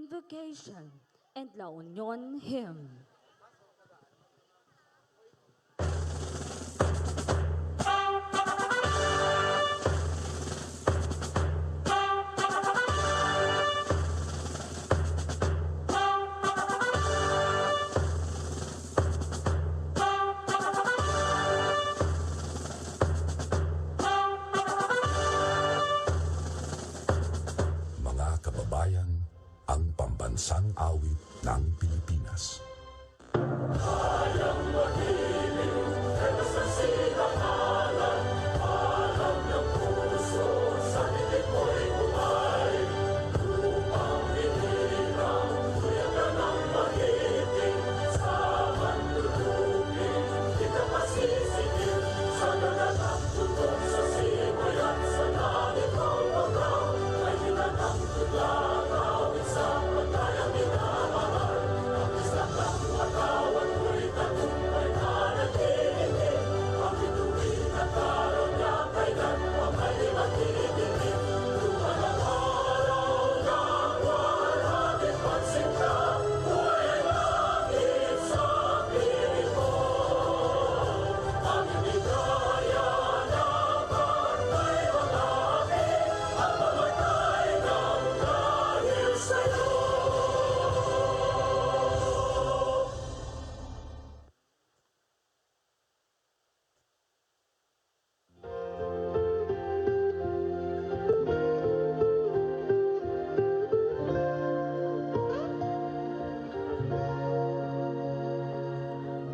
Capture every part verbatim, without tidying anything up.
Invocation and La Union Hymn. Mga kababayan, ang pambansang awit ng Pilipinas.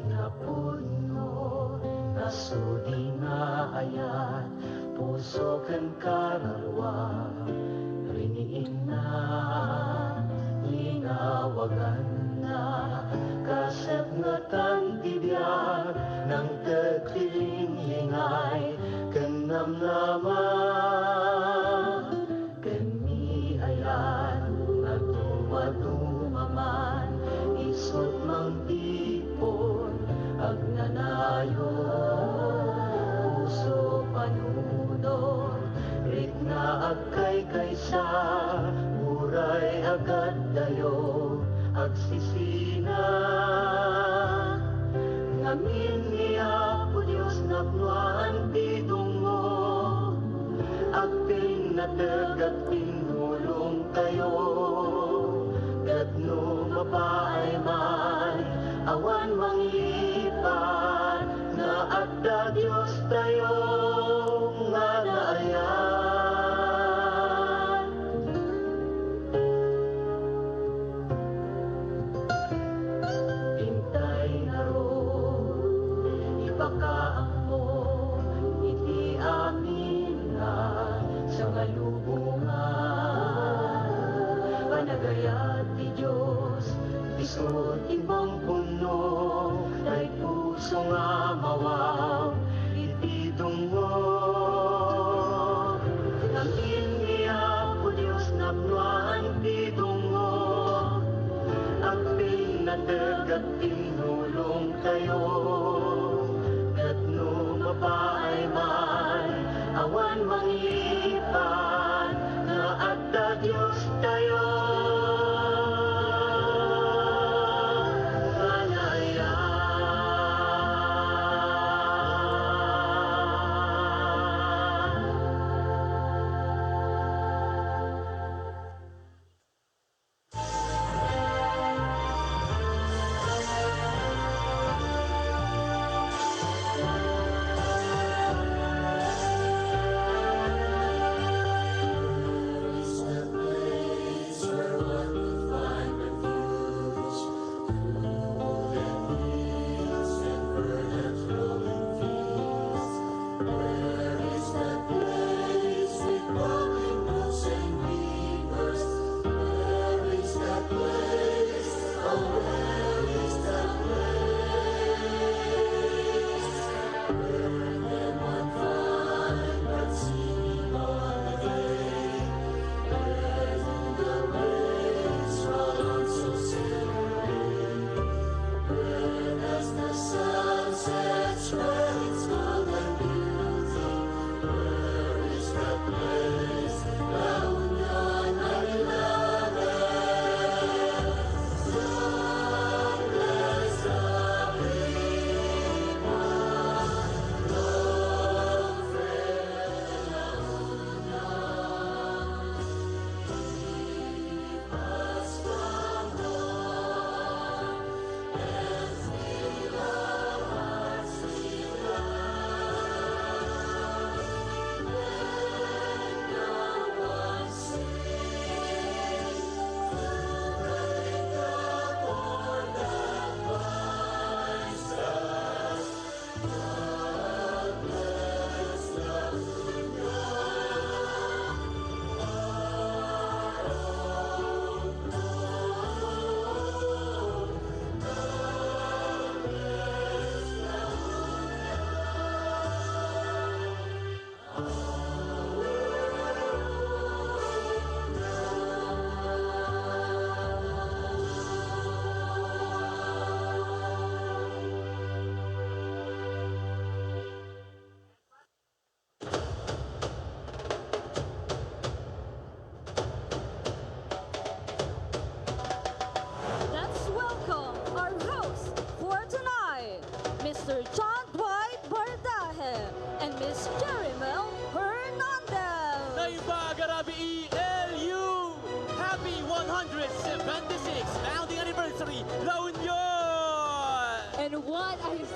Napudno a sudi nga ayat, puso ken kararua, riniinna, linawaganna, kasepngetan ti biag, nangted ti linglingay ken namnama. Ken ni ayat, agdumaduma man, isut' mangtipon, agnanayon, puso panunot, rikna agkaykaysa, uray agaddayo, agsisina. Ngamin ni Apo Dios napnoan ti tungo, agpinnateg, agpinnulongtayo, ket no mapaay man, awan manglipat nga adda Diostayo nga naayat. Intay ngarud, ipakaammo iti amin nga sangalubongan. Panagayat ti Dios, isu ti pangpunno, tay puso nga mawaw iti tungo. Ngamin ni Apo Dios napnoan ti tungo, agpinnateg, agpinnulongtayo, ket no mapaay man, awan manglipat nga adda Diostayo nga naayat.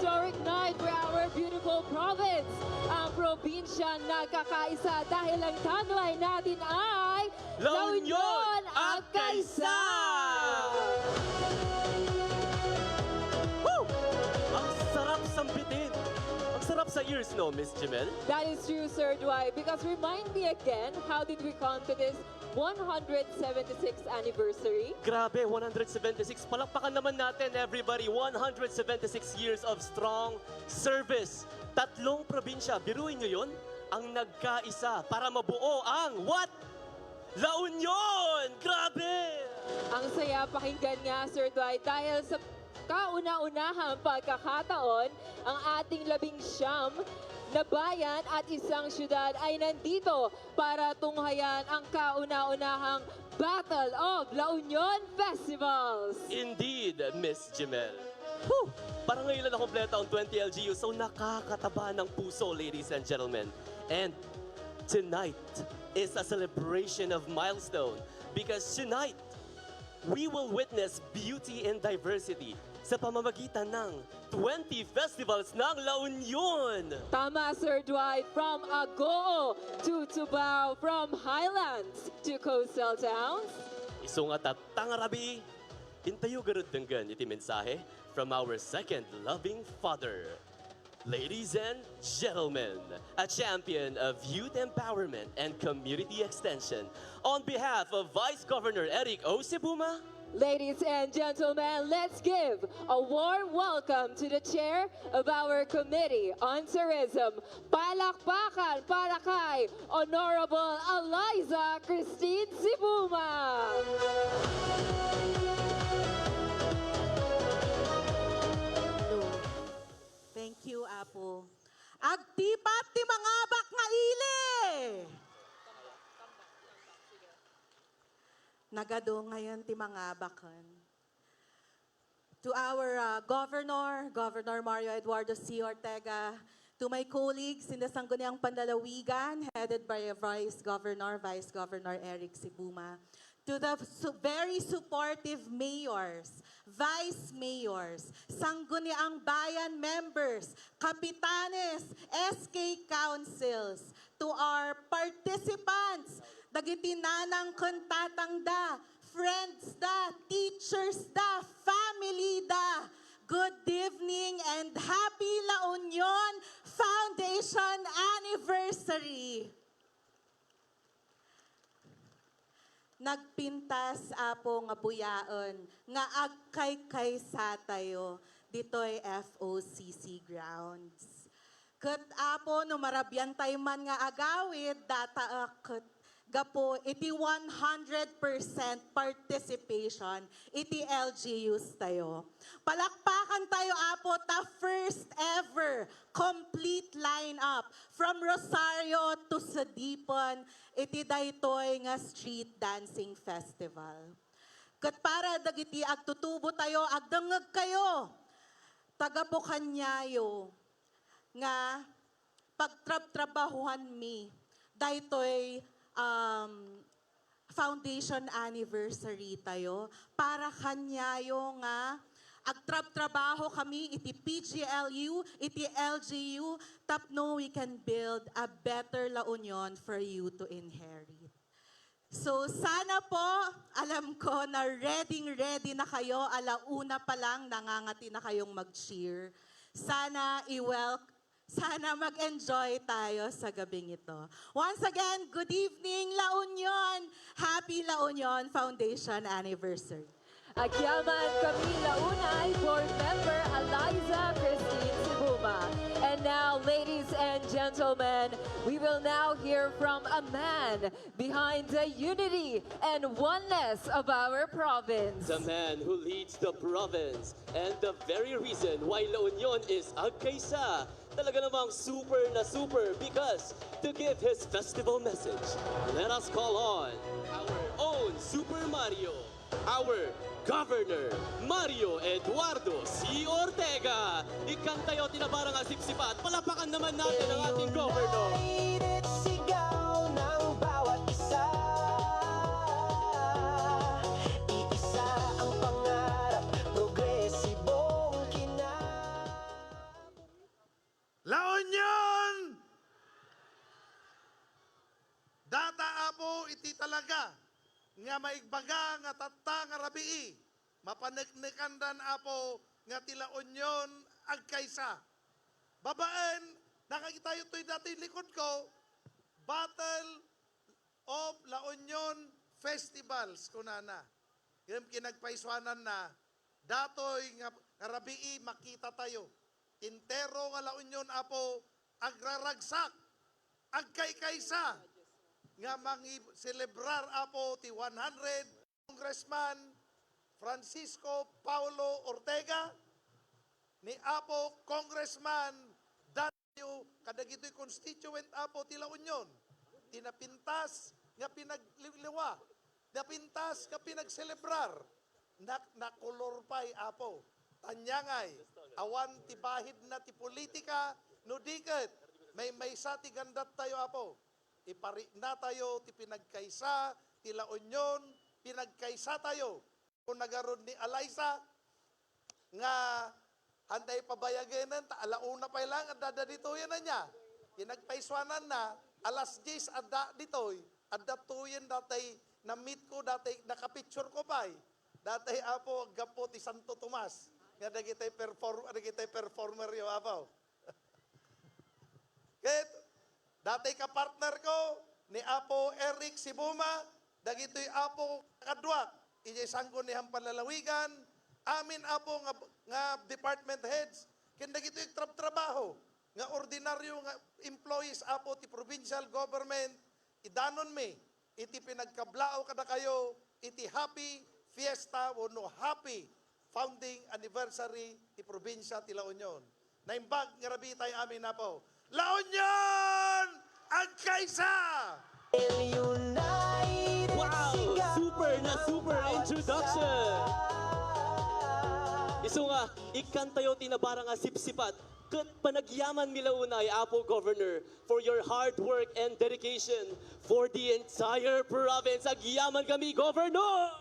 historic night for our beautiful province. Ang probinsyang nagkakaisa dahil ang tagline natin ay La Union, Agkaisa! Woo! Ang sarap sambitin. Ang sarap sa ears, no, Miss Jemel? That is true, Sir Dwight. Because remind me again, how did we come to this one hundred seventy-sixth anniversary? Grabe, one hundred seventy-six. Palakpakan naman natin, everybody. One hundred seventy-six years of strong service. Tatlong probinsya, biruin nyo yun, ang nagkaisa para mabuo ang what? La Union! Grabe! Ang saya pakinggan nga, Sir Dwight, dahil sa kauna-unahang pagkakataon, ang ating labing siyam na bayan at isang syudad ay nandito para tunghayan ang kauna-unahang Battle of La Union Festivals. Indeed, Miss Jemel. Whew! Parang ngayon lang nakompleto ang twenty L G U, so nakakataba ng puso, ladies and gentlemen. And tonight is a celebration of milestone because tonight, we will witness beauty and diversity sa pamamagitan ng twenty festivals ng La Union. Tama, Sir Dwight. From Agoo to Tubao, from highlands to coastal towns. Isu nga tatta nga rabii, intayo garud denggen iti mensahe from our second loving father. Ladies and gentlemen, a champion of youth empowerment and community extension, on behalf of Vice Governor Eric O. Sibuma. Ladies and gentlemen, let's give a warm welcome to the chair of our Committee on Tourism. Palakpakan para kay Honorable Eliza Christine Sibuma. Thank you, Apo. Agtipat ti mangabak nga ili! Nagadungayen ti mangabaken. To our, uh, Governor, Governor Mario Eduardo C. Ortega, to my colleagues in the Sangguniang Panlalawigan, headed by Vice Governor, Vice Governor Eric Sibuma, to the su-, very supportive mayors, vice mayors, Sangguniang Bayan members, kapitanes, S K councils, to our participants, dagiti nanang ken tatangda, friends da, teachers da, family da. Good evening and happy La Union Foundation Anniversary! Nagpintas, Apo, nga buyaen nga agkaykaysatayo ditoy F O C C grounds. Ket, Apo, no marabiantayo man nga agawid, dataek ket gapu iti one hundred percent participation iti L G Us tayo. Palakpakan tayo, Apo, ta first ever complete lineup from Rosario to Sadipan iti daytoy nga street dancing festival. Ket para dagiti agtutubo tayo, agdengngeg kayo. Taga Pukanyayo nga pagtrabtrabahuanmi daytoy, um, foundation anniversary tayo para kaniayo nga agtrabtrabaho kami iti P G L U, iti L G U, tapno we can build a better La Union for you to inherit. So, sana po, alam ko na ready-ready na kayo, ala una pa lang, nangangati na kayong mag-cheer. Sana i-wel-, sana mag-enjoy tayo sa gabing ito. Once again, good evening, La Union! Happy La Union Foundation Anniversary! Agyaman kami, Launay Board Member Eliza Christine Sibuma. And now, ladies and gentlemen, we will now hear from a man behind the unity and oneness of our province. The man who leads the province and the very reason why La Union is Agkaisa. Talaga namang super na super because to give his festival message, let us call on our own Super Mario, our Governor Mario Eduardo C. Ortega. Ikantayo ti nabarang a sipsipat. Palapakan naman natin ang ating Governor. United, sigaw ng bawat isa. Iisa ang pangarap, progresibong kina- talaga nga maigbaga nga tatta nga rabii, mapaneknekandan, Apo, nga ti La Union agkaysa. Babaen, nakakitayo toy datoy likod ko, Battle of La Union Festivals, kunana. Ngem kinagpaisuananna, datoy nga, nga rabii makitatayo. Ti entero nga La Union, Apo, agraragsak, agkaykaysa, nga mangi-selebrar, Apo, ti one hundred Congressman Francisco Paulo Ortega, ni Apo Congressman Daniel, kadagitoy constituent, Apo, ti La Union, ti napintas nga pinagliwliwa, napintas nga pinagselebrar, nak-, nakolor pay, Apo. Tanyangay, awan ti bahidna ti politika, no di ket maymaysa ti gandattayo, Apo. Ipariknatayo ti pinagkaysa ti La Union, pinagkaysatayo. Kuna garud ni Alaysa nga handa pabayagenen, ta ala una pay lang, adda ditoyen ania. Pinagpaisuananna, alas dies adda ditoy, adda toyen datay na-meet ko, datay nakapicture ko pay. Datay, Apo, aggapu ti Santo Tomas, nga dagitay perform-, dagitay performeryo, Apo. Ket, datay kapartner ko, ni Apo Eric Sibuma, dagitoy, Apo, kaduak, idiay Sangguniang Panlalawigan, amin, Apo, nga, nga department heads, ken dagitoy trab-trabaho, nga ordinaryo nga employees, Apo, ti provincial government, idanonmi iti pinagkablaaw kadakayo iti happy fiesta wenno happy founding anniversary ti probinsia ti La Union. Naimbag nga rabii tayo amin, Apo. La Union! Agkaysa! Wow! Super na super introduction! Isu nga, ikkantayo ti nabara nga sipsipat ket panagyaman mi la unay, Apo Governor, for your hard work and dedication for the entire province. Agyaman kami, Governor!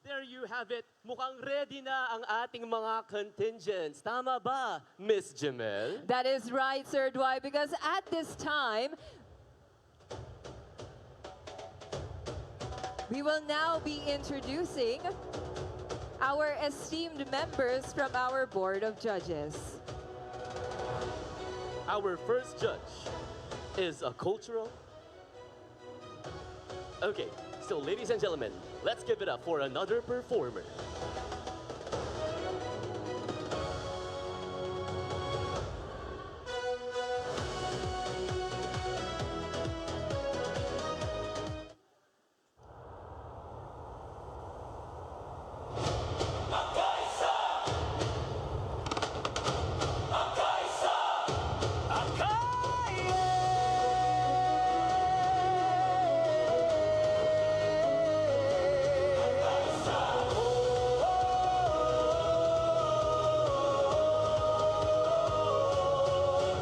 There you have it. Mukhang ready na ang ating mga contingents. Tama ba, Miss Jamel? That is right, Sir Dwight, because at this time, we will now be introducing Our esteemed members from our Board of Judges. Our first judge is a cultural. Okay, so ladies and gentlemen, let's give it up for another performer.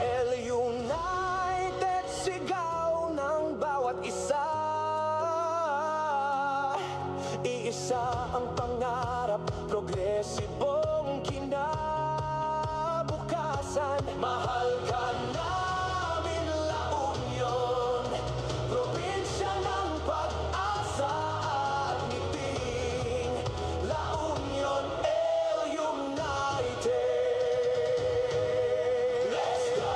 El United, sigaw ng bawat isa. Iisa ang pangarap, progresibong kinabukasan. Mahal ka namin, La Union, probinsya ng pag-asa at ngiting. La Union, El United. Let's go!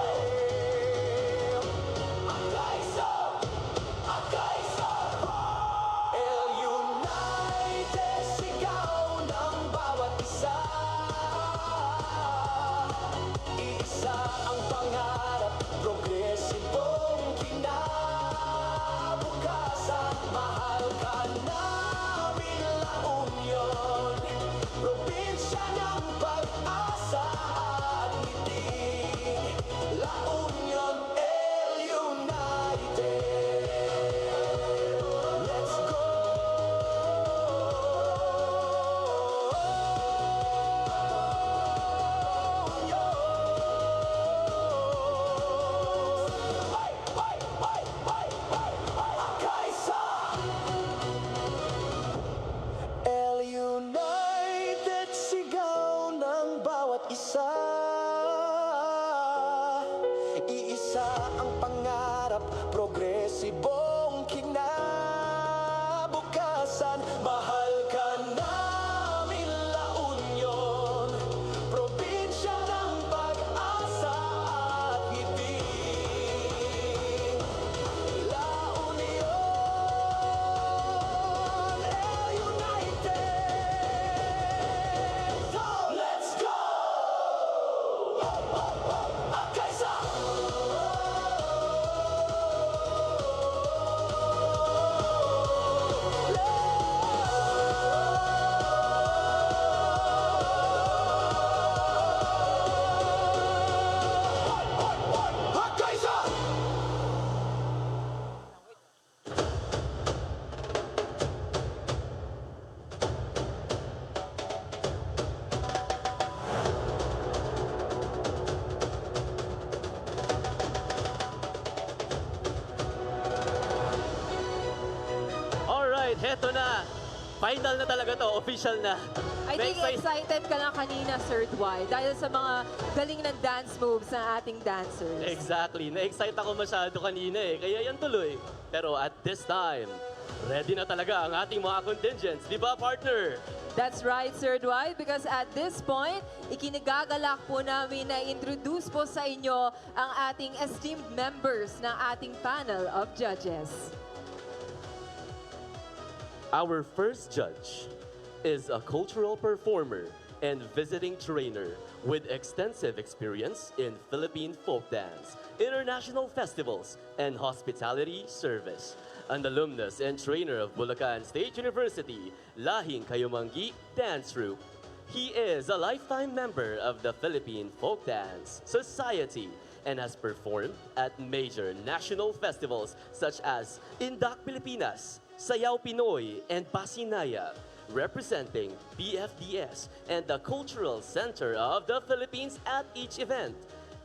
Ang kaisa! Ang kaisa! El United, sigaw ng bawat isa. Iisa ang pangarap, progresibong kinabukasan. Mahal ka namin, La Union, probinsya ng pag-asa at ngiting. La Union, El United. Let's go! El United, sigaw ng bawat isa. Iisa ang pangarap, progresibong kinabukasan. Mahal ka namin, La Union, probinsya ng pag-asa at ngiting. La Union, El United. So let's go! Ang kaisa! Alright, heto na. Final na talaga to, official na. I think Na-excite- excited ka lang kanina, Sir Dwight, dahil sa mga galing ng dance moves ng ating dancers. Exactly. Na-excite ako masyado kanina eh. Kaya yan tuloy. Pero at this time, ready na talaga ang ating mga contingents. Di ba, partner? That's right, Sir Dwight, because at this point, ikinigagalak po namin na introduce po sa inyo ang ating esteemed members ng ating panel of judges. Our first judge is a cultural performer and visiting trainer with extensive experience in Philippine folk dance, international festivals, and hospitality service. An alumnus and trainer of Bulacan State University, Lahing Kayumanggi Dance Troupe. He is a lifetime member of the Philippine Folk Dance Society and has performed at major national festivals such as Indak Pilipinas, Sayaw Pinoy, and Pasinaya, representing P F D S and the Cultural Center of the Philippines at each event.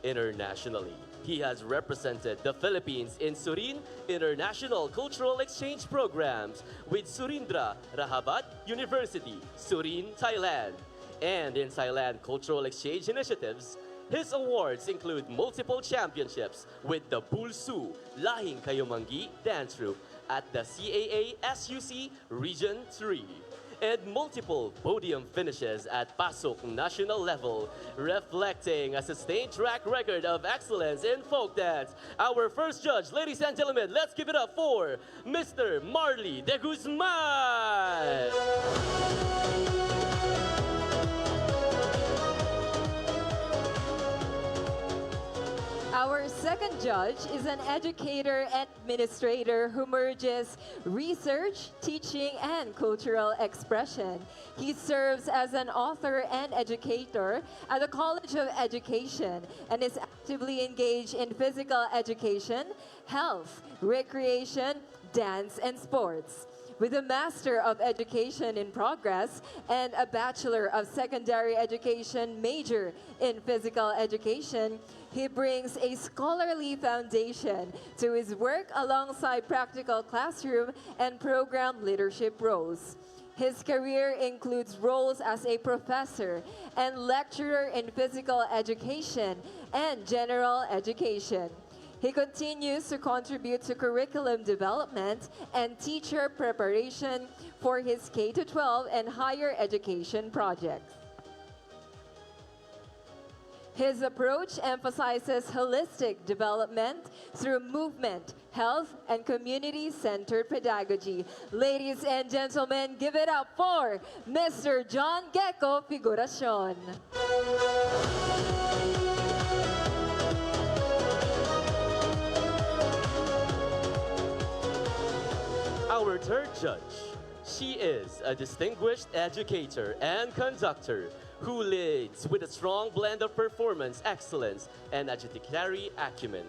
Internationally, he has represented the Philippines in Surin International Cultural Exchange Programs with Surindra Rahavat University, Surin, Thailand, and in Thailand cultural exchange initiatives. His awards include multiple championships with the Bulsu Lahing Kayumanggi Dance Troupe at the C A A S U C Region three. and multiple podium finishes at PASUC national level, reflecting a sustained track record of excellence in folk dance. Our first judge, ladies and gentlemen, let's give it up for Mister Marley de Guzman. Our second judge is an educator and administrator who merges research, teaching, and cultural expression. He serves as an author and educator at the College of Education and is actively engaged in physical education, health, recreation, dance, and sports. With a Master of Education in Progress and a Bachelor of Secondary Education major in Physical Education, he brings a scholarly foundation to his work alongside practical classroom and program leadership roles. His career includes roles as a professor and lecturer in physical education and general education. He continues to contribute to curriculum development and teacher preparation for his K to twelve and higher education projects. His approach emphasizes holistic development through movement, health, and community-centered pedagogy. Ladies and gentlemen, give it up for Mister John Gecko Figuracion. Our third judge. She is a distinguished educator and conductor who leads with a strong blend of performance excellence and adjudicatory acumen.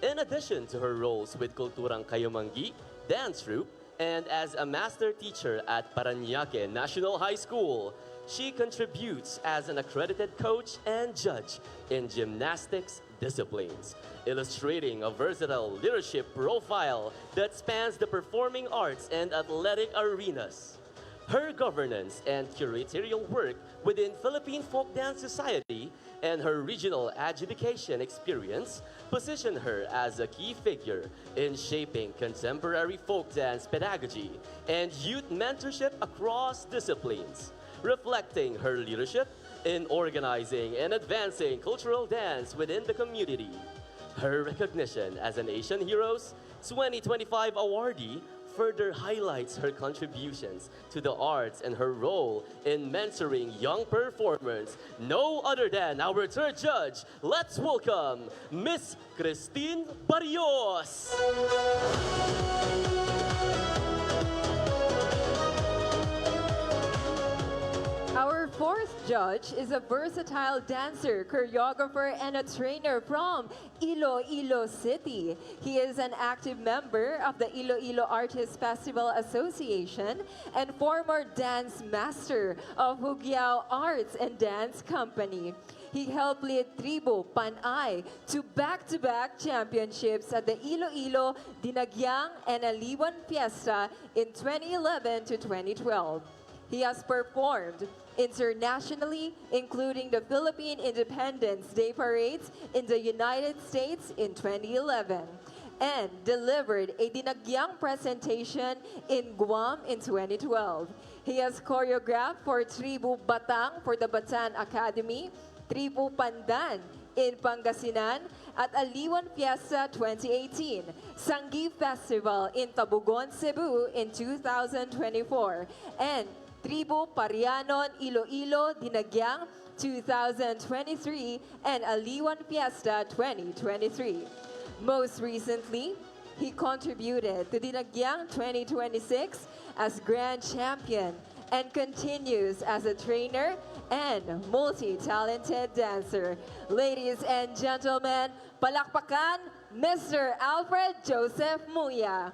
In addition to her roles with Kulturang Kayumanggi Dance Troupe and as a master teacher at Parañaque National High School, she contributes as an accredited coach and judge in gymnastics disciplines, illustrating a versatile leadership profile that spans the performing arts and athletic arenas. Her governance and curatorial work within Philippine Folk Dance Society and her regional adjudication experience position her as a key figure in shaping contemporary folk dance pedagogy and youth mentorship across disciplines, reflecting her leadership in organizing and advancing cultural dance within the community. Her recognition as an Asian Heroes twenty twenty-five awardee further highlights her contributions to the arts and her role in mentoring young performers, no other than our third judge. Let's welcome Miss Christine Barrios. Our fourth judge is a versatile dancer, choreographer, and a trainer from Iloilo City. He is an active member of the Iloilo Artists Festival Association and former dance master of Hugiao Arts and Dance Company. He helped lead Tribu Panay to back-to-back championships at the Iloilo Dinagyang and Aliwan Fiesta in twenty eleven to twenty twelve. He has performed internationally, including the Philippine Independence Day parades in the United States in twenty eleven, and delivered a Dinagyang presentation in Guam in twenty twelve. He has choreographed for Tribu Batang for the Batan Academy, Tribu Pandan in Pangasinan, at Aliwan Fiesta twenty eighteen, Sanggi Festival in Tabogon, Cebu in two thousand twenty-four, and Tribu Parianon Iloilo Dinagyang two thousand twenty-three and Aliwan Fiesta twenty twenty-three. Most recently, he contributed to Dinagyang twenty twenty-six as grand champion and continues as a trainer and multi-talented dancer. Ladies and gentlemen, palakpakan Mister Alfred Joseph Muya.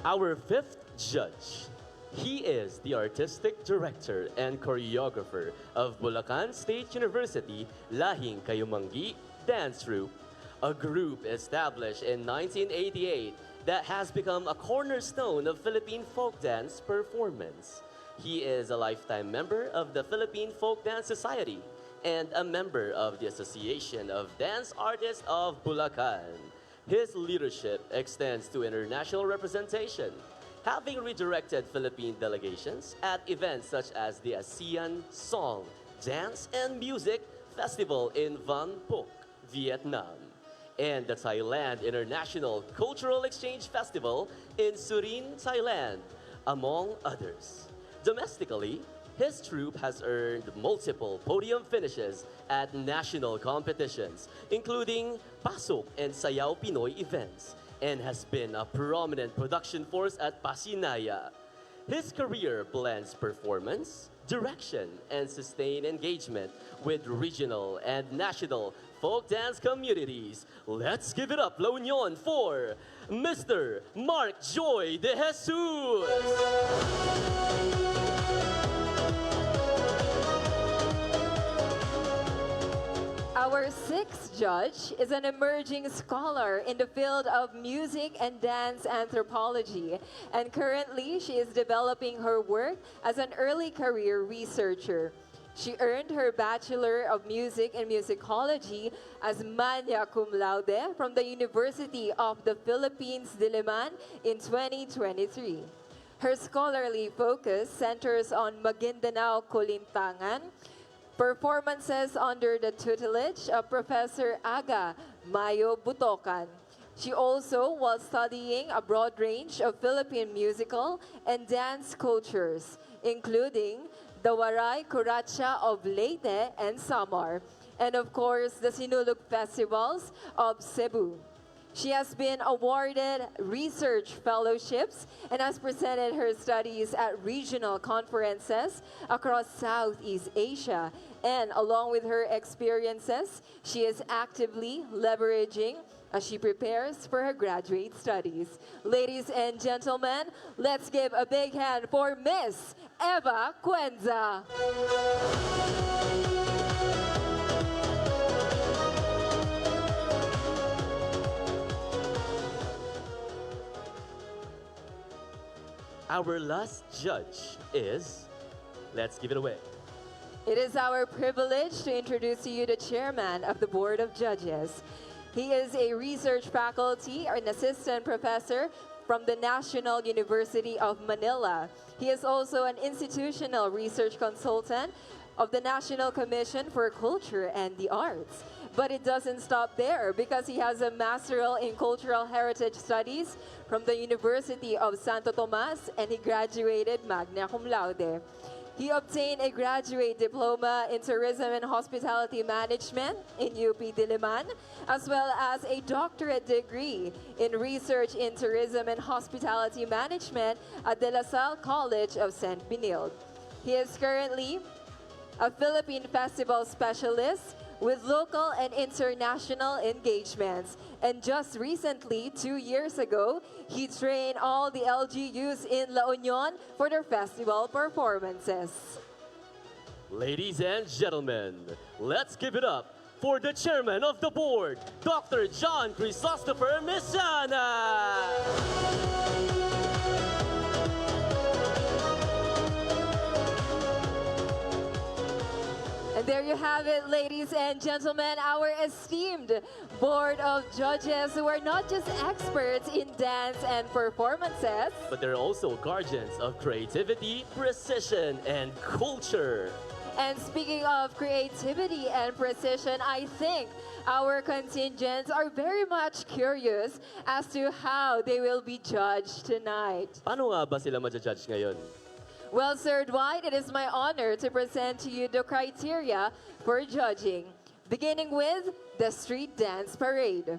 Our fifth judge. He is the artistic director and choreographer of Bulacan State University Lahing Kayumanggi Dance Troupe, a group established in nineteen eighty-eight that has become a cornerstone of Philippine folk dance performance. He is a lifetime member of the Philippine Folk Dance Society and a member of the Association of Dance Artists of Bulacan. His leadership extends to international representation, having redirected Philippine delegations at events such as the ASEAN Song, Dance, and Music Festival in Van Phuc, Vietnam, and the Thailand International Cultural Exchange Festival in Surin, Thailand, among others. Domestically, his troupe has earned multiple podium finishes at national competitions, including Pasok and Sayaw Pinoy events, and has been a prominent production force at Pasinaya. His career blends performance, direction, and sustained engagement with regional and national folk dance communities. Let's give it up, La Union, for Mister Mark Joy De Jesus. Our sixth judge is an emerging scholar in the field of music and dance anthropology, and currently she is developing her work as an early career researcher. She earned her Bachelor of Music and Musicology as magna cum laude from the University of the Philippines Diliman in twenty twenty-three. Her scholarly focus centers on Maguindanao Kulintangan, performances under the tutelage of Professor Aga Mayo Butokan. She also was studying a broad range of Philippine musical and dance cultures, including the Waray Kuracha of Leyte and Samar, and of course the Sinulog Festivals of Cebu. She has been awarded research fellowships and has presented her studies at regional conferences across Southeast Asia. And along with her experiences, she is actively leveraging as she prepares for her graduate studies. Ladies and gentlemen, let's give a big hand for Miss Eva Cuenza. Our last judge is, let's give it away. It is our privilege to introduce to you the chairman of the Board of Judges. He is a research faculty or an assistant professor from the National University of Manila. He is also an institutional research consultant of the National Commission for Culture and the Arts. But it doesn't stop there because he has a master's in cultural heritage studies from the University of Santo Tomas and he graduated magna cum laude. He obtained a graduate diploma in tourism and hospitality management in U P Diliman, as well as a doctorate degree in research in tourism and hospitality management at De La Salle College of Saint Benilde. He is currently a Philippine festival specialist with local and international engagements. And just recently, two years ago, he trained all the L G Us in La Union for their festival performances. Ladies and gentlemen, let's give it up for the chairman of the board, Doctor John Chrysostopher Misana. And there you have it, ladies and gentlemen, our esteemed Board of Judges who are not just experts in dance and performances, but they're also guardians of creativity, precision, and culture. And speaking of creativity and precision, I think our contingents are very much curious as to how they will be judged tonight. Paano nga ba sila ma-judge ngayon? Well, Sir Dwight, it is my honor to present to you the criteria for judging, beginning with the street dance parade.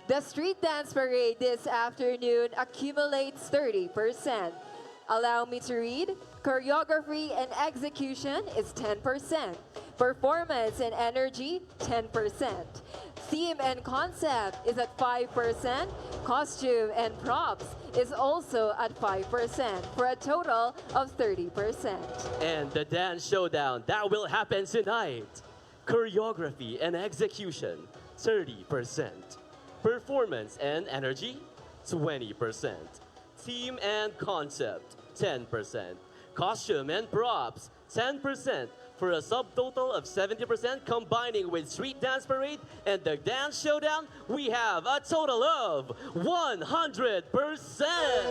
The street dance parade this afternoon accumulates thirty percent. Allow me to read. Choreography and execution is ten percent. Performance and energy, ten percent. Theme and concept is at five percent. Costume and props is also at five percent, for a total of thirty percent. And the dance showdown that will happen tonight. Choreography and execution, thirty percent. Performance and energy, twenty percent. Theme and concept, ten percent. Costume and props, ten percent. for a subtotal of seventy percent, combining with Street Dance Parade and the Dance Showdown, we have a total of one hundred percent.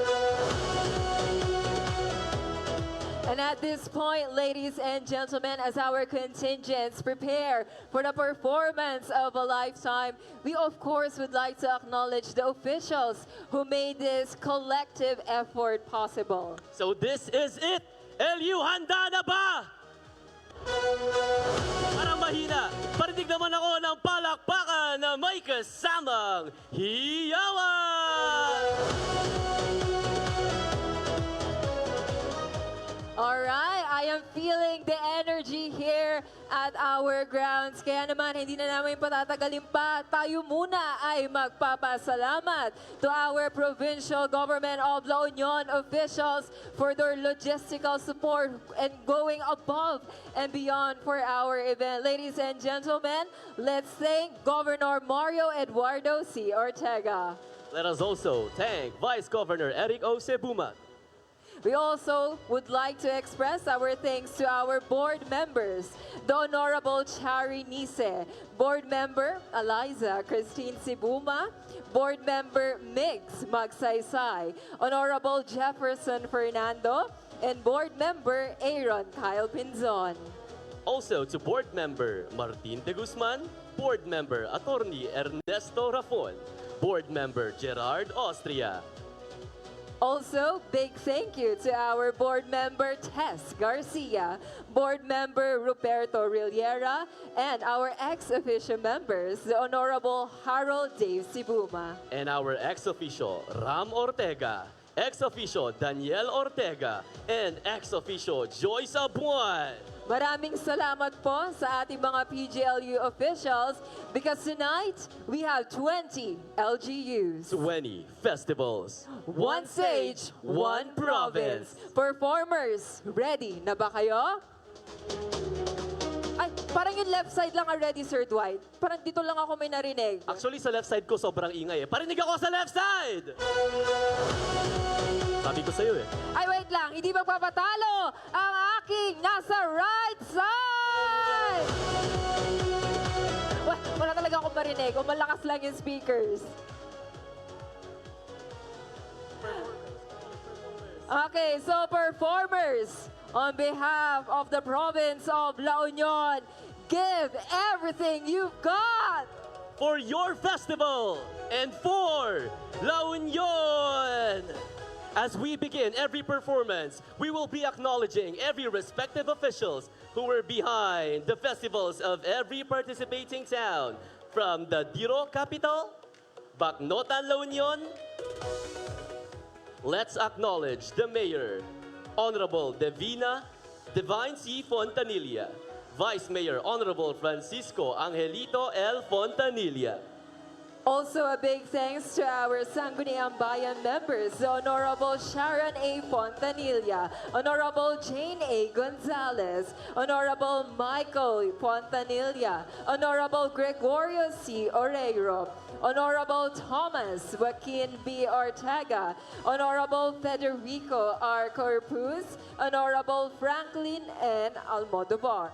And at this point, ladies and gentlemen, as our contingents prepare for the performance of a lifetime, we of course would like to acknowledge the officials who made this collective effort possible. So this is it! L U, handa na ba? Parang mahina. Parinig naman ako ng palakpakan na may kasamang hiyawan! Alright, I am feeling the energy here at our grounds. Kaya naman, hindi na namin patatagalin pa. Tayo muna ay magpapasalamat to our Provincial Government of La Union officials for their logistical support and going above and beyond for our event. Ladies and gentlemen, let's thank Governor Mario Eduardo C. Ortega. Let us also thank Vice Governor Eric O. Sebumat. We also would like to express our thanks to our board members, the Honorable Chari Nise, Board Member Eliza Christine Sibuma, Board Member Migs Magsaysay, Honorable Jefferson Fernando, and Board Member Aaron Kyle Pinzon. Also to Board Member Martin de Guzman, Board Member Attorney Ernesto Rafon, Board Member Gerard Austria. Also, big thank you to our board member Tess Garcia, board member Roberto Rillera, and our ex officio members, the Honorable Harold Dave Sibuma. And our ex officio Ram Ortega, ex officio Daniel Ortega, and ex officio Joyce Abuan. Maraming salamat po sa ating mga P G L U officials because tonight we have twenty L G Us. Twenty festivals. One stage, one province. Performers, ready na ba kayo? Ay, parang yung left side lang ang ready, Sir Dwight. Parang dito lang ako may narinig. Actually, sa left side ko, sobrang ingay eh. Parinig ako sa left side! Sabi ko sa'yo eh. Ay, wait lang. Hindi magpapatalo ang aking nasa right side! Wa- Wala talaga akong marinig. O malakas lang yung speakers. Okay, so performers, on behalf of the province of La Union, give everything you've got! For your festival and for La Union! As we begin every performance, we will be acknowledging every respective officials who were behind the festivals of every participating town, from the Diro capital, Bacnotan, La Union. Let's acknowledge the Mayor, Honorable Davina Divine C. Fontanilla, Vice Mayor Honorable Francisco Angelito L. Fontanilla. Also, a big thanks to our Sangguniang Bayan members, the Honorable Sharon A. Fontanilla, Honorable Jane A. Gonzalez, Honorable Michael Fontanilla, Honorable Gregorio C. Oreiro, Honorable Thomas Joaquin B. Ortega, Honorable Federico R. Corpuz, Honorable Franklin N. Almodovar.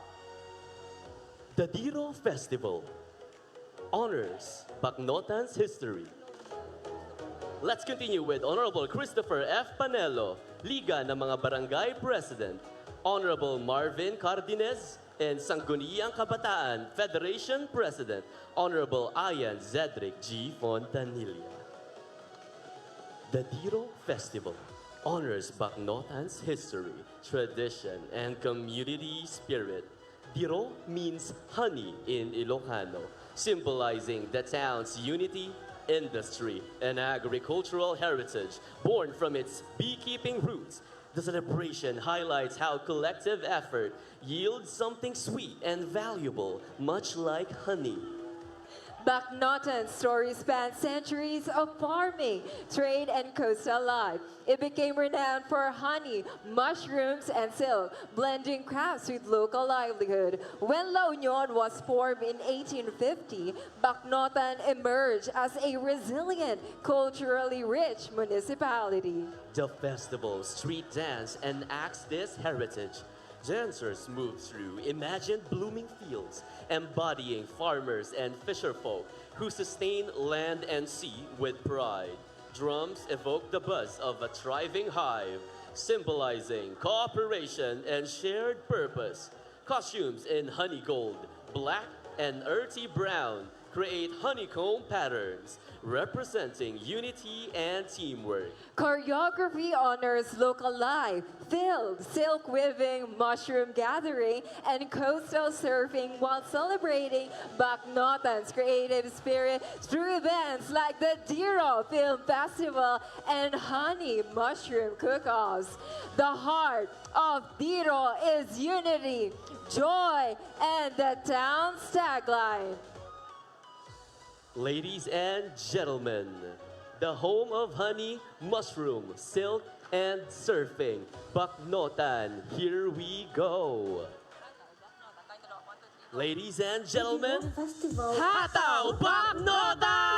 The Diro Festival honors Bacnotan's history. Let's continue with Honorable Christopher F. Panelo, Liga ng mga Barangay President, Honorable Marvin Cardinez, and Sangguniang Kabataan Federation President, Honorable Ian Zedric G. Fontanilla. The Diro Festival honors Bacnotan's history, tradition, and community spirit. Diro means honey in Ilocano, symbolizing the town's unity, industry, and agricultural heritage born from its beekeeping roots. The celebration highlights how collective effort yields something sweet and valuable, much like honey. Bacnotan's story spans centuries of farming, trade, and coastal life. It became renowned for honey, mushrooms, and silk, blending crafts with local livelihood. When La Union was formed in eighteen fifty, Bacnotan emerged as a resilient, culturally rich municipality. The festival, street dance, enacts this heritage. Dancers move through imagined blooming fields, embodying farmers and fisherfolk who sustain land and sea with pride. Drums evoke the buzz of a thriving hive, symbolizing cooperation and shared purpose. Costumes in honey gold, black, and earthy brown create honeycomb patterns, representing unity and teamwork. Choreography honors local life, filled silk weaving, mushroom gathering, and coastal surfing, while celebrating Baknotan's creative spirit through events like the Diro Film Festival and Honey Mushroom Cook-Offs. The heart of Diro is unity, joy, and the town's tagline. Ladies and gentlemen, the home of honey, mushroom, silk, and surfing, Baknotan, here we go! Ladies and gentlemen, Festival. Hataw Baknotan!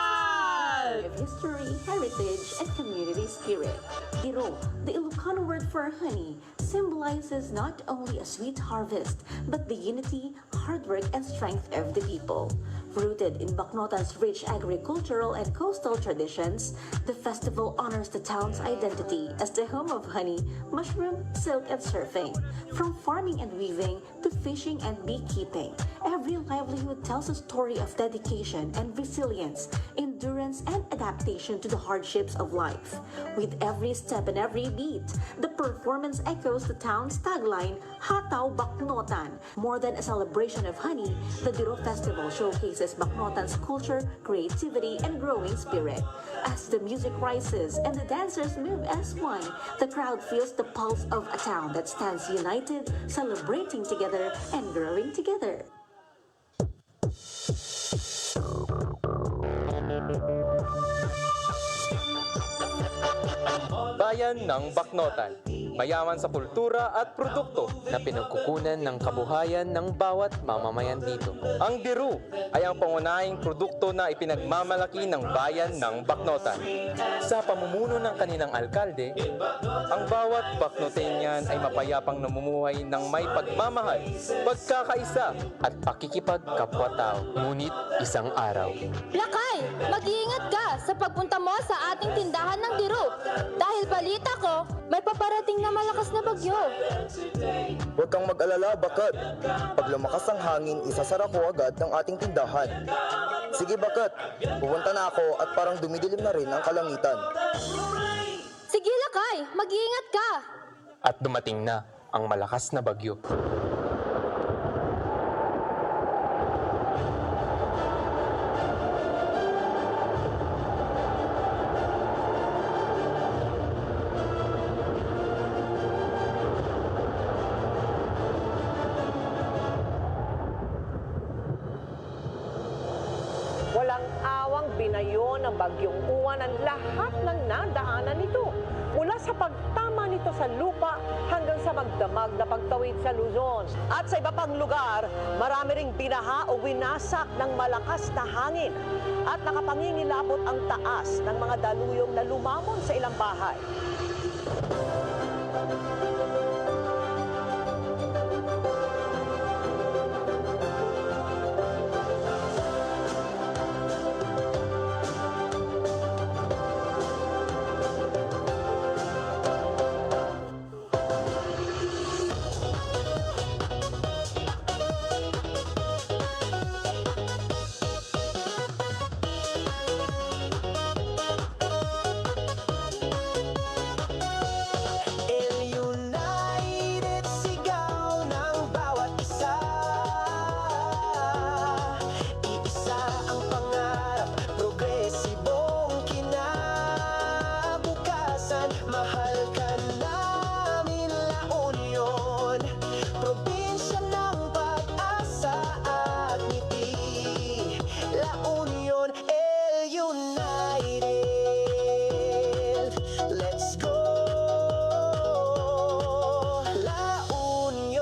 Of history, heritage, and community spirit. Diro, the Ilocano word for honey, symbolizes not only a sweet harvest, but the unity, hard work, and strength of the people. Rooted in Baknotan's rich agricultural and coastal traditions, the festival honors the town's identity as the home of honey, mushroom, silk, and surfing. From farming and weaving to fishing and beekeeping, every livelihood tells a story of dedication and resilience, endurance and adaptation to the hardships of life. With every step and every beat, the performance echoes the town's tagline, Hataw Baknotan. More than a celebration of honey, the Diro Festival showcases Baknotan's culture, creativity, and growing spirit. As the music rises and the dancers move as one, the crowd feels the pulse of a town that stands united, celebrating together, and growing together. Bayan ng Baknotan. Mayaman sa kultura at produkto na pinagkukunan ng kabuhayan ng bawat mamamayan dito. Ang Diro ay ang pangunahing produkto na ipinagmamalaki ng bayan ng Baknotan. Sa pamumuno ng kanilang alkalde, ang bawat Baknotanian ay mapayapang namumuhay ng may pagmamahal, pagkakaisa, at pakikipagkapwa-tao. Ngunit isang araw. Lakay, mag-iingat ka sa pagpunta mo sa ating tindahan ng Diro. Dahil balita ko, may paparating na malakas na bagyo. Huwag kang mag-alala, Bakat. Pag lumakas ang hangin, isasara ko agad ang ating tindahan. Sige, Bakat. Pupunta na ako at parang dumidilim na rin ang kalangitan. Sige, Lakay. Mag-iingat ka. At dumating na ang malakas na bagyo. Walang awang binayo ng Bagyong Uwan ang lahat ng nadaanan nito, mula sa pagtama nito sa lupa hanggang sa magdamag na pagtawid sa Luzon. At sa iba pang lugar, marami ring binaha o winasak ng malakas na hangin at nakapangingilabot ang taas ng mga daluyong na lumamon sa ilang bahay. El United, sigaw ng bawat isa. Iisa ang pangarap, progresibong kinabukasan. Mahal ka namin, La Union, probinsya ng pag-asa at ngiti. La Union, El United, let's go, La Union.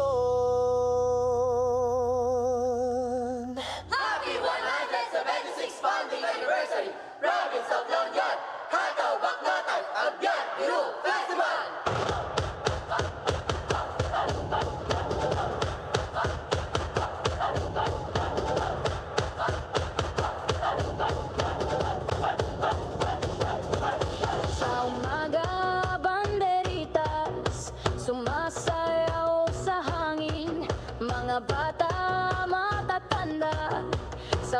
Happy one hundred seventy-sixth founding anniversary, Province of La Union, Hataw Baknotan, Abyan Diro Festival!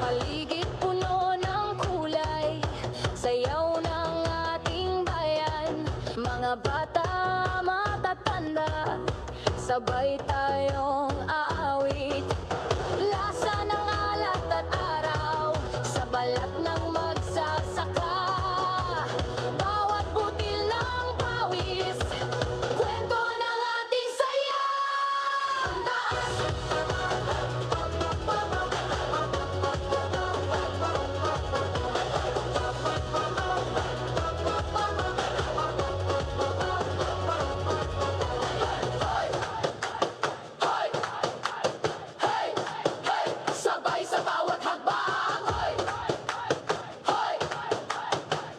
Paligid puno ng kulay, sayaw ng ating bayan. Mga bata, matatanda, sabay tayong aawit. Lasa ng alat at araw, sa balat ng magsasaka. Bawat butil ng pawis, kwento ng ating saya. Ang taas. Hoy! Hey! Hey! Sabay sa bawat hakbang! Hoy! Hoy!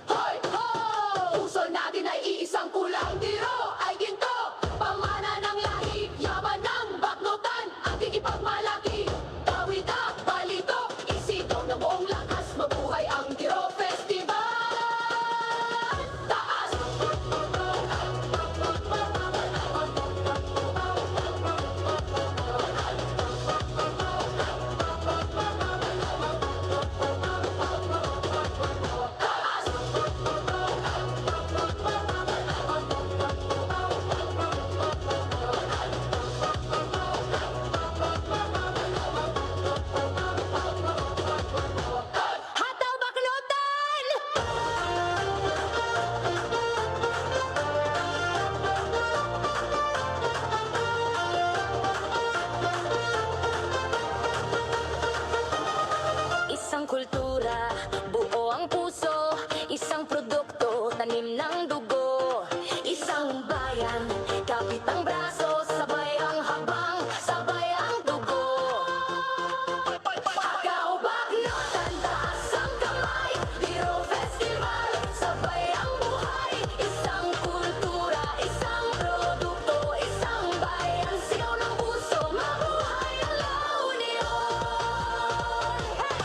Hoy! Ho! Puso natin ay iisang kulang. Diro ay ginto, pamana ng lahi, yaman ng baknotan, ating ipagmalaki. Kawita, balito, isigaw ng buong lakas, mabuhay ang Diro Festival! Taas! Hataw Baknotan! Isang kultura, buo ang puso, isang produkto, tanim ng dugo, isang bayan, kapit ang braso, sabay ang habang, sabay ang dugo. Hataw Baknotan, taas ang kamay, Diro Festival, sabay ang buhay, isang kultura, isang produkto, isang bayan, sigaw ng puso, mabuhay ang La Union.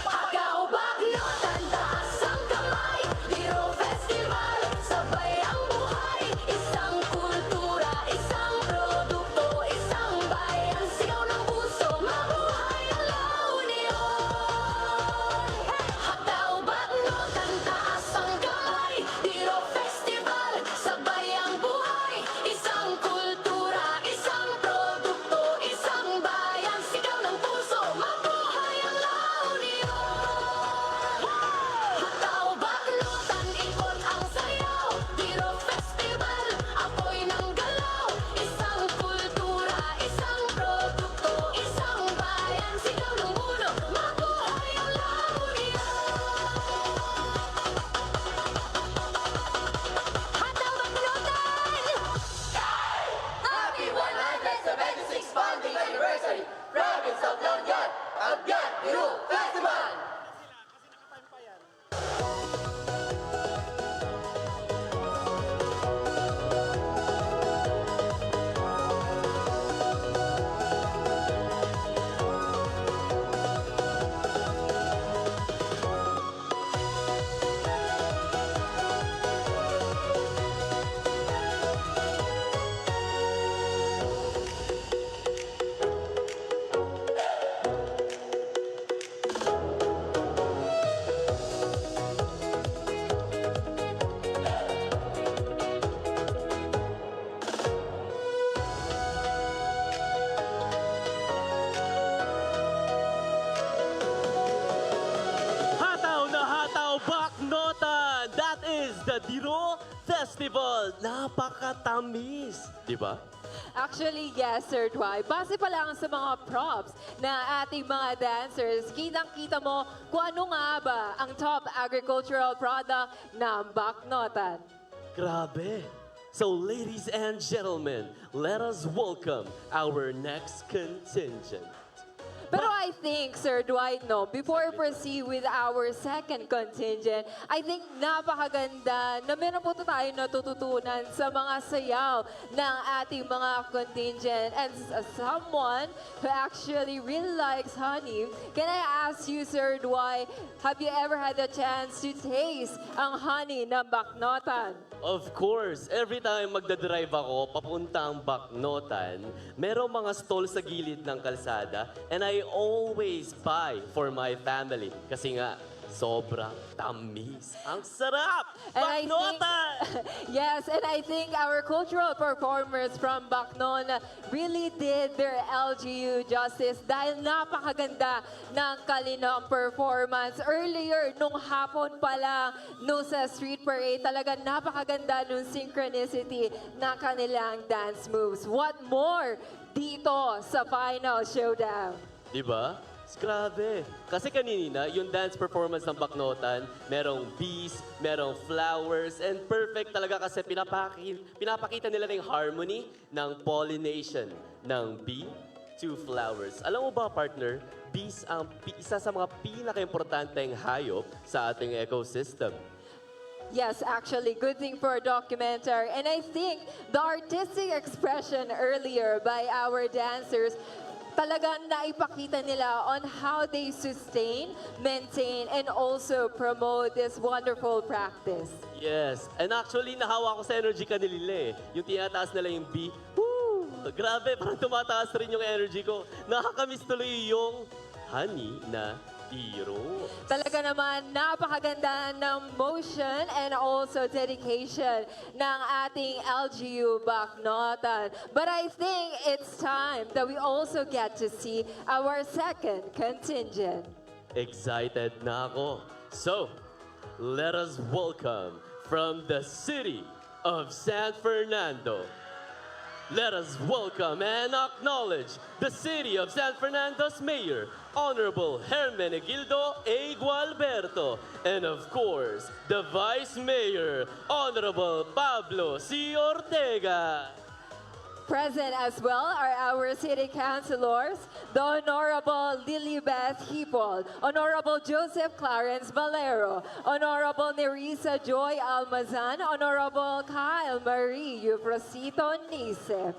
Hataw Baknotan, taas ang kamay, Diro Festival, sabay ang buhay, isang kultura, isang produkto, isang bayan, sigaw ng puso, mabuhay ang La Union! Hataw Baknotan, taas ang kamay, Diro Festival, sabay ang buhay, isang kultura, isang produkto, isang bayan, sigaw ng puso, mabuhay ang La Union! Hataw Baknotan, ikot ang sayaw, Diro Festival, apoy ng galaw, isang kultura, isang produkto, isang bayan, sigaw ng puno, mabuhay ang La Union! Hataw Baknotan! Happy one hundred seventy-six founding anniversary, Province of La Union, Abyad Diro Festival! Hataw na hataw, Baknotan! That is the Diro Festival. Napakatamis, di ba? Actually, yes, Sir Twi. Base pa lang sa mga props na ating mga dancers, kitang-kita mo kung ano nga ba ang top agricultural product ng Baknotan. Grabe! So, ladies and gentlemen, let us welcome our next contingent. Pero I think, Sir Dwight, no, before we proceed with our second contingent, I think napakaganda na meron po tayo natututunan sa mga sayaw ng ating mga contingent. And s- someone who actually really likes honey, can I ask you, Sir Dwight, have you ever had a chance to taste ang honey ng baknotan? Of course, every time magdadrive ako papuntang Baknotan, merong mga stall sa gilid ng kalsada and I always buy for my family kasi nga sobrang tamis. Ang sarap! And I think- Baknotan! Yes, and I think our cultural performers from Baknotan really did their L G U justice dahil napakaganda ng kanilang performance. Earlier, nung hapon pa lang, no, sa street parade, talaga napakaganda ng synchronicity ng kanilang dance moves. What more dito sa final showdown? Di ba? Grabe. Kasi kanina, yung dance performance ng Baknotan, merong bees, merong flowers, and perfect talaga kasi pinapaki pinapakita nila yung harmony ng pollination ng bee to flowers. Alam mo ba, partner, bees ang pi- isa sa mga pinakaimportanteng hayop sa ating ecosystem. Yes, actually, good thing for a documentary. And I think the artistic expression earlier by our dancers, talagang naipakita nila on how they sustain, maintain, and also promote this wonderful practice. Yes. And actually, nahawa ko sa energy kanila eh. Yung tinataas nila yung beat. Woo! Grabe, parang tumataas rin yung energy ko. Nakakamiss tuloy yung honey na tiro. Talaga naman, napakaganda ng motion and also dedication ng ating L G U Baknotan. But I think it's time that we also get to see our second contingent. Excited na ako. So, let us welcome from the city of San Fernando. Let us welcome and acknowledge the city of San Fernando's mayor, Honorable Hermenegildo A. Gualberto, and of course, the vice mayor, Honorable Pablo C. Ortega. Present as well are our city councilors, the Honorable Lilibeth Hipol, Honorable Joseph Clarence Valero, Honorable Nerissa Joy Almazan, Honorable Kyle Marie Eufrosito Nice.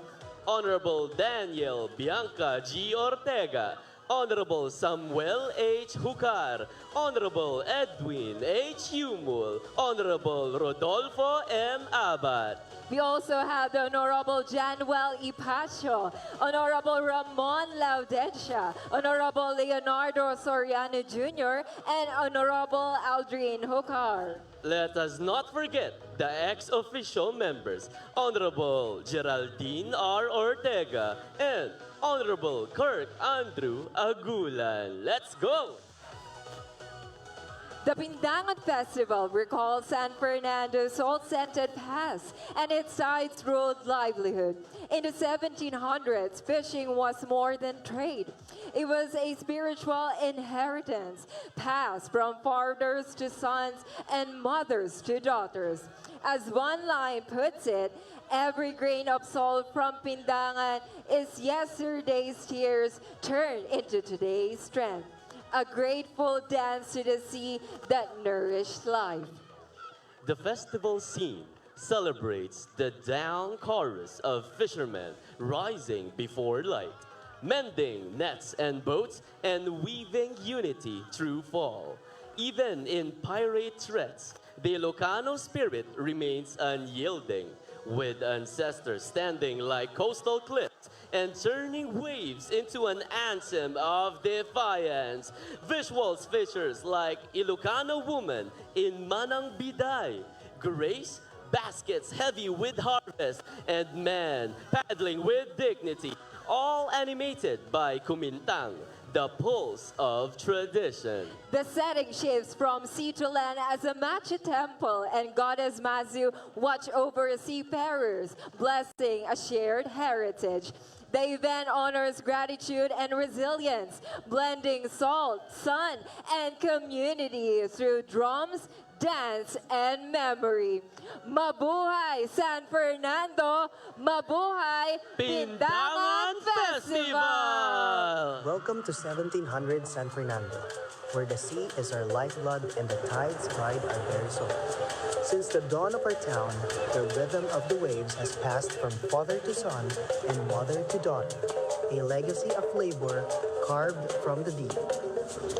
Honorable Daniel Bianca G. Ortega, Honorable Samuel H. Jucar, Honorable Edwin H. Yumul, Honorable Rodolfo M. Abad. We also have the Honorable Januel Ipacio, Honorable Ramon Laudencia, Honorable Leonardo Soriano Junior, and Honorable Aldrin Jucar. Let us not forget the ex officio members, Honorable Geraldine R. Ortega and Honorable Kirk Andrew Agulan. Let's go! The Pindangan Festival recalls San Fernando's salt-scented past and its sites' rude livelihood. In the seventeen hundreds, fishing was more than trade. It was a spiritual inheritance passed from fathers to sons and mothers to daughters. As one line puts it, every grain of salt from Pindangan is yesterday's tears turned into today's strength. A grateful dance to the sea that nourished life. The festival scene celebrates the dawn chorus of fishermen rising before light, mending nets and boats and weaving unity through fall. Even in pirate threats, the Ilocano spirit remains unyielding, with ancestors standing like coastal cliffs and turning waves into an anthem of defiance. Visuals features like Ilocano woman in Manang Biday, Grace, baskets heavy with harvest, and men paddling with dignity, all animated by Kumintang, the pulse of tradition. The setting shifts from sea to land as a Machu temple and goddess Mazu watch over seafarers, blessing a shared heritage. The event honors gratitude and resilience, blending salt, sun, and community through drums, Dance and Memory. Mabuhay San Fernando! Mabuhay Pindangan Pindangan Festival! Festival! Welcome to seventeen hundred San Fernando, where the sea is our lifeblood and the tides guide our very soul. Since the dawn of our town, the rhythm of the waves has passed from father to son and mother to daughter, a legacy of labor carved from the deep.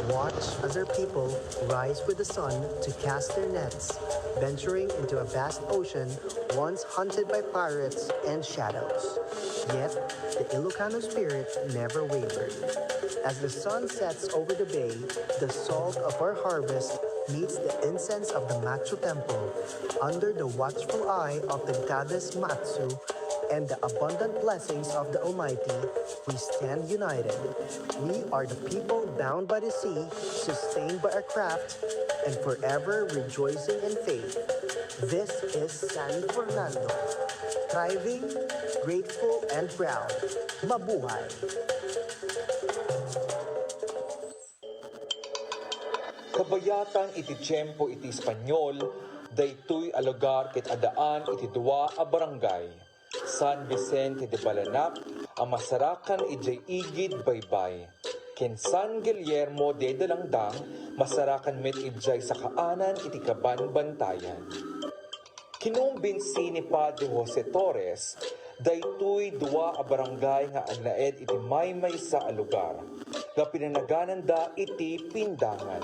Watch as our people rise with the sun to cast their nets, venturing into a vast ocean once haunted by pirates and shadows. Yet, the Ilocano spirit never wavered. As the sun sets over the bay, the salt of our harvest meets the incense of the Matsu Temple. Under the watchful eye of the goddess Matsu and the abundant blessings of the Almighty, we stand united. We are the people bound by the sea, sustained by our craft, and forever rejoicing in faith. This is San Fernando, thriving, grateful, and proud. Mabuhay! Kabayatan iti tiempo iti Espanyol, daytoy a lugar ket addaan iti dua a barangay, San Vicente de Balanak a masarakan idiay Igid Baybay, ken San Guillermo de Dalangdang, masarakan met idiay sakaanan iti Kabanbantayan. Kinumbinsi ni Padre Jose Torres, daytoy dua a barangay nga agnaed iti maymaysa a lugar nga pinanagananda iti Pindangan.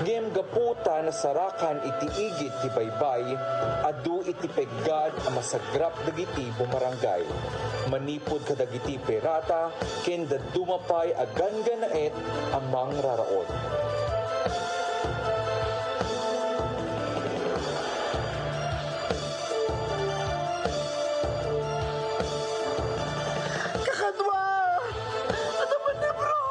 Ngem gapu ta nasarakan iti igid ti baybay, adu iti peggad a masagrap dagiti bumarangay. Manipud kadagiti pirata ken dadduma pay a ganggannaet a mangraraot. Kakadua! Adda manibro!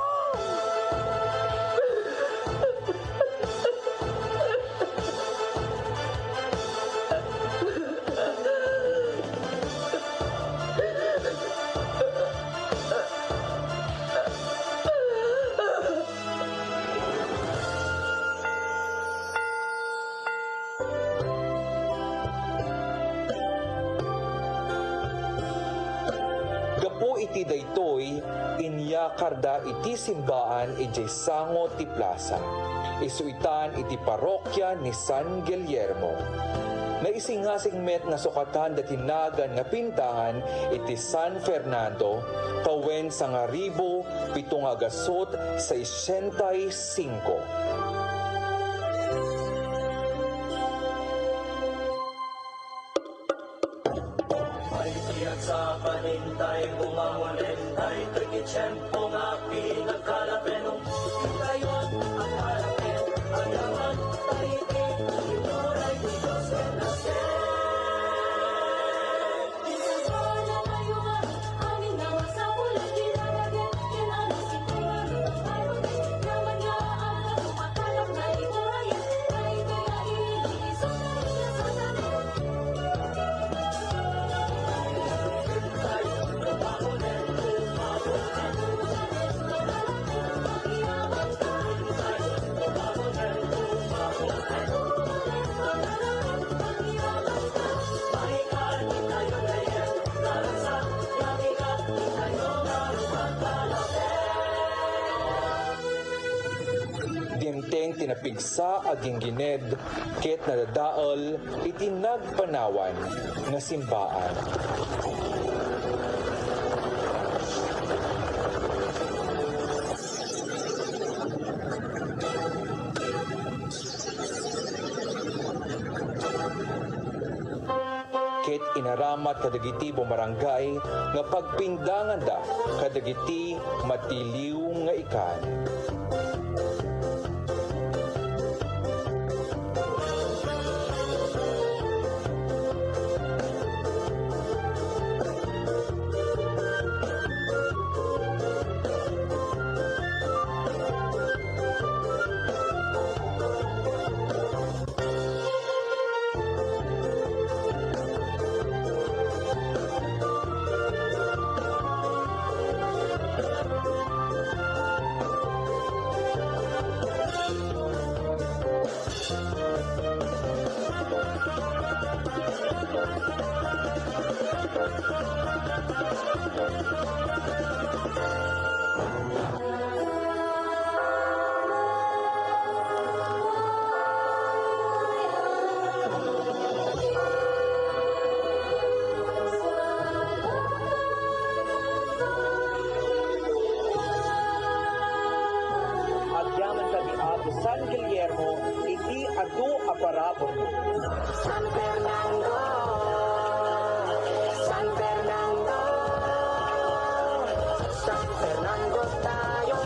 Gapu iti daytoy, inyakarda iti simbaan idiay sango ti plasa, isu itan iti parokya ni San Guillermo. Naisingasing met nga sukatan daytoy nagan nga pindangan iti San Fernando, tawen sangaribu pito nga agasut, sesenta y cinco. Dimteng ti napigsa a ginggined ket nadadael iti nagpanawan nga simbaan. Ket inaramat kadagiti bumarangay nga pagpindanganda kadagiti matiliw nga ikan. Agyaman kadi, Apo San Guillermo, iti adu a parabur. San Fernando, San Fernando, San Fernando tayo,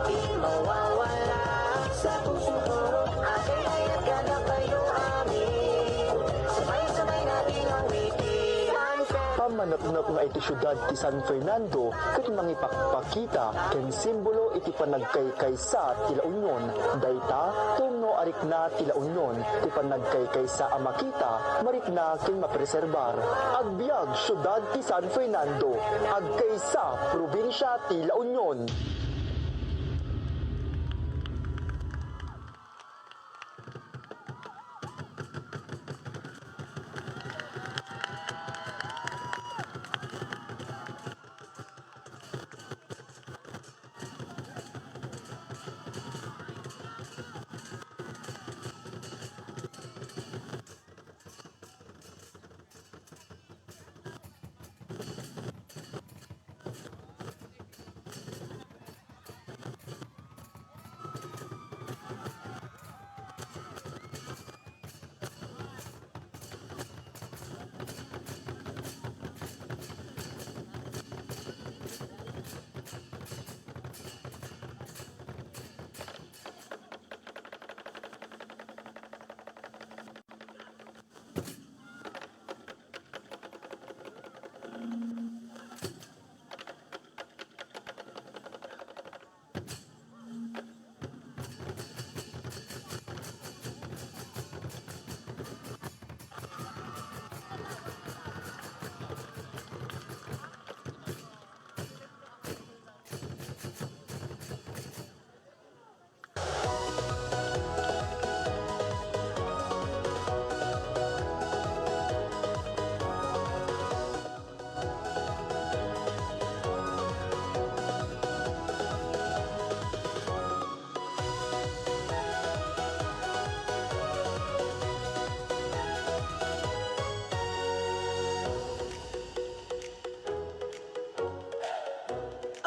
di mawawala sa puso ko. Ay, ay, ay, at ganda kayo, amin. Sabay-sabay natin ang witian. Pammaneknek nga iti siudad ti San Fernando ket mangipakpakita ken simbolo iti panagkaykaysa ti La Union. Dayta, tapno a rikna ti La Union ti panagkaykaysa a makita, marikna ken mapreserbar. Agbiag siudad ti San Fernando, agkaysa probinsia ti La Union.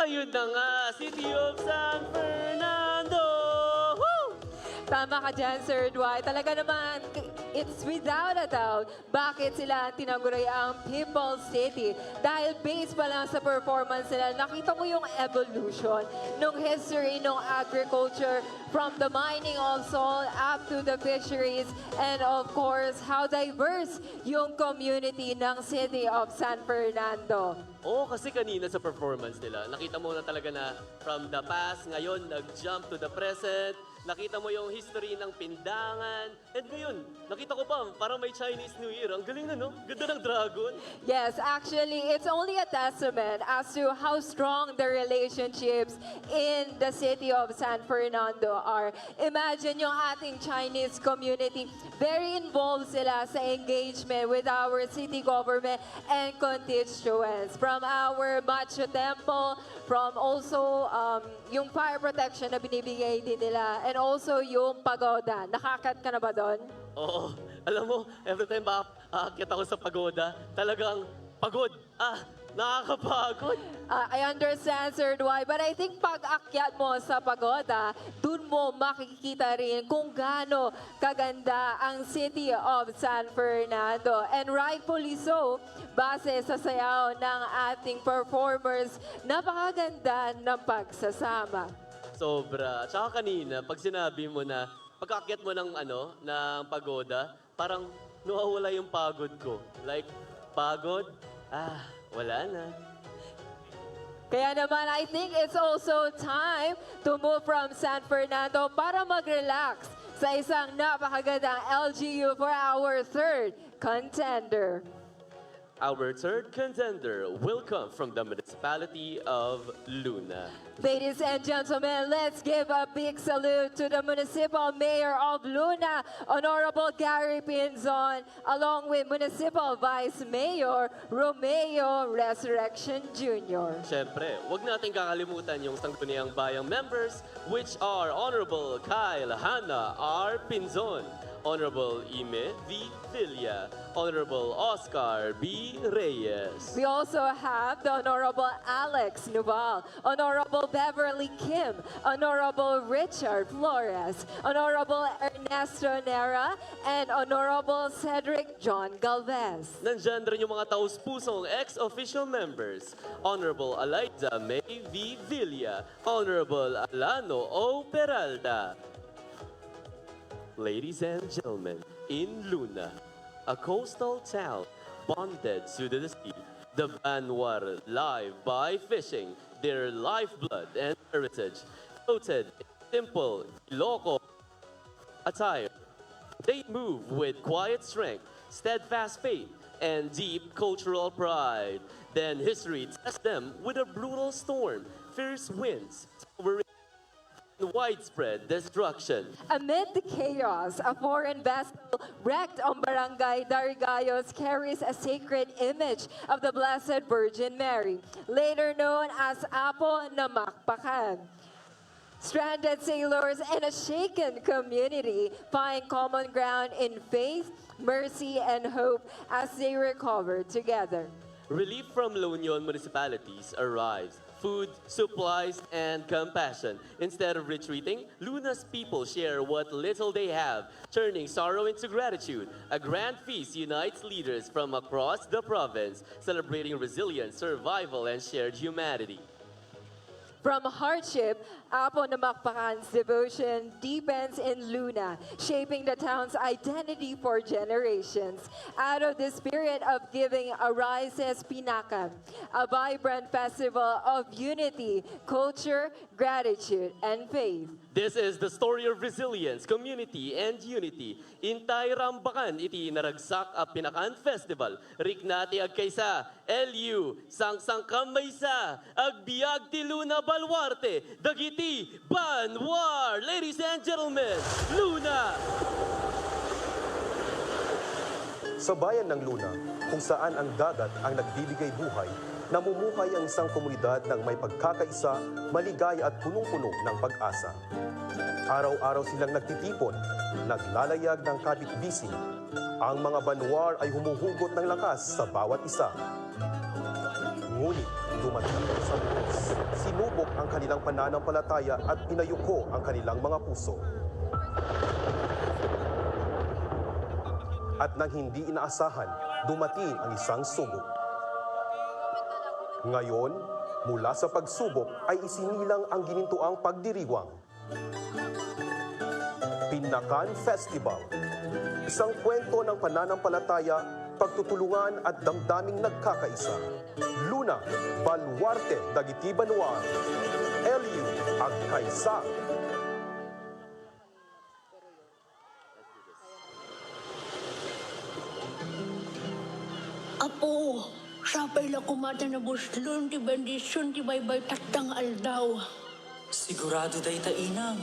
Ayun na nga, City of San Fernando! Woo! Tama ka dyan, Sir Dwight. Talaga naman, k-, It's without a doubt bakit sila ang tinaguriang People's City. Dahil based pa lang sa performance nila, nakita mo yung evolution nung history, nung agriculture, from the mining of salt up to the fisheries, and of course, how diverse yung community ng City of San Fernando. Oo, kasi kanina sa performance nila, nakita mo na talaga na from the past, ngayon, nag-jump to the present. Nakita mo yung history ng pindangan. And ngayon, nakita ko pa, parang may Chinese New Year. Ang galing na, no? Ganda ng dragon. Yes, actually, it's only a testament as to how strong the relationships in the city of San Fernando are. Imagine yung ating Chinese community, very involved sila sa engagement with our city government and constituents. From our Machu Temple, from also um, yung fire protection na binibigay din nila, and also yung pagoda. Nakaakyat ka na ba doon? Oo. Alam mo, every time ba aakyat ako sa pagoda, talagang pagod. Ah, nakakapagod. Ah, I understand, Sir Dwight, but I think pag akyat mo sa pagoda, dun mo makikita rin kung gaano kaganda ang City of San Fernando. And rightfully so, base sa sayaw ng ating performers, napakaganda ng pagsasama. Sobra. Tsaka kanina, pag sinabi mo na pagkaakyat mo ng ano, ng pagoda, parang nawawala yung pagod ko. Like, pagod? Ah, wala na. Kaya naman, I think it's also time to move from San Fernando para mag-relax sa isang napakagandang L G U for our third contender. Our third contender will come from the municipality of Luna. Ladies and gentlemen, let's give a big salute to the Municipal Mayor of Luna, Honorable Gary Pinzon, along with Municipal Vice Mayor Romeo Resurrection Junior. Siyempre, huwag natin kakalimutan yung Sangguniang Bayang members, which are Honorable Kyle Hannah R. Pinzon, Honorable Ime V. Villa, Honorable Oscar B. Reyes. We also have the Honorable Alex Nuval, Honorable Beverly Kim, Honorable Richard Flores, Honorable Ernesto Nera, and Honorable Cedric John Galvez. Nandyan rin yung mga taus-pusong ex-official members, Honorable Eliza May V. Villa, Honorable Alano O. Peralta. Ladies and gentlemen, in Luna, a coastal town bonded to the sea, the Banwar live by fishing, their lifeblood and heritage, coated in simple Ilocano attire. They move with quiet strength, steadfast faith, and deep cultural pride. Then history tests them with a brutal storm, fierce winds, towering and widespread destruction. Amid the chaos, a foreign vessel wrecked on Barangay Darigayos carries a sacred image of the Blessed Virgin Mary, later known as Apo Namakpakan. Stranded sailors and a shaken community find common ground in faith, mercy, and hope as they recover together. Relief from La Union municipalities arrives. Food, supplies, and compassion. Instead of retreating, Luna's people share what little they have, turning sorrow into gratitude. A grand feast unites leaders from across the province, celebrating resilience, survival, and shared humanity. From hardship, Apo Namakpakan's devotion deepens in Luna, shaping the town's identity for generations. Out of the spirit of giving arises Pinakan, a vibrant festival of unity, culture, gratitude, and faith. This is the story of resilience, community, and unity. Intay Rambakan iti naragsak a Pinakan Festival. Rikna ti agkaysa, L U, sangsangkam maysa, agbiag ti Luna Baluarte, dagiti Banwar. Ladies and gentlemen, Luna! Sa bayan ng Luna, kung saan ang dagat ang nagbibigay buhay, namumuhay ang isang komunidad ng may pagkakaisa, maligaya at punong-puno ng pag-asa. Araw-araw silang nagtitipon, naglalayag ng kapit-bisig. Ang mga Banwar ay humuhugot ng lakas sa bawat isa. Ngunit dumating sa buhos, sinubok ang kanilang pananampalataya at pinayuko ang kanilang mga puso. At nang hindi inaasahan, dumating ang isang sugo. Ngayon, mula sa pagsubok ay isinilang ang ginintuang pagdiriwang. Pinakan Festival. Isang kwento ng pananampalataya, pagtutulungan at damdaming nagkakaisa. Luna, Baluarte dagiti banua. L U, agkaysa. Apo, sapay la koma ta nabuslon ti bendision ti baybay tatta nga aldaw. Sigurado dayta, inang.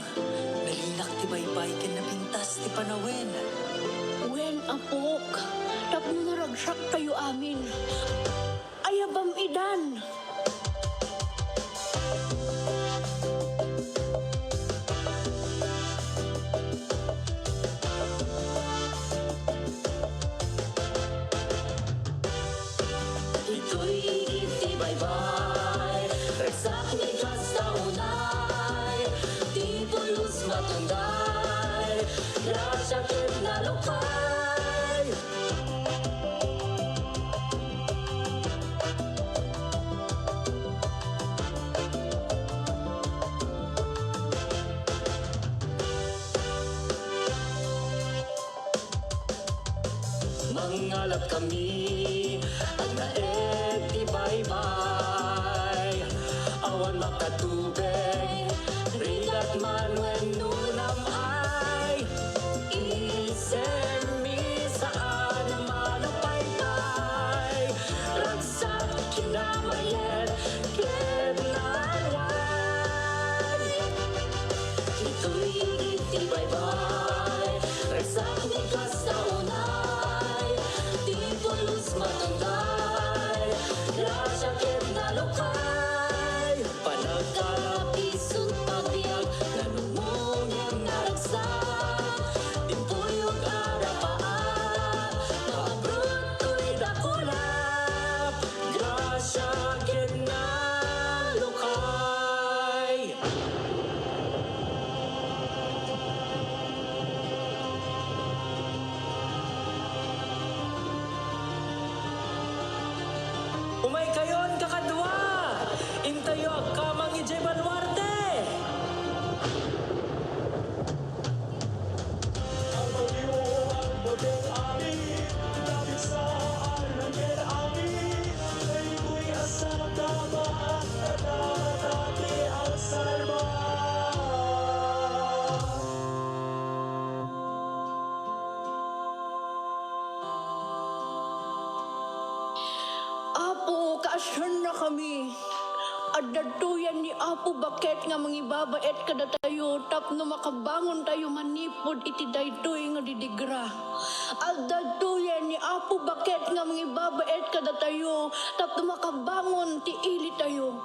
Nalinak ti baybay ken napintas ti panawen. Wen, apok, tapno naragsak tayo amin. Ayabam idan. Ditoy iti baybay, ragsak ni Dios ta unay, ti pulos matungday, grasia ket nalukay. Mangalap kami, agnaed ti baybay. Awan makatubeg, rigat man wenno nam-ay. Isemmi saan a malupaypay, ragsak, kinamayet, ket nalway. Ditoy iti baybay, ragsak ni Dios ta unay, ti pulos matungday, grasia ket nalukay. Panagkalap, isu, pagbiag, nanumong nga naragsak, timpuyog a rapaak, maabroto iti kulap, grasia ket nalukay. Umaykayon, kakadua! Intayo agkamang idiay baluarte! Agpaliw, agpaliw amin, dagiti saan ken amin, daytoy a sangkaba, a dagiti agsalba. Apo, kaasiannakami. Adda datoyen ni Apo baket nga mangibabaet kadatayo tapno makabangontayo manipud iti daytoy nga didigra. Adda datoyen ni Apo baket nga mangibabaet kadatayo tapno makabangon ti ilitayo.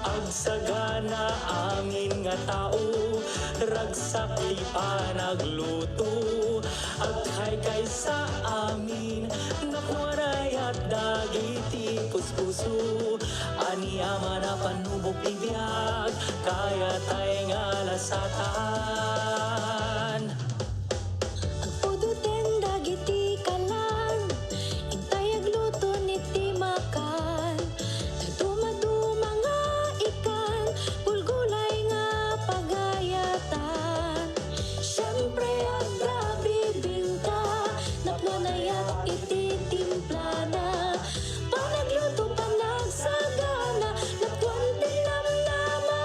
Agsagana amin nga tao, ragsak ti panagluto. Agkaykaysa amin, nakuan ayat dagiti puspuso. Aniaman a panubok ti biag, kayatay nga lasatan. Agpudoten dagiti kalan, intay agluton iti makan. Dadumaduma nga ikan, gulgulay nga pagayatan. Siempre, adda bibingka, napuan ayat iti timplana. Panagluto, panagsagana, napuan ti namnama.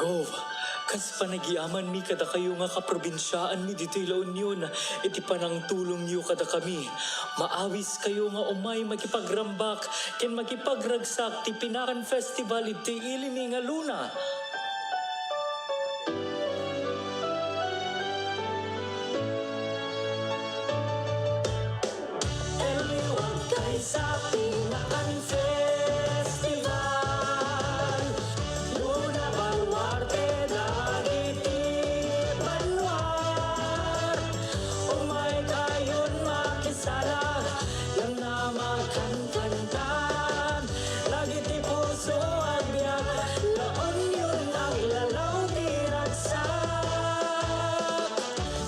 Oh, kas panagiamanmi kadakayo nga kaprobinsiaanmi ditoy La Union, iti panangtulongyo kadakami, maawiskayo nga umay makipagrambak ken makipagragsak ti Pinakan Festival iti ilimi nga Luna. Liwag kaysa Pinakan Festival. Luna Baluarte dagiti banua. Umay kayon makisala, lanna makankantan. Dagiti puso agbiag, La Union aglalaw ti ragsak.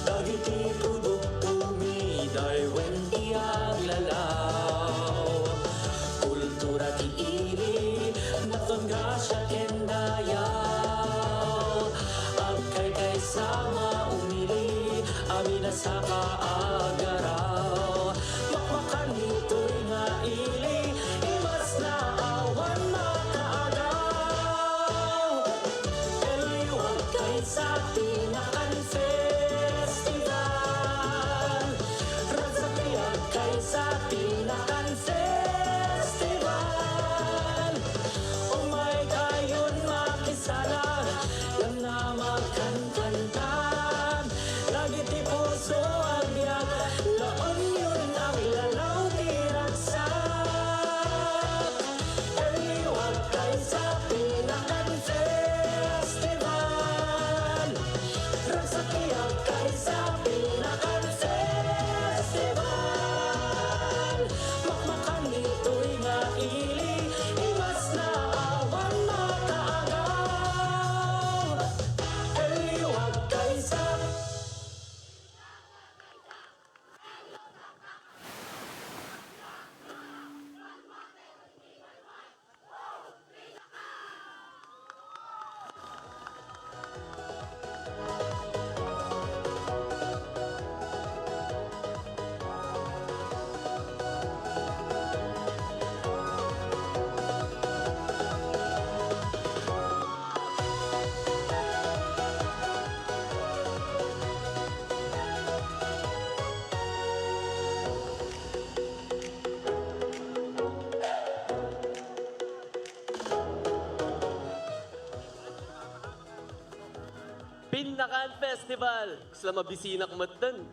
Dagiti produktomi daywen ti aglalaw. Kultura ti ili, naton grasia ken dayaw. Agkaykaysa nga umili, amin a saka agaraw. Makmakan ditoy nga ili, imas na awan makaagaw. Liwag kaysa Pinakan Festival. Ragsak ti agkaysa Pinakan Festival. Umay kayon makisala, lanna makankantan. Dagiti puso agbiag, La Union aglalaw ti ragsak. Liwag kaysa Pinakan Festival. Ragsak ti agkaysa Pinakan Festival. Makmakan ditoy nga ili, imas na awan makaagaw. Liwag kaysa Pinakan Festival! Kasla mabisinak metten.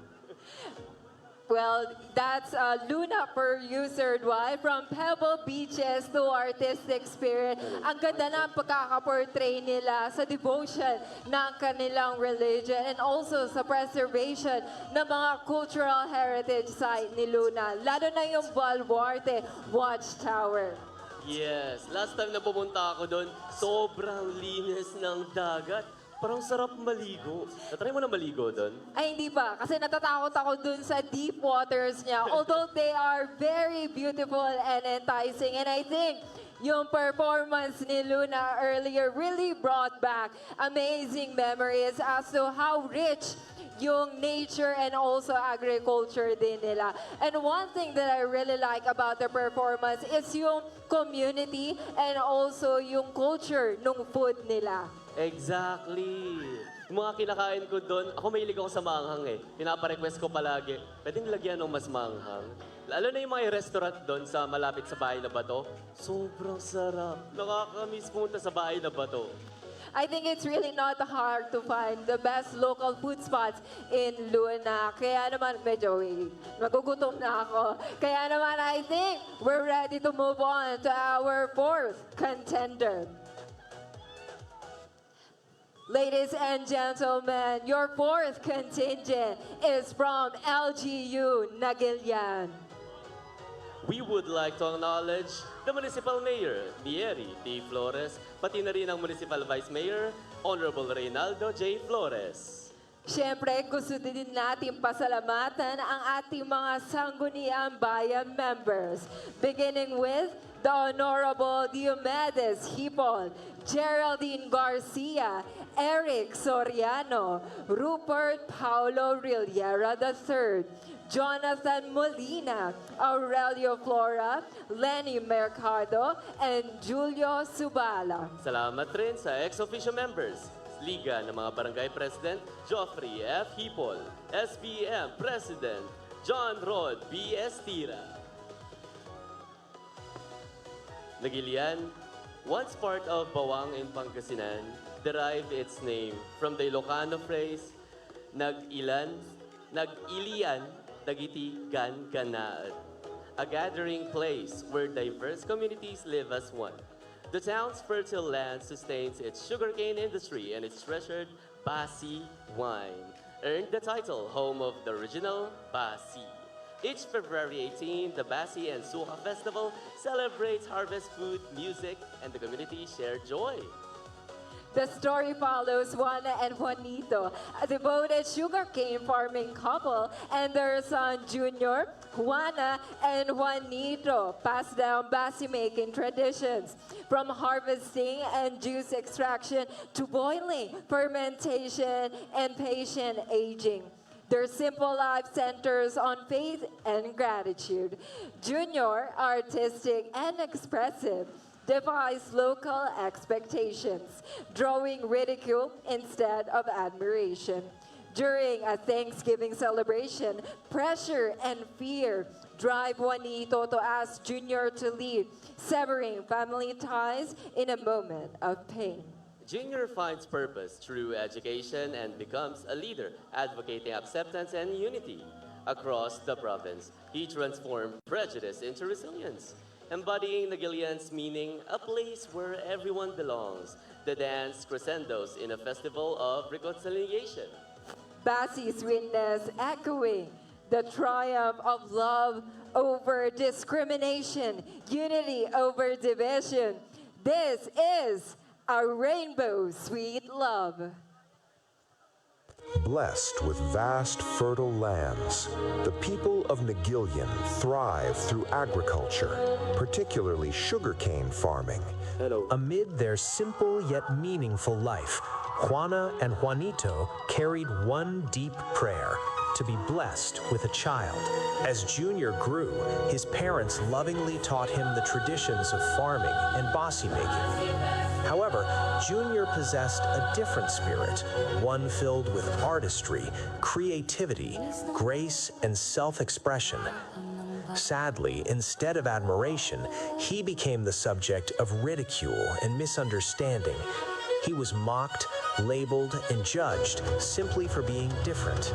Well, that's, uh, Luna per User Dwight, from Pebble Beaches to Artistic Spirit. Ang ganda ng pagkakaportray nila sa devotion ng kanilang religion and also sa preservation ng mga cultural heritage site ni Luna, lalo na yung Baluarte Watchtower. Yes, last time na pumunta ako doon, sobrang linis ng dagat. Parang sarap maligo. Na-try mo na maligo doon? Ay, hindi pa. Kasi natatakot ako dun sa deep waters niya. Although they are very beautiful and enticing. And I think yung performance ni Luna earlier really brought back amazing memories as to how rich yung nature and also agriculture din nila. And one thing that I really like about the performance is yung community and also yung culture nung food nila. Exactly. Yung mga kinakain ko doon, ako mahilig ako sa maanghang eh. Pinapa-request ko palagi, "Pwedeng lagyan ng mas maanghang?" Lalo na yung mga restaurant doon sa malapit sa Bahay na Bato. Sobrang sarap. Nakakamiss pumunta sa Bahay na Bato. I think it's really not hard to find the best local food spots in Luna. Kaya naman, medyo, eh, magugutom na ako. Kaya naman, I think we're ready to move on to our fourth contender. Ladies and gentlemen, your fourth contingent is from L G U Naguilian. We would like to acknowledge the Municipal Mayor, Mieri T. Flores, pati na rin ang Municipal Vice Mayor, Honorable Reynaldo J. Flores. Siyempre, gusto din natin pasalamatan ang ating mga Sangguniang Bayan members, beginning with the Honorable Diomedes Hipon, Geraldine Garcia, Eric Soriano, Rupert Paulo Rillera the third, Jonathan Molina, Aurelio Flora, Lenny Mercado, and Julio Subala. Salamat rin sa ex officio members, Liga ng mga Barangay President, Geoffrey F. Hipol, S B M President, John Rod B. Estira. Nagilian, once part of Bawang in Pangasinan, derived its name from the Ilocano phrase, nag-ilan, nag-ilian dagiti ganggannaet, a gathering place where diverse communities live as one. The town's fertile land sustains its sugarcane industry and its treasured Basi wine earned the title home of the original Basi. Each February eighteen, the Basi and Suka Festival celebrates harvest food, music, and the community shared joy. The story follows Juana and Juanito, a devoted sugarcane farming couple, and their son Junior. Juana and Juanito pass down basi making traditions, from harvesting and juice extraction to boiling, fermentation, and patient aging. Their simple life centers on faith and gratitude. Junior, artistic and expressive, defies local expectations, drawing ridicule instead of admiration. During a Thanksgiving celebration, pressure and fear drive Juanito to ask Junior to leave, severing family ties in a moment of pain. Junior finds purpose through education and becomes a leader advocating acceptance and unity across the province. He transformed prejudice into resilience, embodying Nagilian's meaning, a place where everyone belongs. The dance crescendos in a festival of reconciliation. Basi's witness echoing the triumph of love over discrimination, unity over division. This is a rainbow sweet love. Blessed with vast fertile lands, the people of Nagilian thrive through agriculture, particularly sugarcane farming. Hello. Amid their simple yet meaningful life, Juana and Juanito carried one deep prayer: to be blessed with a child. As Junior grew, his parents lovingly taught him the traditions of farming and basi making. However, Junior possessed a different spirit, one filled with artistry, creativity, grace, and self expression. Sadly, instead of admiration, he became the subject of ridicule and misunderstanding. He was mocked, labeled, and judged simply for being different.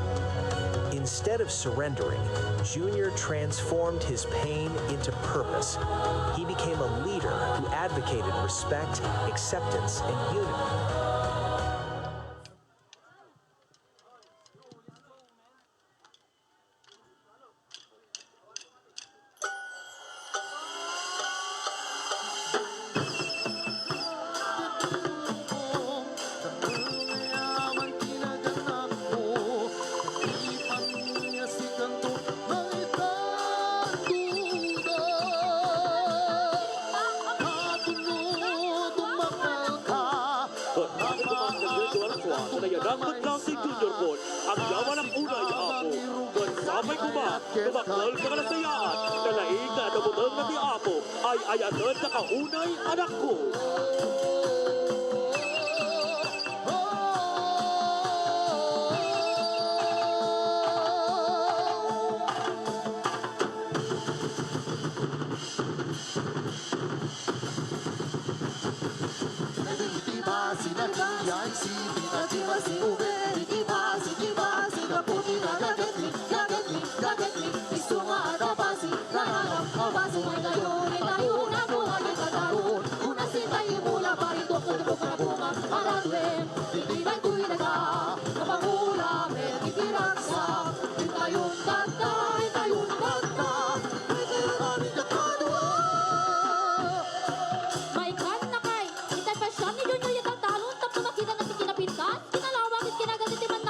Instead of surrendering, Junior transformed his pain into purpose. He became a leader who advocated respect, acceptance, and unity. Ket amin ti pagdagdagdua ket nayanak met laeng ti Junior ko. Agyamanak unay, Apo, ket sapay koma no dakkel ti kanasayaat, ta laing nga adda butengna ti Apo, ay-ayaten daka unay, anakko. Iti basi na diay sipit a di masiubi. Iti basi, iti basi, gapu ti nagagetmi, gagetmi, gagetmi. Isu nga adda basi, nananap a basi. Ay kayo, ay kayo, nakuha ni kataron. Una sintay imula, barito, kulbok na bunga, aradwe. Iti daytoy daga, napangula, met iti ragsak. Intayon tatta, intayon tatta. Iti ragsak ni kakadua. Maikannakay, itay pasian ni Junior ya taltalon tapno makitana ti kinapintas, kinalawa, ket kinagal iti man-,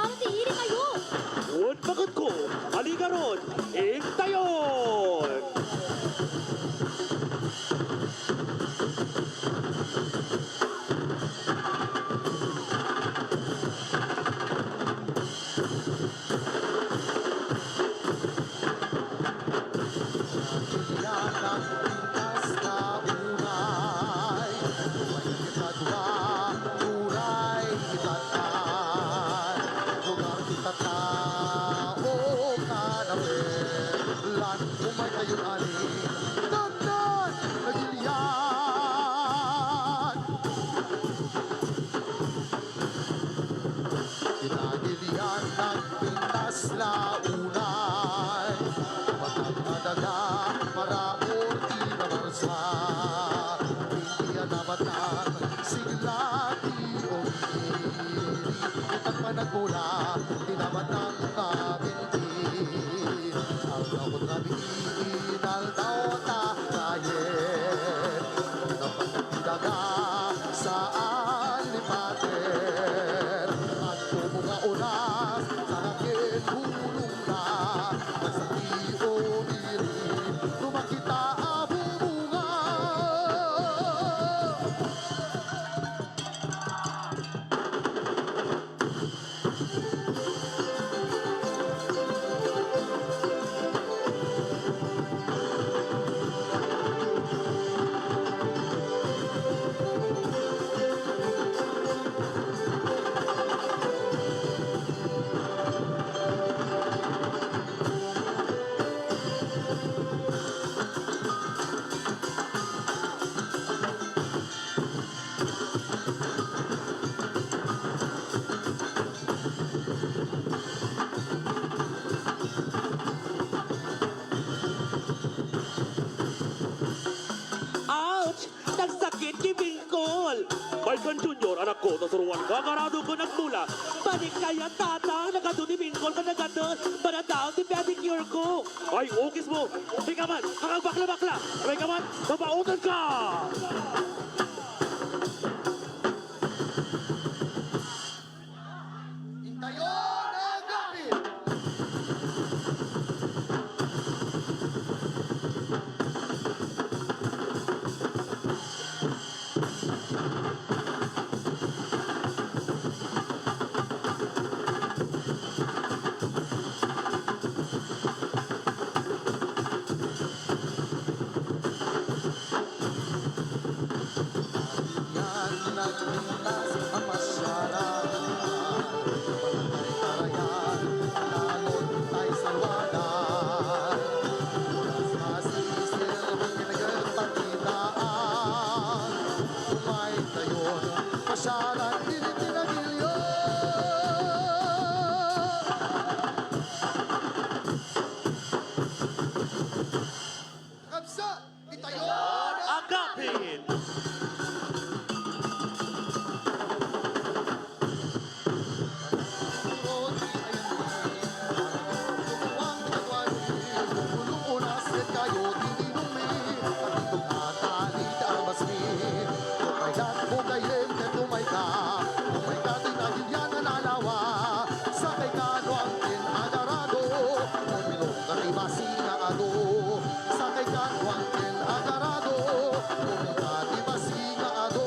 Ay, kan Junior, anakko, nasuroanka nga arado ken agmula. Balik kayat, Tatang, nagadu ti bingkol ken nagadu, manadaon ti pedicure ko. Ay, ukis mo. Ika man, kakagbakla-bakla. Ay, ka man, mapautang ka! Intayon a gapit! Yan nagpintas a pasyaran, Barangay Tarayan, Talon, tay salwadan. Oras masisil, kinagagpatitaan, umay tayon, pasyaran, dili tinagilyo. Kabsa, itayon a gapit! Sakay ka no angkin agarado, umilom ka ti basi nga adu. Sakay ka no angkin agarado, umilom ka ti basi nga adu.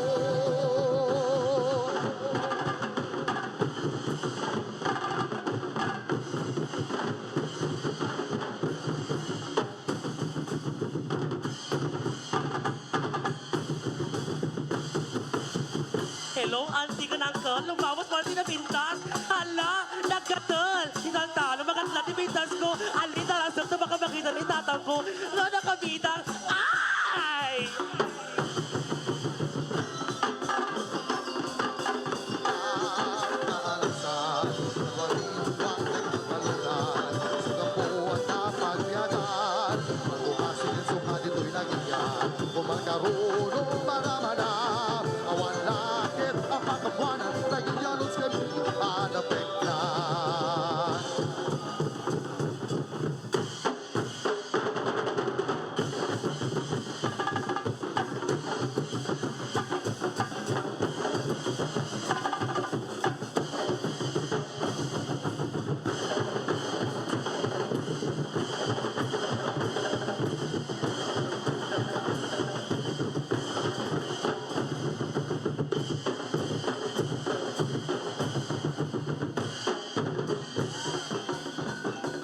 Hello, auntie ken uncle. Lumawas man ti napintas. Hala, naggatel. Inalta, lumagatla ti pintas ko. Alita, lasek ta baka makita ni tatang ko. Nga nakabitang. Ay! Agkaruno para manam, awan lakit a pakapuanan, dagiti anos ken a napektan.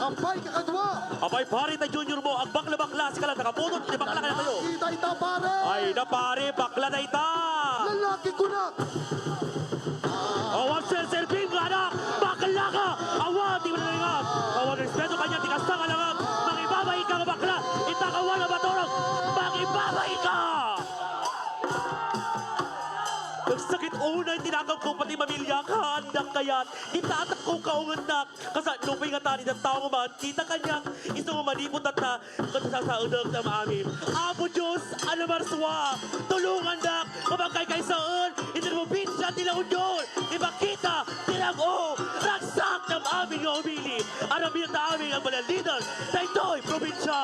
Apay, kakadua! Apay, pare, ta junior mo, agbakla-bakla, sika lang nakapunot, di bakla ka na tayo. Lalaki dayta, pare! Ay, na, pare, bakla dayta! Lalaki, kunak! Awan serserbing nga anak, bakla ka! Awan, di mo nalingat! Awan respeto kanya, di kasta nga langat! Mangibabain ka nga bakla! Itakawan nga baturog! Mangibabain ka! Nagsakit unay ti nakam ko, pati mamilya ka, andak kayat. Di tatak ko kaungennak. Kasano pay nga tani da tao nga makita kaniak, isu nga manipud tatta, ket sasaedek ti amin. Apo Dios a namarsua, tulongandak nga mangkaykaysaen iti probinsia ti La Union, ipakita ti rag-o, ragsak ti amin nga umili. Aramid ta amin nga agbalay a leader daytoy probinsia.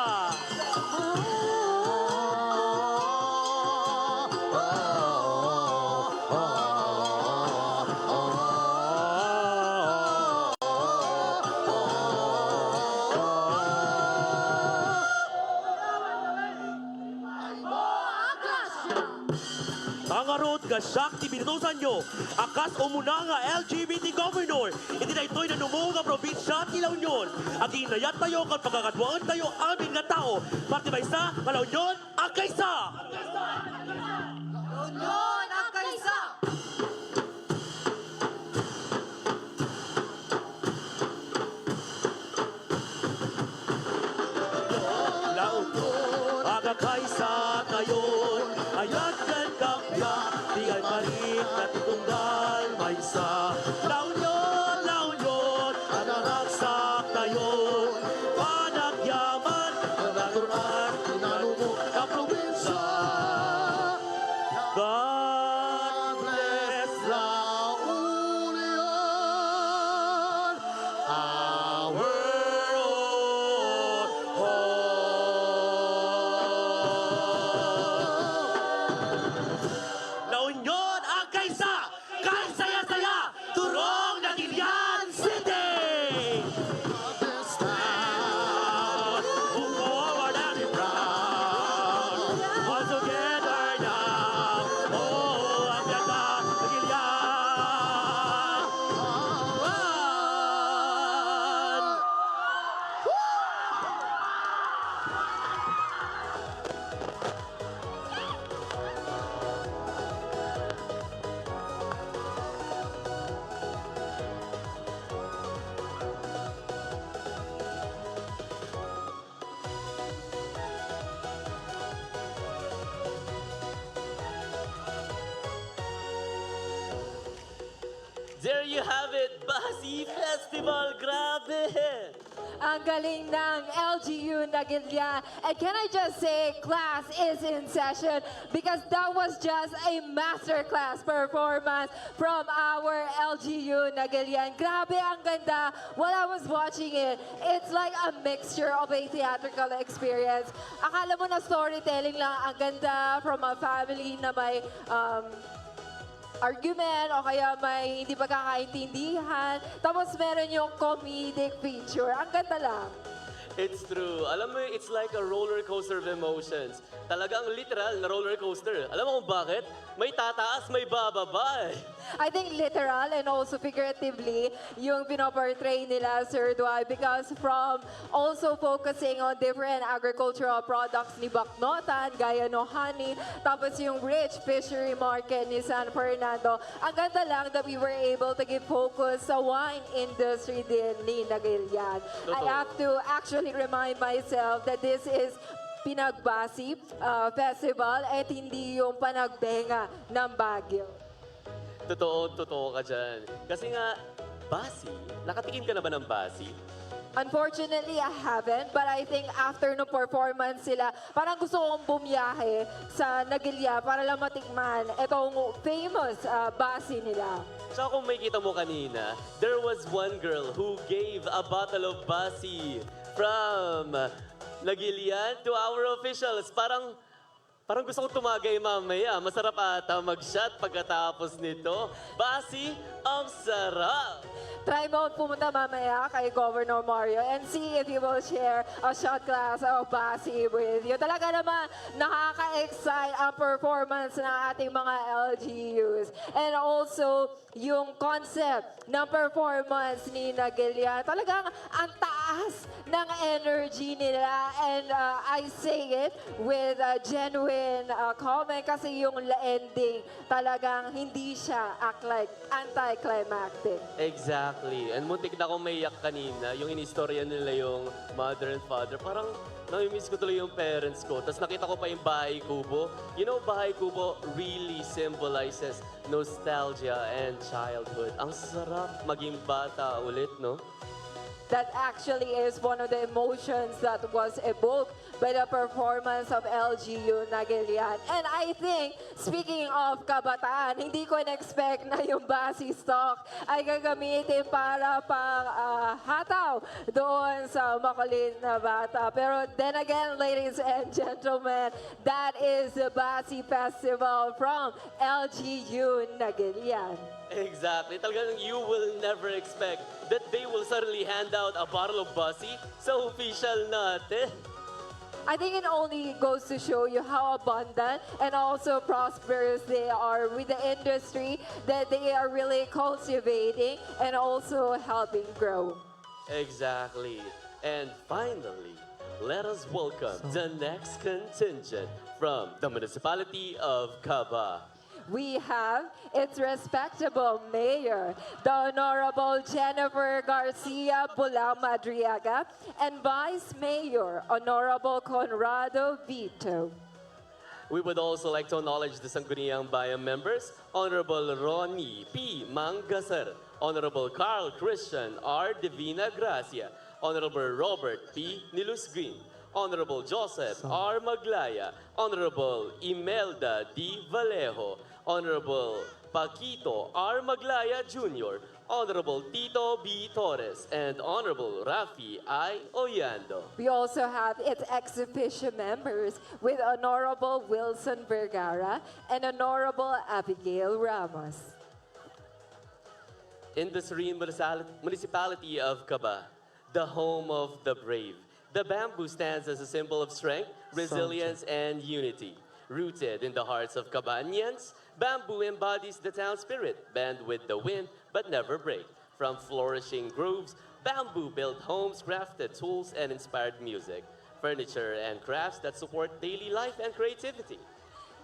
Tangarod nga siak ti binutosanyo a kas umuna nga L G B T governor iti daytoy nanumo nga probinsia ti La Union. Aginnayattayo ken pagkakaduaentayo amin nga tao, parte maysa nga La Union. Agkaysa! Union, agkaysa! La Union, agkaysa tayon, ayat ken kappia, ti agparit a ti tunggal maysa. La Union, La Union, anaragsak tayon, panagyaman, panagturan, ti nanumo a probinsia. God Together now. Oh, ang ganda. Pagilya. There you have it, Basi Festival. Grabe! Ang galing ng L G U Nagilian. And can I just say, class is in session because that was just a masterclass performance from our L G U Nagilian. Grabe, ang ganda. While I was watching it, it's like a mixture of a theatrical experience. Akala mo na storytelling lang, ang ganda from a family na may, um, argument o kaya may hindi pagkakaintindihan. Tapos meron yung comedic feature. Ang ganda lang. It's true. Alam mo, it's like a roller coaster of emotions. Talagang literal na roller coaster. Alam mo kung bakit? May tataas, may bababa eh. I think literal and also figuratively yung pinoportray nila, Sir Dwight, because from also focusing on different agricultural products ni Baknotan, gaya no honey, tapos yung rich fishery market ni San Fernando. Ang ganda lang that we were able to give focus sa wine industry din ni Nagilian. I Totoo. have to actually remind myself that this is Pinagbasi, ah, Festival at hindi yung panagbenga ng Baguio. Totoo, totoo ka dyan. Kasi nga, basi, nakatikim ka na ba ng basi? Unfortunately, I haven't, but I think after no performance sila, parang gusto kong bumiyahe sa Nagilian para lang matikman itong famous, ah, basi nila. Tsaka kung makikita mo kanina, there was one girl who gave a bottle of basi from Nagilian to our officials. Parang, parang gusto kong tumagay mamaya. Masarap ata mag-shot pagkatapos nito. Basi, ang sarap! Try mo pumunta mamaya kay Governor Mario and see if he will share a shot glass of basi with you. Talaga naman, nakaka-excite ang performance ng ating mga L G Us. And also, yung concept ng performance ni Nagilian. Talagang ang taas ng energy nila. And, uh, I say it with a genuine, uh, comment kasi yung la-, ending, talagang hindi siya act like, anticlimactic. Exactly. And muntik na akong maiyak kanina, yung inistorya nila yung mother and father. Parang namimiss ko tuloy yung parents ko. Tapos nakita ko pa yung bahay kubo. You know, bahay kubo really symbolizes nostalgia and childhood. Ang sarap maging bata ulit, no? That actually is one of the emotions that was evoked by the performance of L G U Nagilian. And I think, speaking of kabataan, hindi ko in-expect na yung basi stock ay gagamitin para pang, ah, hataw doon sa makulit na bata. Pero then again, ladies and gentlemen, that is the Basi Festival from L G U Nagilian. Exactly. Talagang you will never expect that they will suddenly hand out a bottle of basi sa official natin. I think it only goes to show you how abundant and also prosperous they are with the industry that they are really cultivating and also helping grow. Exactly. And finally, let us welcome the next contingent from the municipality of Caba. We have its respectable mayor, the Honorable Jennifer Garcia Bulang Madriaga, and Vice Mayor, Honorable Conrado Vito. We would also like to acknowledge the Sangguniang Bayan members, Honorable Ronnie P. Mangasar, Honorable Carl Christian R. Divina Gracia, Honorable Robert P. Nilusguin, Honorable Joseph R. Maglaya, Honorable Imelda D. Vallejo, Honorable Paquito R. Maglaya Junior, Honorable Tito B. Torres, and Honorable Raffy I. Oyando. We also have its ex officio members with Honorable Wilson Vergara and Honorable Abigail Ramos. In the serene municipal-, municipality of Caba, the home of the brave, the bamboo stands as a symbol of strength, resilience, and unity. Rooted in the hearts of Cabanians, bamboo embodies the town spirit, bend with the wind but never break. From flourishing groves, bamboo built homes, crafted tools, and inspired music, furniture, and crafts that support daily life and creativity.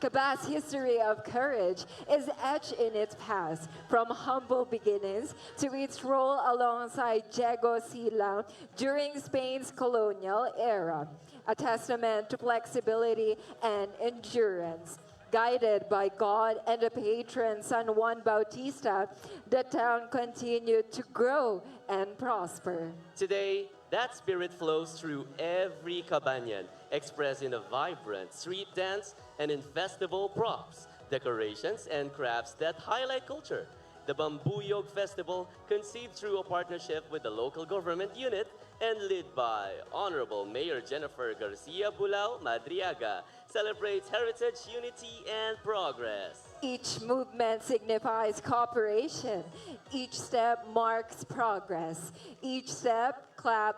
Caba's history of courage is etched in its past, from humble beginnings to its role alongside Diego Silang during Spain's colonial era, a testament to flexibility and endurance. Guided by God and the patron San Juan Bautista, the town continued to grow and prosper. Today, that spirit flows through every Cabanian, expressed in a vibrant street dance and in festival props, decorations, and crafts that highlight culture. The Bambuyog Festival, conceived through a partnership with the local government unit and led by Honorable Mayor Jennifer Garcia Bulao Madriaga, celebrates heritage, unity, and progress. Each movement signifies cooperation. Each step marks progress. Each step, clap,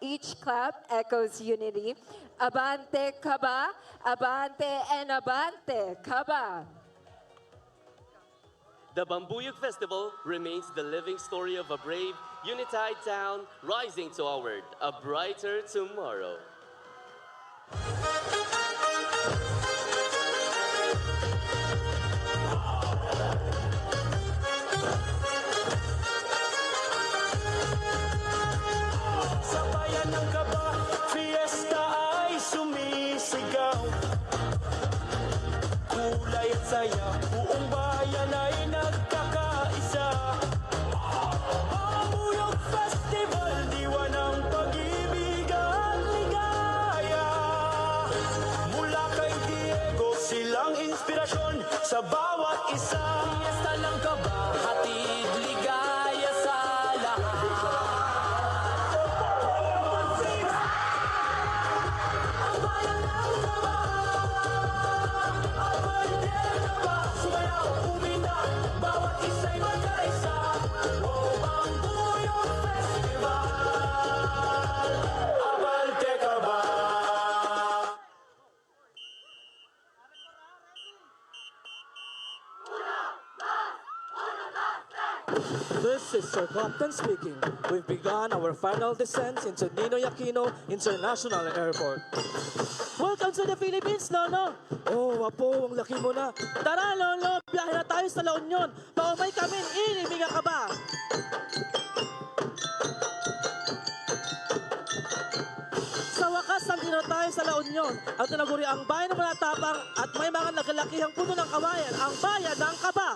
each clap echoes unity. Abante, Caba! Abante and abante, Caba! The Bambuyog Festival remains the living story of a brave, unified town rising toward a brighter tomorrow. Sa bayan ng Caba, fiesta ay sumisigaw. Kulay at saya, buong bayan ay nagkakaisa. Bambuyog Festival, diwa ng pag-ibig at ligaya. Mula kay Diego, silang inspirasyon sa bawat isa. Fiesta ng Caba, hatid ligaya sa lahat. Ang bayan ng Caba, ang bayan ng Caba, sumayaw, umita, bawat isa'y magkaisa. O Bambuyog Festival, abante Caba. This is Sir Clapton speaking. We've begun our final descent into Ninoy Aquino International Airport. Welcome to the Philippines, Lolo! Oh, Apo, ang laki mo na. Tara, Lolo, biyahe na tayo sa La Union. Paumay kami, ini, mga Caba. Sa wakas, nandito na tayo sa La Union, ang tinaguriang bayan ng matatapang at may mga nagalakihang puno ng kawayan, ang bayan ng Caba.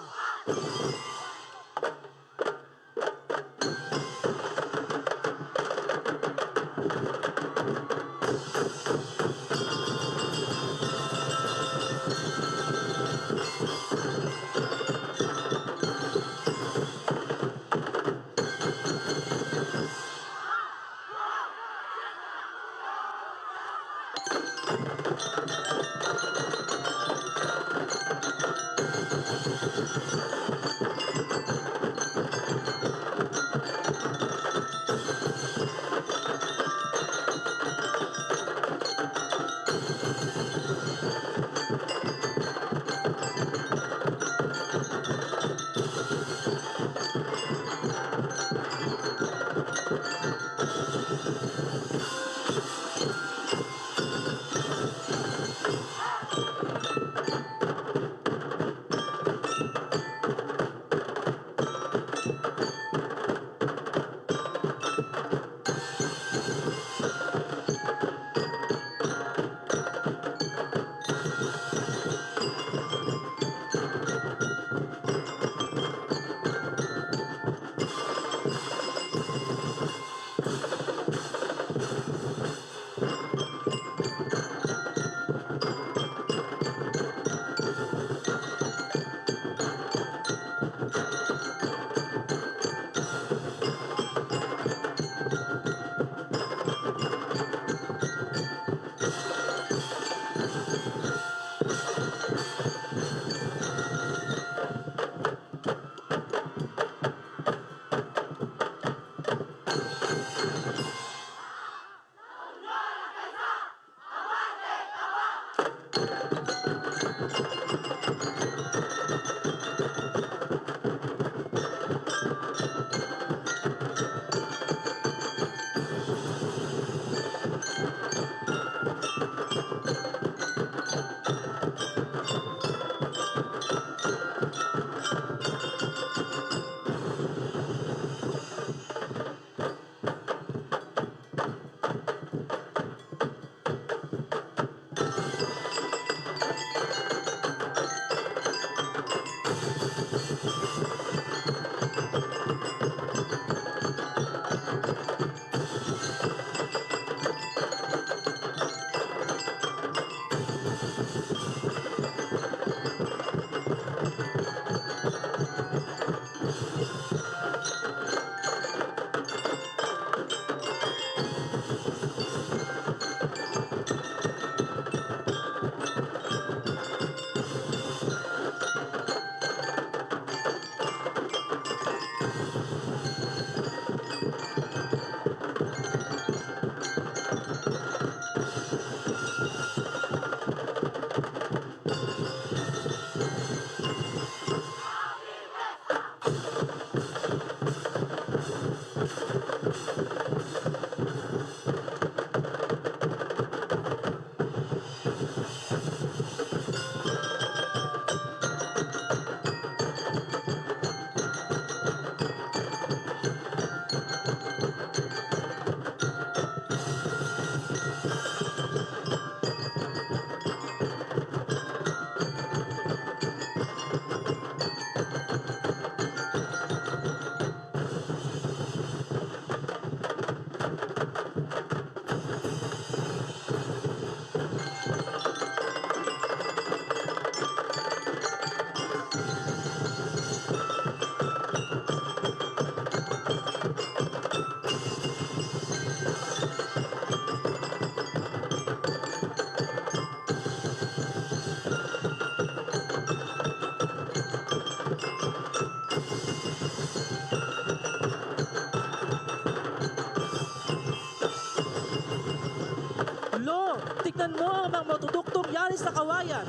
sa kawayan.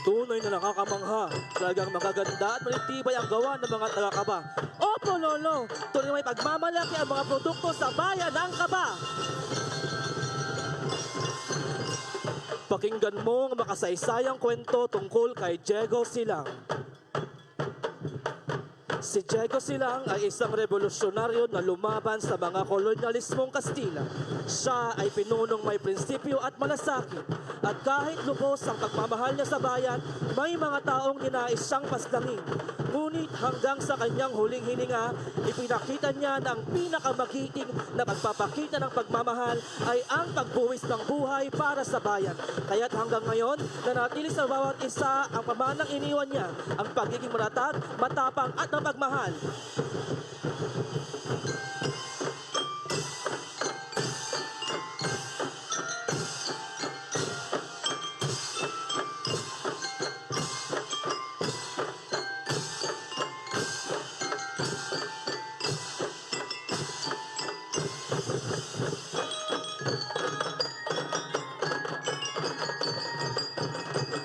Tunay na nakakamangha. Talagang magaganda at manitibay ang gawa ng mga taga-Kaba. Opo, Lolo. Tunay may pagmamalaki ang mga produkto sa bayan ng Kaba. Pakinggan mo ang makasaysayang kwento tungkol kay Diego Silang. Si Diego Silang ay isang rebolusyonaryo na lumaban sa mga kolonyalismong Kastila. Siya ay pinunong may prinsipyo at malasakit, at kahit lubos ang pagmamahal niya sa bayan, may mga taong ninais siyang paslangin. Ngunit hanggang sa kanyang huling hininga, ipinakita niya na ang pinakamagiting na pagpapakita ng pagmamahal ay ang pagbuwis ng buhay para sa bayan. Kaya't hanggang ngayon, nanatili sa bawat isa ang pamanang iniwan niya, ang pagiging matatag, matapang at mapagmahal.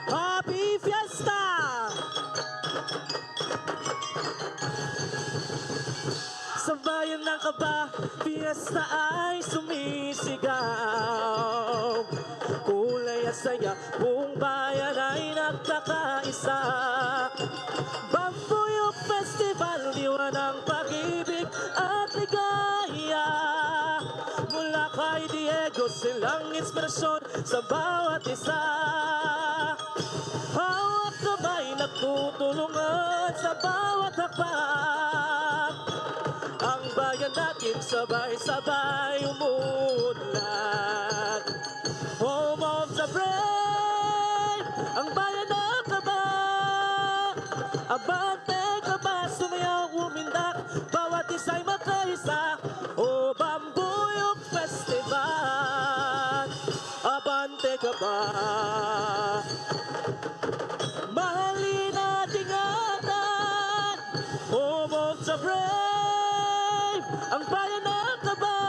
Happy Fiesta! Sa bayan ng Kaba, fiesta ay sumisigaw. Kulay at saya, buong bayan ay nagkakaisa. Bambuyog Festival, diwa ng pag-ibig at ligaya. Mula kay Diego, Silang inspirasyon sa bawat isa. Hawak kamay, nagtutulungan sa bawat hakbang. Ang bayan natin sabay-sabay umunlad. Home of the brave, ang bayan ng Kaba. Abante Kaba, sumayaw, umindak, bawat isa'y makaisa. O Bambuyog Festival, abante Kaba. Mahalin at ingatan, home of the brave, ang bayan ng Kaba.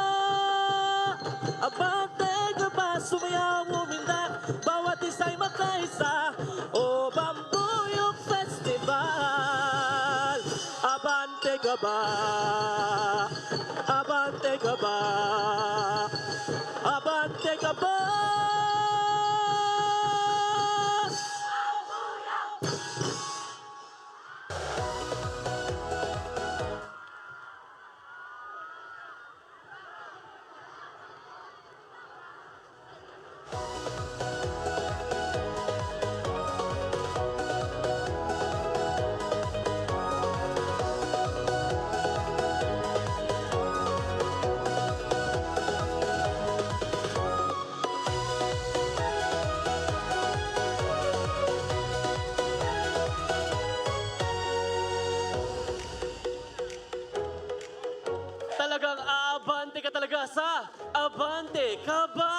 Abante Kaba, sumayaw, umindak, bawat isa'y makaisa. O Bambuyog Festival, abante Kaba. Abante Kaba. Abante Kaba. Talagang aabante ka talaga sa Abante Kaba!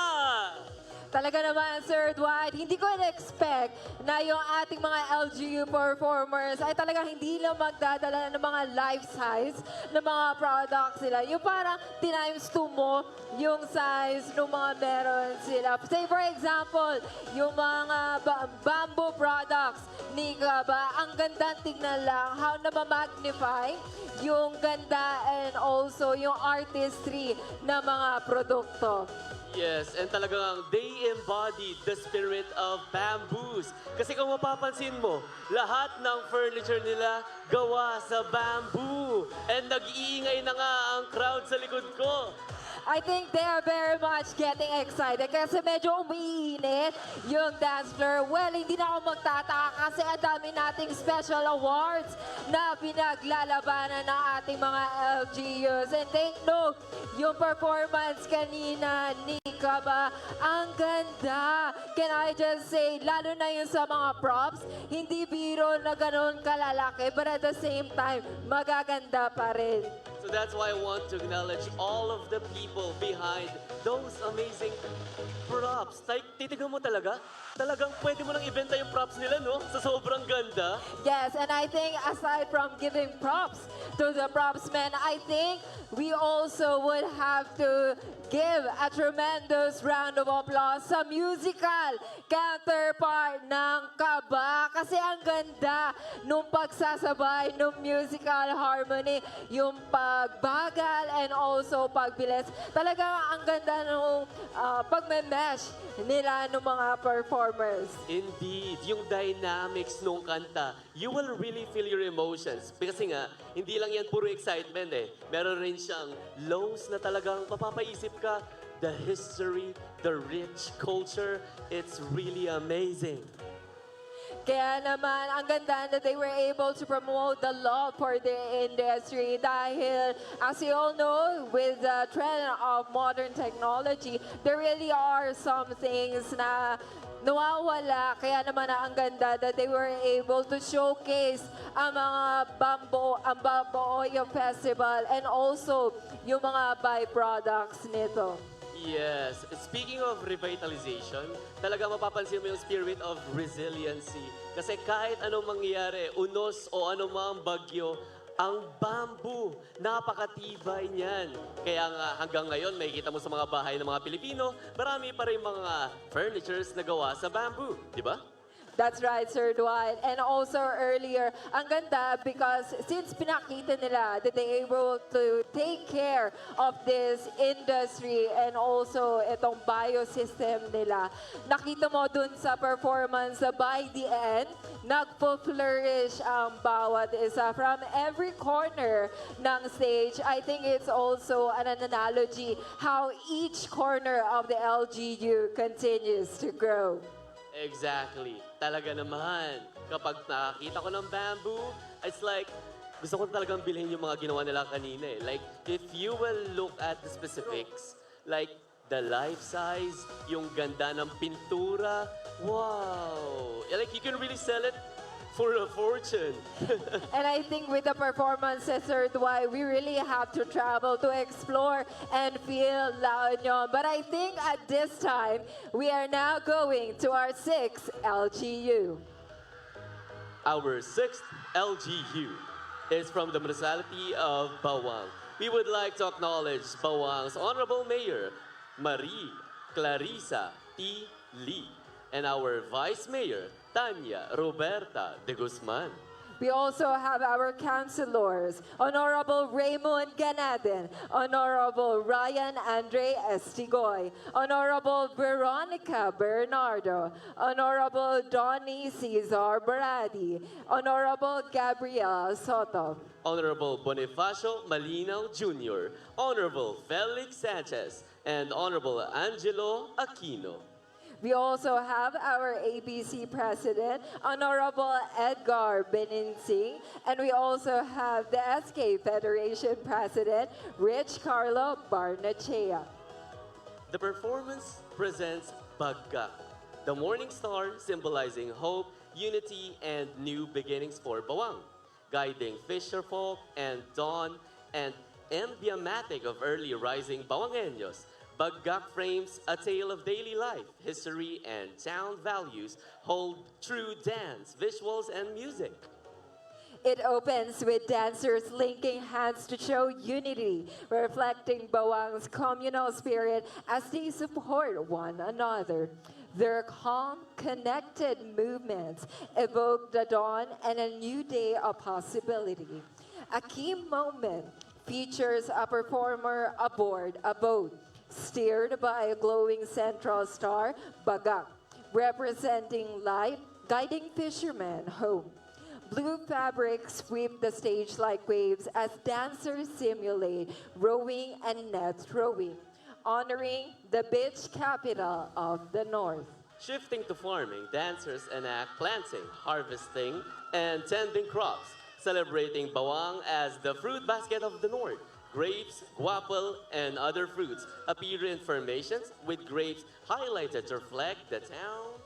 Talaga naman, Sir Dwight, hindi ko in-expect na yung ating mga L G U performers ay talaga hindi lang magdadala ng mga life size ng mga products nila. Yung parang tinimes two mo yung size ng mga meron sila. Say, for example, yung mga ba- bamboo products ni Kaba, ang ganda tignan lang, how na ma-magnify yung ganda and also yung artistry ng mga produkto. Yes, and talagang they embody the spirit of bamboos. Kasi kung mapapansin mo, lahat ng furniture nila gawa sa bamboo. And nag-iingay na nga ang crowd sa likod ko. I think they are very much getting excited kasi medyo umiinit yung dance floor. Well, hindi na ako magtataka kasi ang dami nating special awards na pinaglalabanan ng ating mga L G Us. And take note, yung performance kanina ni Kaba, ang ganda. Can I just say, lalo na yung sa mga props, hindi biro na ganun kalalaki, but at the same time, magaganda pa rin. So, That's why I want to acknowledge all of the people behind those amazing props. Tay, titignan mo talaga? Talagang pwede mo nang ibenta yung props nila, no? Sa sobrang ganda. Yes, and I think aside from giving props to the props men, I think we also would have to give a tremendous round of applause sa musical counterpart ng Kaba. Kasi ang ganda nung pagsasabay, nung musical harmony, yung pagbagal and also pagbilis. Talagang ang ganda nung ah, pagme-mesh nila ng mga performers. Indeed, yung dynamics nung kanta, you will really feel your emotions. Kasi nga, hindi lang yan puro excitement eh. Meron rin siyang lows na talagang mapapaisip ka. The history, the rich culture, it's really amazing. Kaya naman, ang ganda that they were able to promote the love for the industry dahil, as you all know, with the trend of modern technology, there really are some things na nawawala. Kaya naman ang ganda that they were able to showcase ang mga bamboo, ang Bamboo Oyo Festival and also yung mga byproducts nito. Yes. Speaking of revitalization, talaga mapapansin mo yung spirit of resiliency. Kasi kahit anong mangyari, unos o anumang bagyo, ang bamboo, napakatibay niyan. Kaya nga hanggang ngayon, makikita mo sa mga bahay ng mga Pilipino, marami pa rin mga furnitures na gawa sa bamboo, di ba? That's right, Sir Dwight. And also earlier, ang ganda because since pinakita nila that they able to take care of this industry and also itong biosystem nila, nakita mo dun sa performance na by the end, nagpo-flourish ang bawat isa from every corner ng stage. I think it's also an analogy how each corner of the L G U continues to grow. Exactly. Talaga naman. Kapag nakakita ko ng bamboo, it's like, gusto ko talagang bilhin yung mga ginawa nila kanina eh. Like, if you will look at the specifics, like, the life size, yung ganda ng pintura, wow! Like, you can really sell it for a fortune. And I think with the performances, Sir Dwight, we really have to travel to explore and feel La Union. But I think at this time, we are now going to our sixth L G U. Our sixth L G U is from the municipality of Bawang. We would like to acknowledge Bawang's Honorable Mayor, Marie Clarissa T. Lee, and our Vice Mayor, Tanya Roberta de Guzman. We also have our councilors, Honorable Raymond Ganadin, Honorable Ryan Andre Estigoy, Honorable Veronica Bernardo, Honorable Donny Cesar Brady, Honorable Gabriel Soto. Honorable Bonifacio Malinaw Junior, Honorable Felix Sanchez, and Honorable Angelo Aquino. We also have our A B C President, Honorable Edgar Beninsing, and we also have the S K Federation President, Rich Carlo Barnechea. The performance presents Bagak, the morning star symbolizing hope, unity, and new beginnings for Bawang. Guiding fisherfolk and dawn and emblematic of early rising Bawangeños, Bagak frames a tale of daily life, history, and town values hold through dance, visuals, and music. It opens with dancers linking hands to show unity, reflecting Bawang's communal spirit as they support one another. Their calm, connected movements evoke the dawn and a new day of possibility. A key moment features a performer aboard a boat, steered by a glowing central star, Bagak, representing light, guiding fishermen home. Blue fabrics sweep the stage like waves as dancers simulate rowing and net throwing, honoring the beach capital of the North. Shifting to farming, dancers enact planting, harvesting, and tending crops, celebrating Bawang as the fruit basket of the North. Grapes, guapol, and other fruits appear in formations, with grapes highlighted to reflect the town's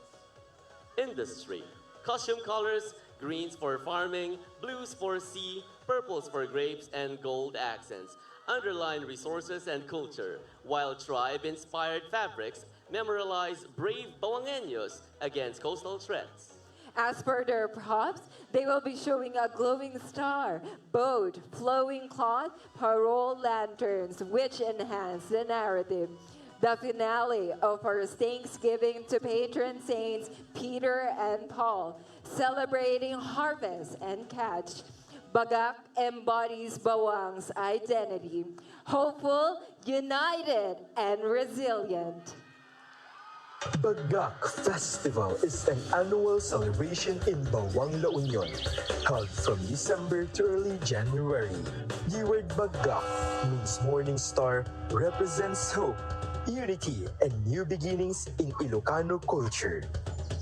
industry. Costume colors, greens for farming, blues for sea, purples for grapes and gold accents, underline resources and culture, while tribe-inspired fabrics memorialize brave Bawangeños against coastal threats. As for their props, they will be showing a glowing star, boat, flowing cloth, parol lanterns, which enhance the narrative. The finale offers thanksgiving to patron saints Peter and Paul, celebrating harvest and catch. Bagak embodies Bawang's identity, hopeful, united, and resilient. Bagak Festival is an annual celebration in Bawang, La Union, held from December to early January. The word Bagak means morning star, represents hope, unity, and new beginnings in Ilocano culture.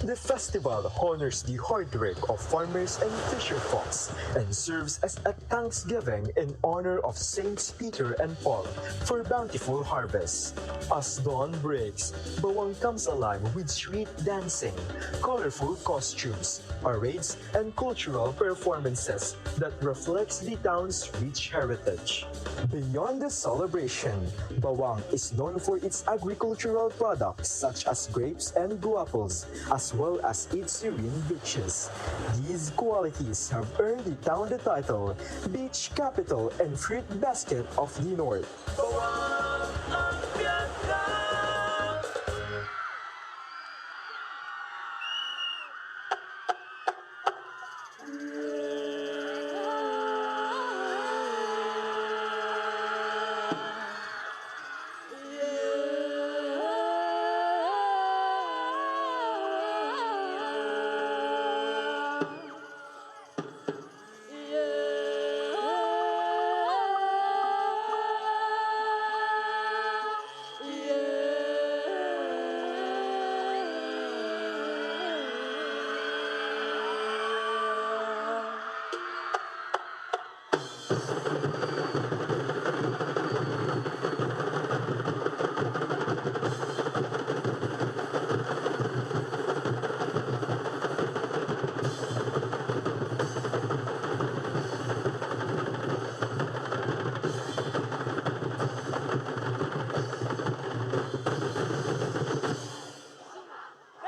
The festival honors the hard work of farmers and fisherfolks and serves as a thanksgiving in honor of Saints Peter and Paul for bountiful harvest. As dawn breaks, Bawang comes alive with street dancing, colorful costumes, parades, and cultural performances that reflects the town's rich heritage. Beyond the celebration, Bawang is known for its agricultural products such as grapes and guapos, as well as its serene beaches. These qualities have earned the town the title Beach Capital and Fruit Basket of the North.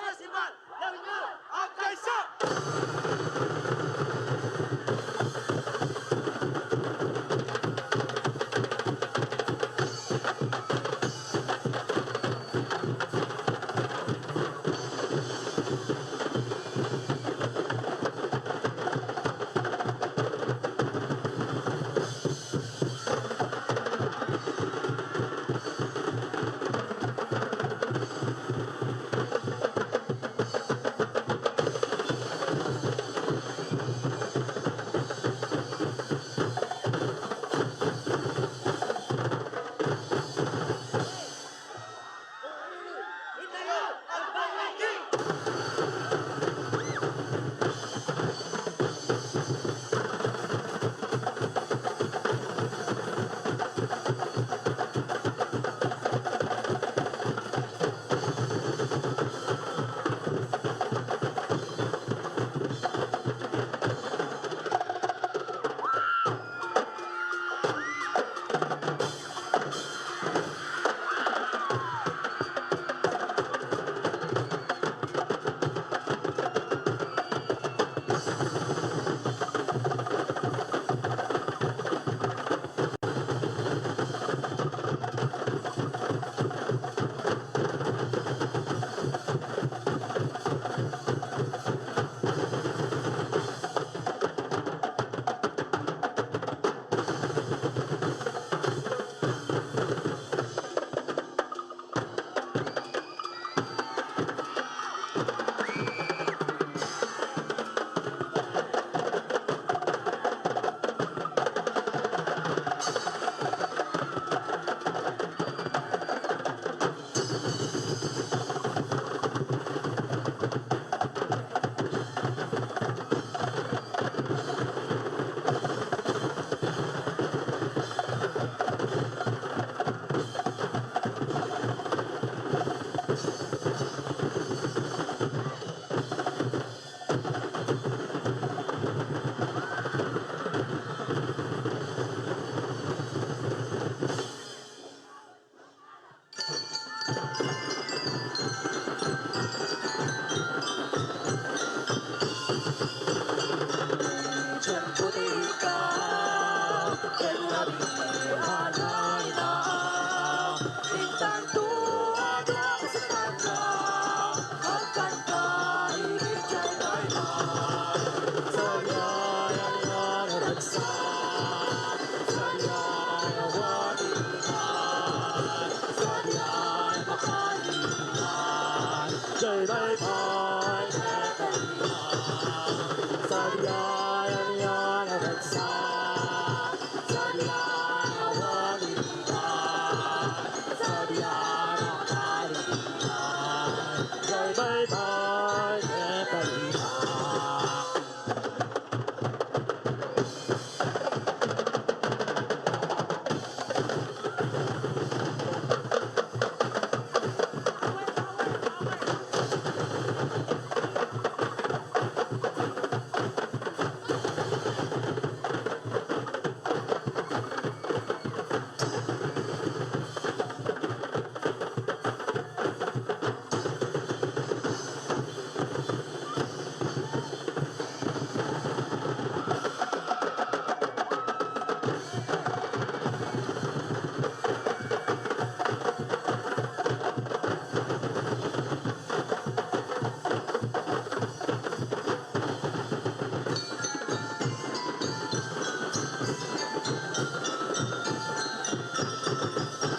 Festival ng Agkaisa!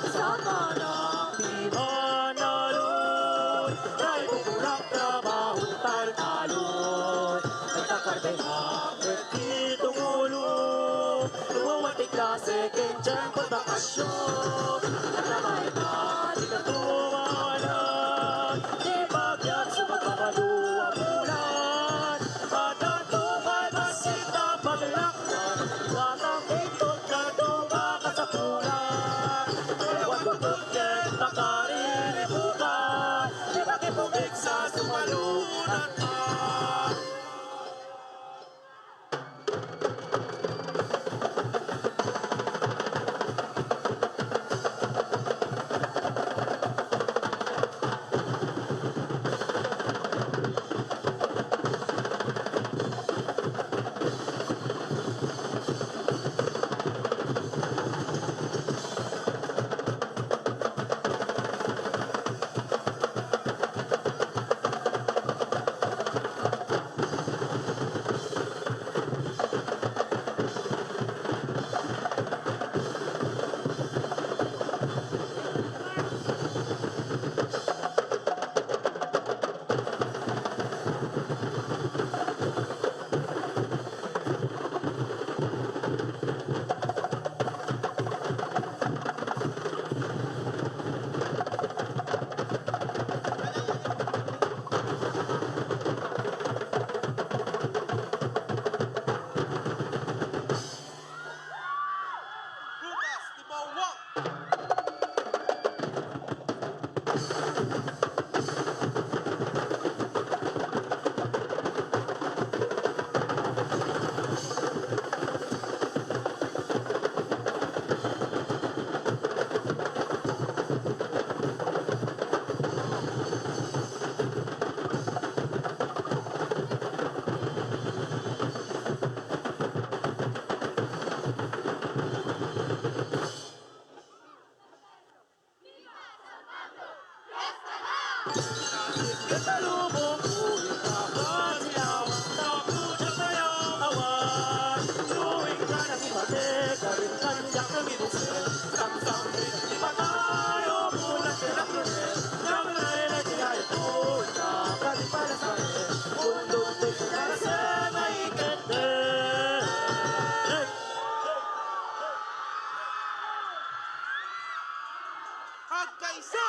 Sa kanang di manaloy, kay bubulak trabaho talkaloy. Nagtakardena ket di tumulo, luwawan ti klase ken tiempo bakasyon. Nagkakaiba, di ka tumawanan, di bagyan sa magbabago a bulan. Adda tumaw bassit a paglak Watang itot nga duga kasapulan, kaya watutut ket makariribukan, di makipumigsa sumalunat man. Bukas, di ba, wa- Agkaysa!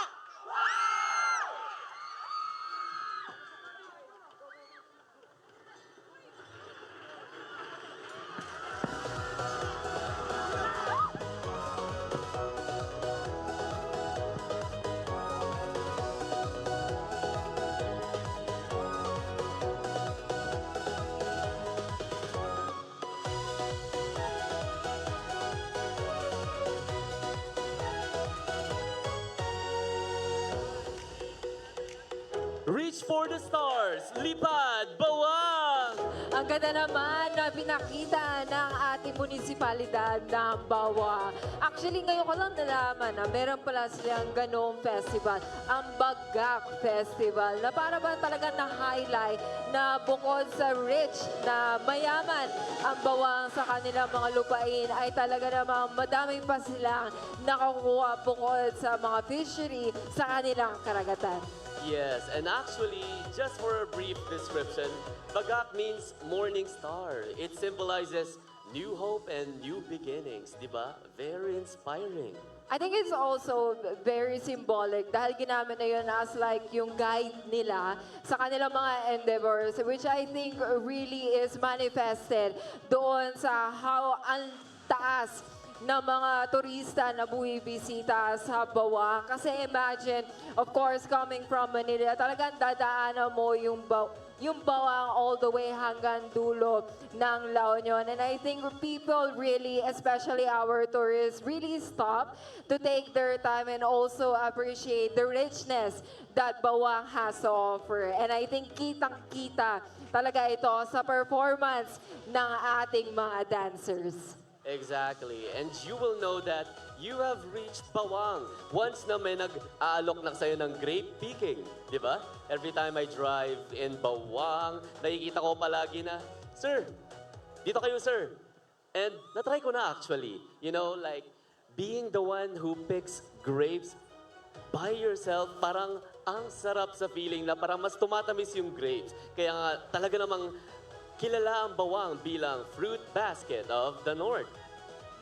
Reach for the stars, Lipad Bawang! Ang ganda naman na pinakita ng ating munisipalidad ng Bawang. Actually, ngayon ko lang nalaman na meron pala silang ganong festival, ang Bagak Festival, na para ba talaga na-highlight na bukod sa rich na mayaman ang Bawang sa kanilang mga lupain, ay talaga namang madami pa silang nakukuha bukod sa mga fishery sa kanilang karagatan. Yes, and actually, just for a brief description, bagak means morning star. It symbolizes new hope and new beginnings, di ba? Very inspiring. I think it's also very symbolic dahil ginamit na yun as like yung guide nila sa kanilang mga endeavors, which I think really is manifested doon sa how ang taas ng mga turista na bumibisita sa Bawang. Kasi imagine, of course, coming from Manila, talagang dadaanan mo yung Ba- yung Bawang all the way hanggang dulo ng La Union. And I think people really, especially our tourists, really stop to take their time and also appreciate the richness that Bawang has to offer. And I think kitang-kita talaga ito sa performance ng ating mga dancers. Exactly. And you will know that you have reached Bawang once na may nag-aalok na sa'yo ng grape picking, di ba? Every time I drive in Bawang, nakikita ko palagi na, "Sir, dito kayo, sir." And natry ko na actually. You know, like, being the one who picks grapes by yourself, parang ang sarap sa feeling na parang mas tumatamis yung grapes. Kaya nga, talaga namang kilala ang Bawang bilang fruit basket of the North.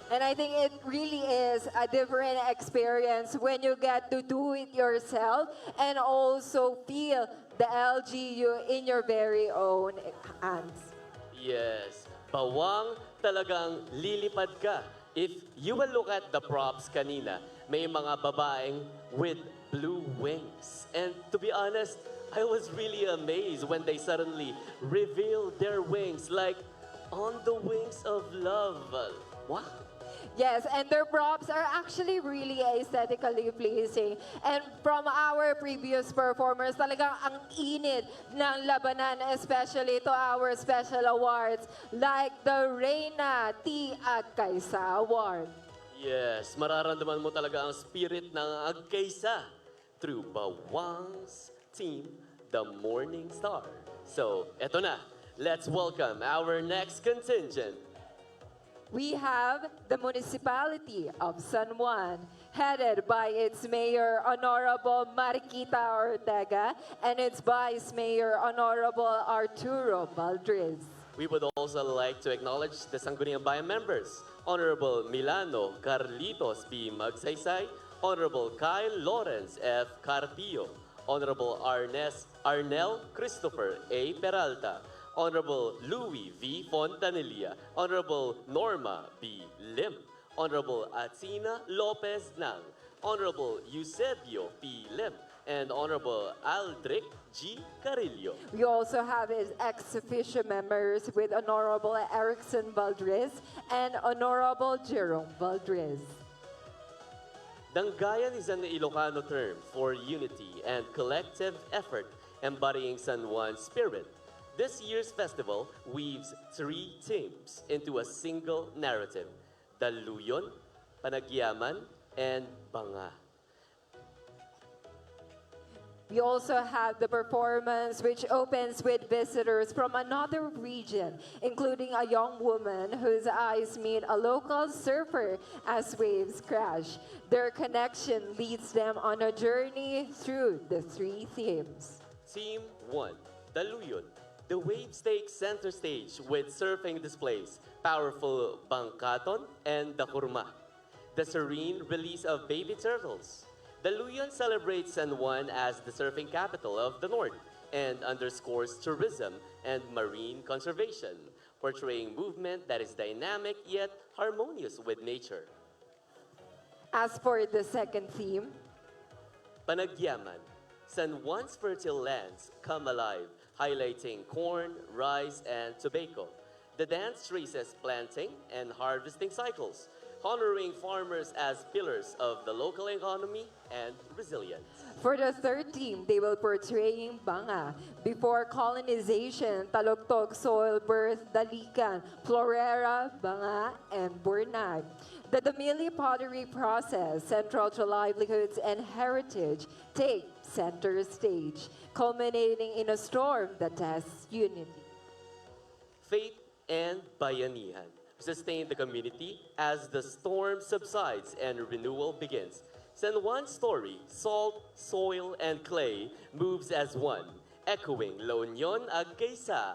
And I think it really is a different experience when you get to do it yourself and also feel the L G U in your very own hands. Yes, Bawang, talagang lilipad ka. If you will look at the props kanina, may mga babaeng with blue wings. And to be honest, I was really amazed when they suddenly revealed their wings like on the wings of love. Wow! Yes, and their props are actually really aesthetically pleasing. And from our previous performers, talagang ang init ng labanan, especially to our special awards like the Reyna T. Agkaisa Award. Yes, mararamdaman mo talaga ang spirit ng Agkaisa through Bawang's team, the Morning Star. So, eto na. Let's welcome our next contingent. We have the Municipality of San Juan, headed by its Mayor Honorable Mariquita Ortega and its Vice Mayor Honorable Arturo Valdres. We would also like to acknowledge the Sangguniang Bayan members, Honorable Milano Carlitos P. Magsaysay, Honorable Kyle Lawrence F. Carpio, Honorable Arnes, Arnel Christopher A. Peralta, Honorable Louis V. Fontanilla, Honorable Norma B. Lim, Honorable Athena Lopez Nang, Honorable Eusebio P. Lim, and Honorable Aldrich G. Carrillo. We also have his ex officio members with Honorable Erickson Valdres and Honorable Jerome Valdres. Danggayan is an Ilocano term for unity and collective effort embodying San Juan spirit. This year's festival weaves three themes into a single narrative: Daluyon, Panagyaman, and Banga. We also have the performance which opens with visitors from another region, including a young woman whose eyes meet a local surfer as waves crash. Their connection leads them on a journey through the three themes. Theme one, Daluyon. The waves take center stage with surfing displays, powerful bangkaton, and dakurma, the serene release of baby turtles. Daluyon celebrates San Juan as the surfing capital of the North and underscores tourism and marine conservation, portraying movement that is dynamic yet harmonious with nature. As for the second theme, Panagyaman, San Juan's fertile lands come alive, highlighting corn, rice, and tobacco. The dance traces planting and harvesting cycles, honoring farmers as pillars of the local economy and resilience. For the third theme, they will portraying Banga. Before colonization, Taloktok soil birthed Dalikan, Florera, Banga, and Bornag. The Damili pottery process, central to livelihoods and heritage, take center stage, culminating in a storm that tests unity. Faith and Bayanihan sustain the community as the storm subsides and renewal begins. San Juan story, salt, soil, and clay moves as one, echoing La Union, Agcaysa.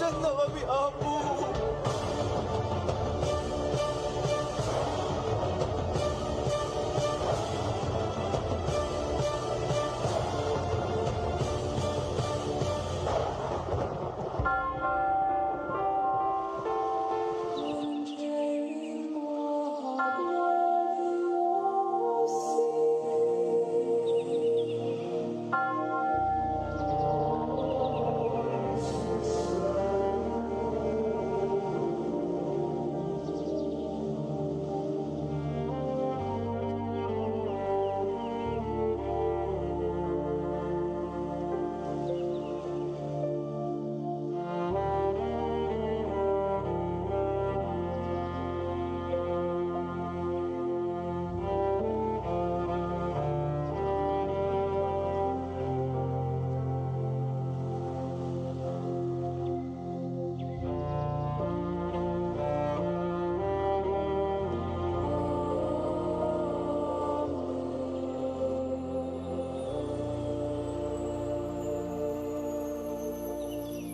Ano kami, Apo?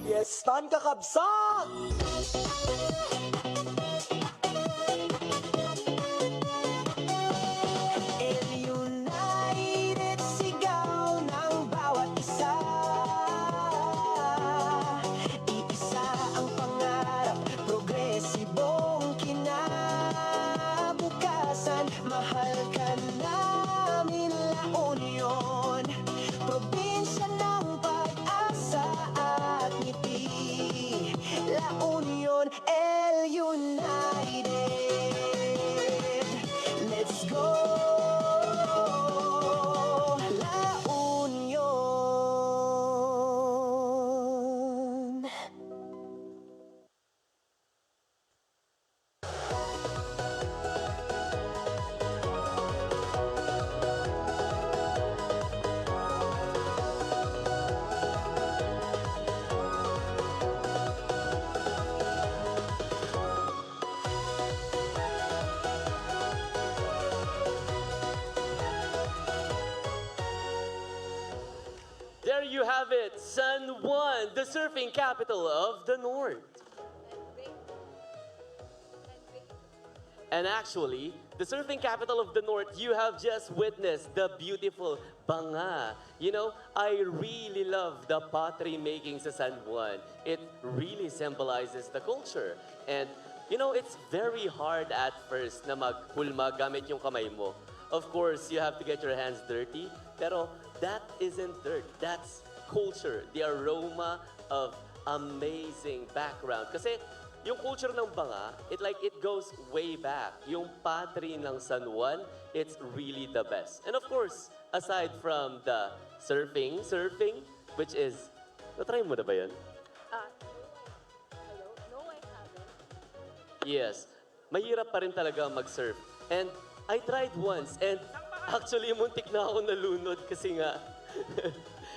Fiestan, kakabsat! El United, sigaw ng bawat isa. Iisa ang pangarap, progresibong kinabukasan. Mahal ka namin, La Union, probinsya ng pag-asa at ngiti. La Union, El United. Let's go, La Union. There you have it, San Juan, the surfing capital of the North. And actually, the surfing capital of the North, you have just witnessed the beautiful banga. You know, I really love the pottery making sa San Juan. It really symbolizes the culture. And, you know, it's very hard at first na maghulma gamit yung kamay mo. Of course, you have to get your hands dirty. Pero that isn't dirt. That's culture. The aroma of amazing background. Kasi yung culture ng banga, it, like, it goes way back. Yung pottery ng San Juan, it's really the best. And of course, aside from the surfing, surfing, which is, na-try mo na ba yun? Ah, hello? No, I haven't. Yes. Mahirap pa rin talaga mag-surf. And I tried once and actually muntik na ako nalunod kasi nga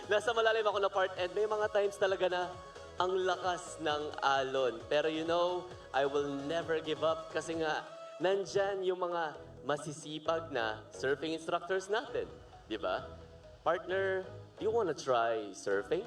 nasa malalim ako na part and may mga times talaga na ang lakas ng alon. Pero you know, I will never give up kasi nga nandyan yung mga masisipag na surfing instructors natin. Di ba? Partner, do you wanna try surfing?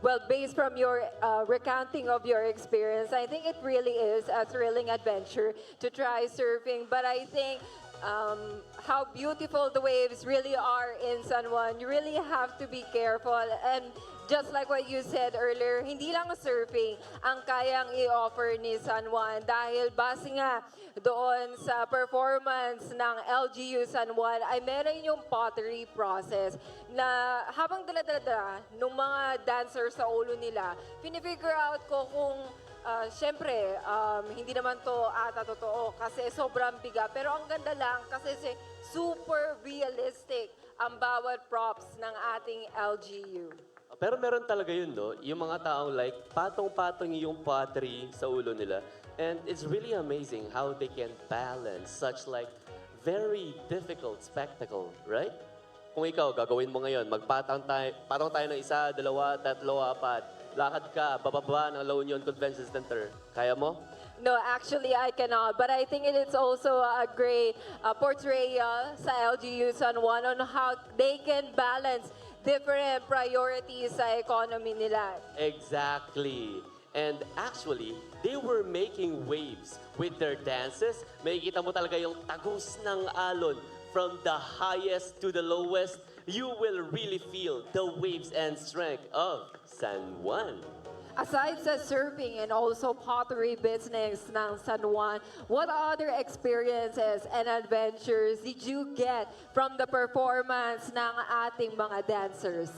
Well, based from your uh, recounting of your experience, I think it really is a thrilling adventure to try surfing. But I think um, how beautiful the waves really are in San Juan, you really have to be careful. And just like what you said earlier, hindi lang surfing ang kayang i-offer ni San Juan dahil base nga doon sa performance ng L G U San Juan ay meron yung pottery process na habang dala-dala ng mga dancer sa ulo nila, fini-figure out ko kung, ah, syempre, um, hindi naman to ata totoo kasi sobrang bigat. Pero ang ganda lang kasi si-, super realistic ang bawat props ng ating L G U. Pero meron talaga yun, no? Yung mga taong, like, patong-patong yung pottery sa ulo nila. And it's really amazing how they can balance such, like, very difficult spectacle, right? Kung ikaw, gagawin mo ngayon, magpatong tayo, patong tayo ng isa, dalawa, tatlo, apat. Lakad ka, bababa ng La Union Convention Center. Kaya mo? No, actually, I cannot. But I think it is also a great uh, portrayal sa L G U San Juan on how they can balance different priorities sa economy nila. Exactly. And actually, they were making waves with their dances. Makikita mo talaga yung tagos ng alon from the highest to the lowest. You will really feel the waves and strength of San Juan. Aside sa surfing and also pottery business ng San Juan, what other experiences and adventures did you get from the performance ng ating mga dancers?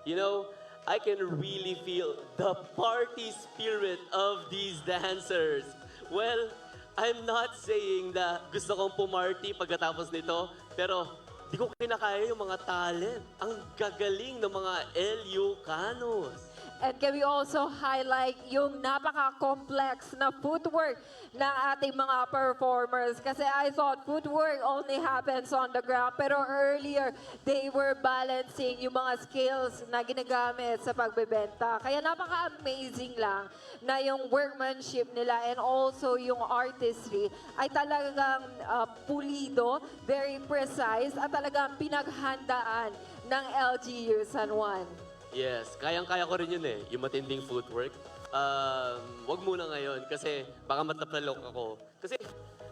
You know, I can really feel the party spirit of these dancers. Well, I'm not saying na gusto kong pumarty pagkatapos nito, pero di ko kinakaya yung mga talent. Ang gagaling ng mga Ilocano. And can we also highlight yung napaka-complex na footwork ng ating mga performers? Kasi I thought footwork only happens on the ground. Pero earlier, they were balancing yung mga skills na ginagamit sa pagbebenta. Kaya napaka-amazing lang na yung workmanship nila and also yung artistry ay talagang ah, pulido, very precise, at talagang pinaghandaan ng L G U San Juan. Yes, kayang-kaya ko rin yun eh, yung matinding footwork. Um, wag muna ngayon kasi baka matapalok ako. Kasi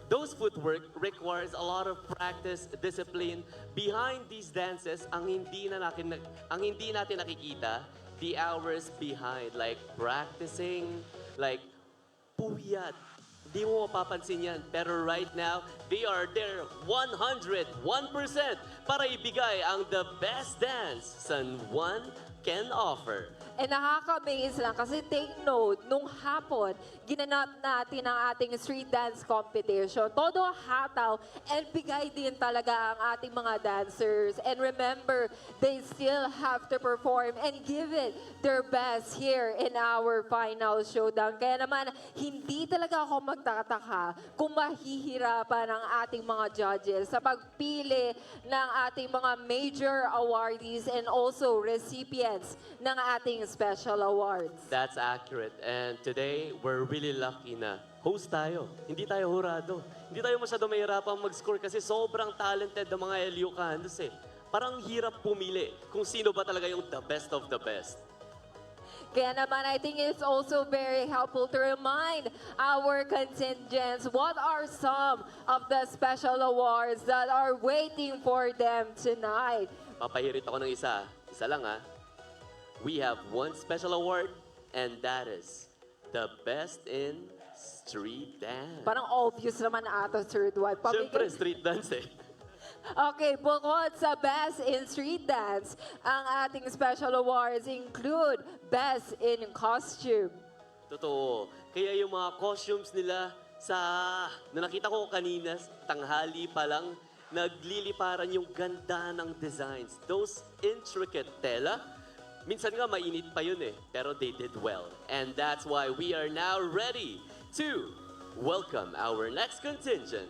those footwork requires a lot of practice, discipline. Behind these dances, ang hindi na natin, ang hindi natin nakikita, the hours behind, like practicing, like puyat. Hindi mo mapapansin yan. Pero right now, they are there one hundred one percent para ibigay ang the best dance San Juan can offer. And nakaka-amaze lang kasi take note, nung hapon, ginanap natin ang ating street dance competition. Todo hataw and bigay din talaga ang ating mga dancers. And remember, they still have to perform and give it their best here in our final showdown. Kaya naman, hindi talaga ako magtataka kung mahihirapan ang ating mga judges sa pagpili ng ating mga major awardees and also recipients ng ating special awards. That's accurate. And today, we're really lucky na host tayo. Hindi tayo hurado. Hindi tayo masyado mahirapang mag-score kasi sobrang talented ng mga Ilocanos eh. Parang hirap pumili kung sino ba talaga yung the best of the best. Kaya naman, I think it's also very helpful to remind our contingents what are some of the special awards that are waiting for them tonight. Papahirit ako ng isa. Isa lang ah. We have one special award and that is the best in street dance. Parang obvious naman ata, Sir Dwight. Pabigyan- Siyempre, street dance eh. Okay, bukod sa Best in Street Dance, ang ating special awards include Best in Costume. Totoo. Kaya yung mga costumes nila sa na nakita ko kanina, tanghali pa lang, nagliliparan yung ganda ng designs. Those intricate tela, minsan nga mainit pa yun eh, pero they did well. And that's why we are now ready to welcome our next contingent.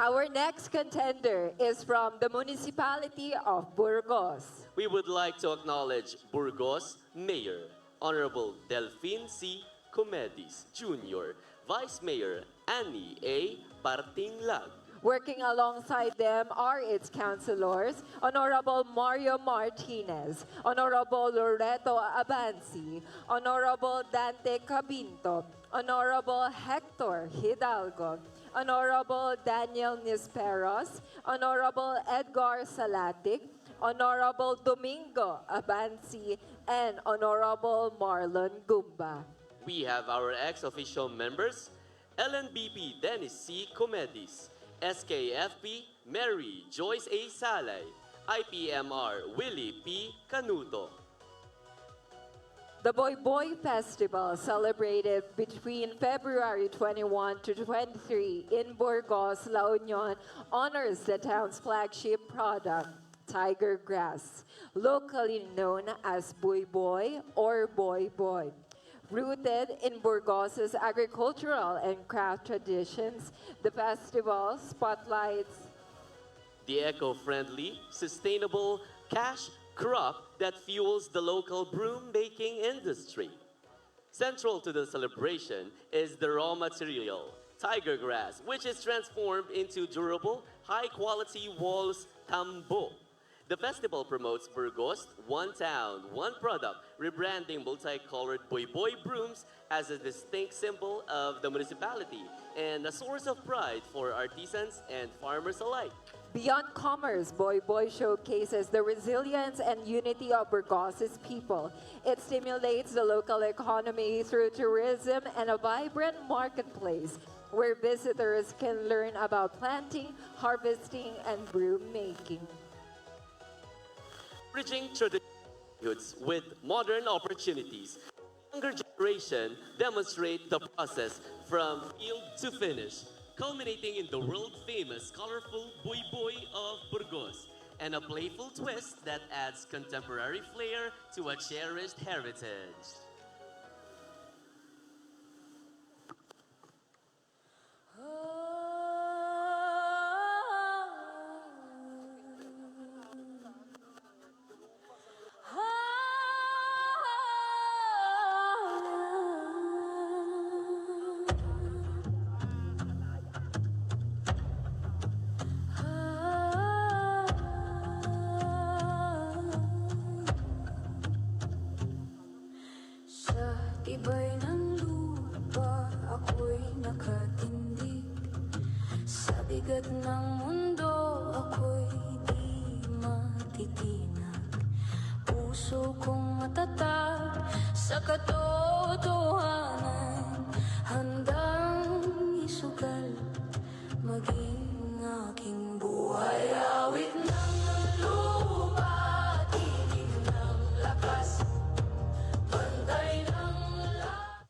Our next contender is from the municipality of Burgos. We would like to acknowledge Burgos Mayor Honorable Delfin C. Comedis Junior, Vice Mayor Annie A. Partinglag. Working alongside them are its councilors, Honorable Mario Martinez, Honorable Loreto Abansi, Honorable Dante Cabinto, Honorable Hector Hidalgo, Honorable Daniel Nisperos, Honorable Edgar Salatic, Honorable Domingo Abansi, and Honorable Marlon Gumba. We have our ex-official members, L N B P Dennis C. Comedis, S K F P Mary Joyce A. Salay, I P M R Willie P. Canuto. The Boy Boy Festival, celebrated between February twenty-one to twenty-three in Burgos, La Union, honors the town's flagship product, tiger grass, locally known as Boy Boy or Boy Boy. Rooted in Burgos's agricultural and craft traditions, the festival spotlights The eco-friendly, sustainable cash crop that fuels the local broom-making industry. Central to the celebration is the raw material, tiger grass, which is transformed into durable, high-quality walls tambo. The festival promotes Burgos, one town, one product, rebranding multicolored Boy Boy brooms as a distinct symbol of the municipality and a source of pride for artisans and farmers alike. Beyond commerce, Boy Boy showcases the resilience and unity of Burgos's people. It stimulates the local economy through tourism and a vibrant marketplace where visitors can learn about planting, harvesting, and broom making. Bridging traditions with modern opportunities. Younger generation demonstrate the process from field to finish, culminating in the world-famous colorful Boy Boy of Burgos and a playful twist that adds contemporary flair to a cherished heritage. Sa tibay ng lupa ako'y nakatindig. Sa bigat ng mundo ako'y di matitinag. Puso kong matatag sa katotohanan, handang isugal maging aking buhay. Awit ng lupa, tinig ng lakas, bantay ng lahat.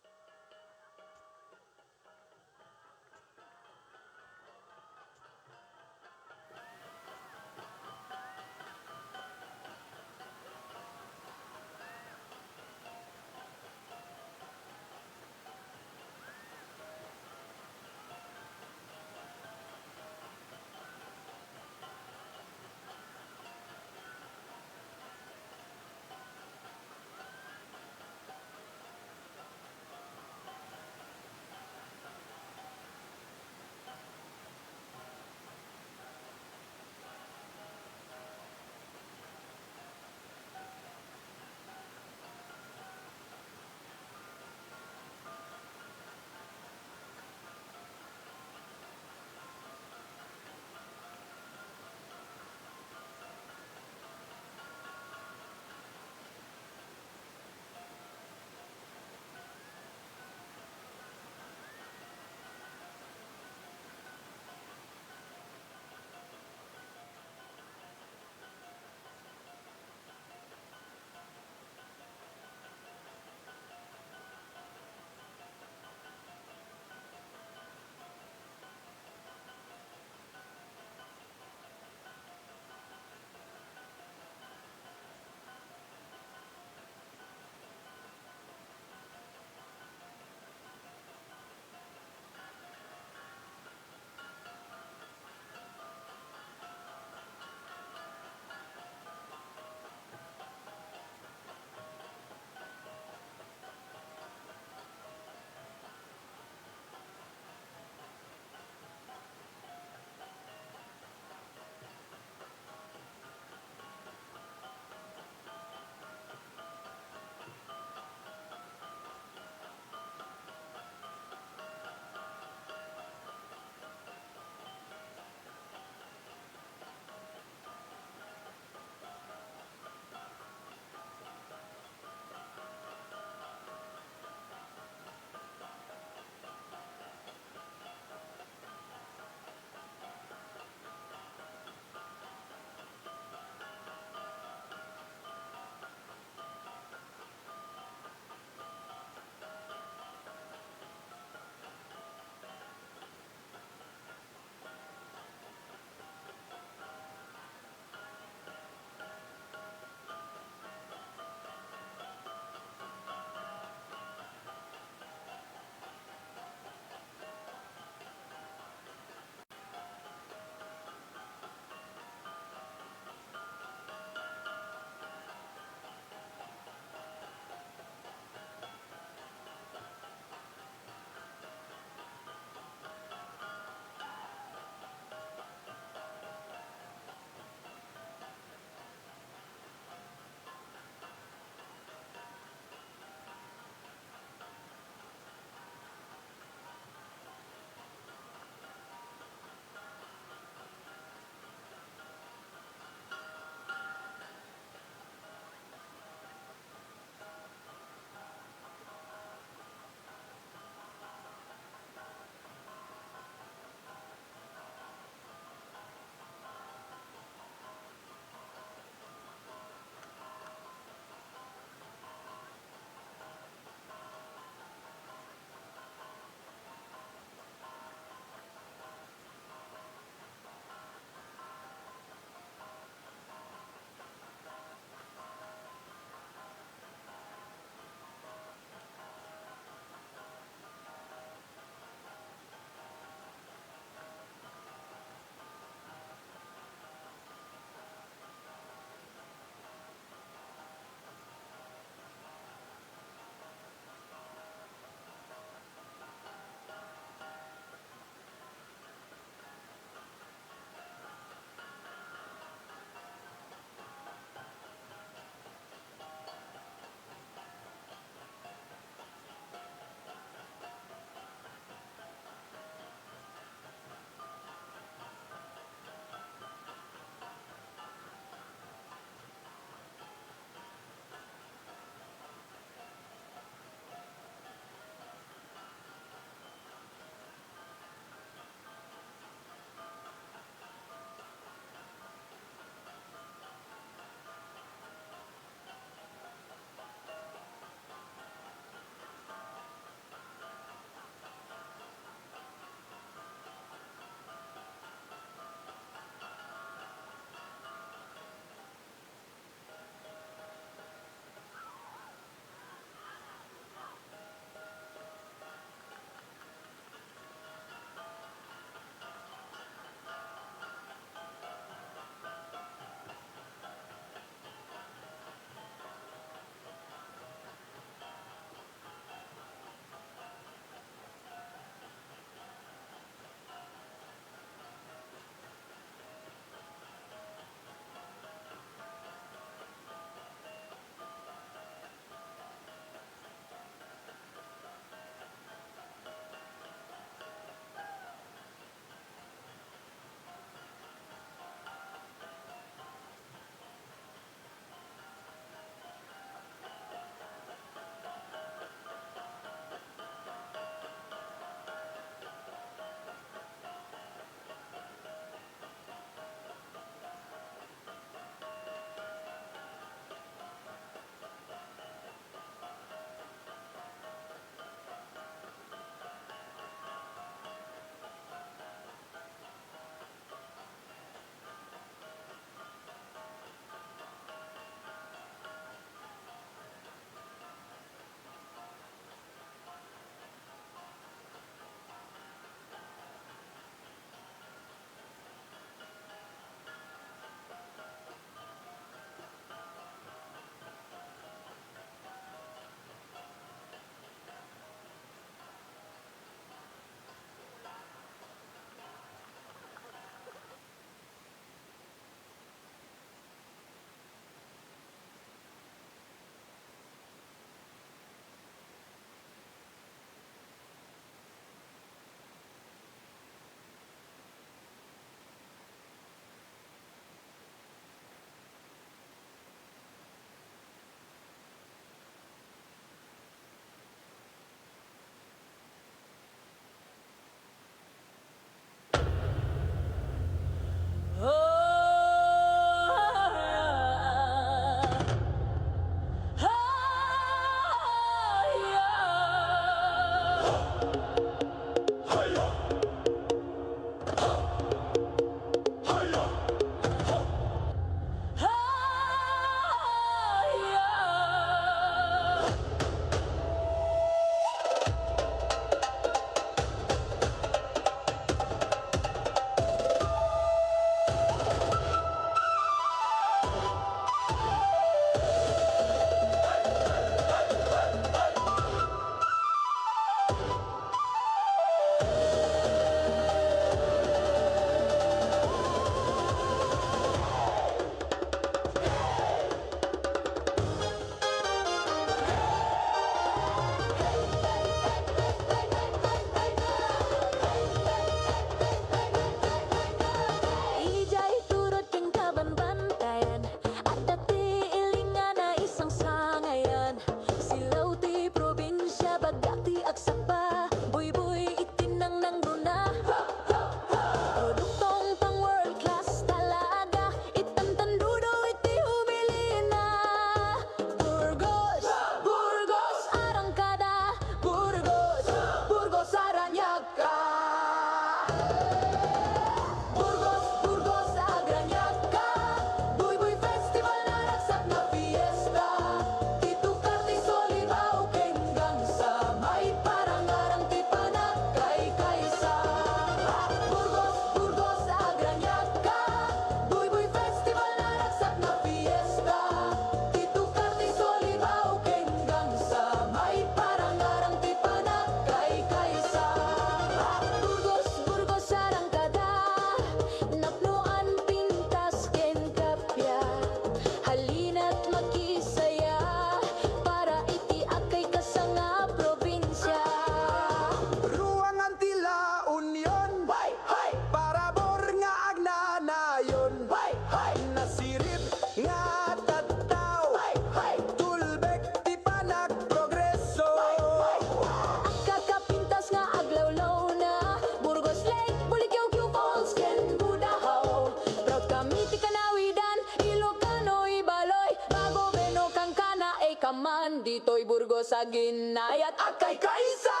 Ditoy Burgos a ginayat a kaykaysa!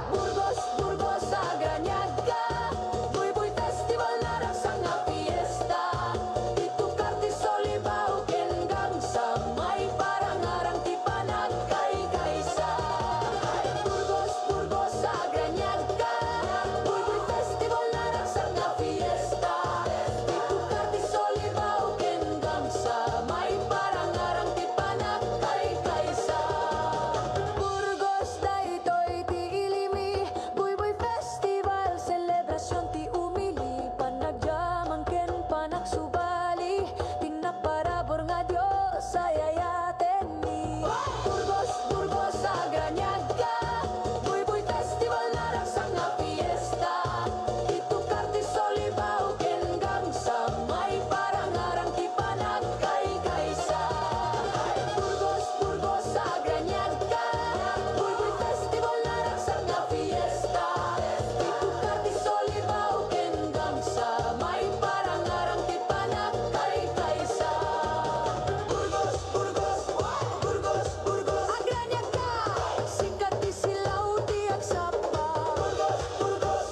Burgos, Burgos, agraniagka! Buybuy Festival naragsak nga fiesta! Itukar ti Solibao ken Gangsa, maiparangarang ti panagkaykaysa. Burgos, Burgos, agraniagka! Buybuy Festival naragsak nga fiesta! Itukar ti Solibao ken Gangsa, maiparangarang ti panagkaykaysa. Burgos, daytoy ti ilimi, Buybuy Festival, selebrasion ti umili, panagyaman ken panagsubali, ti naparabur nga Dios ay ayatenmi. Burgos, Burgos, agraniagka, Buybuy Festival naragsak nga fiesta, itukar ti Solibao ken Gangsa, maiparangarang ti panagkaykaysa. Burgos, Burgos, agraniagka, Buybuy Festival naragsak nga fiesta, itukar ti Solibao ken Gangsa, maiparangarang ti panagkaykaysa. Burgos, Burgos, Burgos, Burgos, agraniagka, sikat ti silaw ti agsapa. Burgos, Burgos,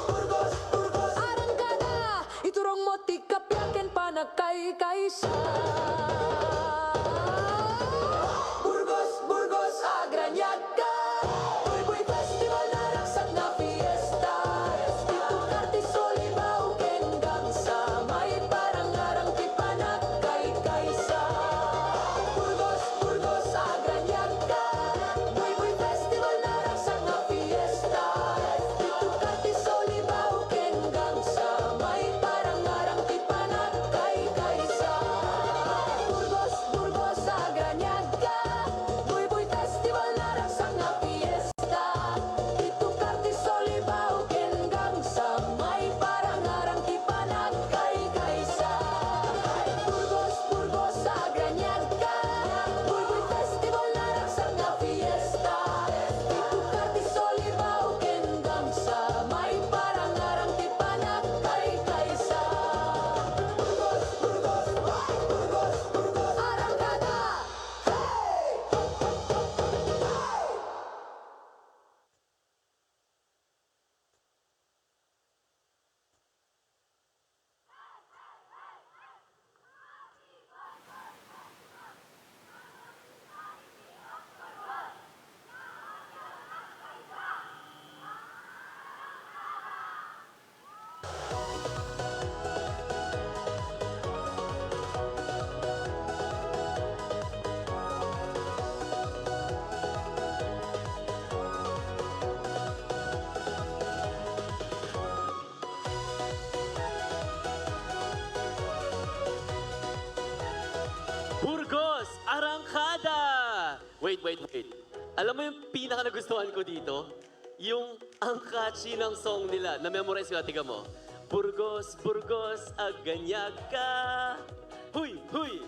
Burgos, Burgos, arangkada, iturongmo ti kappia ken panagkaykaysa. Burgos, Burgos, agraniagka, Buybuy Festival naragsak nga fiesta, itukar ti Solibao ken Gangsa, maiparangarang ti panagkaykaysa. Burgos, Burgos, agraniagka, Buybuy Festival naragsak nga fiesta, itukar ti Solibao ken Gangsa, maiparangarang ti panagkaykaysa. Burgos, Burgos, agraniagka, Buybuy Festival naragsak nga fiesta, itukar ti Solibao ken Gangsa, maiparangarang ti panagkaykaysa. Burgos, Burgos, agraniagka, Buybuy Festival naragsak nga fiesta, itukar ti Solibao ken Gangsa, maiparangarang ti panagkaykaysa. Burgos, Burgos, Burgos, Burgos, arangkada! Burgos, arangkada! Wait, wait, wait. Alam mo yung pinaka nagustuhan ko dito? Yung ang catchy ng song nila. Na-memorize ko, tiga mo. Burgos, Burgos, aganyag ka. Huy, huy!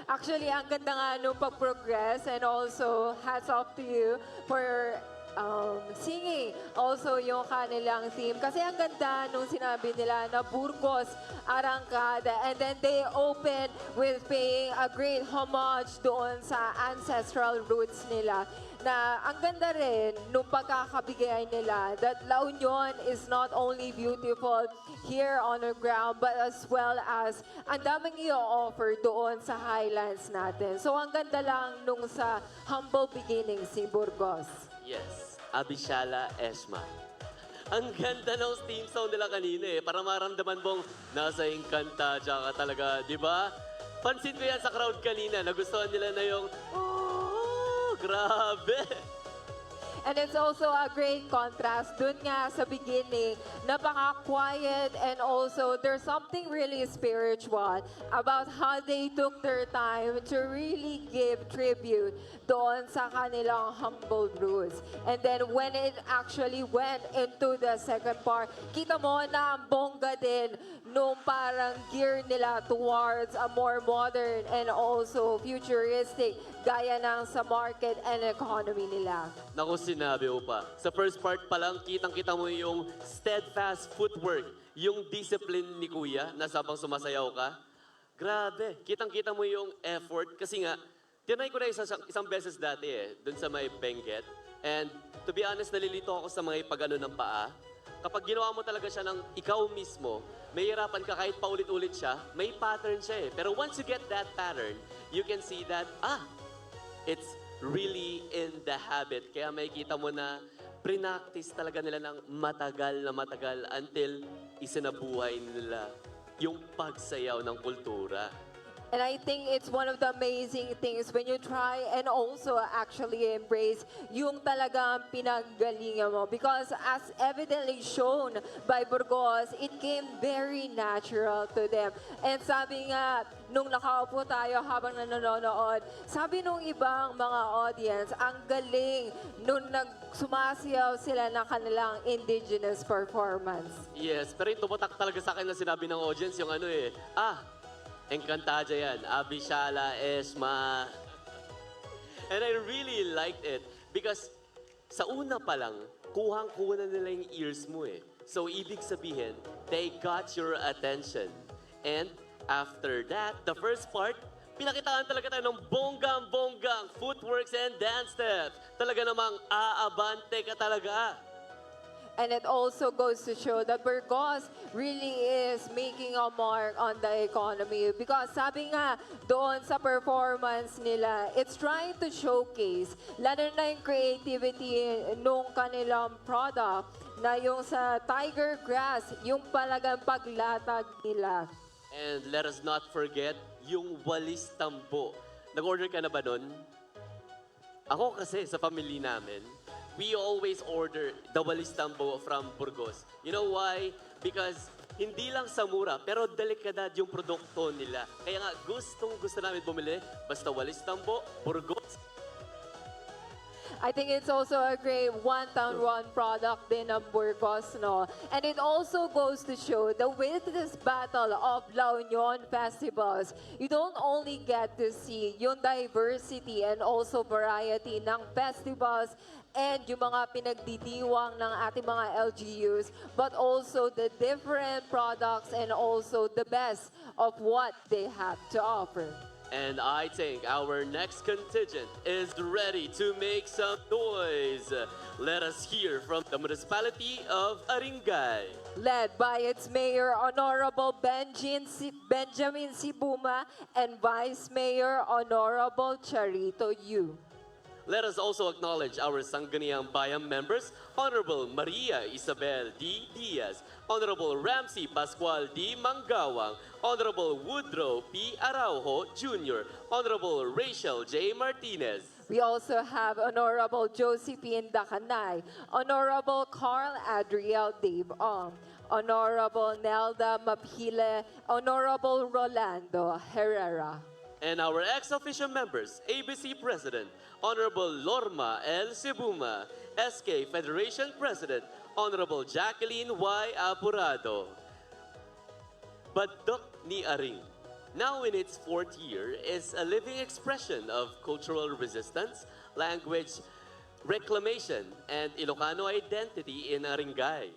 Actually, ang ganda nga nung pag-progress, and also hats off to you for um, singing also yung kanilang theme. Kasi ang ganda nung sinabi nila na Burgos, Arangkada, and then they open with paying a great homage doon sa ancestral roots nila. Na ang ganda rin nung pagkakabigay nila that La Union is not only beautiful here on the ground, but as well as ang daming i-offer doon sa highlands natin. So, ang ganda lang nung sa humble beginnings ni Burgos. Yes, Abishala Esma. Ang ganda ng theme song nila kanina eh. Para maramdaman mong nasa Encantadia ka talaga, di ba? Pansin ko yan sa crowd kanina. Nagustuhan nila na yung, oh, grabe! And it's also a great contrast. Dun nga sa beginning, napaka-quiet and also there's something really spiritual about how they took their time to really give tribute doon sa kanilang humble roots. And then when it actually went into the second part, kita mo na ang bongga din nung parang gear nila towards a more modern and also futuristic gaya ng sa market and economy nila. Naku, sinabi mo pa. Sa first part pa lang, kitang-kita mo yung steadfast footwork, yung discipline ni Kuya na sabang sumasayaw ka. Grabe, kitang-kita mo yung effort kasi nga, Tinry ko na isa, isang beses dati eh, dun sa may Benguet. And to be honest, nalilito ako sa mga ipagano ng paa. Kapag ginawa mo talaga siya ng ikaw mismo, mahihirapan ka kahit paulit-ulit siya, may pattern siya eh. Pero once you get that pattern, you can see that, ah, it's really in the habit. Kaya makikita mo na prinactice talaga nila ng matagal na matagal until isinabuhay nila yung pagsayaw ng kultura. And I think it's one of the amazing things when you try and also actually embrace yung talagang pinanggalingan mo. Because as evidently shown by Burgos, it came very natural to them. And sabi nga, nung nakaupo tayo habang nanonood, sabi nung ibang mga audience, ang galing nung nag sumasayaw sila ng kanilang indigenous performance. Yes, pero yung tumatak talaga sa akin na sinabi ng audience, yung ano eh, ah, engkantada yan, Abishala, Esma. And I really liked it because sa una pa lang, kuhang-kuha na nila yung ears mo eh. So, ibig sabihin, they got your attention. And after that, the first part, pinakitaan talaga tayo ng bonggang-bonggang footworks and dance steps. Talaga namang aabante ka talaga. And it also goes to show that Burgos really is making a mark on the economy because sabi nga doon sa performance nila, it's trying to showcase lalo na yung creativity nung kanilang product na yung sa tiger grass, yung palagang paglatag nila. And let us not forget yung walis tambo. Nag-order ka na ba nun? Ako kasi sa family namin, we always order the walis tambo from Burgos. You know why? Because hindi lang sa mura, pero delikadad yung produkto nila. Kaya nga, gustong gusto namin bumili, basta walis tambo, Burgos. I think it's also a great one town, one product din ng Burgos, no? And it also goes to show the wittiest battle of La Union festivals. You don't only get to see yung diversity and also variety ng festivals and yung mga pinagdidiwang ng ating mga L G Us, but also the different products and also the best of what they have to offer. And I think our next contingent is ready to make some noise. Let us hear from the municipality of Aringay. Led by its mayor, Honorable Benjin Si- Benjamin Sibuma, and Vice Mayor, Honorable Charito Yu. Let us also acknowledge our Sangguniang Bayan members, Honorable Maria Isabel D. Diaz, Honorable Ramsey Pascual D. Manggawang, Honorable Woodrow P. Araujo Junior, Honorable Rachel J. Martinez. We also have Honorable Josephine Dacanay, Honorable Carl Adriel Dave Ong, Honorable Nelda Mapile, Honorable Rolando Herrera. And our ex officio members, A B C President, Honorable Lorma L. Sibuma, S K Federation President, Honorable Jacqueline Y. Apurado. Badok ni Aring, now in its fourth year, is a living expression of cultural resistance, language reclamation, and Ilocano identity in Aringay.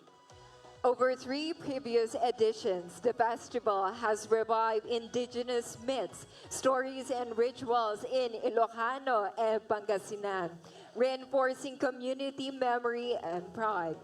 Over three previous editions, the festival has revived indigenous myths, stories, and rituals in Ilocano and Pangasinan, reinforcing community memory and pride.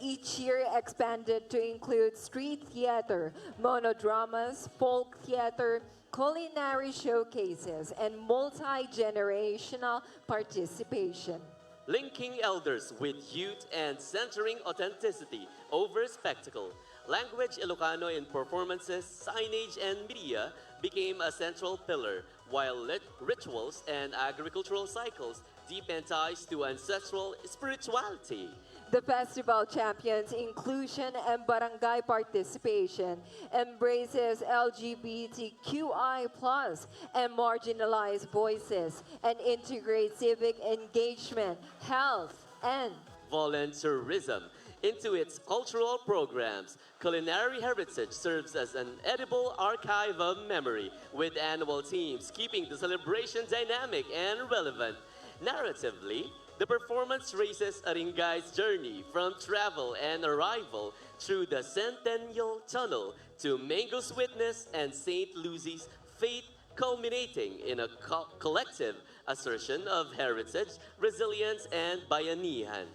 Each year expanded to include street theater, monodramas, folk theater, culinary showcases, and multi-generational participation. Linking elders with youth and centering authenticity over spectacle. Language Ilocano in performances, signage, and media became a central pillar, while lit- rituals and agricultural cycles deepened ties to ancestral spirituality. The festival champions inclusion and barangay participation, embraces L G B T Q I plus and marginalized voices, and integrates civic engagement, health, and volunteerism into its cultural programs. Culinary heritage serves as an edible archive of memory, with annual themes keeping the celebration dynamic and relevant. Narratively, the performance traces Aringay's journey from travel and arrival through the Centennial Tunnel to Mango Sweetness and Saint Lucy's Faith culminating in a co-, collective assertion of heritage, resilience, and bayanihan.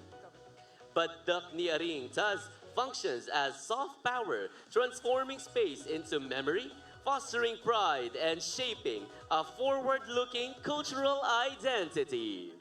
Pagdakkel ni Aring Taz functions as soft power, transforming space into memory, fostering pride, and shaping a forward-looking cultural identity.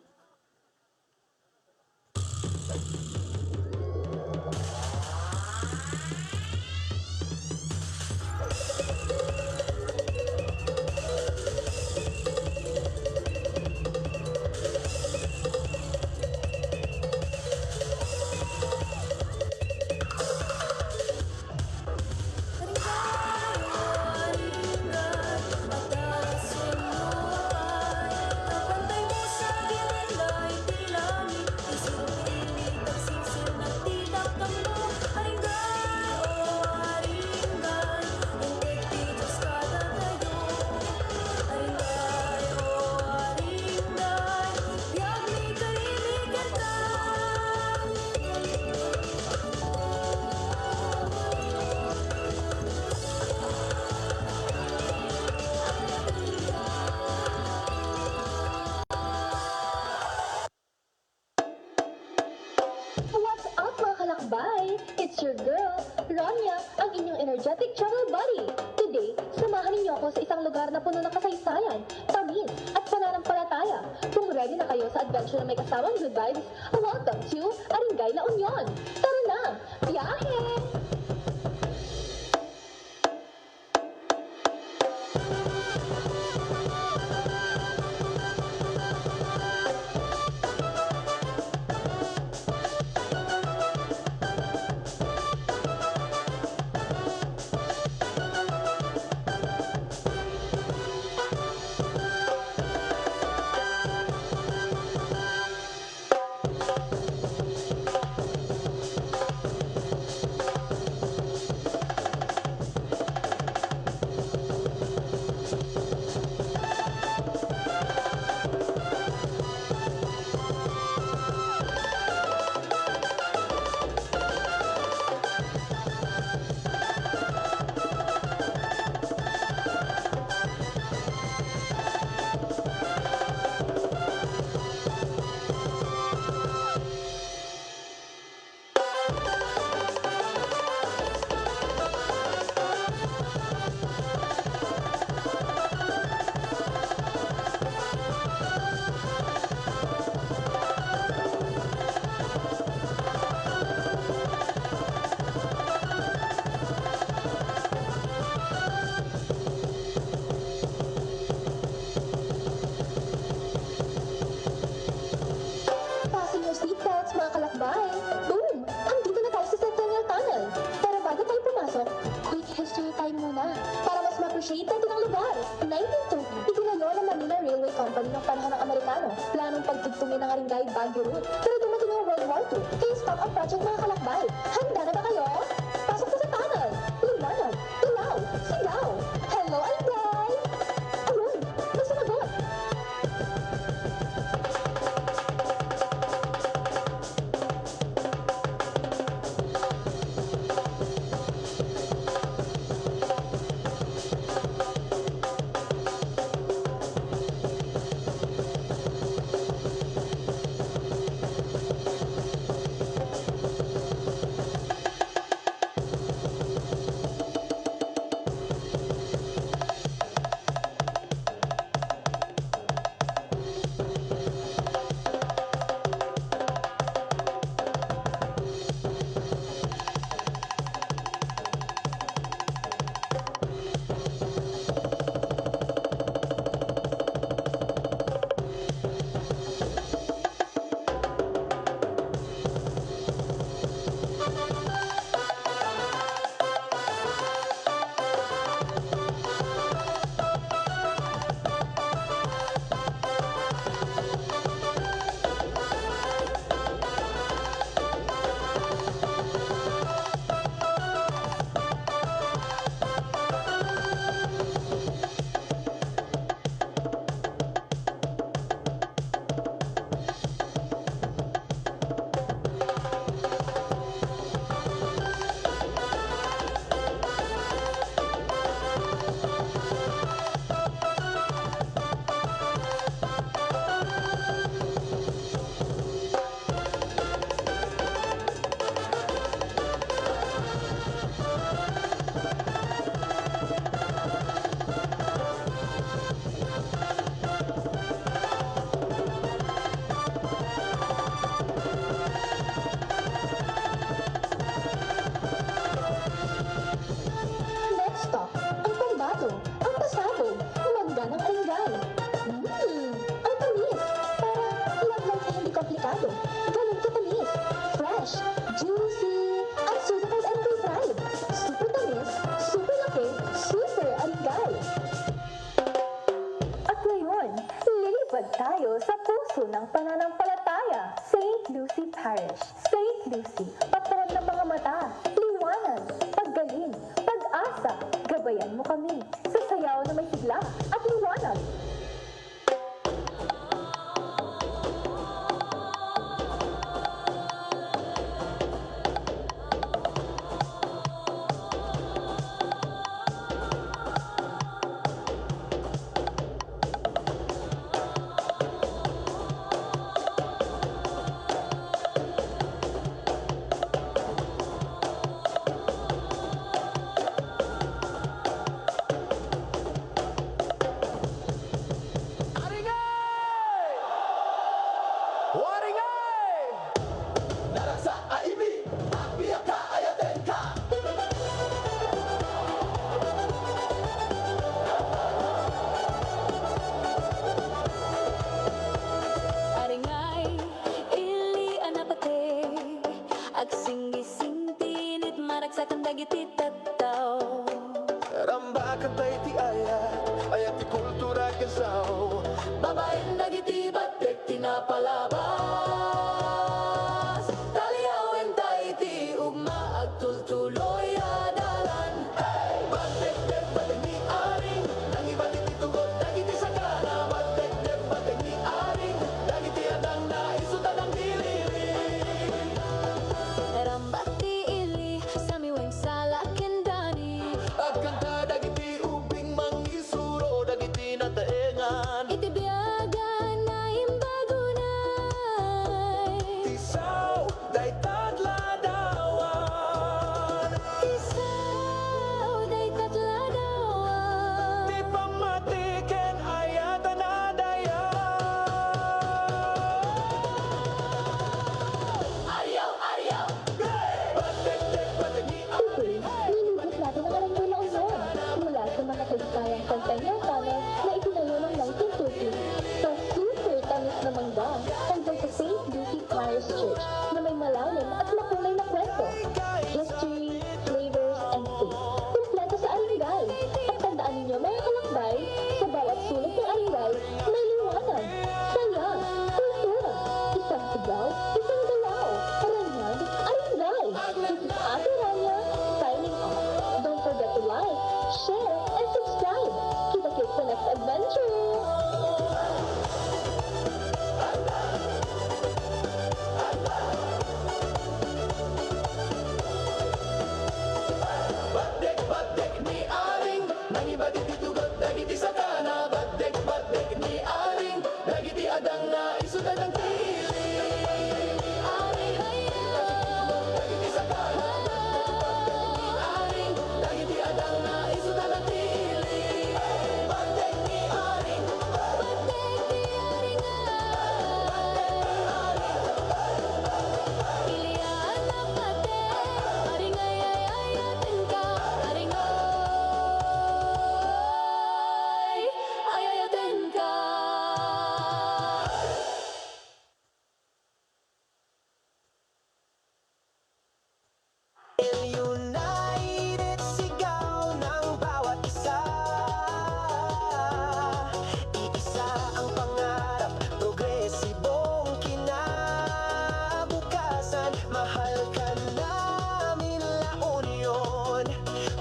What's up, mga kalakbay? It's your girl, Rania, ang inyong energetic travel buddy. Today, samahan ninyo ako sa isang lugar na puno ng kasaysayan, tamis, at pananampalataya. Kung ready na kayo sa adventure na may kasamang good vibes, welcome to Aringay La Union. Tara na! Biyahe! Fasten your seatbelts, mga kalakbay. Boom! Andito na tayo sa Centennial Tunnel. Pero bago tayo pumasok, quick history time muna para mas ma-appreciate natin ang lugar. Nineteen thirty, itinayo ng Manila Railway Company ng panahon ng Amerikano. Planong pagdugtungin ang Aringay Baguio Route. Pero dumating ang World War Two, kaya stop ang project, mga kalakbay. Handa na ba kayo? Pasok na sa tunnel! Liwanag! Ilaw! Sigaw! Hello, Aringay! Ayun! May sumagot! Pananampalataya, Saint Lucy Parish. Saint Lucy, patron ng mga mata, liwanag, paggaling, pag-asa. Gabayan mo kami sa sayaw na may sigla at liwanag. Aringay! Waringay! Naragsak a ibi, agbiag ka, ayaten ka. Aringay, ili a napateg, agsinggising ti init, maragsakan dagiti tattao. Rambakan tayo ti ayat, ayat ti kultura ken sao. Babaen dagiti battek ti napalabas. Taliawen tayo ti ugma, agtultuloy a dalan. Hey! Battek, battek ni Aring, nangibatit ti tugot dagiti sakana. Battek, battek ni Aring, dagiti adangna, isu ta nang dililing. Narambak ti ili, samiweng sala ken dani. Agkanta dagiti ubing, mangisuro dagiti nataengan. Iti biag a naimbag unay. Ti sao, dayta ti ladawan. Ti sao, dayta ti ladawan. Ti pammati ken ayat a nadayaw. Ayaw, ayaw! Today, nilibot natin ang Arangoy La Union. Mula sa mga kaligtayang Pantay Montano na itinayo noong nineteen thirty, sa super tamis na mangga hanggang sa Saint Lucy Parish Church na may malalim at makulay na kwento, history, flavors, and faith. Kumpleto sa Aringay. At tandaan ninyo, mga kalakbay, sa bawat sulok ng Aringay, may liwanag, saya, kultura, isang sigaw, isang galaw. Ranyag, Aringay. This is Ate Rania, signing off. Don't forget to like, share, and subscribe. Kita-kits sa next adventure! Batdek, batdek ni Aring, nangibatit ti tugot dagiti sakana. Batdek, batdek ni Aring, dagiti adangna, isu ta nang dililing. Aring, dagiti sakana. Batdek, batdek ni Aring, dagiti adangna, isu ta nang dililing. Batdek ni Aring, batdek ni Aring, ah. Batdek ni Aring. Ilian a pateg, Aringay, ay, ay, ayatenka, Aringay, ay, ay, ayatenka. El United, sigaw ng bawat isa. Iisa ang pangarap, progresibong kinabukasan. Mahal ka namin, La Union,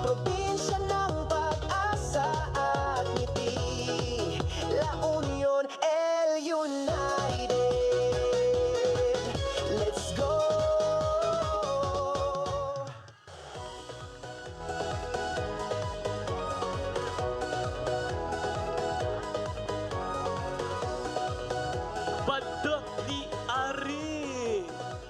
probinsya ng pag-asa at ngiti. La Union, El United. Let's go! Batdek ni Aring.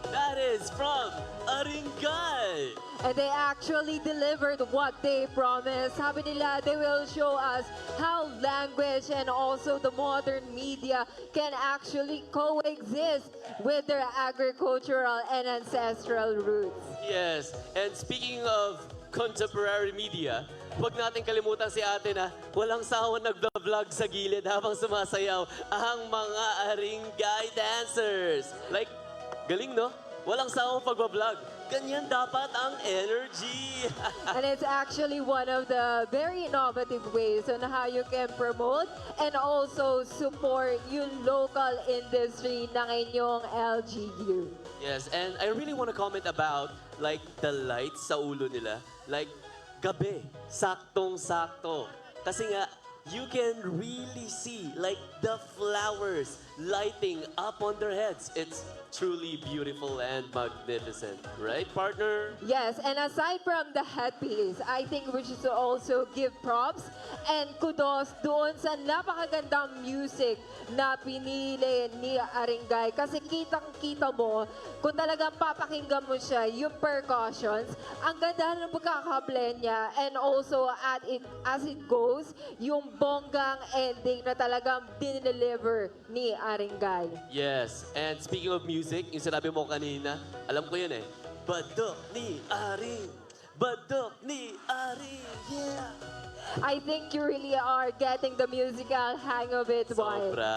That is from Aringay. And they actually delivered what they promised. Sabi nila, they will show us how language and also the modern media can actually coexist with their agricultural and ancestral roots. Yes, and speaking of contemporary media, huwag natin kalimutan si ate na walang sawang nagba-vlog sa gilid habang sumasayaw ang mga Aringay dancers. Like, galing, no? Walang sawang pagba-vlog. Ganyan dapat ang energy. And it's actually one of the very innovative ways on how you can promote and also support yung local industry ng inyong L G U. Yes, and I really want to comment about like the lights sa ulo nila. Like, gabi, saktong-sakto. Kasi nga, you can really see like the flowers lighting up on their heads. It's truly beautiful and magnificent, right, partner? Yes, and aside from the headpiece, I think we should also give props and kudos doon sa napakagandang music na pinili ni Aring Guy. Kasi kitang-kita mo, kung talagang papakinggan mo siya, yung percussions, ang ganda ng pagkakablend niya, and also at it, as it goes, yung bonggang ending na talagang dineliver ni Aring Guy. Yes, and speaking of music, yung sinabi mo kanina, alam ko yun eh. Badok ni Aring! Badok ni Aring! Yeah! I think you really are getting the musical hang of it, Wai. Sobra.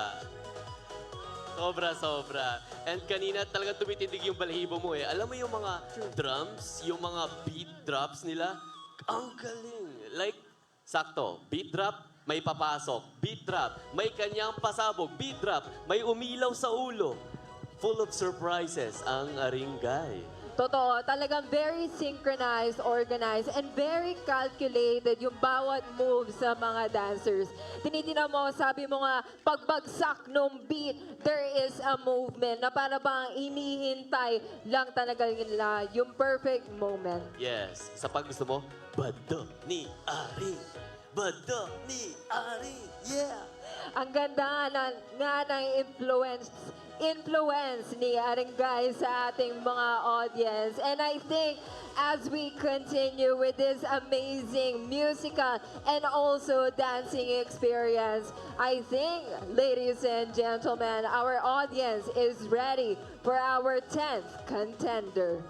Sobra, sobra. And kanina talaga tumitindig yung balahibo mo eh. Alam mo yung mga drums, yung mga beat drops nila, ang galing. Like, sakto, beat drop, may papasok. Beat drop, may kanyang pasabog. Beat drop, may umilaw sa ulo. Full of surprises ang Aring Guy. Totoo, talagang very synchronized, organized, and very calculated yung bawat move sa mga dancers. Tinitingnan mo, sabi mo nga, pagbagsak nung beat, there is a movement na para bang inihintay lang talaga nila yung perfect moment. Yes, sa pag gusto mo, badok ni Aring. Badok ni Aring. Yeah! Ang ganda na, nga ng influence influence ni Aring Guy sa ating mga audience. And I think as we continue with this amazing musical and also dancing experience, I think, ladies and gentlemen, our audience is ready for our tenth contender.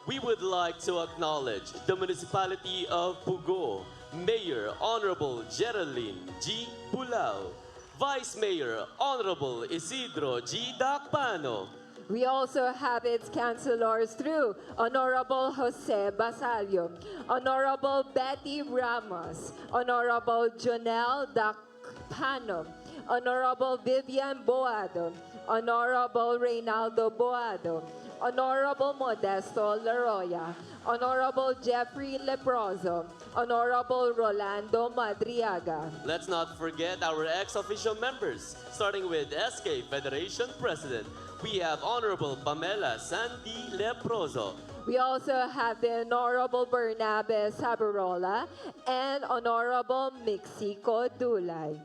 We would like to acknowledge the Municipality of Pugo Mayor Honorable Geraldine G. Bulao, Vice Mayor Honorable Isidro G. Dakpano. We also have its councilors through Honorable Jose Basalio, Honorable Betty Ramos, Honorable Jonel Dakpano, Honorable Vivian Boado, Honorable Reynaldo Boado, Honorable Modesto Laroya, Honorable Jeffrey Leproso, Honorable Rolando Madriaga. Let's not forget our ex officio members, starting with S K Federation President. We have Honorable Pamela Sandy Leproso. We also have the Honorable Bernabe Sabarola and Honorable Mixico Dulay.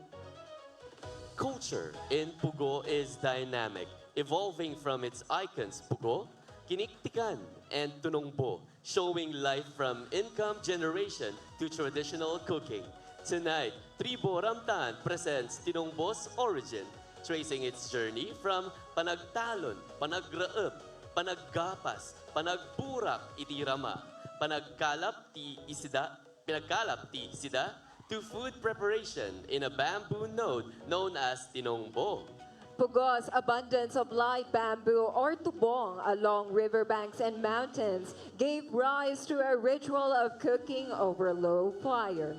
Culture in Pugo is dynamic, evolving from its icons Pugo, Kiniktikan, and Tunongbo, showing life from income generation to traditional cooking. Tonight, Tribo Ramtan presents Tinongbo's origin, tracing its journey from panagtalon, panagraep, panaggapas, panagburak iti rama, panagkalap ti isda, pinagkalap ti isda, to food preparation in a bamboo node known as tinongbo. Pugo's abundance of live bamboo or tubong along riverbanks and mountains gave rise to a ritual of cooking over low fire.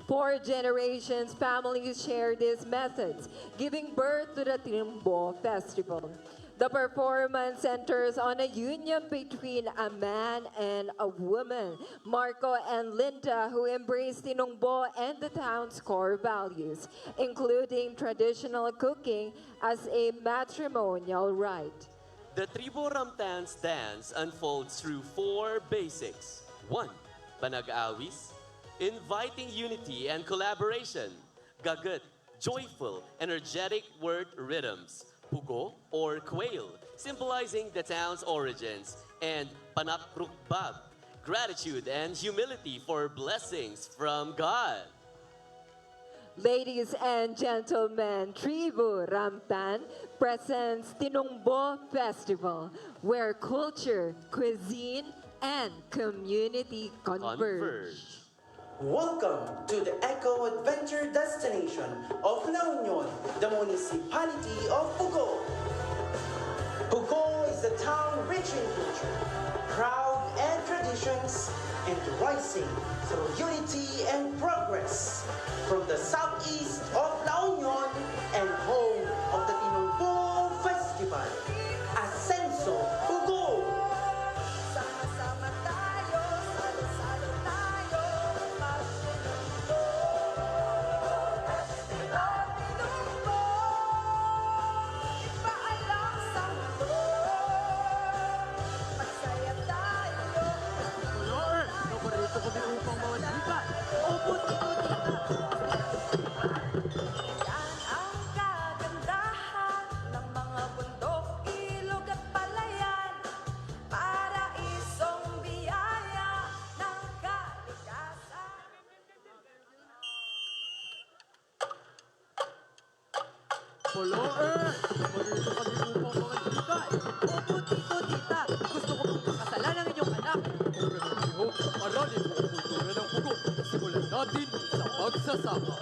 For generations, families share these methods, giving birth to the Tinongbo Festival. The performance centers on a union between a man and a woman, Marco and Linda, who embrace Tinongbo and the town's core values, including traditional cooking as a matrimonial rite. The Tribo Ramtan's dance unfolds through four basics. One, panag-awis, inviting unity and collaboration. Gaget, joyful, energetic word rhythms. Pugo or quail, symbolizing the town's origins. And panakrukbab, gratitude and humility for blessings from God. Ladies and gentlemen, Tribu Ramtan presents Tinongbo Festival, where culture, cuisine, and community converge. Converge. Welcome to the eco-adventure destination of La Union, the municipality of Pugo. Pugo is a town rich in culture, proud and rising through unity and progress from the southeast of La Union and home of the Tinumpong Festival, Asenso Pugo. Sama-sama tayo, salo-salo tayo, magtulungan. Paalam sa mundo. Magsaya tayo. Color, paborito ko din upang mga dika. Opo, tito, tita. Yan ang kagandahan ng mga bundok, ilog at palayan. Paraisong biyaya ng kalikasan. Polo, eh! Marito kami upang mga dika. Opo, tito, tita. Gusto ko pong pakasalan ang inyong anak. Kung permitiho, aralin mo ang kultura ng Pugo. Simulan natin sa pagsasama.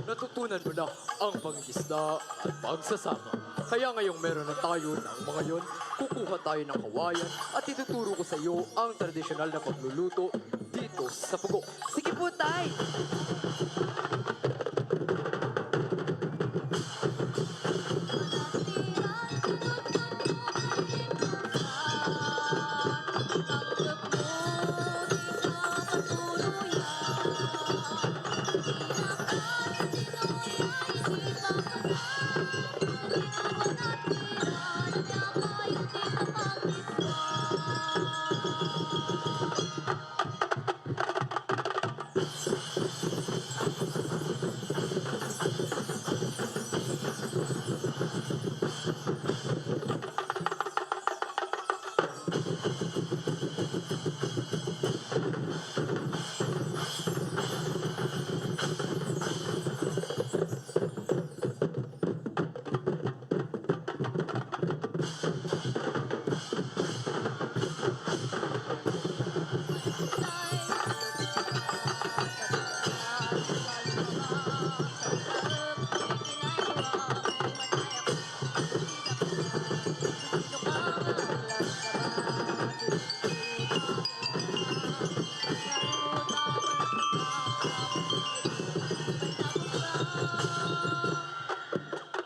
Natutunan mo na ang pangingisda at pagsasama. Kaya ngayong meron na tayo ng mga yon, kukuha tayo ng kawayan at ituturo ko sa iyo ang tradisyonal na pagluluto dito sa Pugo. Sige po, Tay.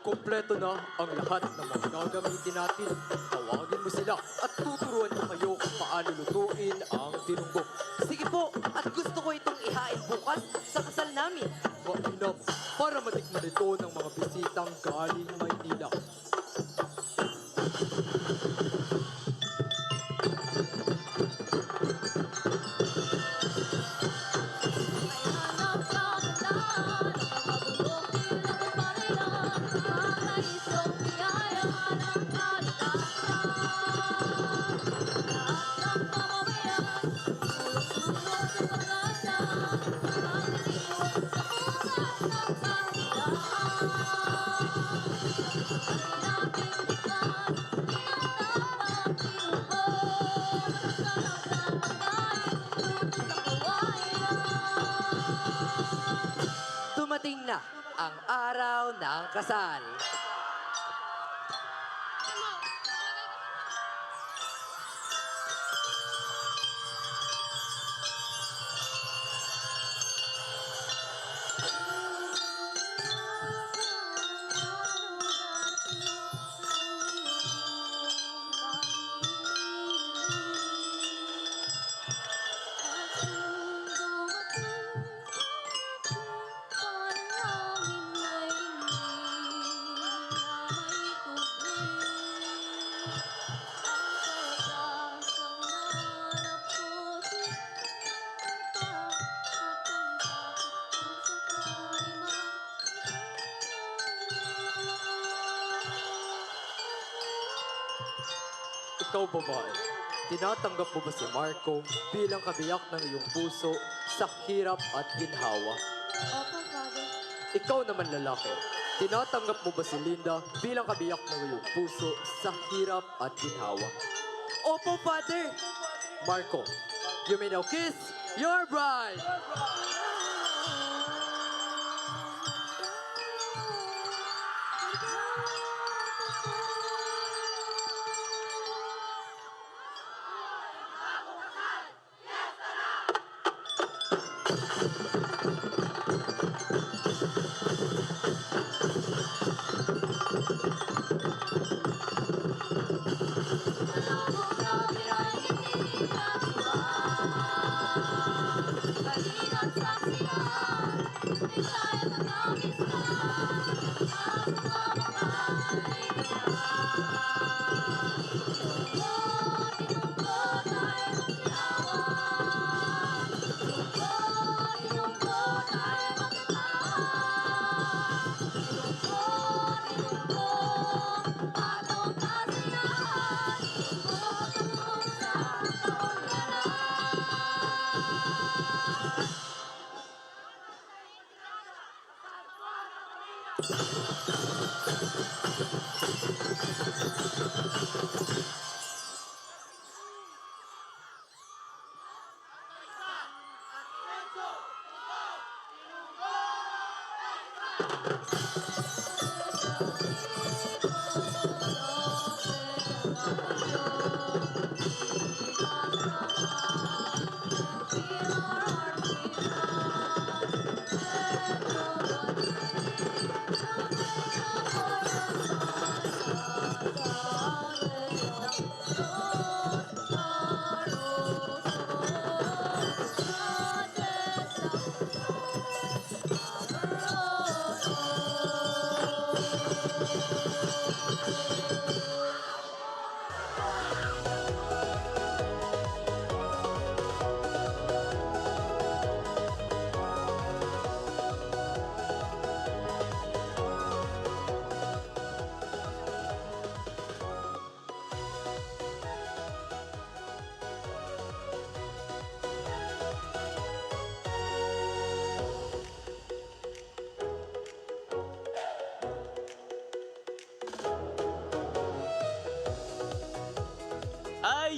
Kompleto na ang lahat ng mga gagamitin natin. Tawagin mo sila at tuturuan ko kayo kung paano lutuin ang tinunggo. Sige po, at gusto ko itong ihain bukas sa kasal namin. Mainam, para matikman ito ng mga bisitang galing Maynila. Dumating na ang araw ng kasal. Ikaw, babae, tinatanggap mo ba si Marco bilang kabiyak ng iyong puso sa hirap at ginhawa? Opo, Father. Ikaw naman, lalaki, tinatanggap mo ba si Linda bilang kabiyak ng iyong puso sa hirap at ginhawa? Opo, Father. Marco, you may now kiss your bride.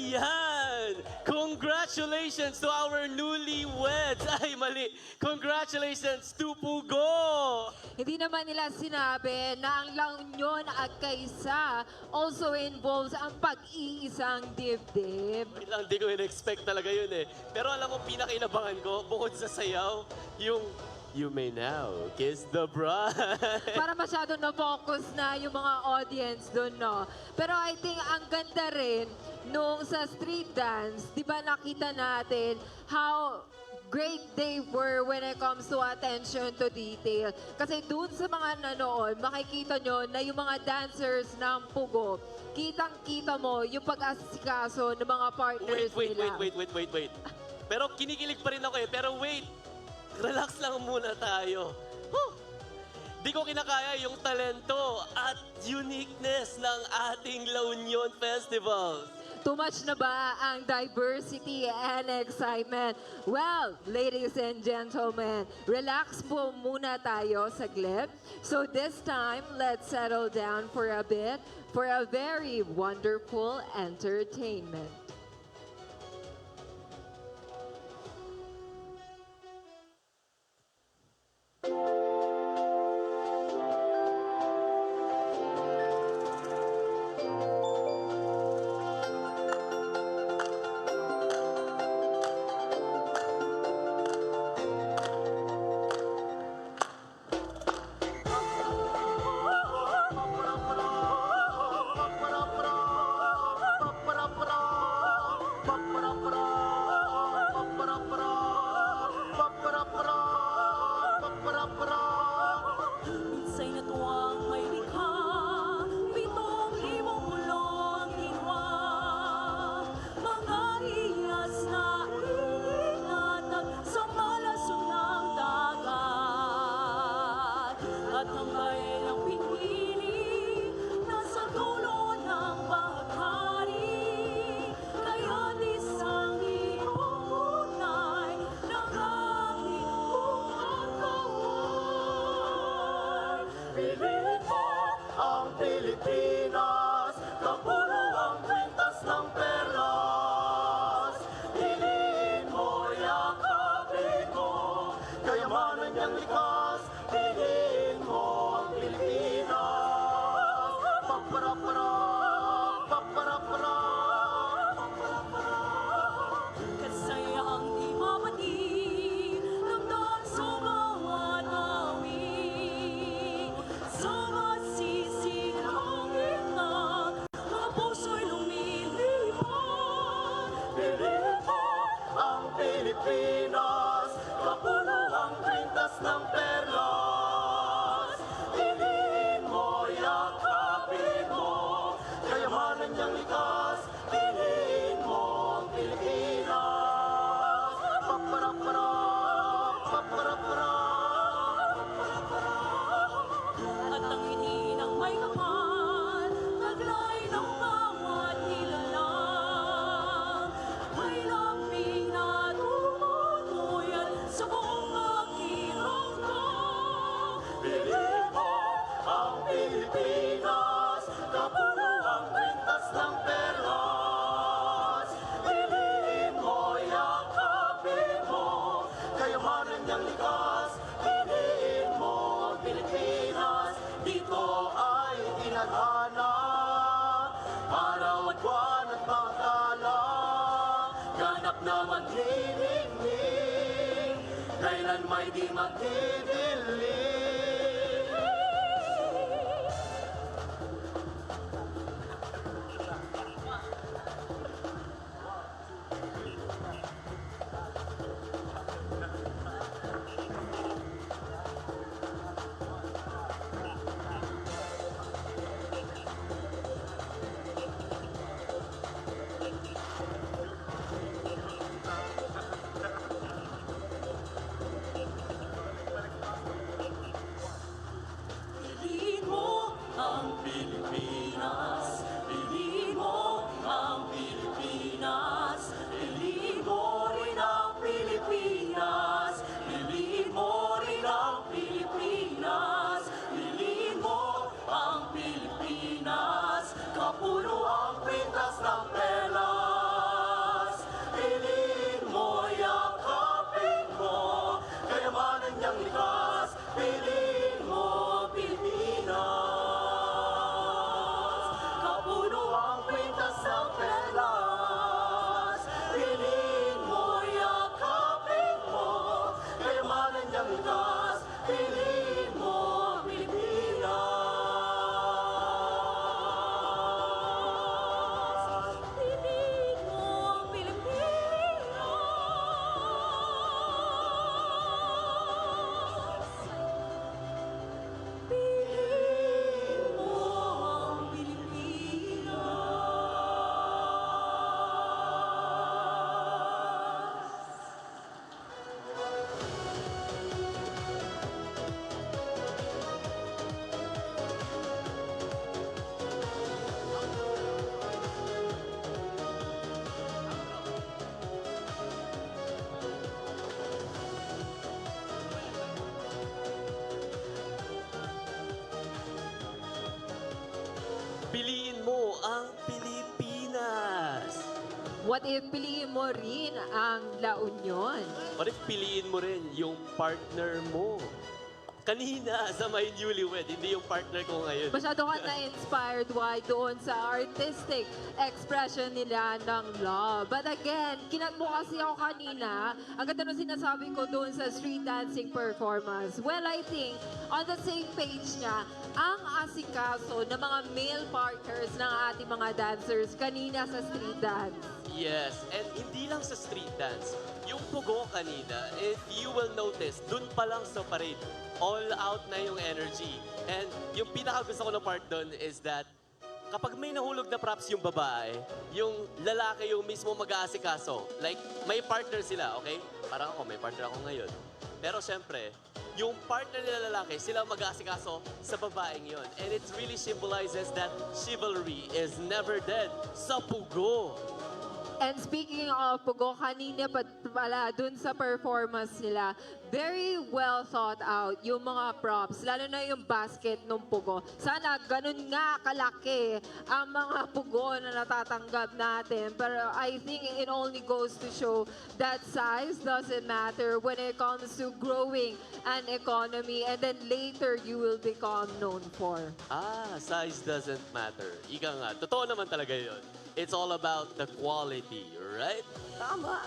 Yan! Congratulations to our newlyweds! Ay, mali! Congratulations to Pugo! Hindi naman nila sinabi na ang La Union Agkaisa also involves ang pag-iisang dibdib. Wait lang, di ko in-expect talaga yun eh. Pero alam mo, pinakainabangan ko, bukod sa sayaw, yung "You may now kiss the bride." Para masyado na-focus na yung mga audience dun, no? Pero I think ang ganda rin nung sa street dance, di ba nakita natin how great they were when it comes to attention to detail. Kasi dun sa mga nanood, makikita nyo na yung mga dancers ng Pugo, kitang-kita mo yung pag-asikaso ng mga partners Wait, wait, nila. wait, wait, wait, wait, wait. Pero kinikilig pa rin ako eh. Pero wait, relax lang muna tayo. Huh! Di ko kinakaya yung talento at uniqueness ng ating La Union Festival. Too much na ba ang diversity and excitement? Well, ladies and gentlemen, relax po muna tayo saglit. So this time, let's settle down for a bit for a very wonderful entertainment. Minsay natuang may likha, pitong libong pulong kinwa. Mga hiyas na ilinatag sa malason ng dagat. At ang bayan ng pinili, nasa dulo ng bahagari. Kaya di sangi umunay, nangangit kung ang kaway. Piliin mo ang Pilipinas, kapuno ang kwintas ng perlas. Piliin mo, yakapin mo, kayamanan niyang likas. Piliin mo ang Pilipinas. Paparapara, paparapara, paparapara. Kasayahang di mapatid, ramdam sa bawat awit. Sa masisinangit na, mga puso'y lumilipad. Piliin mo ang Pilipinas, kapuno ang kwintas ng perlas. Piliin mo, yakapin mo, kayamanan niyang likas. Piliin mo ang Pilipinas. Paparapara, paparapara, paparapara. At ang ngiti ng may kapal, taglay ng bawat nilalang. May lambing na tumutuyan sa buong pakiramdam. Piliin mo ang Pilipinas, kapuno ang kwintas ng perlas. Piliin mo, yakapin mo, kayamanan niyang likas. Piliin mo ang Pilipinas, dito ay tinadhana. Araw at buwan at mga tala, ganap na magniningning, kailan may di magdidilim. What if piliin mo rin ang La Union? What if piliin mo rin yung partner mo? Kanina sa may newlywed, hindi yung partner ko ngayon. Masyado ka na-inspired, Dwight, doon sa artistic expression nila ng love. But again, kinat mo kasi ako kanina. Ang ganda ng sinasabi ko doon sa street dancing performance. Well, I think, on the same page nga, ang asikaso ng mga male partners ng ating mga dancers kanina sa street dance. Yes, and hindi lang sa street dance. Yung pugo kanina, if you will notice, dun pa lang sa parade, all out na yung energy. And yung pinaka gusto ko na part dun is that kapag may nahulog na props yung babae, yung lalaki yung mismo mag-aasikaso. Like, may partner sila, okay? Parang ako, may partner ako ngayon. Pero syempre, yung partner nila lalaki, sila mag-aasikaso sa babaeng yon. And it really symbolizes that chivalry is never dead sa pugo. And speaking of pugo, kanina pa pala dun sa performance nila, very well thought out yung mga props, lalo na yung basket ng pugo. Sana ganun nga kalaki ang mga pugo na natatanggap natin. Pero I think it only goes to show that size doesn't matter when it comes to growing an economy, and then later you will become known for. Ah, size doesn't matter. Ika nga, totoo naman talaga yon. It's all about the quality, right? Tama!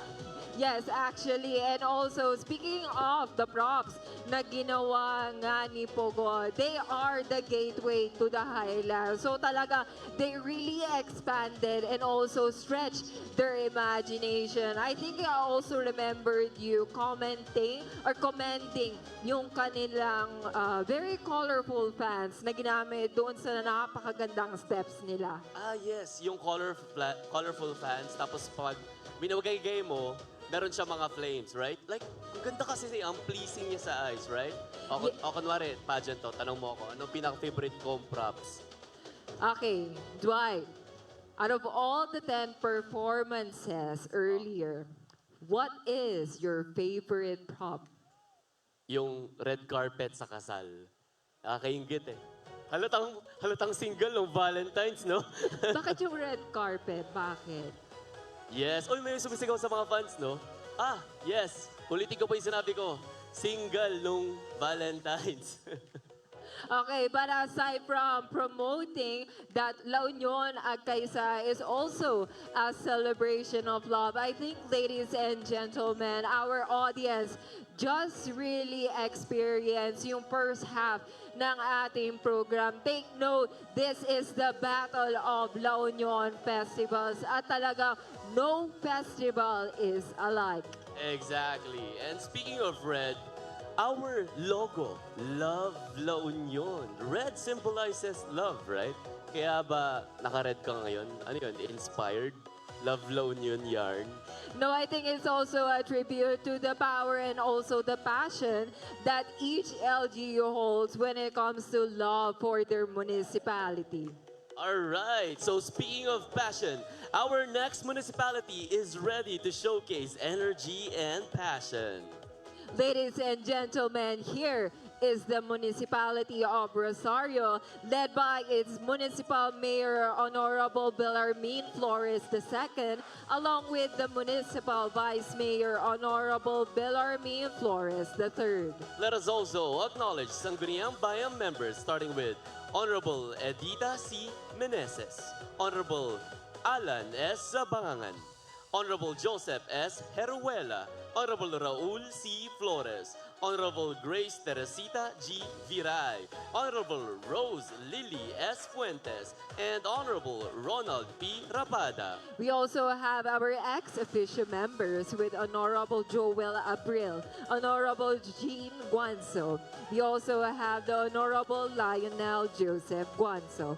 Yes, actually. And also, speaking of the props na ginawa nga ni Pugo, they are the gateway to the highlands. So talaga, they really expanded and also stretched their imagination. I think I also remembered you commenting or commending yung kanilang uh, very colorful fans na ginamit doon sa napakagandang steps nila. Ah, yes. Yung color fla- colorful fans. Tapos pag minawagaygay mo, meron siya mga flames, right? Like, ang ganda kasi, ang pleasing niya sa eyes, right? O, kun- o kunwari, pageant to, tanong mo ako, anong pinaka-favorite kong props? Okay, Dwight, out of all the ten performances earlier, what is your favorite prop? Yung red carpet sa kasal. Nakakainggit eh. Halatang, halatang single nung Valentine's, no? Bakit yung red carpet? Bakit? Yes. Uy, may sumisigaw sa mga fans, no? Ah, yes. Ulitin ko po yung sinabi ko. Single nung Valentine's. Okay, but aside from promoting that La Union Agkaisa is also a celebration of love, I think, ladies and gentlemen, our audience just really experience yung first half ng ating program. Take note, this is the Battle of La Union Festivals at talaga no festival is alike. Exactly. And speaking of red, our logo, Love La Union. Red symbolizes love, right? Kaya ba naka-red ka ngayon? Ano yun? Inspired? Love La Union yarn? No, I think it's also a tribute to the power and also the passion that each L G U holds when it comes to love for their municipality. Alright, so speaking of passion, our next municipality is ready to showcase energy and passion. Ladies and gentlemen, here is the Municipality of Rosario, led by its Municipal Mayor Honorable Bellarmine Flores the second, along with the Municipal Vice Mayor Honorable Bellarmine Flores the third. Let us also acknowledge Sangguniang Bayan members, starting with Honorable Edita C. Meneses, Honorable Alan S. Sabangangan, Honorable Joseph S. Heruela, Honorable Raul C. Flores, Honorable Grace Teresita G. Viray, Honorable Rose Lily S. Fuentes, and Honorable Ronald P. Rapada. We also have our ex officio members with Honorable Joel Abril, Honorable Jean Guanzo. We also have the Honorable Lionel Joseph Guanzo.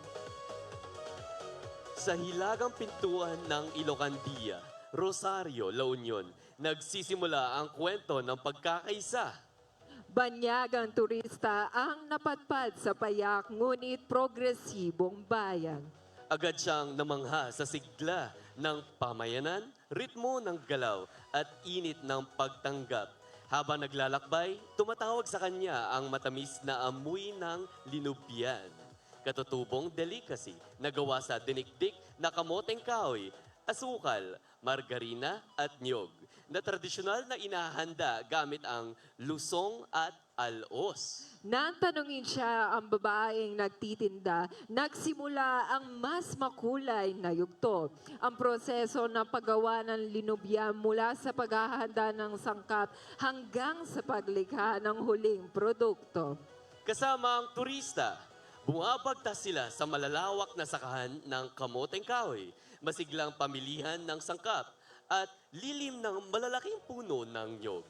Sa hilagang pintuan ng Ilocandia, Rosario, La Union, nagsisimula ang kwento ng pagkakaisa. Banyagang turista ang napadpad sa payak ngunit progresibong bayan. Agad siyang namangha sa sigla ng pamayanan, ritmo ng galaw at init ng pagtanggap. Habang naglalakbay, tumatawag sa kanya ang matamis na amoy ng linubyan. Katutubong delicacy na gawa sa dinikdik na kamoteng kahoy asukal, margarina at niyog na tradisyonal na inahanda gamit ang lusong at al-os. Nang tanungin siya, ang babaeng nagtitinda, nagsimula ang mas makulay na yugto. Ang proseso ng paggawa ng linubya mula sa paghahanda ng sangkap hanggang sa paglikha ng huling produkto. Kasama ang turista, bumabagtas sila sa malalawak na sakahan ng kamoteng kahoy, masiglang pamilihan ng sangkap, at lilim ng malalaking puno ng niyog.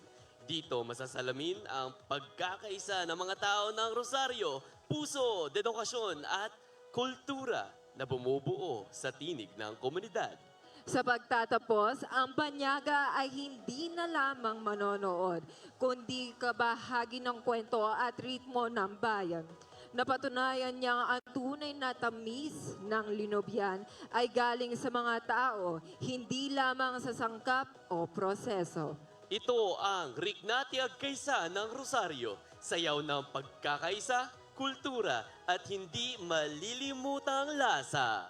Dito masasalamin ang pagkakaisa ng mga tao ng Rosario, puso, dedikasyon at kultura na bumubuo sa tinig ng komunidad. Sa pagtatapos, ang banyaga ay hindi na lamang manonood, kundi kabahagi ng kwento at ritmo ng bayan. Napatunayan niyang ang tunay na tamis ng linubyan ay galing sa mga tao, hindi lamang sa sangkap o proseso. Ito ang Riknati Agkaisa ng Rosario, sayaw ng pagkakaisa, kultura, at hindi malilimutang lasa.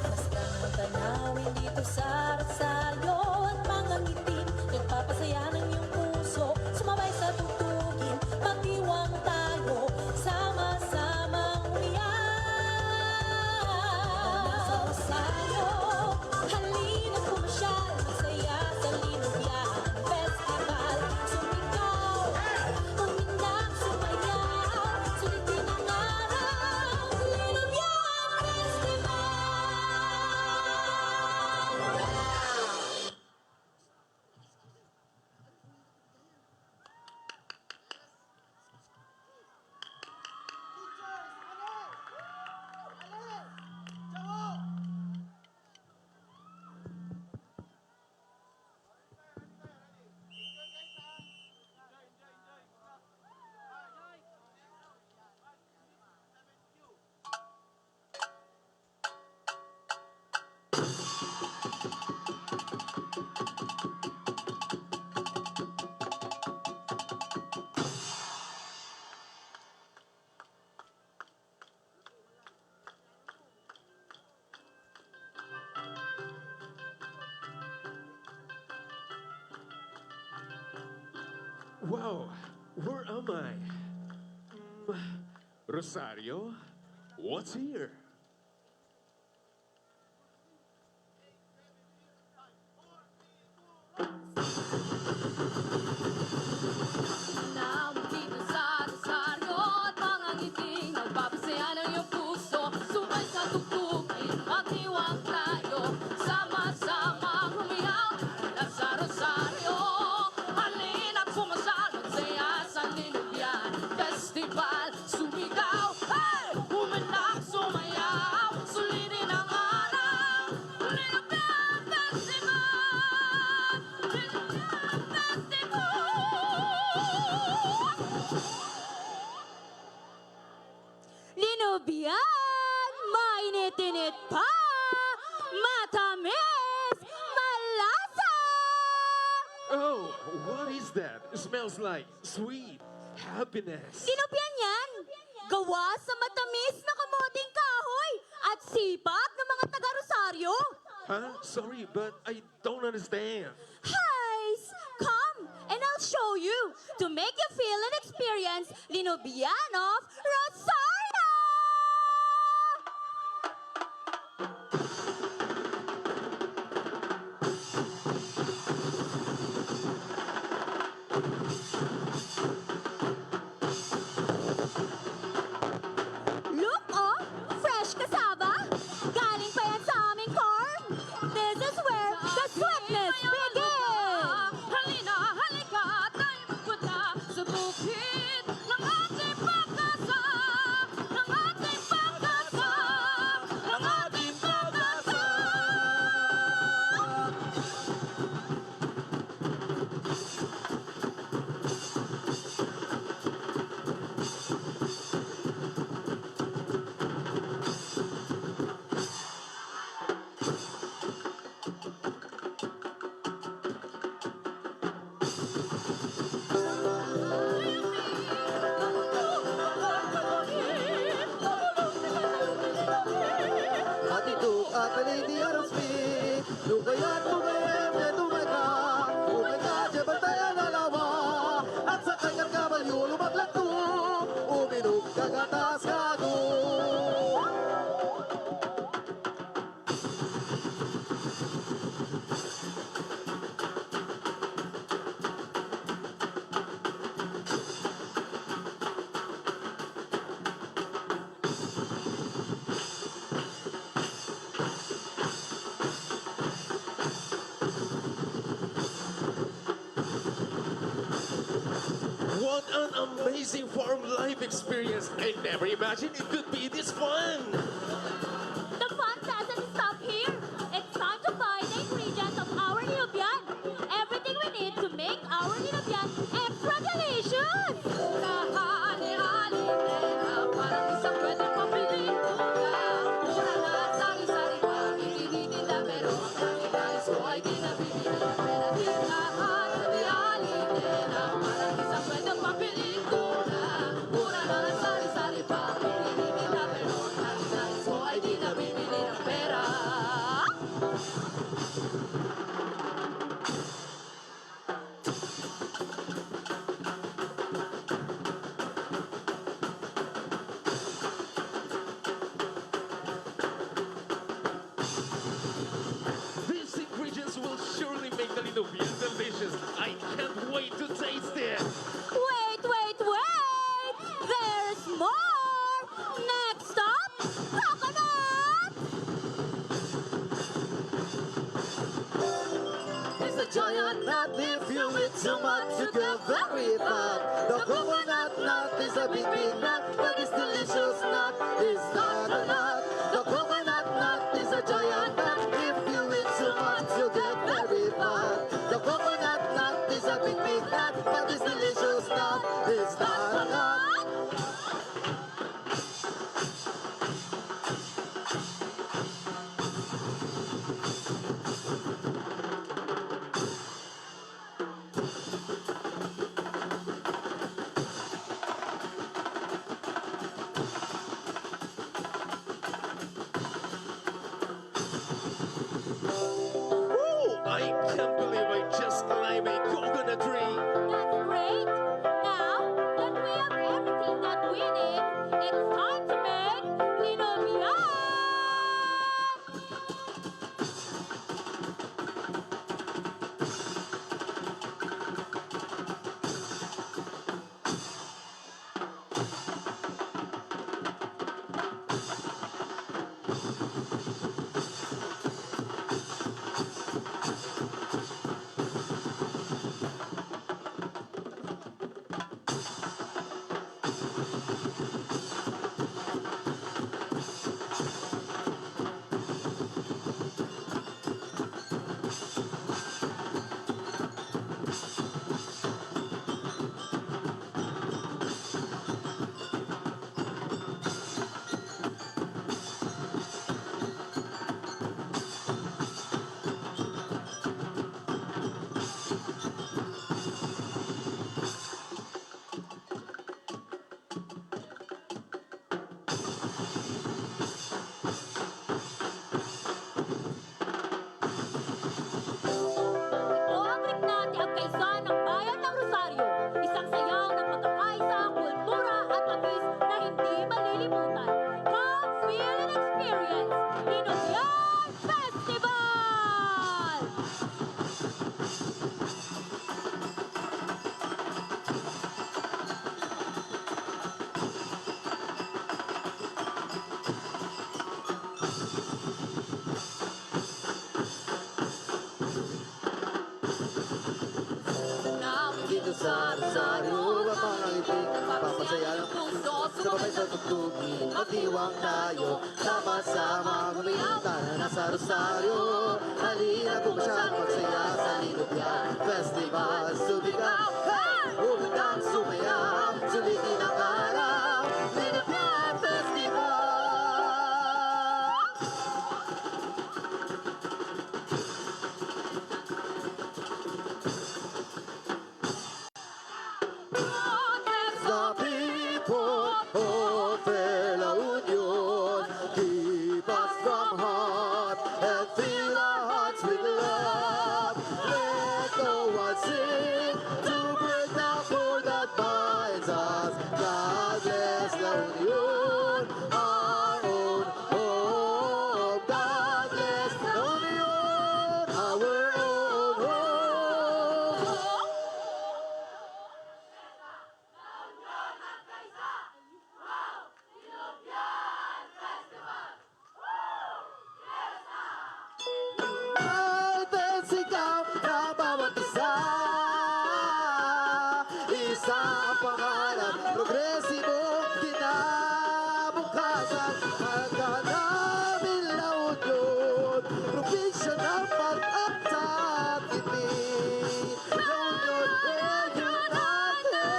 Mas tanawin dito sa Rosario at mga ngiting nagpapasaya ng iyong puso. Sumabay sa tugtugin, magdiwang tayo, sama-samang umiyak. Sa Rosario, halina't pumasyal, magsaya sa Linubian Festival. Sumigaw, umindak, sumayaw, sulitin ang araw. Linubian Festival! Wow, where am I? Mm, Rosario? What's here? Naunti na sa Rosario at mga ngiting nagpapasaya ng iyong puso. Sumay sa tugtugin, magdiwang tayo, sama-sama humiyaw. Nasa Rosario, halina't pumasyal, magsaya sa Linubian Festival. Sumigaw, hey! Umiyak, sumayaw, sulitin ang araw. Linubian Festival! Linubian Festival! Linubian, mainit-init pa, matamis, malasa! Oh, what is that? It smells like sweet happiness. Linubian yan! Gawa sa matamis na kamoteng kahoy at sipag ng mga taga Rosario. Huh? Sorry, but I don't understand. Heis! Come, and I'll show you to make you feel and experience Linubian of Rosario! Look, oh! Fresh cassava! Galing pa yan sa aming farm! This is where the sweetness begins! Halina, halika, tayo magpunta sa bukid ng ating pag-asa, ng ating pag-asa, ng ating pag-asa. Lady Arospi, lugayan mo kayem ya dumaga, umayka ya bantayan a lawa, at sakay ka kabalyo, lumaglagto, uminom ka gatas kago. What an amazing farm life experience! I never imagined it could be this fun! The fun doesn't stop here. It's time to buy the ingredients of our ninubian. Everything we need to make our ninubian extra delicious! Kahali-hali, parang isang pwedeng papiling. Mura na sari-sari pa, tinitinda, pero ang nais ko ay di nabibili. Pera di lahat, kahali-hali, parang isang pwedeng papiling. Mura na sari-sari pa, tinitinda, pero ang nais ko ay di nabibili ng pera. These ingredients will surely make the linubian delicious. I can't wait to taste it. Wait, wait, wait! There's more! Next up, coconut! It's a giant nut. If you eat too much, you get very fat. The coconut nut is a big, big nut, but it's delicious nut. It's not a nut. The coconut nut is a giant nut. If you eat too much, you get very fat. The coconut nut is a big, big nut, but it's delicious nut. It's not a nut. Ooh, I can't believe I just climbed a coconut tree. That's great. Now that we have everything that we need, it's time to make linubian! Ito ang rikna ti agkaisan ng bayan ng Rosario, isang sayaw ng pagkakaisa, kultura at tamis na hindi malilimutan. Come feel and experience Linubian Festival! Namin dito sa Rosario, ang mga ngiti, nagpapasaya ng puso, sumabay sa tugtugin, magdiwang tayo, sama-sama kumita na sa Rosario. Halina, pumasyal, magsaya sa Linubian Festival. Sumigaw, hey! Umutang, sumayaw, sulitin ang araw. Linubian Festival! The people of La Union, keep us from harm. Pangarap, progresibo, kinabukasan, pagkanamin La Union, probinsya ng pag-asa at ngiti. La Union, we're united!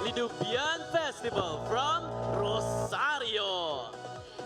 Linubian Festival from Rosario.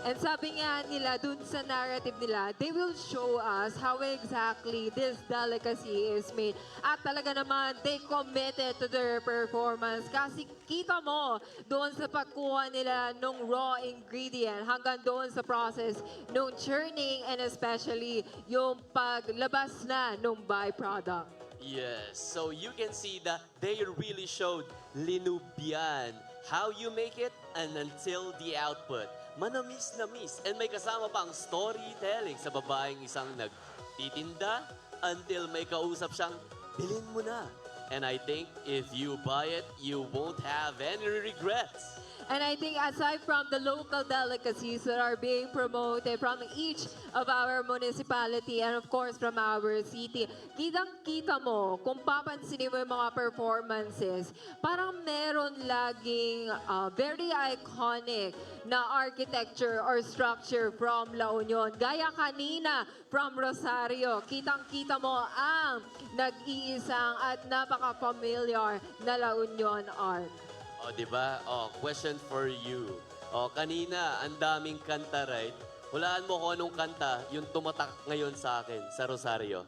And sabi nga nila, dun sa narrative nila, they will show us how exactly this delicacy is made. At talaga naman, they committed to their performance. Kasi kita mo, doon sa pagkuha nila nung raw ingredient, hanggang doon sa process nung churning, and especially yung paglabas na nung byproduct. Yes, so you can see that they really showed linubian, how you make it, and until the output. Manamis-namis, and may kasama pang storytelling sa babaeng isang nagtitinda until may kausap siyang, "Bilhin mo na." And I think if you buy it, you won't have any regrets. And I think aside from the local delicacies that are being promoted from each of our municipality and of course from our city, kitang-kita mo kung papansinin mo yung mga performances, parang meron laging, ah, very iconic na architecture or structure from La Union. Gaya kanina, from Rosario, kitang-kita mo ang nag-iisang at napaka-familiar na La Union Arc. O, di ba? O, question for you. O, kanina, ang daming kanta, right? Hulaan mo kung anong kanta yung tumatak ngayon sa akin, sa Rosario.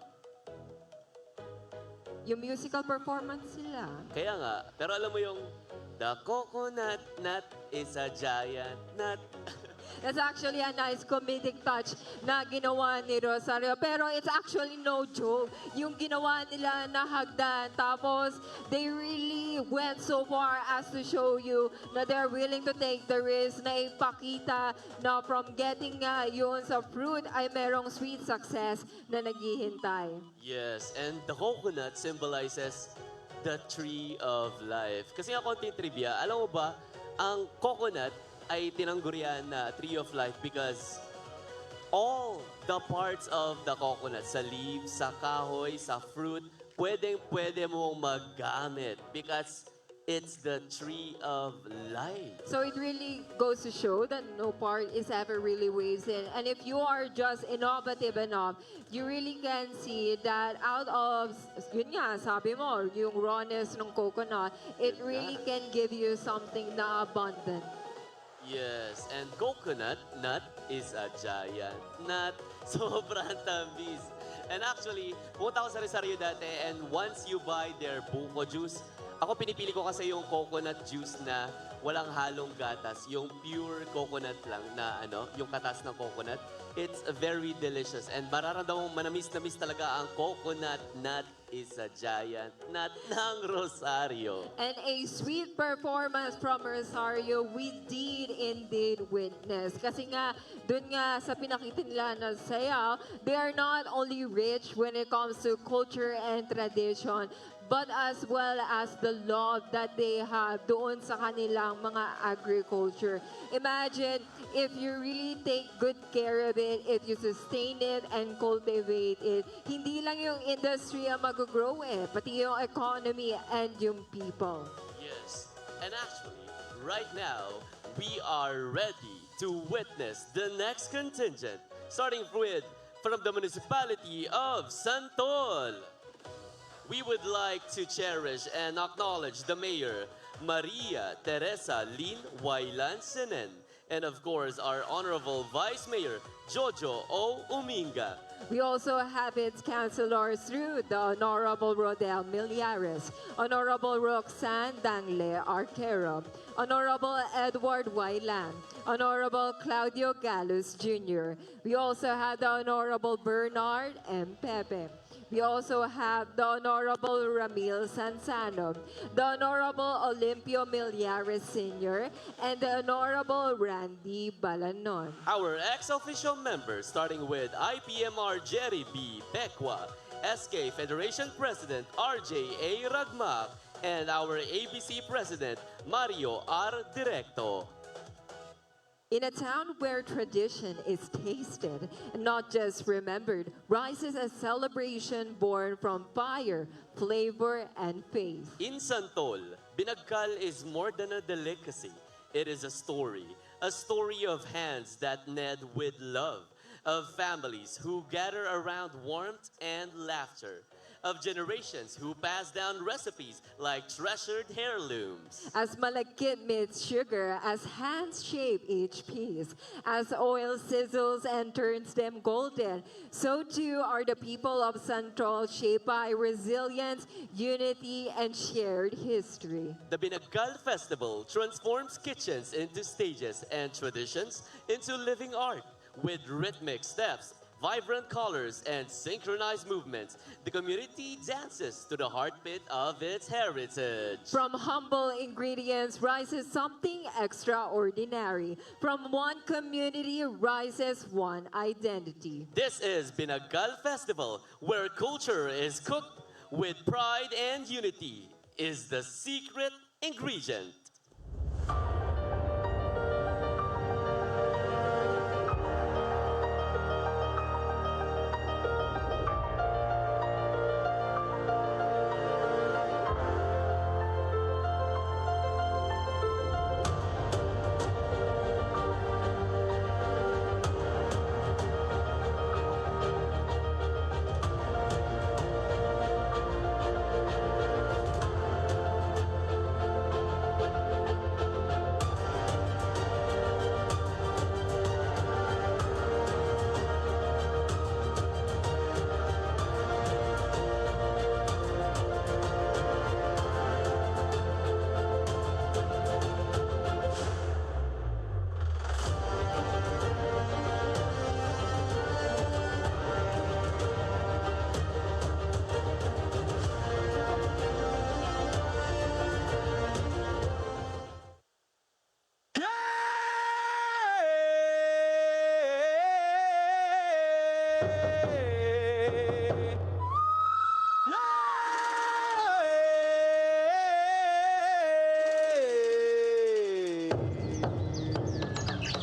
Yung musical performance nila. Kaya nga, pero alam mo yung, "The coconut nut is a giant nut." That's actually a nice comedic touch na ginawa ni Rosario. Pero it's actually no joke yung ginawa nila na hagdan. Tapos, they really went so far as to show you na they're willing to take the risk na ipakita na from getting nga yun sa fruit ay merong sweet success na naghihintay. Yes, and the coconut symbolizes the tree of life. Kasi nga, konting trivia, alam mo ba, ang coconut ay tinanggurian na tree of life because all the parts of the coconut, sa leaves, sa kahoy, sa fruit, pwedeng-pwede mong magamit because it's the tree of life. So it really goes to show that no part is ever really wasted. And if you are just innovative enough, you really can see that out of, yun nga, sabi mo, yung rawness ng coconut, it really can give you something na abundant. Yes, and coconut nut is a giant nut. Sobrang tamis. And actually, pumunta ako sa Rosario dati, and once you buy their buko juice, ako, pinipili ko kasi yung coconut juice na walang halong gatas, yung pure coconut lang na, ano, yung katas ng coconut. It's very delicious, and mararamdaman mong manamis-namis talaga ang coconut nut is a giant nut ng Rosario. And a sweet performance from Rosario we did indeed witness. Kasi nga, dun nga sa pinakita nila na sayaw, they are not only rich when it comes to culture and tradition, but as well as the love that they have doon sa kanilang mga agriculture. Imagine, if you really take good care of it, if you sustain it and cultivate it, hindi lang yung industry ang mag-grow eh, pati yung economy and yung people. Yes. And actually, right now, we are ready to witness the next contingent, starting with from the municipality of Santol. We would like to cherish and acknowledge the Mayor, Maria Teresa Lin Waylan Senen, and of course, our Honorable Vice Mayor, Jojo O. Uminga. We also have its councilors through the Honorable Rodel Millares, Honorable Roxanne Dangle Arquero, Honorable Edward Waylan, Honorable Claudio Gallus Junior. We also have the Honorable Bernard M. Pepe. We also have the Honorable Ramil Sanzano, the Honorable Olimpio Millares Senior, and the Honorable Randy Balanon. Our ex officio members, starting with I P M R Jerry B. Becua, S K Federation President R J A Ragmac, and our A B C President Mario R. Directo. In a town where tradition is tasted, not just remembered, rises a celebration born from fire, flavor, and faith. In Santol, binagkal is more than a delicacy. It is a story, a story of hands that knit with love, of families who gather around warmth and laughter, of generations who pass down recipes like treasured heirlooms. As malagkit meets sugar, as hands shape each piece, as oil sizzles and turns them golden, so too are the people of Santol, shaped by resilience, unity, and shared history. The Binagkal Festival transforms kitchens into stages and traditions into living art. With rhythmic steps, vibrant colors, and synchronized movements, the community dances to the heartbeat of its heritage. From humble ingredients rises something extraordinary. From one community rises one identity. This is Binagkal Festival, where culture is cooked with pride and unity is the secret ingredient.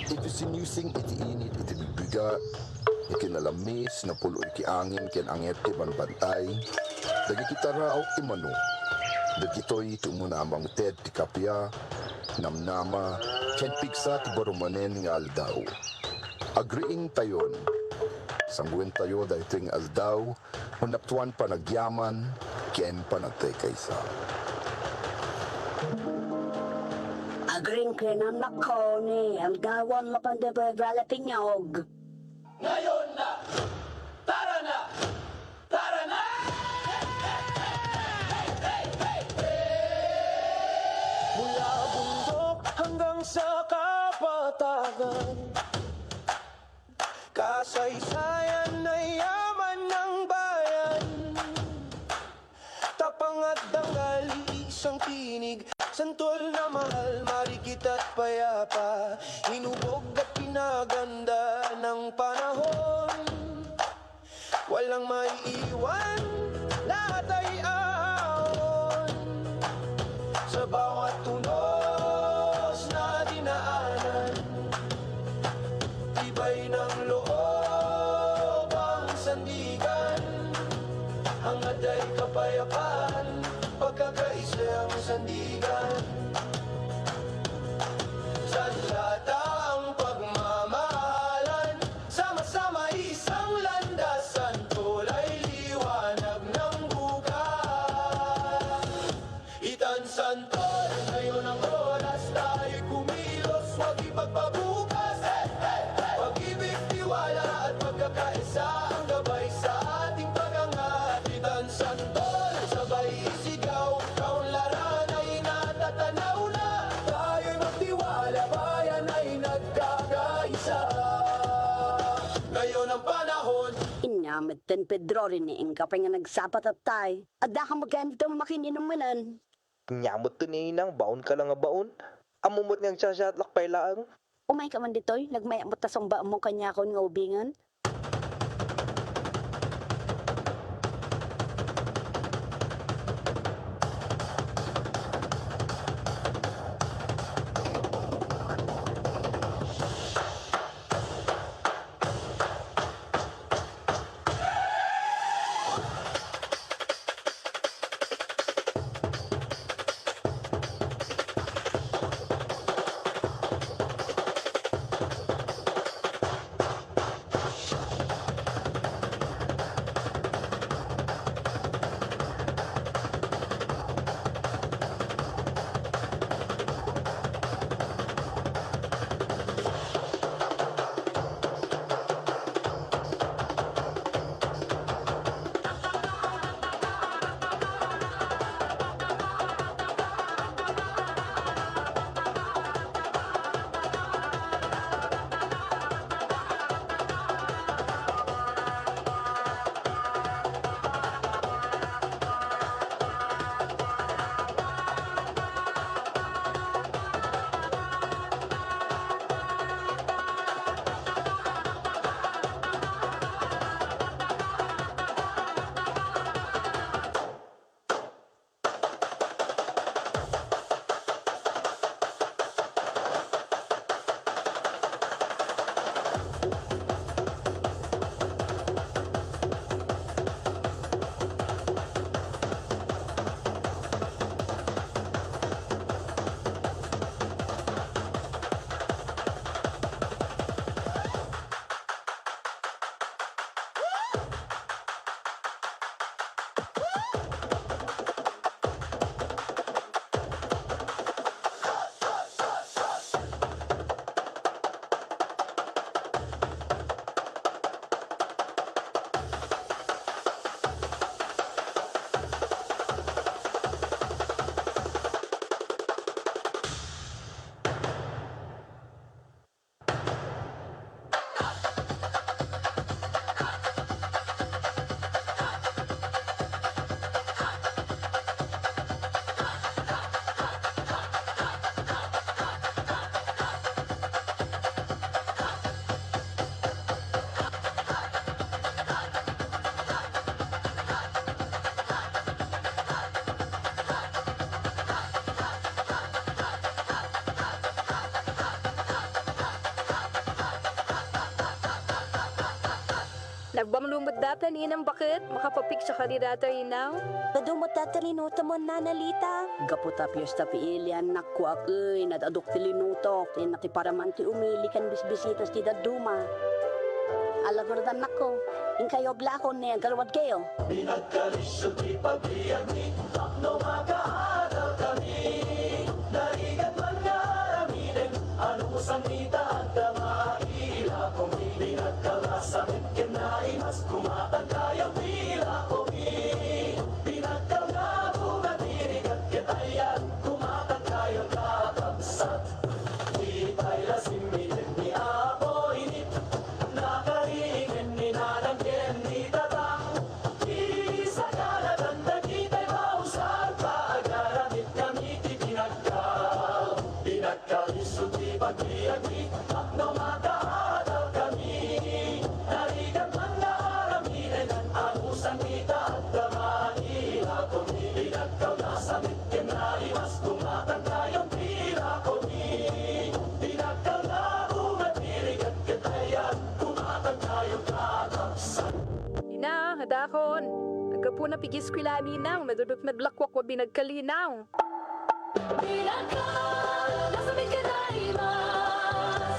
Iti sinising iti init iti bigbiga, iti nalamis, napulo iti angin ken anget ti banbantay, dagiti taraok ti mano, dagitoy ti umuna a mangted ti kappia, namnama, ken pigsa ti baro manen nga aldaw. Agriingtayon, sanguen tayo daytoy nga aldaw, Manaptuan panagyaman ken panagkaykaysa. Agriingkenam, Makoni, agdawam mapan daytoy a jalapeñog. Ngayon na! Tara na! Tara na! Mula bundok hanggang sa kapatagan, kasaysayan na yaman ng bayan. Tapang at dangal, iisang tinig. Santol na mahal, marikit at payapa. Hinubog at pinaganda ng panahon. Walang maiiwan, lahat ay aon. Sa bawat unos na dinaanan, tibay ng loob ang sandigan. Hangad ay kapayapaan, pagkakaisa ang sandigan. Sanlata ang pagmamahalan, sama-sama isang landasan, kulay liwanag ng bukas. Itan Santol, ngayon ang oras, tayo'y kumilos, huwag ipagpabukas. Hey, hey, hey! Pag-ibig, tiwala at pagkakaisa ang gabay sa ating pag-angat. Itan Santol, sabay isigaw, kaunlaran ay natatanaw na. Tayo'y magtiwala, bayan ay nagkakaisa. Ngayon ang panahon. Inya metten Pedro, rini, inka pay nga nagsapa tattay. Adda ka maganto makininum manen. Nya met ti ni Inang, baon ka la nga baon. Ammom met nga agsasayatlak pay laeng. Umayka man ditoy, nagmayak met ta sungbaenmo kaniakon nga ubingen. Ammom met data, ninang, baket? Makapapigsa kadi data, ninang? Adu met data linutomo, Nana Lita? Gapu ta fiesta ti ili, annakko, ak, ey, nadadok ti linutok, ti nakiparaman ti umili ken bisbisitas ti dadduma. Ala, gurdan, annakko, inkayo aglakon ni aggaruadkayo. Pinagkalisyo ti pagbiag ni tapno makaadal kami. Narigat man nga aramiden, ano mo sangita, adda mailako. Pinagkalasamet ken naimas, kumatag kayo ti lakomi. Pinagkalngabo nga tirigat ket ayan, kumatag kayo kakabsat. Di pay la simmited ni Apo Init, nakariingen ni Nanang ken ni Tatang. Isaganadan dagitay mausar, paagaramid kami ti pinagkal. Pinagkalisyo ti pagbiag mi, tapno makaadal kami. Narigat man nga aramiden, anusan ita adda mailako. Pinagkalasamet ken naimas, kumatag kayo ti lakomi. Pinagkal nga bunga ti rigat ket ayan, kumatag kayo kakabsat. Ninang, adakon. Aggapu na pigiskwela, ninang, nadudot naglakwak wa binagkal, ninang. Pinagkal, nasamit ka na imas.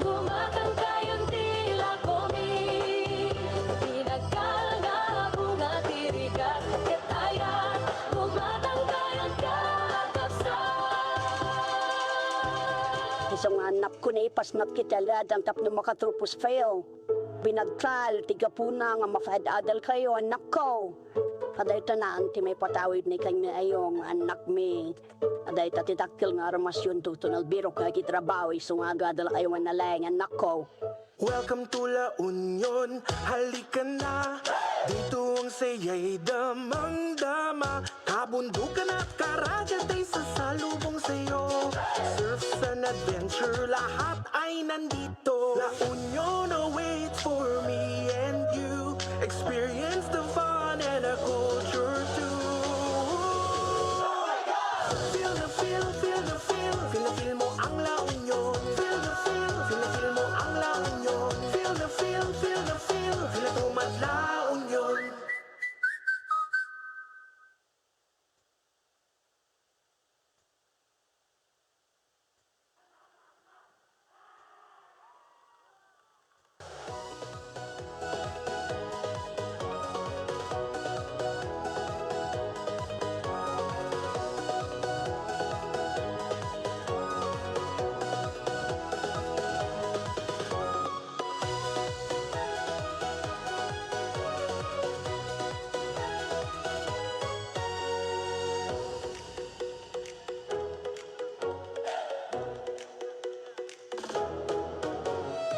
Gumatang kayon ti lakomi. Pinagkal nga bunga ti rigat ket ayan, gumatang kayon kakabsat. Isu nga annakko, naipasnak iti aladan tapno makatrupos kayo. Pinagkal ti gapuna nga makaad-adal kayo, annakko. Kadayta naan ti maipatawid ni kaniayo nga annakmi. Kadayta ti dakkel nga aramasyonto, tutunaw biro kayo ti trabaho, isu nga agadal kayo nga nalaing, annakko. Welcome to La Union. Halika na, dito ang saya'y damang-dama. Kabundukan at karagatan ay sasalubong sa'yo. Surf and adventure, lahat ay nandito. La Union awaits for me and you. Experience the fun and the culture too. Feel the feel, feel the feel. Feel the feel mo ang La Union. Feel the feel, feel the feel mo ang La Union. Feel the feel, feel the feel. Feel it, tumad La Union.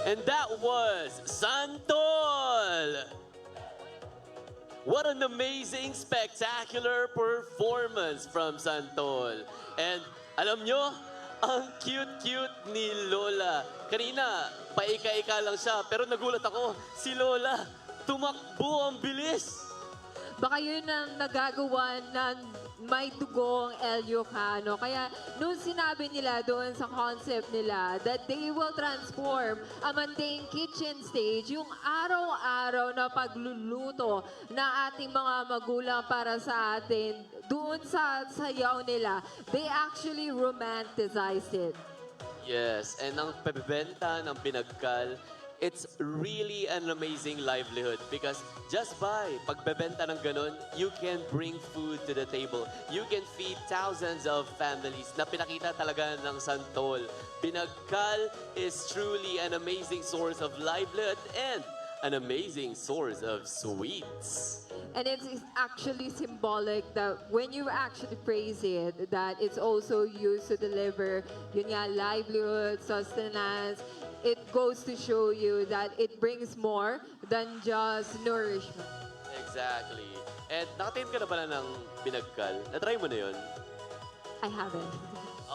And that was Santol! What an amazing, spectacular performance from Santol. And alam nyo, ang cute-cute ni Lola. Kanina, paika-ika lang siya, pero nagulat ako, si Lola, tumakbo, ang bilis! Baka yun ang nagagawa ng may dugong Ilocano. Kaya nung sinabi nila doon sa concept nila that they will transform a mundane kitchen stage, yung araw-araw na pagluluto na ating mga magulang para sa atin, doon sa sayaw nila, they actually romanticized it. Yes, and ang pagbebenta ng pinagkal, it's really an amazing livelihood because just by pagbebenta ng ganun, you can bring food to the table. You can feed thousands of families na pinakita talaga ng Santol. Pinagkal is truly an amazing source of livelihood and an amazing source of sweets. And it's, it's actually symbolic that when you actually praise it, that it's also used to deliver, yun nga, livelihood, sustenance. It goes to show you that it brings more than just nourishment. Exactly. And nakatikim ka na pala ng pinagkal? Na-try mo na yun? I haven't.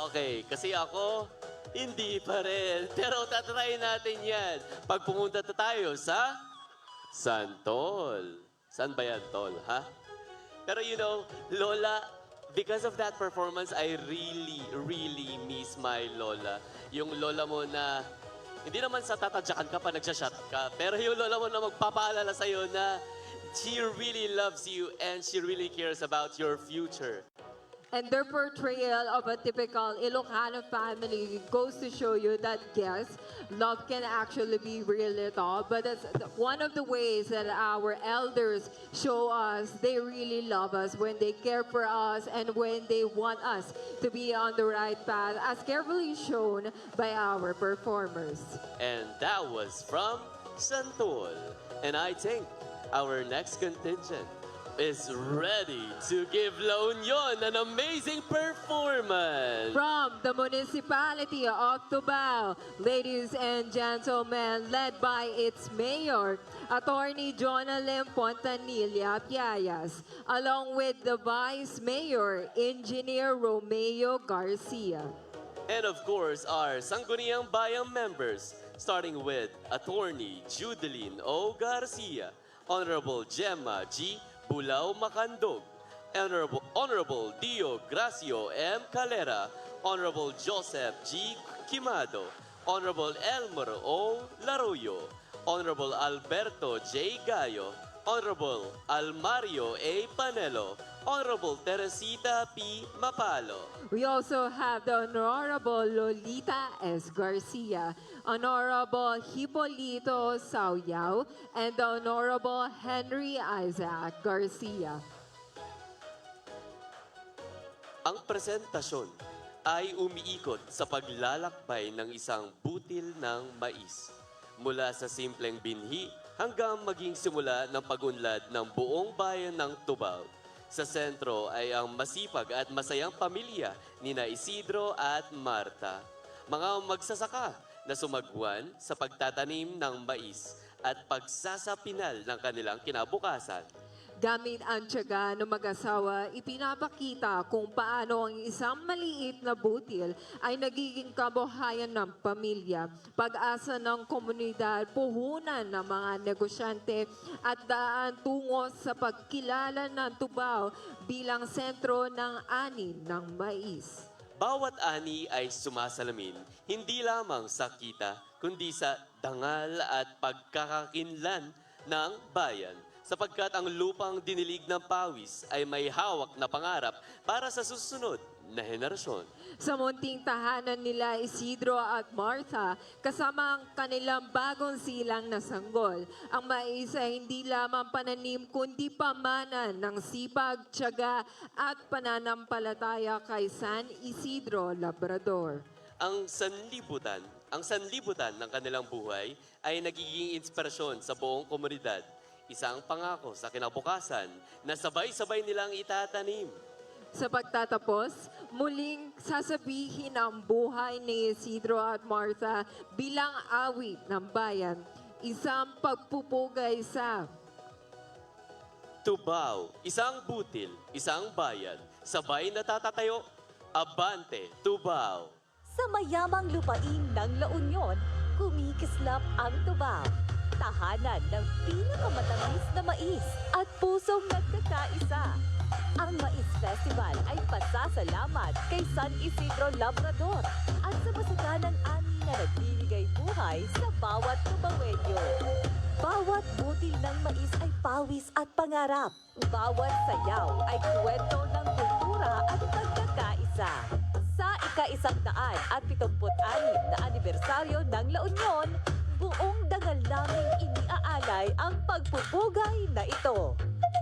Okay, kasi ako, hindi pa rin. Pero tatry natin yan pag pumunta ta-, tayo sa Santol. Saan ba yan, Tol, ha? Pero you know, Lola, because of that performance, I really, really miss my Lola. Yung Lola mo na Hindi naman sa tatadyakan ka pa, nagsha-shot ka. Pero yung lola mo na magpapaalala sa'yo na she really loves you and she really cares about your future. And their portrayal of a typical Ilocano family goes to show you that, yes, love can actually be real at all. But that's th- one of the ways that our elders show us they really love us, when they care for us and when they want us to be on the right path, as carefully shown by our performers. And that was from Santol. And I think our next contingent is ready to give La Union an amazing performance. From the municipality of Tubao, ladies and gentlemen, led by its mayor, Attorney Jonalyn Fontanilla Piayas, along with the vice mayor, Engineer Romeo Garcia. And of course, our Sangguniang Bayan members, starting with Attorney Judeline O. Garcia, Honorable Gemma G. Bulao Macandog, Honorable, Honorable Dio Gracio M. Calera, Honorable Joseph G. Quimado, Honorable Elmer O. Laroyo, Honorable Alberto J. Gallo, Honorable Almario A. Panelo, Honorable Teresita P. Mapalo. We also have the Honorable Lolita S. Garcia, Honorable Hipolito Sauyao, and the Honorable Henry Isaac Garcia. Ang presentasyon ay umiikot sa paglalakbay ng isang butil ng mais. Mula sa simpleng binhi hanggang maging simula ng pag-unlad ng buong bayan ng Tubao. Sa sentro ay ang masipag at masayang pamilya nina Isidro at Marta. Mga magsasaka na sumagwan sa pagtatanim ng mais at pagsasapinal ng kanilang kinabukasan. Gamit ang tiyaga ng mag-asawa, ipinapakita kung paano ang isang maliit na butil ay nagiging kabuhayan ng pamilya, pag-asa ng komunidad, puhunan ng mga negosyante at daan tungo sa pagkilala ng Tubao bilang sentro ng ani ng mais. Bawat ani ay sumasalamin hindi lamang sa kita, kundi sa dangal at pagkakakinlan ng bayan, sapagkat ang lupang dinilig ng pawis ay may hawak na pangarap para sa susunod na henerasyon. Sa munting tahanan nila Isidro at Martha, kasama ang kanilang bagong silang na sanggol, ang mais ay hindi lamang pananim kundi pamana ng sipag, tiyaga at pananampalataya kay San Isidro Labrador. Ang sanlibutan, ang sanlibutan ng kanilang buhay ay nagiging inspirasyon sa buong komunidad. Isang pangako sa kinabukasan na sabay-sabay nilang itatanim. Sa pagtatapos, muling sasabihin ang buhay ni Isidro at Martha bilang awit ng bayan, isang pagpupugay sa Tubao, isang butil, isang bayan, sabay natatatayo. Abante, Tubao! Sa mayamang lupain ng La Union, kumikislap ang Tubao, tahanan ng pinakamatamis na mais at pusong nagkakaisa. Ang Mais Festival ay pasasalamat kay San Isidro Labrador at sa masaganang ani na nagbibigay buhay sa bawat Tubawenyo. Bawat butil ng mais ay pawis at pangarap. Bawat sayaw ay kuwento ng kultura at pagkakaisa. Sa ika-isang daan at pitumput-anim na anibersaryo ng La Union, buong dangal naming iniaalay ang pagpupugay na ito.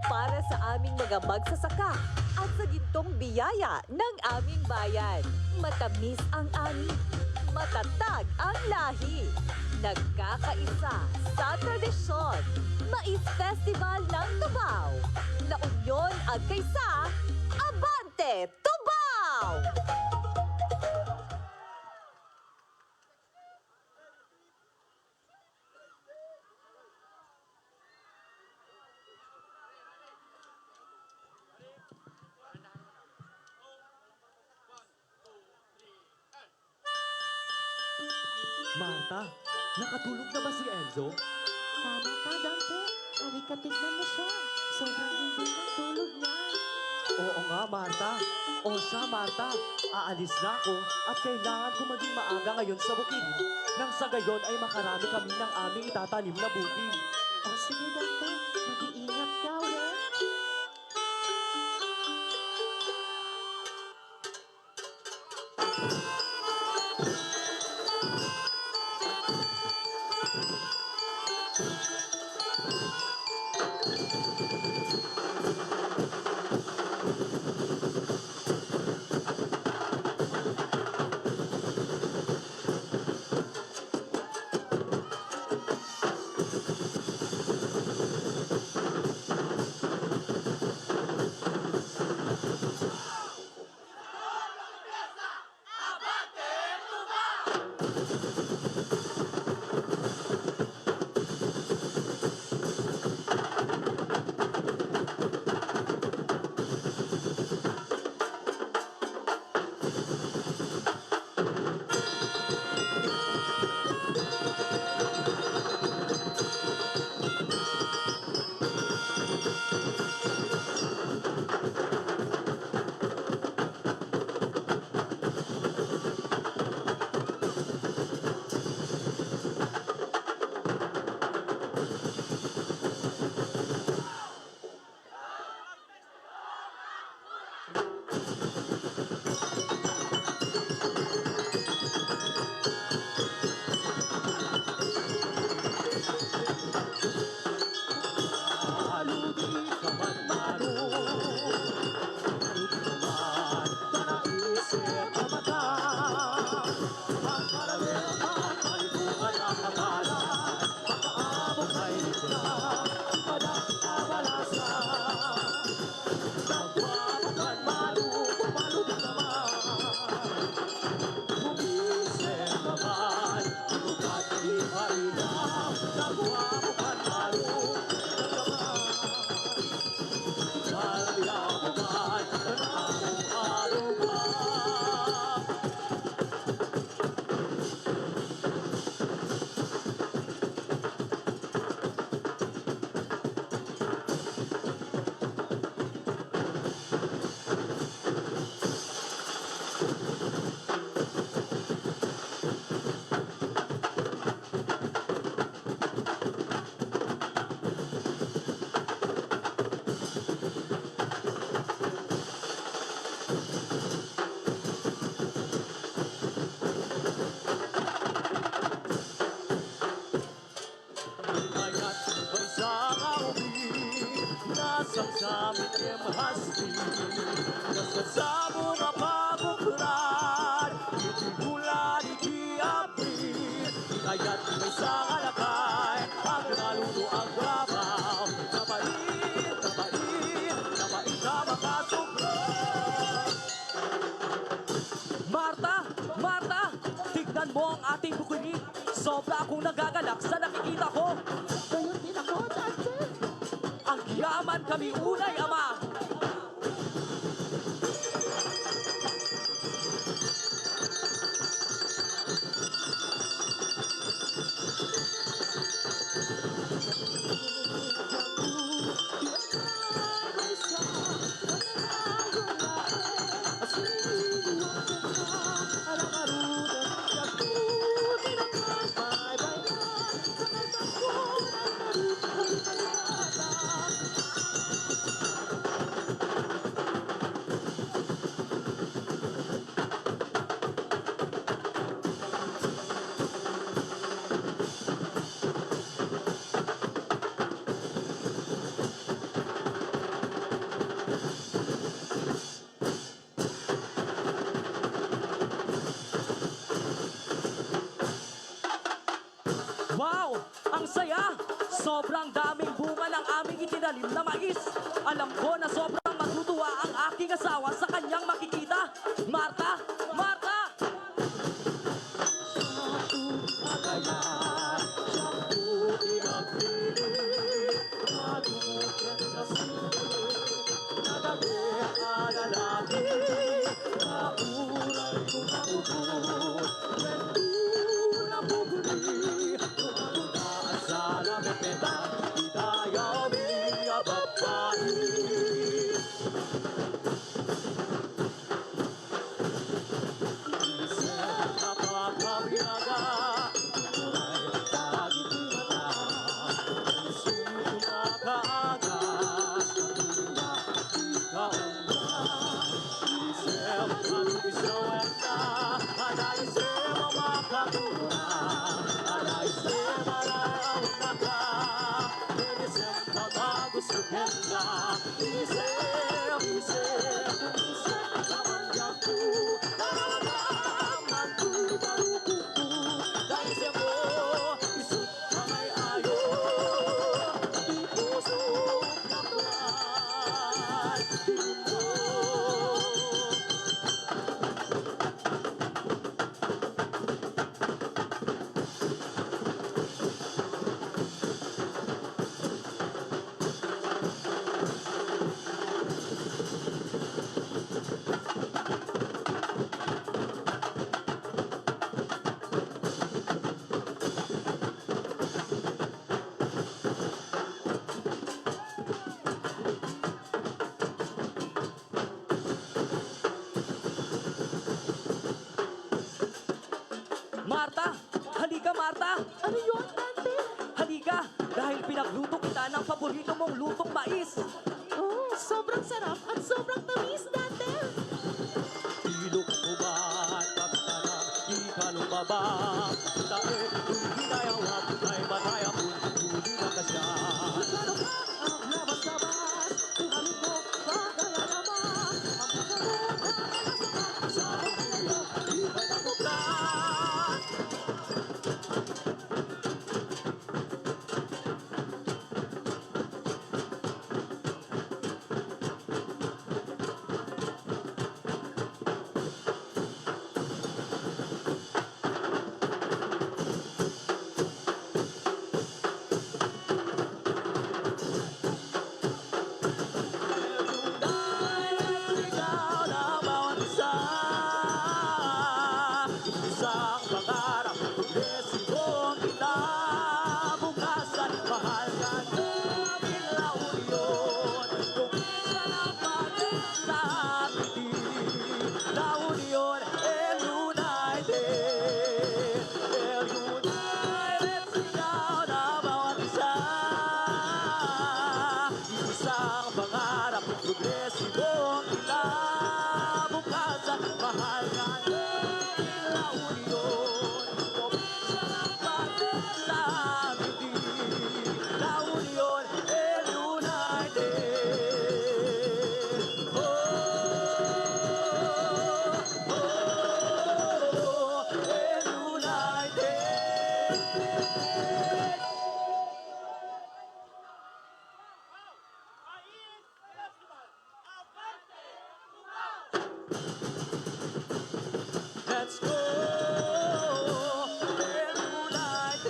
Para sa aming mga magsasaka at sa gintong biyaya ng aming bayan. Matamis ang ani, matatag ang lahi. Nagkakaisa sa tradisyon. Mais Festival ng Tubao. La Union agkaysa, Abante Tubao! Marta, nakatulog na ba si Enzo? Tama ka, Dante. Halika, tignan mo siya. Sobrang hindi ng tulog niya. Oo nga, Marta. O siya, Marta, aalis na ako at kailangan ko maging maaga ngayon sa bukid. Nang sa gayon ay makarami kami ng aming itatanim na bukid. O sige, Dante, mag-iingat ka, we. Kayat maysa nga ubing, nasamsam iti hasti, nasamsamo nga pagukran, iti bulan iti Abril. Kayat maysa nga lakay, agraludo, agrabaw, napait, napait, napait a makasukran. Marta! Marta! Tignan mo ang ating bukid. Sobra akong nagagalak sa nakikita ko. Gayon din ako, Dante. Agyaman kami unay, Ama. Wow! Ang saya! Sobrang daming bunga ng aming itinanim na mais. Alam ko na sobrang matutuwa ang aking asawa sa kanyang makikita. Marta! Marta! Marta! Halika, Marta! Ano yun, Dante? Halika! Dahil pinagluto kita ng paborito mong lutong mais. Oh, sobrang sarap at sobrang tamis, Dante! Ilok mo ba at pagtara, di ka lumaba. Tae, kung hinayawat, ay matayapon, huli na ka siya. Lalo ka ang labas-labas, tumalon mo, kagaya naman. Ang pagkaroon ng kasamaan, sa pagkaroon, di ba natuklas? Isang pangarap, progresibong kinabukasan, mahal ka namin, La Union. Kung minsan ang pag-, sa atin, La Union, El United. El United, sigaw na bawat isa. Isang pangarap, progresibong kinabukasan, mahal ka namin, La Union. Probinsya ng Pagdisabilidad, La Union, El United. Oh, oh, oh, El United. Let's go! We're united!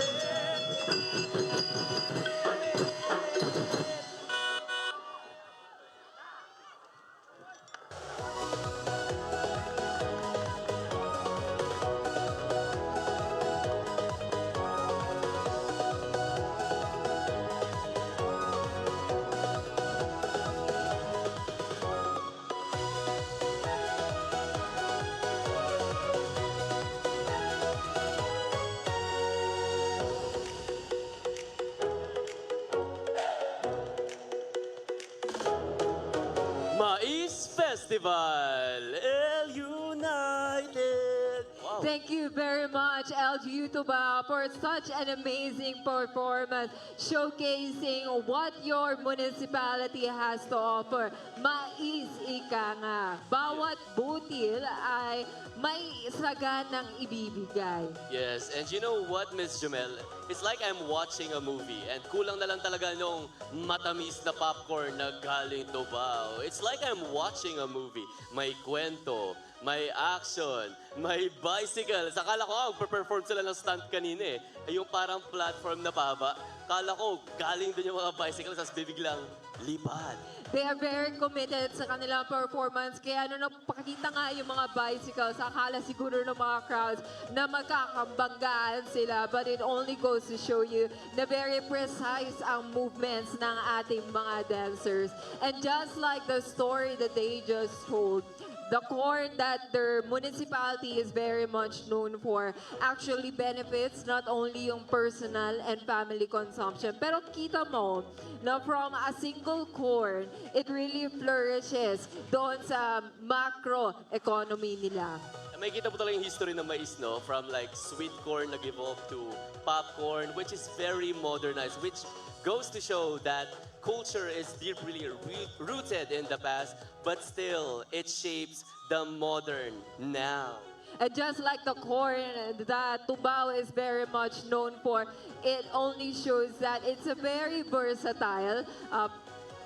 Mais Festival, El United! Wow. Thank you very much, L G U Tubao, for such an amazing performance showcasing what your municipality has to offer. Mais, ika nga. Bawat butil ay may saganang ibibigay. Yes, and you know what, Miss Jumel? It's like I'm watching a movie, and kulang na lang talaga nung matamis na popcorn na galing Tubao. It's like I'm watching a movie. May kwento, may action, may bicycle. Sa akala ko, ah, magpe-perform sila ng stunt kanina eh. Ay, yung parang platform na pababa. Akala ko, galing dun yung mga bicycle, tas bibiglang lipad. They are very committed sa kanilang performance. Kaya nung napakita nga yung mga bicycles, akala siguro ng mga crowds na magkakabanggaan sila. But it only goes to show you na very precise ang movements ng ating mga dancers. And just like the story that they just told, the corn that their municipality is very much known for actually benefits not only yung personal and family consumption, pero kita mo na from a single corn, it really flourishes doon sa macro economy nila. Makikita mo talaga yung history ng mais, no? From, like, sweet corn nag-evolve to popcorn, which is very modernized, which goes to show that Culture is deeply roo- rooted in the past, but still, it shapes the modern now. And just like the corn that Tubao is very much known for, it only shows that it's a very versatile uh,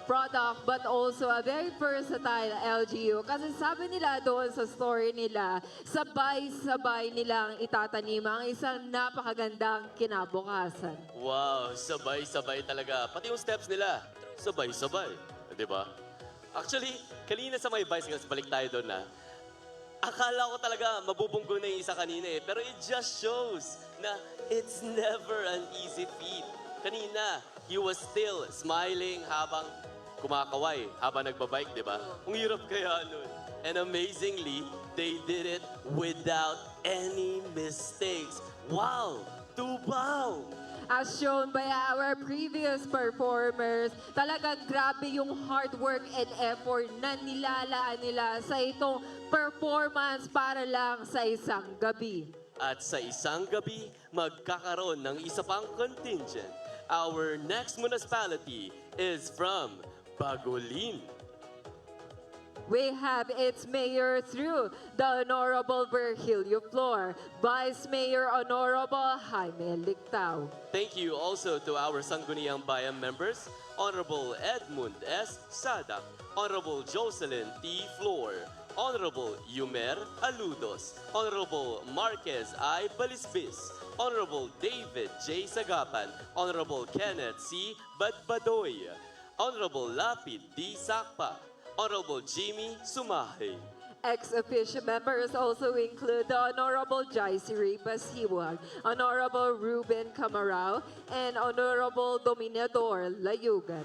product, but also a very versatile L G U. Kasi sabi nila doon sa story nila, sabay-sabay nilang itatanim ang isang napakagandang kinabukasan. Wow, sabay-sabay talaga. Pati yung steps nila, sabay-sabay. Di ba? Actually, kanina sa may bicycles, balik tayo doon na. Akala ko talaga mabubunggo na yung isa kanina eh. Pero it just shows na it's never an easy feat. Kanina, he was still smiling habang kumakaway, habang nagbabike, di ba? Ang hirap kaya nun. And amazingly, they did it without any mistakes. Wow! Tubao! As shown by our previous performers, talagang grabe yung hard work and effort na nilalaan nila sa itong performance para lang sa isang gabi. At sa isang gabi, magkakaroon ng isa pang contingent. Our next municipality is from Bagulin. We have its mayor through the Honorable Virgilio Flor, Vice Mayor Honorable Jaime Lictao. Thank you also to our Sangguniang Bayan members, Honorable Edmund S. Sadak, Honorable Jocelyn T. Flor, Honorable Yumer Aludos, Honorable Marquez I. Balisbis, Honorable David J. Sagapan, Honorable Kenneth C. Badbadoy, Honorable Lapid D. Sakpa, Honorable Jimmy Sumahay. Ex officio members also include the Honorable Joyce Ray Basiwag, Honorable Ruben Camarao, and Honorable Dominador Layugan.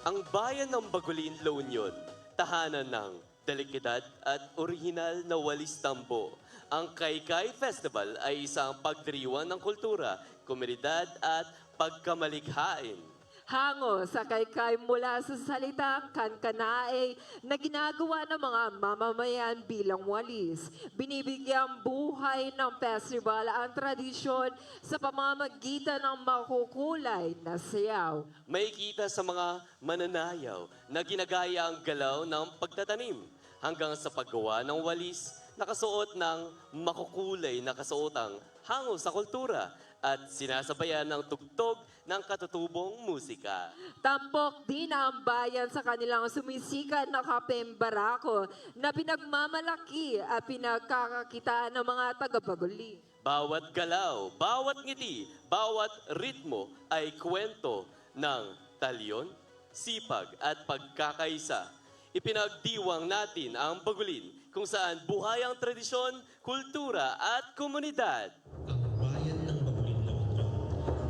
Ang bayan ng Bagulin, La Union, tahanan ng dekalidad at orihinal na walis tambo. Ang Kaykay Festival ay isang pagdiriwang ng kultura, komunidad at pagkamalikhain. Hango sa kaykay mula sa salitang kankanae na ginagawa ng mga mamamayan bilang walis. Binibigyang buhay ng festival ang tradisyon sa pamamagitan ng makukulay na sayaw. Makikita sa mga mananayaw na ginagaya ang galaw ng pagtatanim hanggang sa paggawa ng walis na kasuot ng makukulay na kasuotang hango sa kultura at sinasabayan ng tugtog ng katutubong musika. Tampok din ang bayan sa kanilang sumisikat na kapeng barako na pinagmamalaki at pinagkakakitaan ng mga taga-Bagulin. Bawat galaw, bawat ngiti, bawat ritmo ay kwento ng talyon, sipag at pagkakaisa. Ipinagdiwang natin ang Bagulin, kung saan buhay ang tradisyon, kultura at komunidad. Ang bayan ng Bagulin, La Union,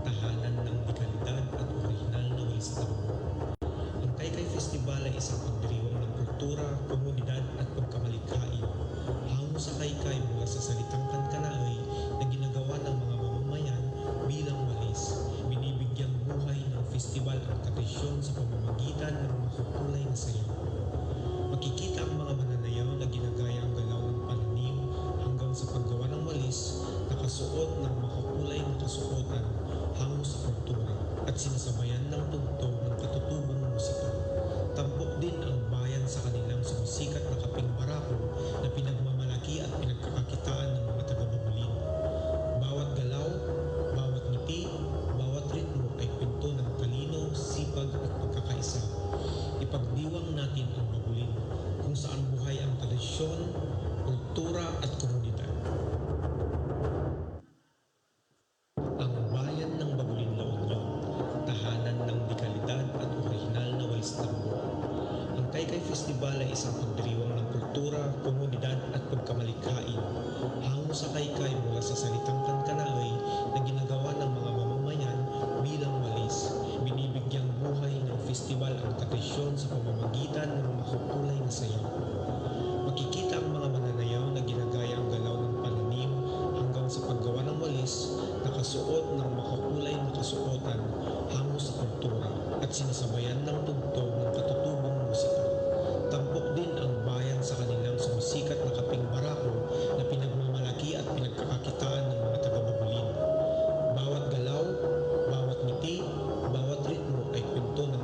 tahanan ng dekalidad at orihinal na walis tambo. Ang Kaykay Festival ay isang pagdiriwang ng kultura, komunidad at pagkamalikhain. Hango sa kaykay mula sa salitang kankanae na ginagawa ng mga mamamayan bilang walis. Binibigyang buhay ng festival ang tradisyon sa pamamagitan ng makukulay na sayaw. Makikita ang mga mananayaw na ginagaya ang galaw ng pananim hanggang sa paggawa ng walis na kasuot ng makukulay na kasuotan hango sa kultura at sinasabayan ng tugtog ng katutubong musika. Tampok din ang bayan sa kanilang sumisikat na kapeng barako na pinagmamalaki at pinagkakakitaan ng mga taga-Bagulin. Bawat galaw, bawat ngiti, bawat ritmo ay kwento ng talino, sipag at pagkakaisa. Ipagdiwang natin ang Bagulin, kung saan buhay ang tradisyon, kultura at komunidad. Ang bayan ng Bagulin, La Union, tahanan ng dekalidad at orihinal na walis tambo. Ang Kaykay Festival ay isang pagdiriwang ng kultura, komunidad at pagkamalikhain. Hango sa kaykay mula sa salitang kankanae na ginagawa ng mga mamamayan bilang walis. Binibigyang buhay ng festival ang tradisyon sa pamamagitan ng makukulay na sayaw. Makikita ang mga mananayaw na ginagaya ang galaw ng pananim hanggang sa paggawa ng walis na kasuot ng makukulay na kasuotan hango sa kultura at sinasabayan ng tugtog ng katutubong musika. Tampok din ang bayan sa kanilang sumisikat na kapeng barako na pinagmamalaki at pinagkakakitaan ng mga taga-Bagulin. Bawat galaw, bawat ngiti, bawat ritmo ay kwento ng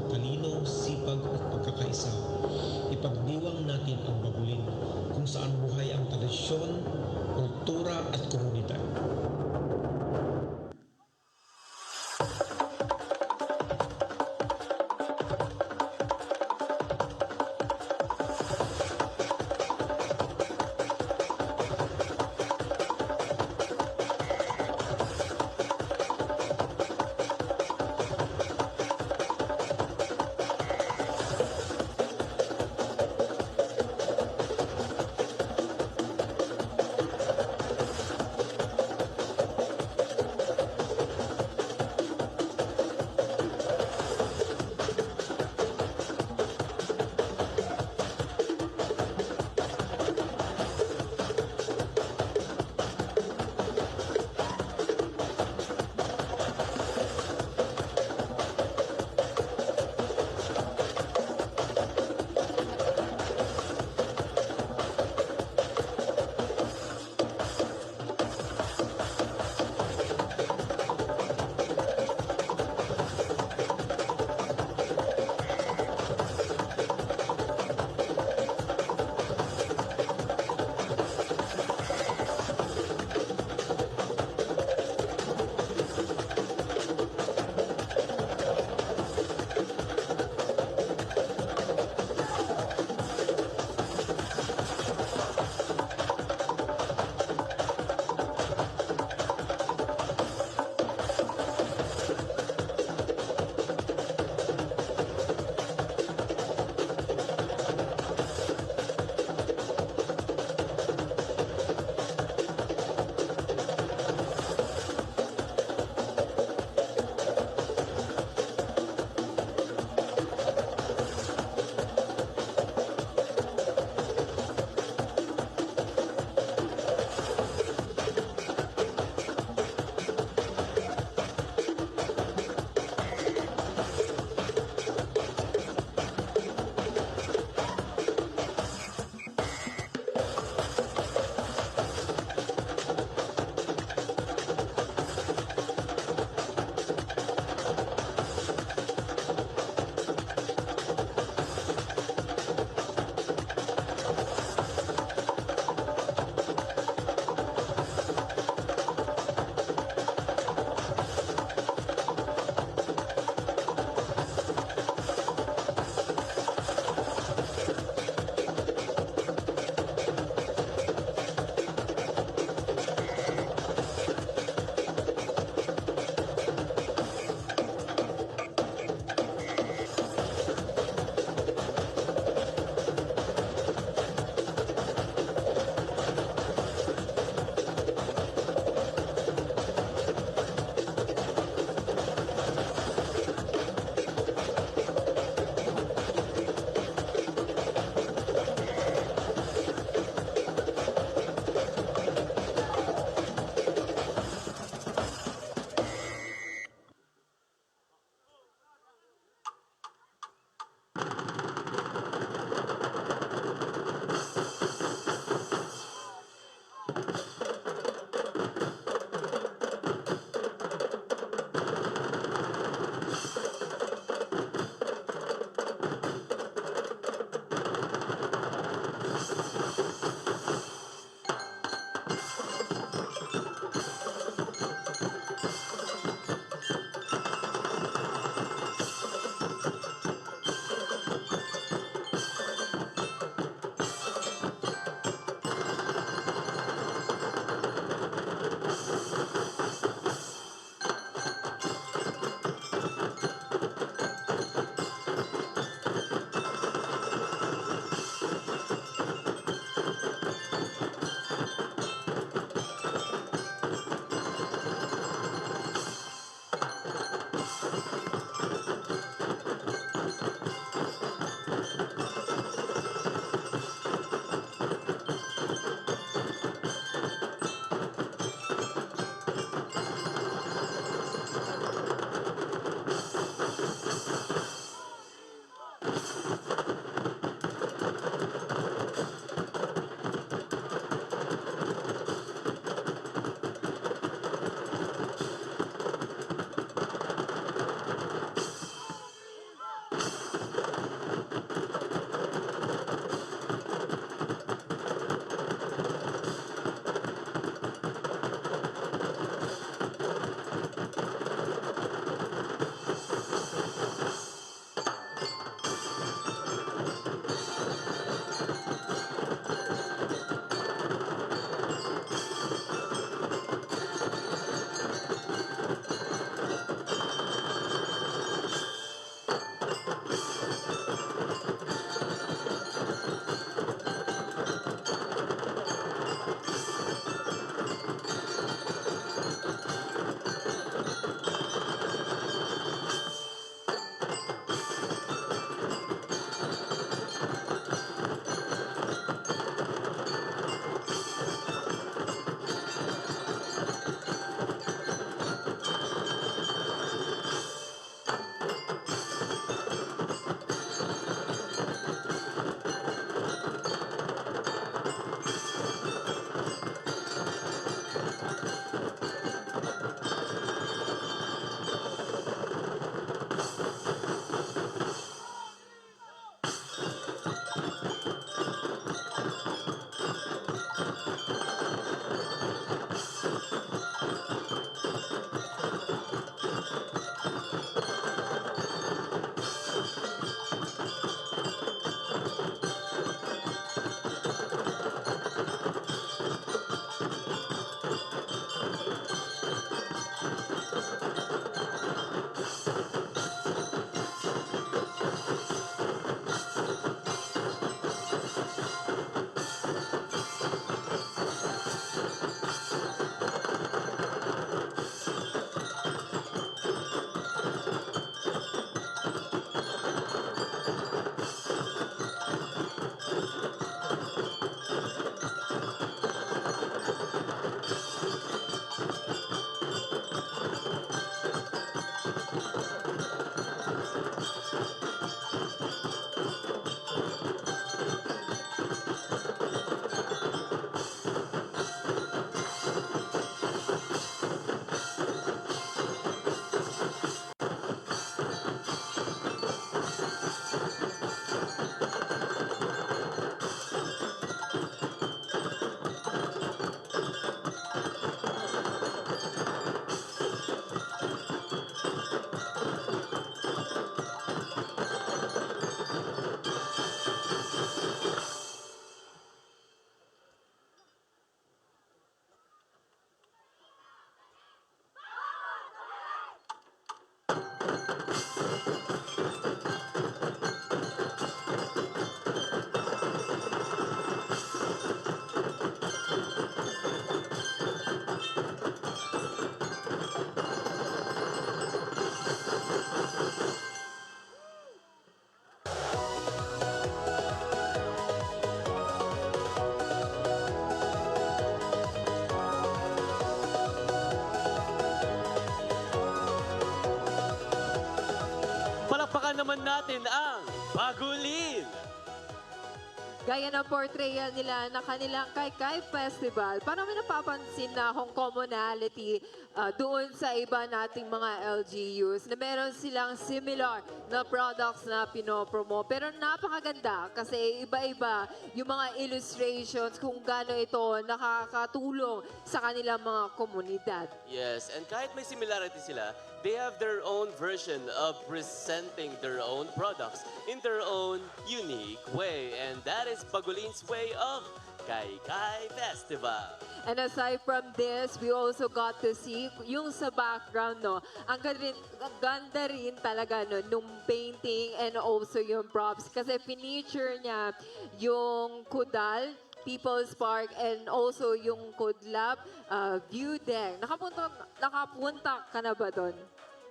Gaya ng portrayal nila na kanilang Kaikai Festival, parang may napapansin na akong commonality, ah, doon sa iba nating mga L G Us na meron silang similar na products na pinopromo. Pero napakaganda kasi iba-iba yung mga illustrations kung gaano ito nakakatulong sa kanilang mga komunidad. Yes, and kahit may similarity sila, they have their own version of presenting their own products in their own unique way. And that is Bagulin's way of Kaikai Festival. And aside from this, we also got to see yung sa background, no? Ang ganda rin, ang ganda rin talaga, no, nung painting and also yung props. Kasi finiture niya yung Kudal, People's Park, and also yung Kudlap uh, view deck. Nakapunta, nakapunta ka na ba doon?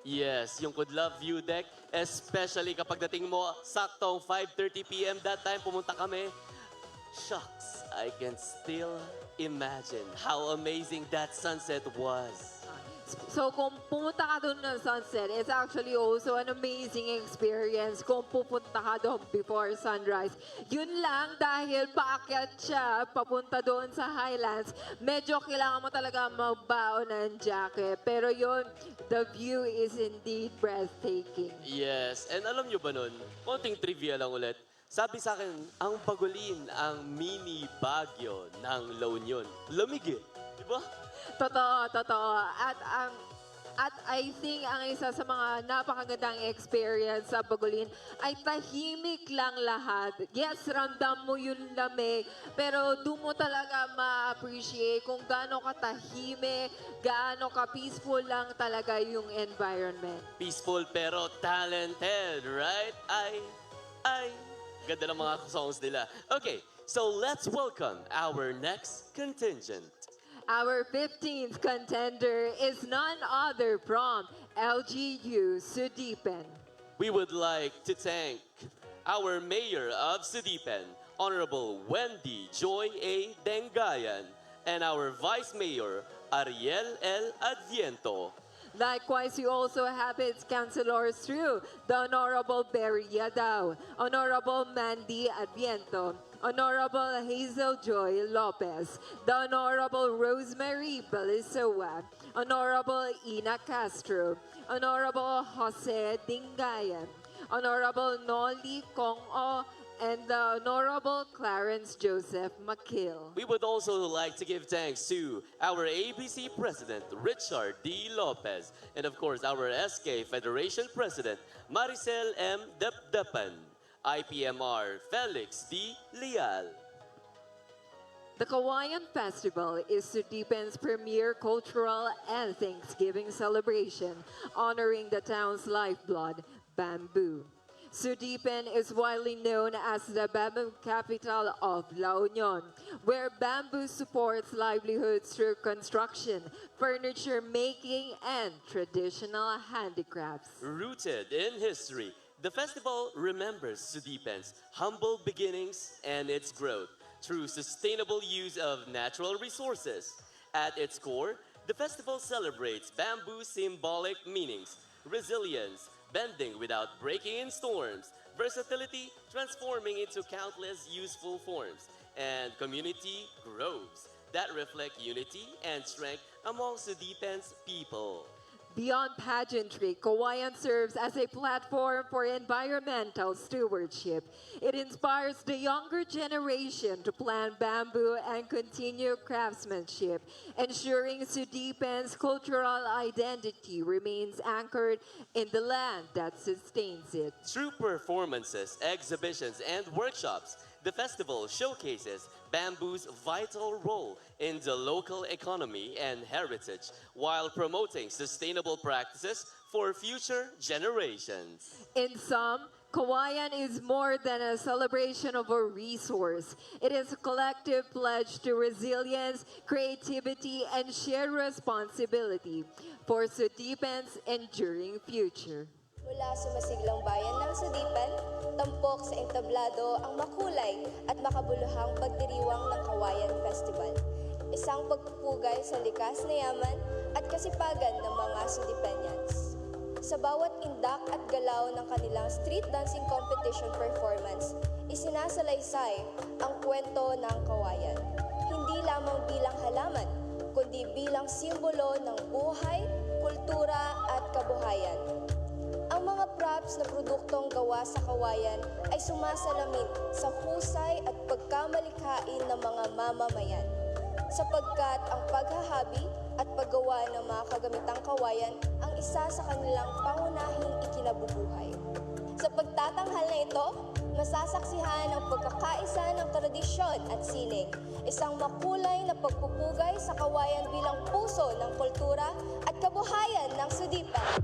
Yes, yung Kudlap view deck, especially kapag dating mo saktong five thirty p m that time, pumunta kami. Shucks, I can still imagine how amazing that sunset was. So kung pumunta ka doon ng sunset, it's actually also an amazing experience kung pupunta ka doon before sunrise. Yun lang, dahil paakyat siya papunta doon sa highlands, medyo kailangan mo talaga magbaon ng jacket. Pero yun, the view is indeed breathtaking. Yes, and alam nyo ba nun, konting trivia lang ulit, sabi sa akin, ang Bagulin ang mini Baguio ng La Union. Lamig eh, di ba? Totoo, totoo. At ang at I think ang isa sa mga napakagandang experience sa Bagulin ay tahimik lang lahat. Yes, ramdam mo yung lamig, pero doon mo talaga ma-appreciate kung gaano katahimik, gaano ka-peaceful lang talaga yung environment. Peaceful pero talented, right? Ay, ay. Ganda ng mga songs nila. Okay, so let's welcome our next contingent. Our fifteenth contender is none other from L G U Sudipan. We would like to thank our Mayor of Sudipan, Honorable Wendy Joy A. Dengayan, and our Vice Mayor, Ariel L. Adviento. Likewise, we also have its councilors through the Honorable Berry Yadaw, Honorable Mandy Adviento, Honorable Hazel Joy Lopez, the Honorable Rosemary Balisoa, Honorable Ina Castro, Honorable Jose Dingayan, Honorable Noli Kong-o, and the Honorable Clarence Joseph McKill. We would also like to give thanks to our A B C President, Richard D. Lopez, and of course, our S K Federation President, Maricel M. Depdepan, I P M R, Felix D. Leal. The Kawayan Festival is Sudipan's premier cultural and Thanksgiving celebration, honoring the town's lifeblood, bamboo. Sudipan is widely known as the bamboo capital of La Union, where bamboo supports livelihoods through construction, furniture making, and traditional handicrafts. Rooted in history, the festival remembers Sudipan's humble beginnings and its growth through sustainable use of natural resources. At its core, the festival celebrates bamboo's symbolic meanings, resilience, bending without breaking in storms, versatility, transforming into countless useful forms, and community groves that reflect unity and strength among Sudipan's people. Beyond pageantry, Kawayan serves as a platform for environmental stewardship. It inspires the younger generation to plant bamboo and continue craftsmanship, ensuring Sudipan's cultural identity remains anchored in the land that sustains it. Through performances, exhibitions, and workshops, the festival showcases bamboo's vital role in the local economy and heritage while promoting sustainable practices for future generations. In sum, Kawayan is more than a celebration of a resource. It is a collective pledge to resilience, creativity, and shared responsibility for Sudipan's enduring future. Mula sa masiglang bayan ng Sudipan, tampok sa entablado ang makulay at makabuluhang pagdiriwang ng Kawayan Festival. Isang pagpupugay sa likas na yaman at kasipagan ng mga Sudipanians. Sa bawat indak at galaw ng kanilang street dancing competition performance, isinasalaysay ang kwento ng kawayan, hindi lamang bilang halaman, kundi bilang simbolo ng buhay, kultura at kabuhayan. Ang mga props na produktong gawa sa kawayan ay sumasalamin sa husay at pagkamalikhain ng mga mamamayan, sapagkat ang paghahabi at paggawa ng mga kagamitang kawayan ang isa sa kanilang pangunahing ikinabubuhay. Sa pagtatanghal na ito, masasaksihan ang pagkakaisa ng tradisyon at sining, isang makulay na pagpupugay sa kawayan bilang puso ng kultura at kabuhayan ng Sudipan.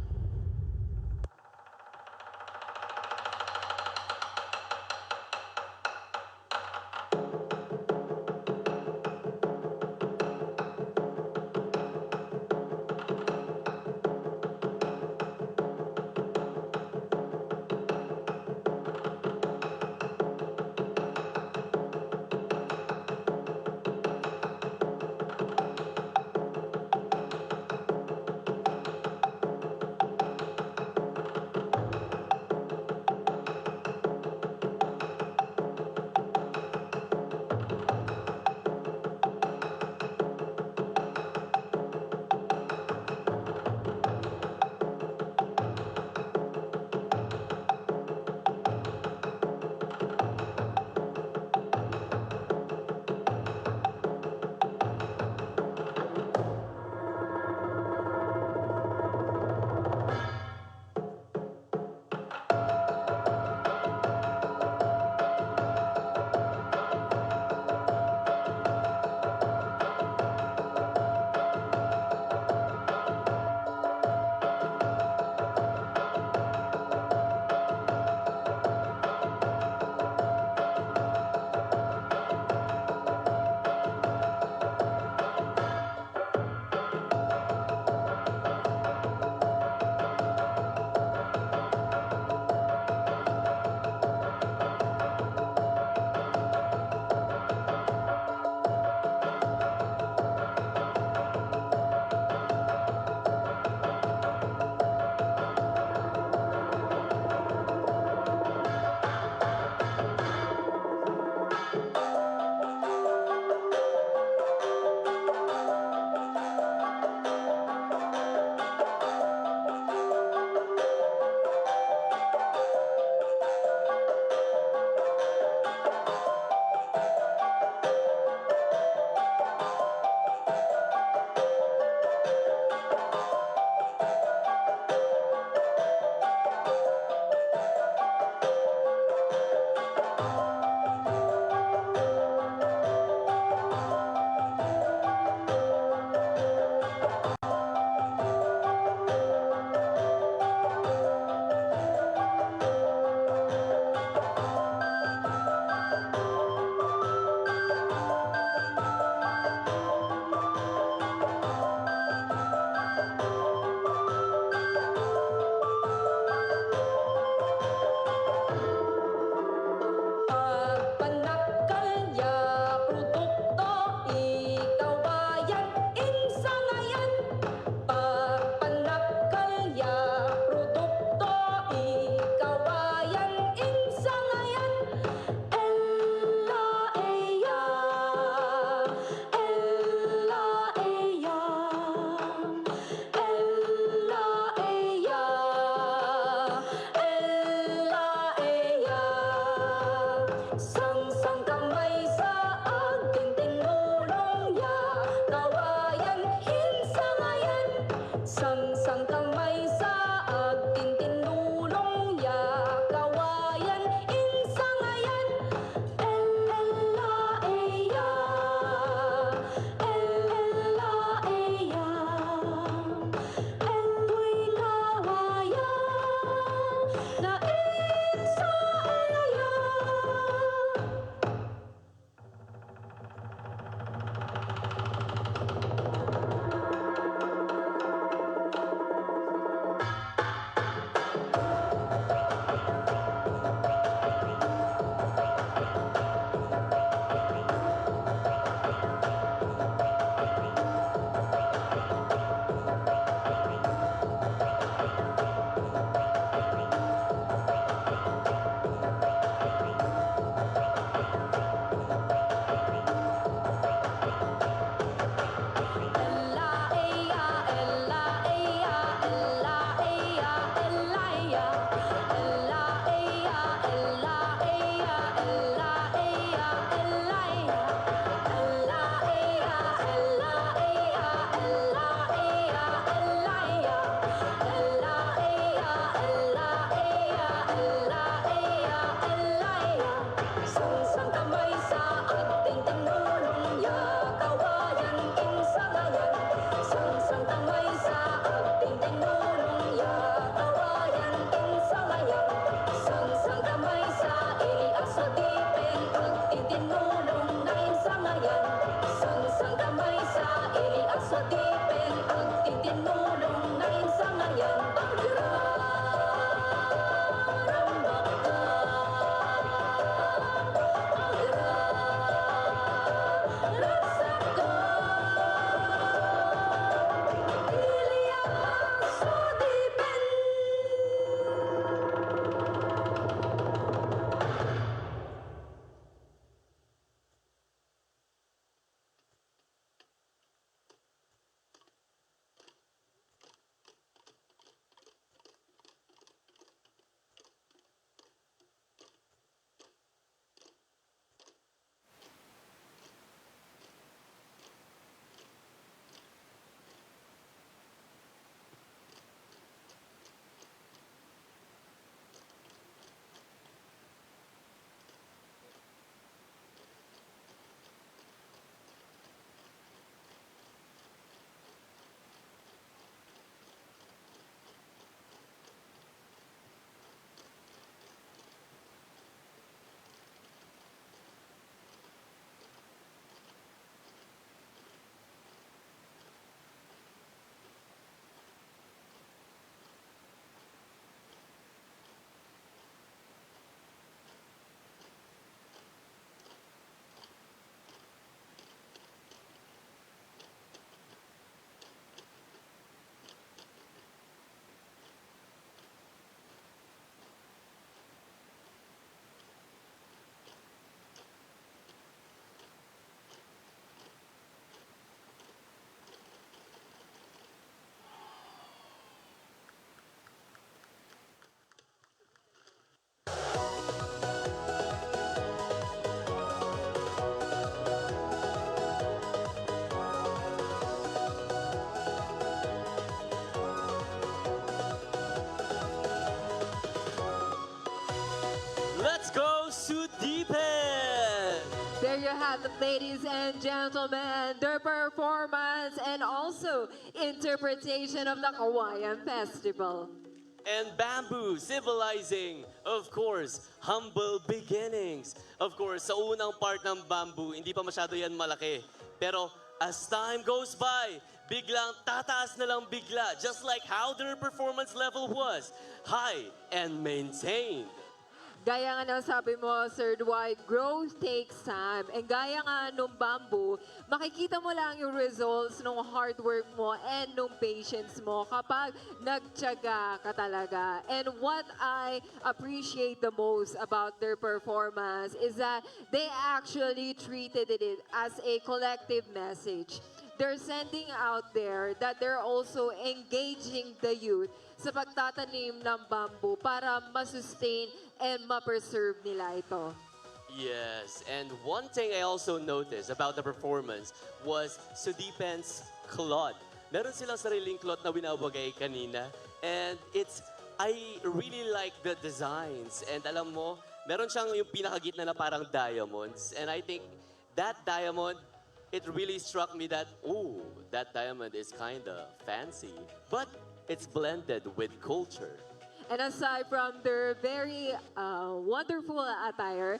Dipen agtitinulong nga insangayan, agrarambak ka, agrarasak ka, iliak so dipen. Let's go, Sudipen! There you have it, ladies and gentlemen, their performance and also interpretation of the Kawayan Festival. And Bamboo, symbolizing, of course, humble beginnings. Of course, sa unang part ng Bamboo, hindi pa masyado yan malaki. Pero as time goes by, biglang tataas na lang bigla, just like how their performance level was, high and maintained. Gaya nga ng sabi mo, Sir Dwight, growth takes time. And gaya nga nung Bamboo, makikita mo lang yung results nung hard work mo and nung patience mo kapag nagtiyaga ka talaga. And what I appreciate the most about their performance is that they actually treated it as a collective message. They're sending out there that they're also engaging the youth sa pagtatanim ng bamboo para ma-sustain and ma-preserve nila ito. Yes, and one thing I also noticed about the performance was Sudipen's cloth. Meron silang sariling cloth na winawagay kanina, and it's, I really like the designs. And alam mo, meron siyang yung pinakagitna na parang diamonds, and I think that diamond, it really struck me that, oh, that diamond is kinda fancy, but it's blended with culture. And aside from their very, uh, wonderful attire,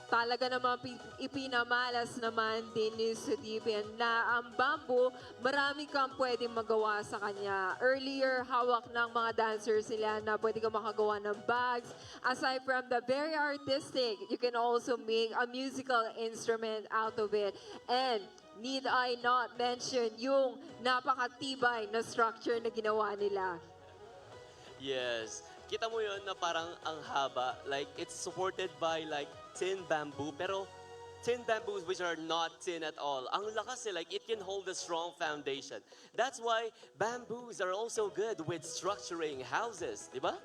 talaga namang pi-, ipinamalas naman din ni Sudipen na ang bamboo, marami kang pwedeng magawa sa kanya. Earlier, hawak ng mga dancers nila na pwede kang makagawa ng bags. Aside from the very artistic, you can also make a musical instrument out of it. And need I not mention yung napakatibay na structure na ginawa nila? Yes. Kita mo yun na parang ang haba, like, it's supported by, like, thin bamboo, pero thin bamboos which are not thin at all. Ang lakas eh, like, it can hold a strong foundation. That's why bamboos are also good with structuring houses, di ba?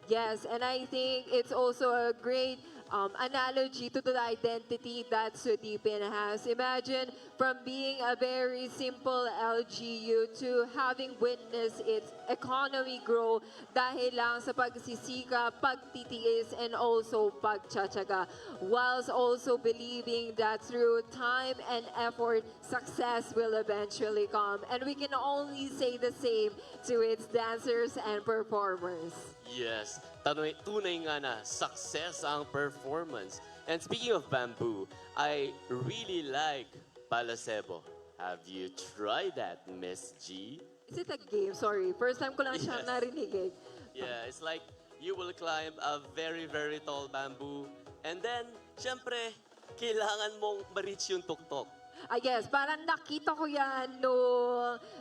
Yes, and I think it's also a great, um, analogy to the identity that Sudipen has. Imagine from being a very simple L G U to having witnessed its economy grow dahil lang sa pagsisikap, pagtitiis, and also pagtsatsaga, whilst also believing that through time and effort, success will eventually come. And we can only say the same to its dancers and performers. Yes, tanay-, tunay nga na success ang performance. And speaking of bamboo, I really like Palo Seco. Have you tried that, Miss G? Is it a game? Sorry. First time ko lang siyang Yes. narinig eh. Yeah, it's like you will climb a very, very tall bamboo. And then, syempre, kailangan mong ma-reach yung tuktok. Ah, yes, parang nakita ko yan no,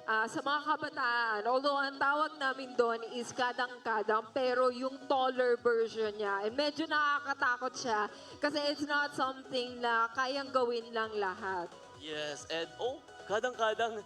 ah, sa mga kabataan. Although ang tawag namin doon is kadang-kadang, pero yung taller version niya. And medyo nakakatakot siya kasi it's not something na kayang gawin lang lahat. Yes, and oh, kadang-kadang,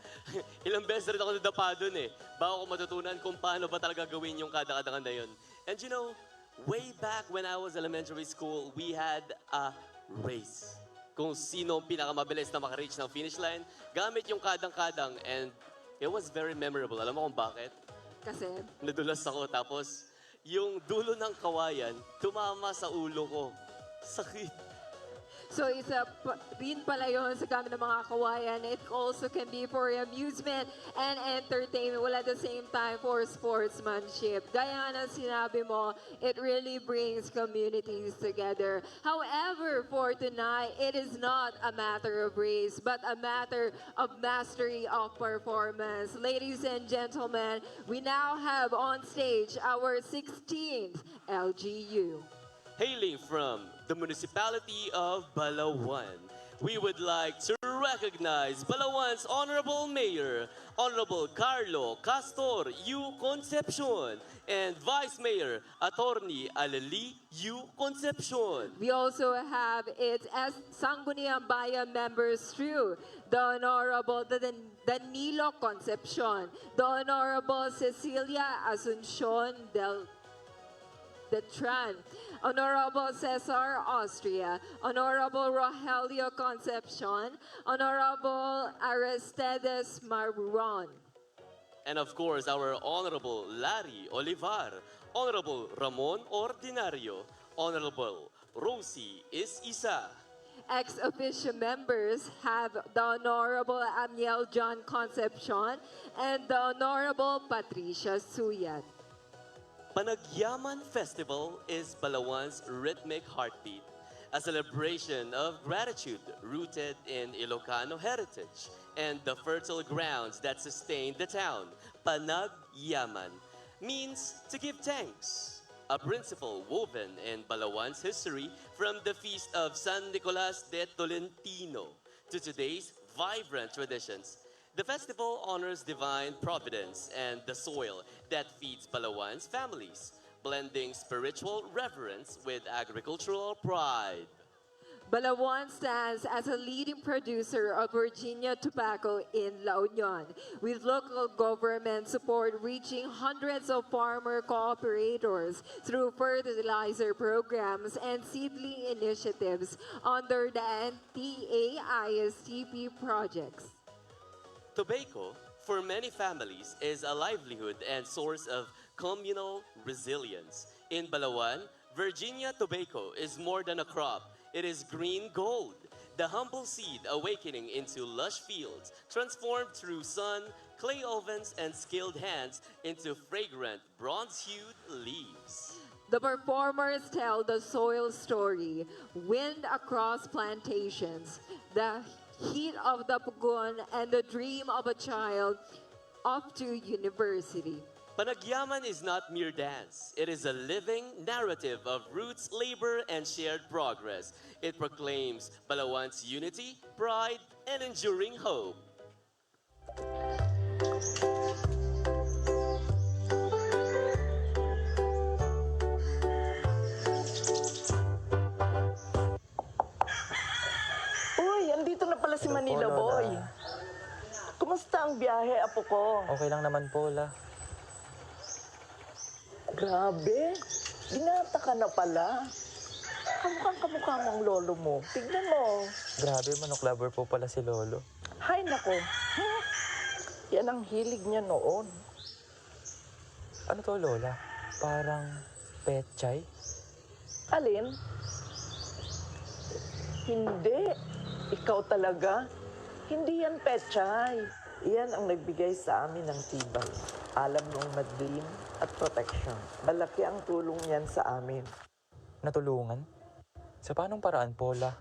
ilang beses rin ako nadapa dun eh. Bago ko matutunan kung paano ba talaga gawin yung kadang-kadangan na yun. And you know, way back when I was elementary school, we had a race. Kung sino ang pinakamabilis na makareach ng finish line, gamit yung kadang-kadang, and it was very memorable. Alam mo kung bakit? Kasi, Nadulas ako, tapos yung dulo ng kawayan, tumama sa ulo ko. Sakit. so isa pa, rin pala yun sa gamit ng mga kawayan. It also can be for amusement and entertainment, while at the same time for sportsmanship. Gaya nga ng sinabi mo, it really brings communities together. However, for tonight, it is not a matter of race, but a matter of mastery of performance. Ladies and gentlemen, we now have on stage our sixteenth L G U. Hailing from the municipality of Balaoan, we would like to recognize Balaoan's Honorable Mayor, Honorable Carlo Castor U. Concepcion, and Vice Mayor, Attorney Aleli U. Concepcion. We also have its as Sangguniang Bayan members through the Honorable Dan- Danilo Concepcion, the Honorable Cecilia Asuncion del Detran, Honorable Cesar Austria, Honorable Rogelio Concepcion, Honorable Aristides Maron. And of course, our Honorable Larry Olivar, Honorable Ramon Ordinario, Honorable Rosie Is Isa. Ex officio members have the Honorable Amiel John Concepcion and the Honorable Patricia Suyat. Panagyaman Festival is Balaoan's rhythmic heartbeat, a celebration of gratitude rooted in Ilocano heritage and the fertile grounds that sustain the town. Panagyaman means to give thanks, a principle woven in Balaoan's history from the feast of San Nicolas de Tolentino to today's vibrant traditions. The festival honors divine providence and the soil that feeds Balaoan's families, blending spiritual reverence with agricultural pride. Balaoan stands as a leading producer of Virginia tobacco in La Union, with local government support reaching hundreds of farmer cooperators through fertilizer programs and seedling initiatives under the N T A I S T P projects. Tobacco, for many families, is a livelihood and source of communal resilience. In Balaoan, Virginia tobacco is more than a crop. It is green gold, the humble seed awakening into lush fields, transformed through sun, clay ovens, and skilled hands into fragrant bronze-hued leaves. The performers tell the soil story, wind across plantations, the heat of the pugon, and the dream of a child off to university. Panagyaman is not mere dance. It is a living narrative of roots, labor, and shared progress. It proclaims Balaoan's unity, pride, and enduring hope. Uy, andito na pala si Hello po, Manila Lola. Boy. Kumusta ang biyahe, apo ko? Okay lang naman po, La. Grabe, binata ka na pala. Kamukhang kamukha mo ang lolo mo. Tignan mo. Grabe, manok lover po pala si Lolo. Hay nako. Hmm. Yan ang hilig niya noon. Ano to, Lola? Parang pechay? Alin? Hindi. Ikaw talaga. Hindi yan pechay. Iyan ang nagbigay sa amin ng tibay, alam ng madlin at proteksyon. Malaki ang tulong niyan sa amin. Natulungan? Sa paanong paraan po, La?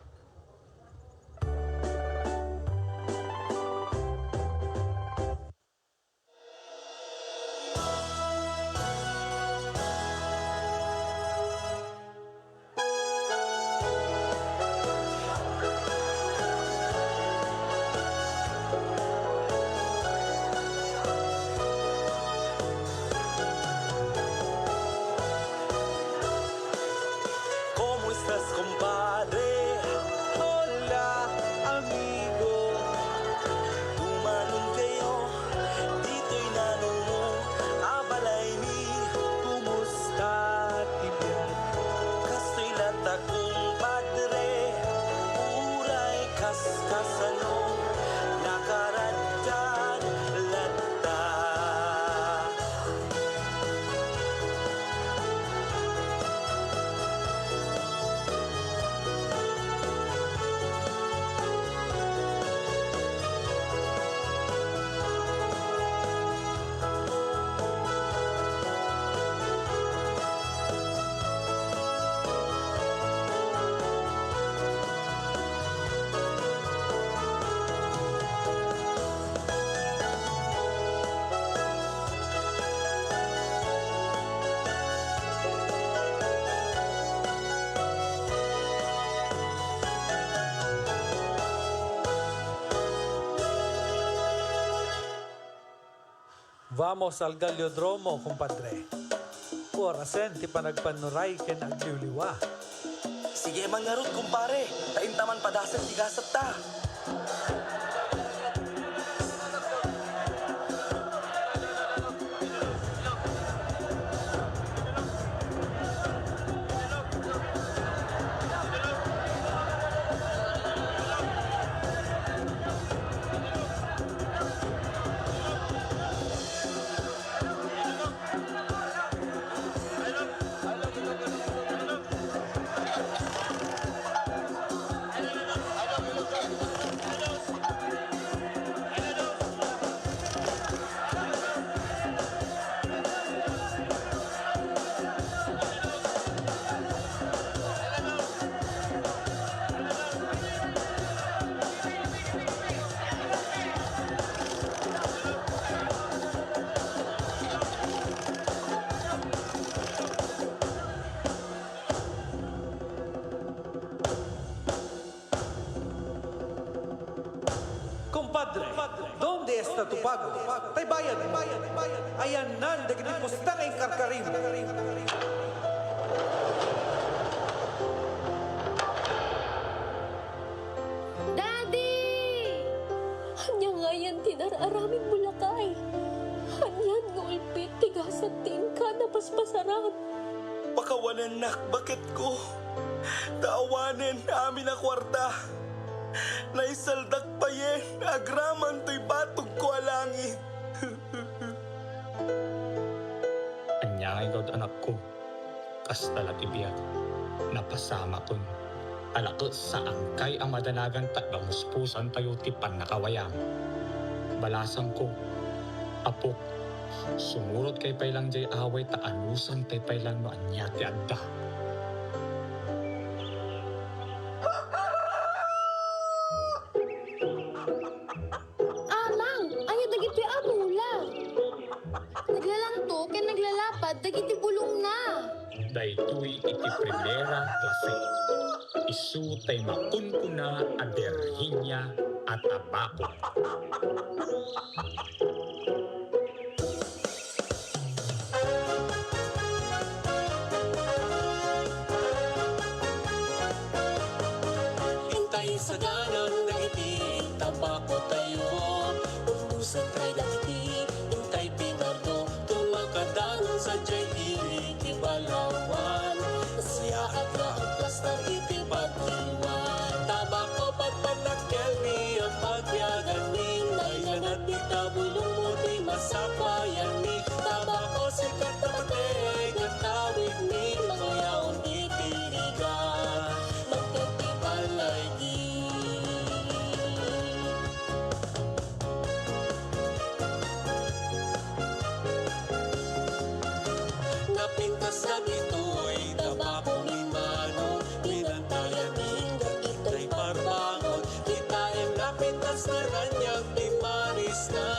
Vamos al gallodromo, kumpadre. Orasen ti panagpannuray ken agliwliwa. Sige man ngarud, kumpare, ta inta man padasen ti gasatta. Kumpadre, donde esta tu pago? Tay bayad mo. Ayannan dagiti pusta nga inkarkarim. Daddy! Ania ngayen ti inar-aramidmo, lakay? Anian nga ulpit ti gasat ti inka napaspasaran? Pakawanennak, baketko, ta awanen amin a kuarta. Naisaldak payen agraman toy batogko a langit. Ania ngay gawd, anakko? Kasta la ti biag. Napasamakon. Ala ket saankay a madanagan ta gamuspusantayo ti pannakawayam. Balasangko, apok, sumurotkay pay lang diay away ta anusantay pay lang no ania ti adda. Amang, ania dagiti abula? Naglalanto ken naglalapad dagiti bulongna. Daytoy iti primera klase. Isu tay makunkuna a Virginia a tabako. Intay saganan dagiti tabakotayo. Umbusentay dagiti intay pinardo, tumakadanon sadiay iti balawan. Nasayaat nga agplastar iti pagkiwan. Tabako, pagpanakkelmi a pagbiaganmi, nailanad dita bulongmo ti masapayanmi. Tabako, sikat a pateg nga tawidmi, mangyaon iti rigat, mangted ti balay. Napintas dagitoy tabako ni Mano, inantayami dagitoy parbangon. Kitaem, napintas nga raniag ti manisna.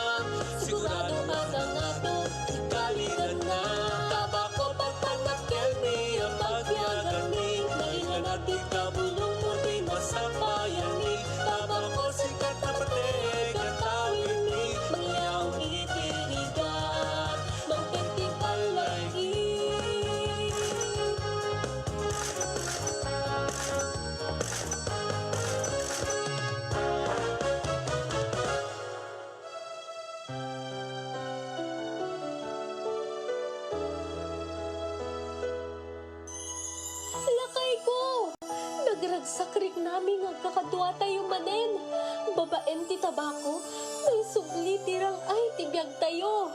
Sigurado madangato ti kalidanna. Tabako, pagpanakkelmi a pagbiaganmi, nailanad ti kabulongmo ti masapayanmi. Tabako, sikat a pateg nga tawidmi, mangyaon iti rigat, mangted ti balay. Lakayko! Nagragsak riknami nga agkakaduatayo manen. Babaen ti tabako, naisubli ti rang-ay ti biagtayo.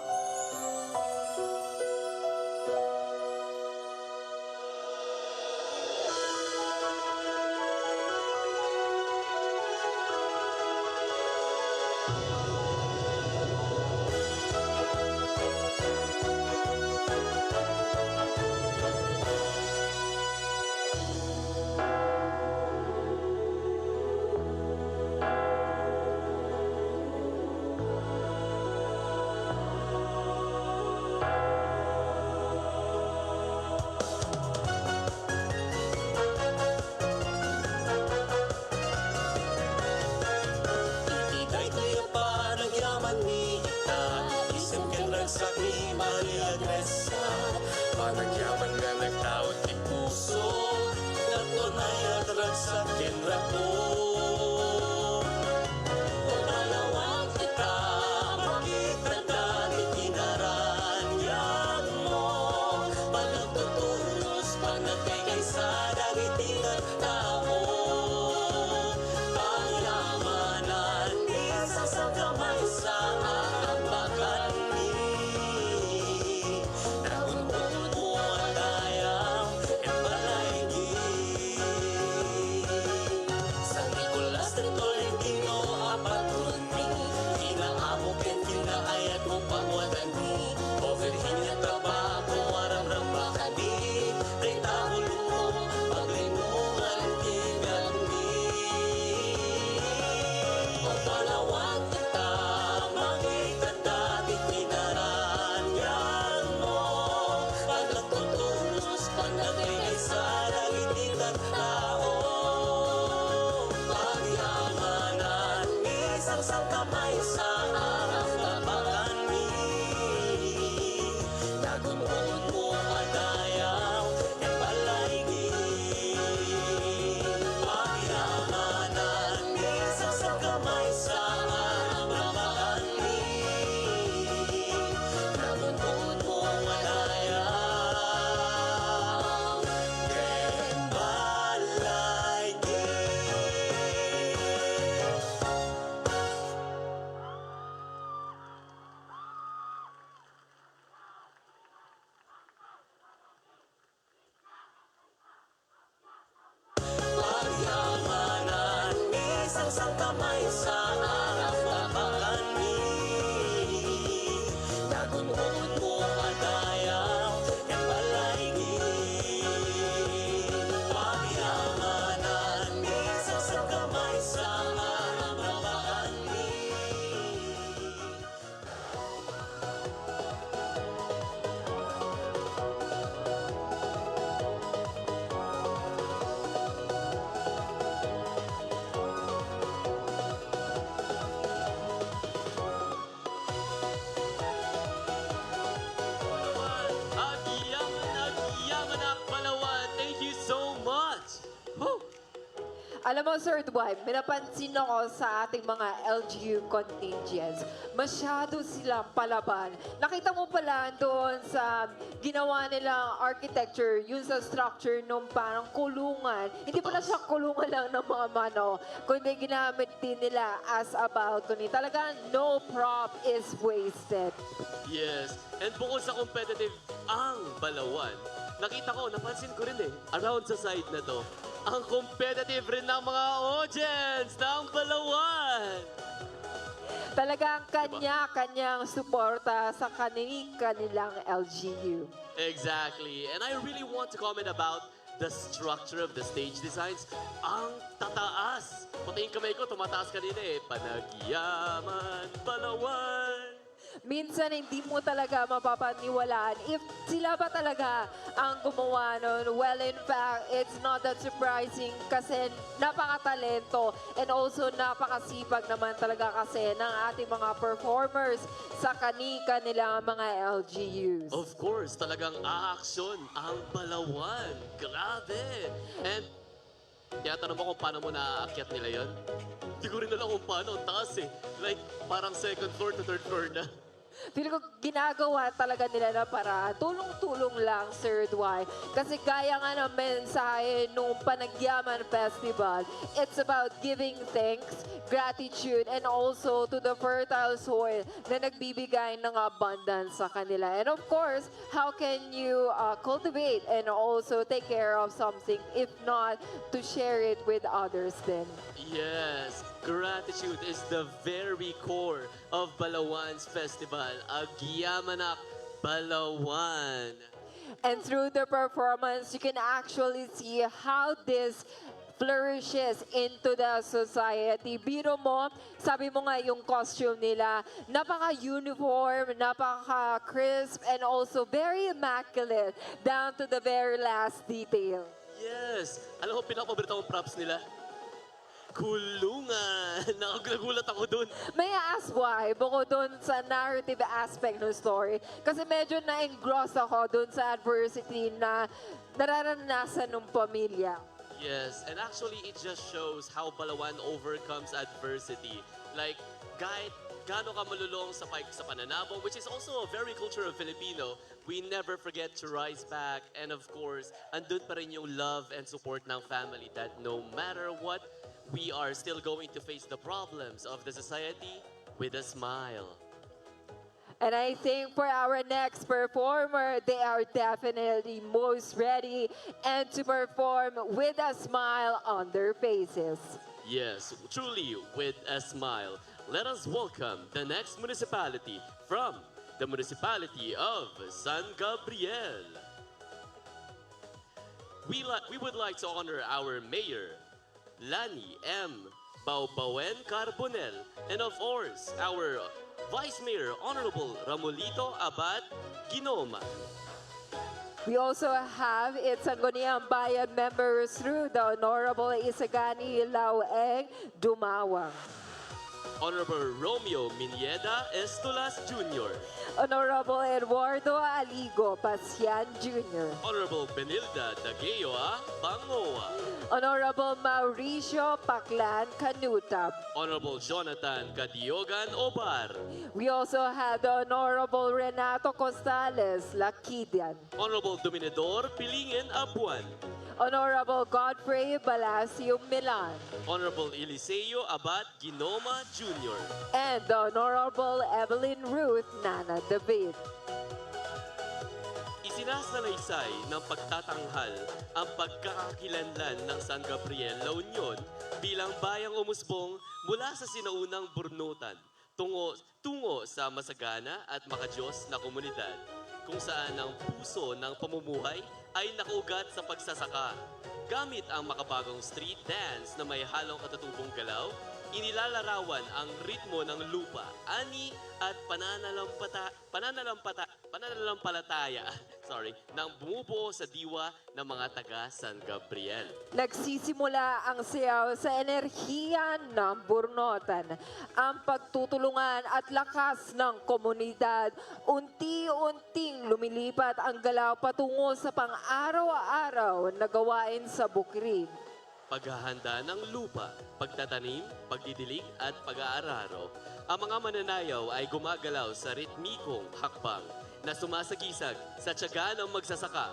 Iti daytoy a Panagyaman nga nagtaud ti puso, natunay a naragsak ken rapo. O Palawan, ita, makitanta ti kinaraniagmo. Panagtutunos, panagkaysada iti tattao. Pagyamanan, isang sangkamay sa arambakanmi. Nagunot mo a dayag, ken balaygi. San Nicolas de Tolentino a patronmi, kinaammo ken kinaayatmo paguadanmi. O Virgen nga Tabaco a ramrambakanmi, dayta bulongmo, paglinongan ti biagmi. O Palawan, ita, makitanta ti kinaraniagmo. Panagtutunos, panagkaysada iti tattao. Pagyamanan, isang sangkamay sa arambakanmi. Nagunot mo a dayag, ken balaygi. Pagyamanan, isang sangkamay sa arambakanmi. Nagunot mo a dayag, ken balaygi. Pagyamanan, isang sangkamay sa arambakanmi. Nagunot mo a dayag, ken balaygi. Pagyamanan, isang sangkamay sa arambakanmi. Agyamanak, agyamanak, Palawan. Thank you so much. Woo! Alam mo, Sir Dwight, may napansin ako sa ating mga L G U contingents. Masyado silang palaban. Nakita mo pala doon sa ginawa nilang architecture, yun sa structure nung parang kulungan. Hindi pala siya kulungan lang ng mga mano, kundi ginamit din nila as a balcony. Talagang no prop is wasted. Yes. And bukod sa competitive ang Balawan, nakita ko, napansin ko rin eh, around sa side na to, ang competitive rin ng mga audience ng Balawan. Talagang kanya-kanyang suporta sa kani-kanilang L G U. Exactly. And I really want to comment about the structure of the stage designs. Ang tataas! Pati yung kamay ko tumataas kanina eh. Panagyaman, Balawan! Minsan hindi mo talaga mapapaniwalaan if sila ba talaga ang gumawa nun. Well, in fact, it's not that surprising kasi napakatalento and also napakasipag naman talaga kasi ng ating mga performers sa kani-kanilang mga L G Us. Of course, talagang aaksyon ang Balawan. Grabe! And tinatanong mo kung paano mo naaakyat nila yon? Hindi ko rin alam kung paano. Ang taas eh. Like, parang second floor to third floor na. Feeling ko ginagawa talaga nila na paraan. Tulong-tulong lang, Sir Dwight. Kasi gaya nga ng mensahe nung Panagyaman Festival, it's about giving thanks, gratitude, and also to the fertile soil na nagbibigay ng abundance sa kanila. And of course, how can you uh, cultivate and also take care of something if not to share it with others then? Yes, gratitude is the very core of Balawan's festival. Agyamanak, Balawan. And through the performance, you can actually see how this flourishes into the society. Biro mo, sabi mo nga yung costume nila, napaka-uniform, napaka-crisp, and also very immaculate, down to the very last detail. Yes! Alam mo, pinakapaborito kong props nila. Kulungan! Nakag-, nagulat ako dun. May I ask why, bukod dun sa narrative aspect ng story, kasi medyo na-engross ako dun sa adversity na nararanasan ng pamilya. Yes, and actually it just shows how Balawan overcomes adversity. Like, kahit gaano ka malulong sa, pag- sa pananabong, which is also a very culture of Filipino, we never forget to rise back. And of course, andun pa rin yung love and support ng family that no matter what, we are still going to face the problems of the society with a smile. And I think for our next performer, they are definitely most ready and to perform with a smile on their faces. Yes, truly with a smile. Let us welcome the next municipality from the municipality of San Gabriel. We, li- we would like to honor our mayor, Lani M. Baubauen Carbonel, and of course, our Vice Mayor, Honorable Ramulito Abad Ginoma. We also have its Sangguniang Bayan members through the Honorable Isagani Laueng Dumawang. Honorable Romeo Mineda Estolas Junior. Honorable Eduardo Aligo Pasian Junior. Honorable Benilda Dagueoa Bangoa. Honorable Mauricio Paclan Canuta. Honorable Jonathan Cadiogan Obar. We also have the Honorable Renato Costales Laquidian. Honorable Dominador Pilingen Abuan. Honorable Godfrey Balacio Milan. Honorable Eliseo Abad Ginoma Junior. And the Honorable Evelyn Ruth Nana David. Isinasalaysay ng pagtatanghal ang pagkakakilanlan ng San Gabriel La Union bilang bayang umusbong mula sa sinaunang burnutan tungo, tungo sa masagana at makadiyos na komunidad, kung saan ang puso ng pamumuhay ay nakaugat sa pagsasaka. Gamit ang makabagong street dance na may halong katatubong galaw, inilalarawan ang ritmo ng lupa, ani at pananalampata, pananalampata, pananalampalataya, sorry, ng bumubuo sa diwa ng mga taga San Gabriel. Nagsisimula ang sayaw sa enerhiya ng burnotan, ang pagtutulungan at lakas ng komunidad. Unti-unting lumilipat ang galaw patungo sa pang-araw-araw na gawain sa bukid. Paghahanda ng lupa, pagtatanim, pagdidilig at pag-aararo. Ang mga mananayaw ay gumagalaw sa ritmikong hakbang na sumasagisag sa tiyaga ng magsasaka,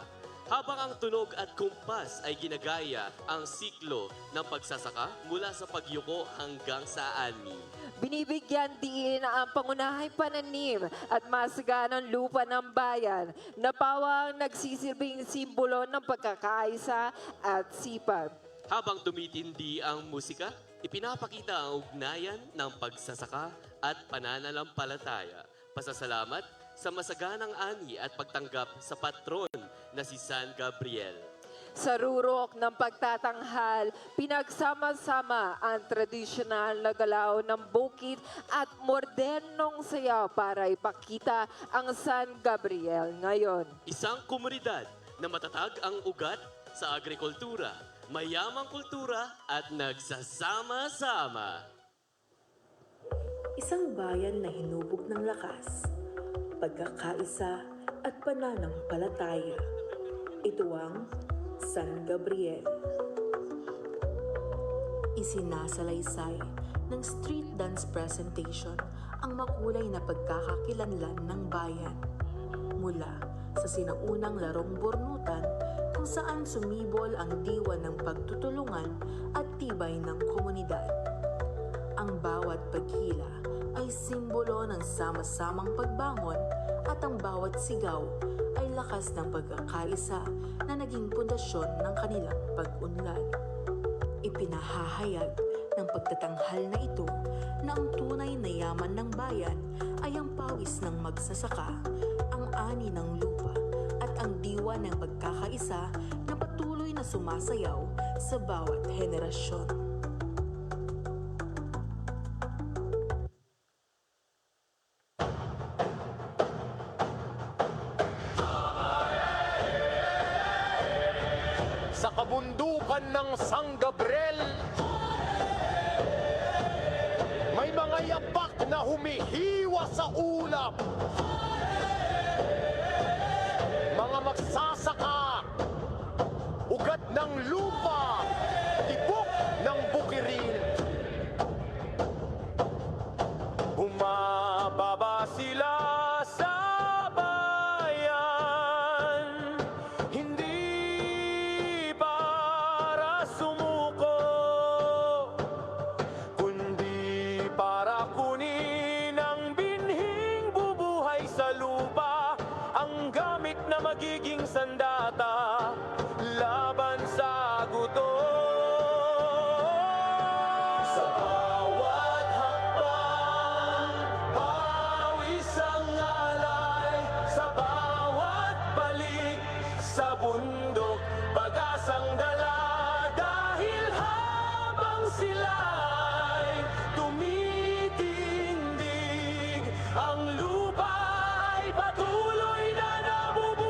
habang ang tunog at kumpas ay ginagaya ang siklo ng pagsasaka mula sa pagyuko hanggang sa ani. Binibigyan diin ang pangunahing pananim at masaganang lupa ng bayan na pawang nagsisilbing simbolo ng pagkakaisa at sipag. Habang tumitindi ang musika, ipinapakita ang ugnayan ng pagsasaka at pananampalataya, pasasalamat sa masaganang ani at pagtanggap sa patron na si San Gabriel. Sa rurok ng pagtatanghal, pinagsama-sama ang tradisyonal na galaw ng bukid at modernong sayaw para ipakita ang San Gabriel ngayon. Isang komunidad na matatag ang ugat sa agrikultura, mayamang kultura at nagsasama-sama. Isang bayan na hinubog ng lakas, pagkakaisa at pananampalataya. Ito ang San Gabriel. Isinasalaysay ng street dance presentation ang makulay na pagkakakilanlan ng bayan. Mula sa sinaunang larong burnutan kung saan sumibol ang diwa ng pagtutulungan at tibay ng komunidad. Ang bawat paghila ay simbolo ng sama-samang pagbangon at ang bawat sigaw ay lakas ng pagkakaisa na naging pundasyon ng kanilang pag-unlad. Ipinahahayag ng pagtatanghal na ito na ang tunay na yaman ng bayan ay ang pawis ng magsasaka, ang ani ng lupa, at ang diwa ng pagkakaisa na patuloy na sumasayaw sa bawat henerasyon. Sa kabundukan ng San Gabriel, na humihiwa sa ulap. Mga magsasaka, ugat ng lupa, tibok ng bukiril. Bumababa sila sa bayan, hindi para sumuko, kundi para kunin ang binhing bubuhay sa lupa, ang gamit na magiging sandata laban sa gutom. Sa bawat hakbang, pawis ang alay, sa bawat balik, sa bundok, pag-asang dala, dahil habang sila'y tumitindig, ang lupa ay patuloy na nabubuhay.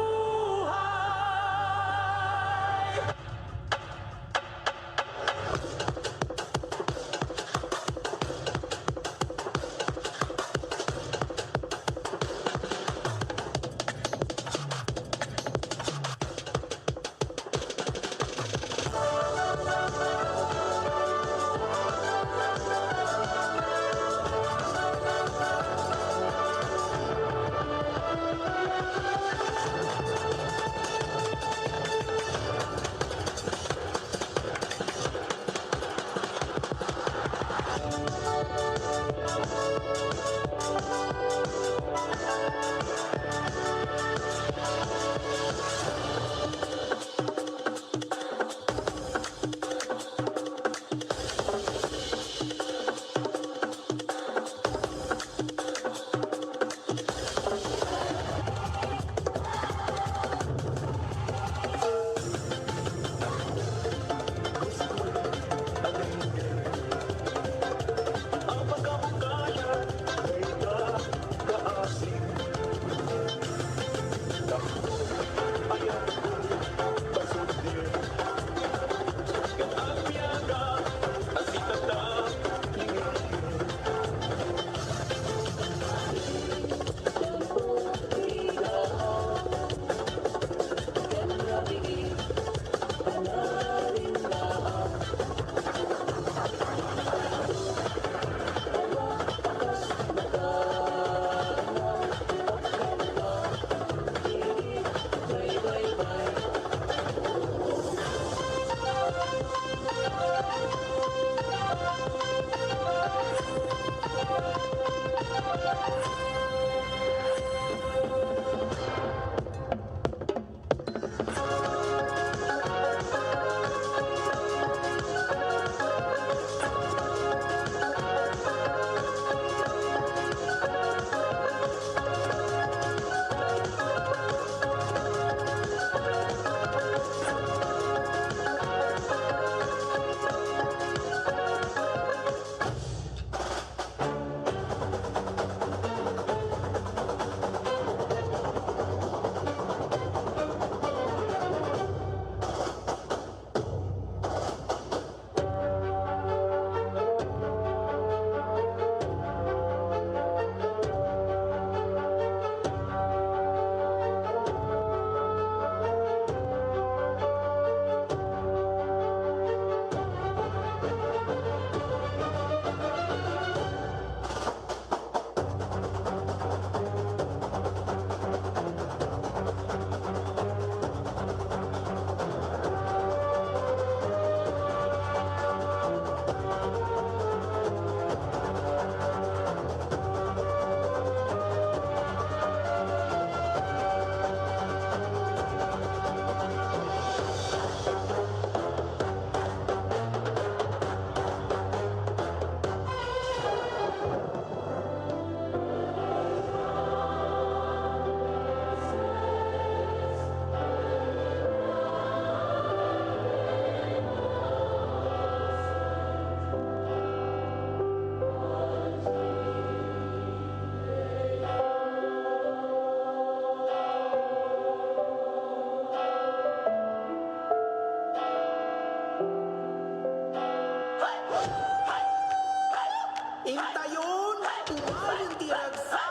Intayon, umayon ti ragsak.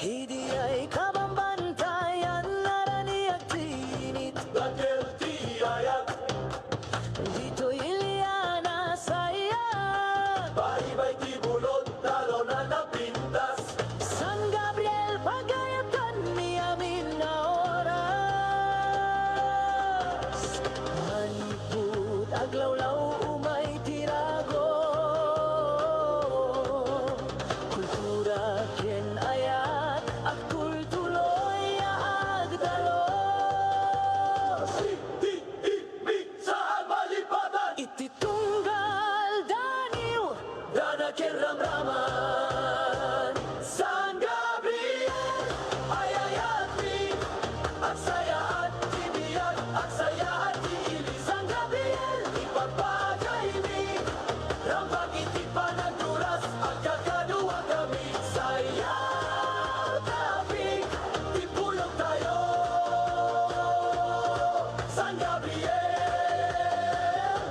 Idi ay kabambantayan, naraniag ti init. Dagel ti ayat. Ditoy Iliana, saya. Baybay ti bulod, talon a napintas. San Gabriel, pagayatanmi amin a oras. Manipud aglawlaw, umay ti rago. Kultura ken ayat, agkultuloy a agdalo. Iti Ibig sa Albalipatan. Iti tunggal daniw. Dana ken ramraman. San Gabriel, ayayatmi. Agsayaat ti biag, agsayaat ti ili. San Gabriel, ipagpagaymi. Rambak iti panagduras, agkakaduakami. Sayaw, tapik, ti pulongtayo. San Gabriel,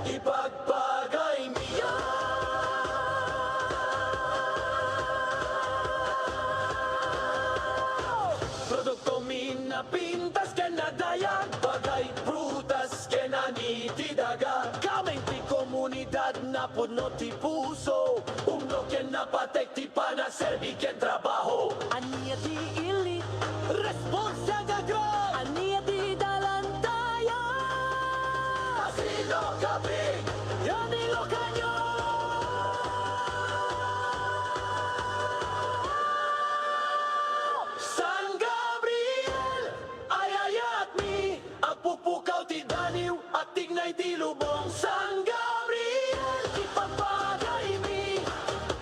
ipagpagaymi. Produktomi a napintas ken nadayag, bagay prutas ken ani ti daga. Kameng ti komunidad, napudno ti puso, umno ken napatek ti panaserbi ken trabaho. Ania ti ili? Responsag Agro! Ania ti dalantayo? Asilo Kapig! Yan Ilocanyo! San Gabriel, ayayatmi, agpupukaw ti daniw, agtignay ti lubong. San Gabriel, ipagpagaymi,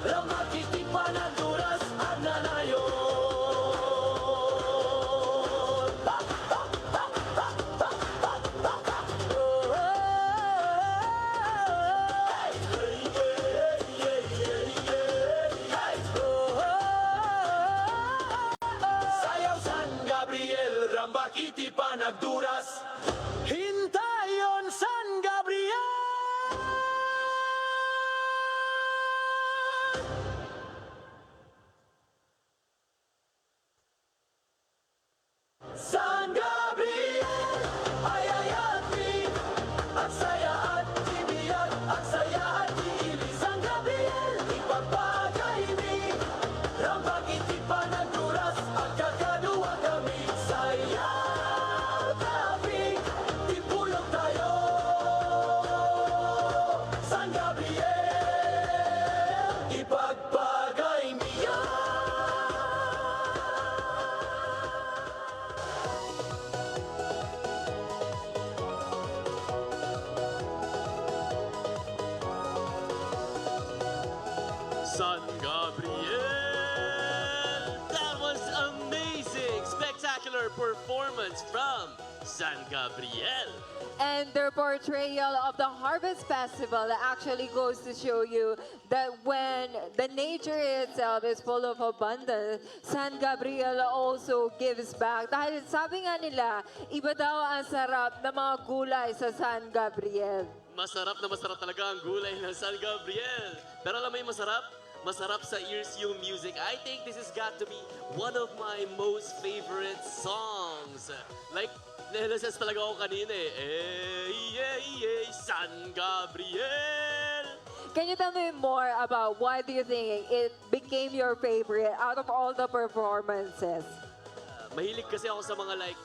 rambak iti panagduras, agnanayon. Sayaw San Gabriel, rambak iti panagduras. Intayon San Gabriel! San Gabriel, ayayatmi, agsayaat ti biag, agsayaat ti ili. San Gabriel, ipagpagaymi, rambak iti panagduras, agkakaduakami. Sayaw, tapik, ti pulongtayo. San Gabriel, ipagpagaymi. San Gabriel! That was amazing! Spectacular performance from San Gabriel! And their portrayal of the Harvest Festival actually goes to show you that when the nature itself is full of abundance, San Gabriel also gives back. Dahil sabi nga nila, iba daw ang sarap ng mga gulay sa San Gabriel. Masarap na masarap talaga ang gulay ng San Gabriel. Pero alam mo yung masarap? Masarap sa ears yung music. I think this has got to be one of my most favorite songs. Like, na-L S S talaga ako kanina eh. Ey, ey, ey, San Gabriel! Can you tell me more about why do you think it became your favorite out of all the performances? Ah, mahilig kasi ako sa mga, like,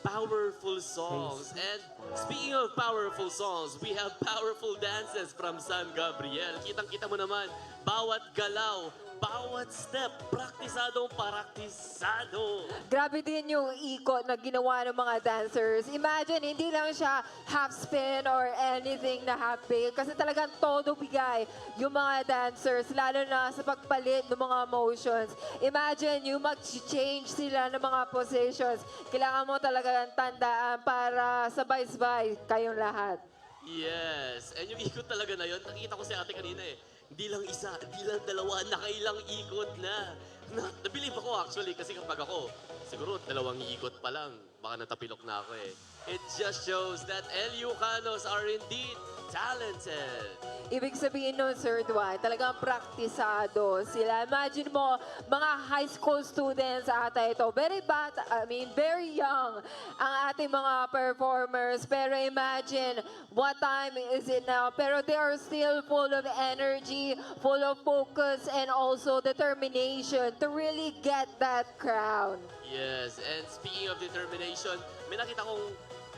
powerful songs. And speaking of powerful songs, we have powerful dances from San Gabriel. Kitang-kita mo naman, bawat galaw, bawat step, praktisadong praktisado. Grabe din yung ikot na ginawa ng mga dancers. Imagine, hindi lang siya half spin or anything na half baked. Kasi talagang todo bigay yung mga dancers, lalo na sa pagpalit ng mga motions. Imagine yung mag-change sila ng mga positions. Kailangan mo talaga ng tandaan para sabay-sabay kayong lahat. Yes. And yung ikot talaga na yun, nakita ko si ate kanina eh. Hindi lang isa, hindi lang dalawa, nakailang ikot na. Na, nabilib ako actually kasi kapag ako, siguro dalawang ikot pa lang, baka natapilok na ako eh. It just shows that L U Canos are indeed talented. Ibig sabihin nun, Sir Dwight, talagang praktisado sila. Imagine mo, mga high school students ata ito. Very bad, I mean, very young ang ating mga performers. Pero imagine, what time is it now? Pero they are still full of energy, full of focus, and also determination to really get that crown. Yes, and speaking of determination, may nakita kong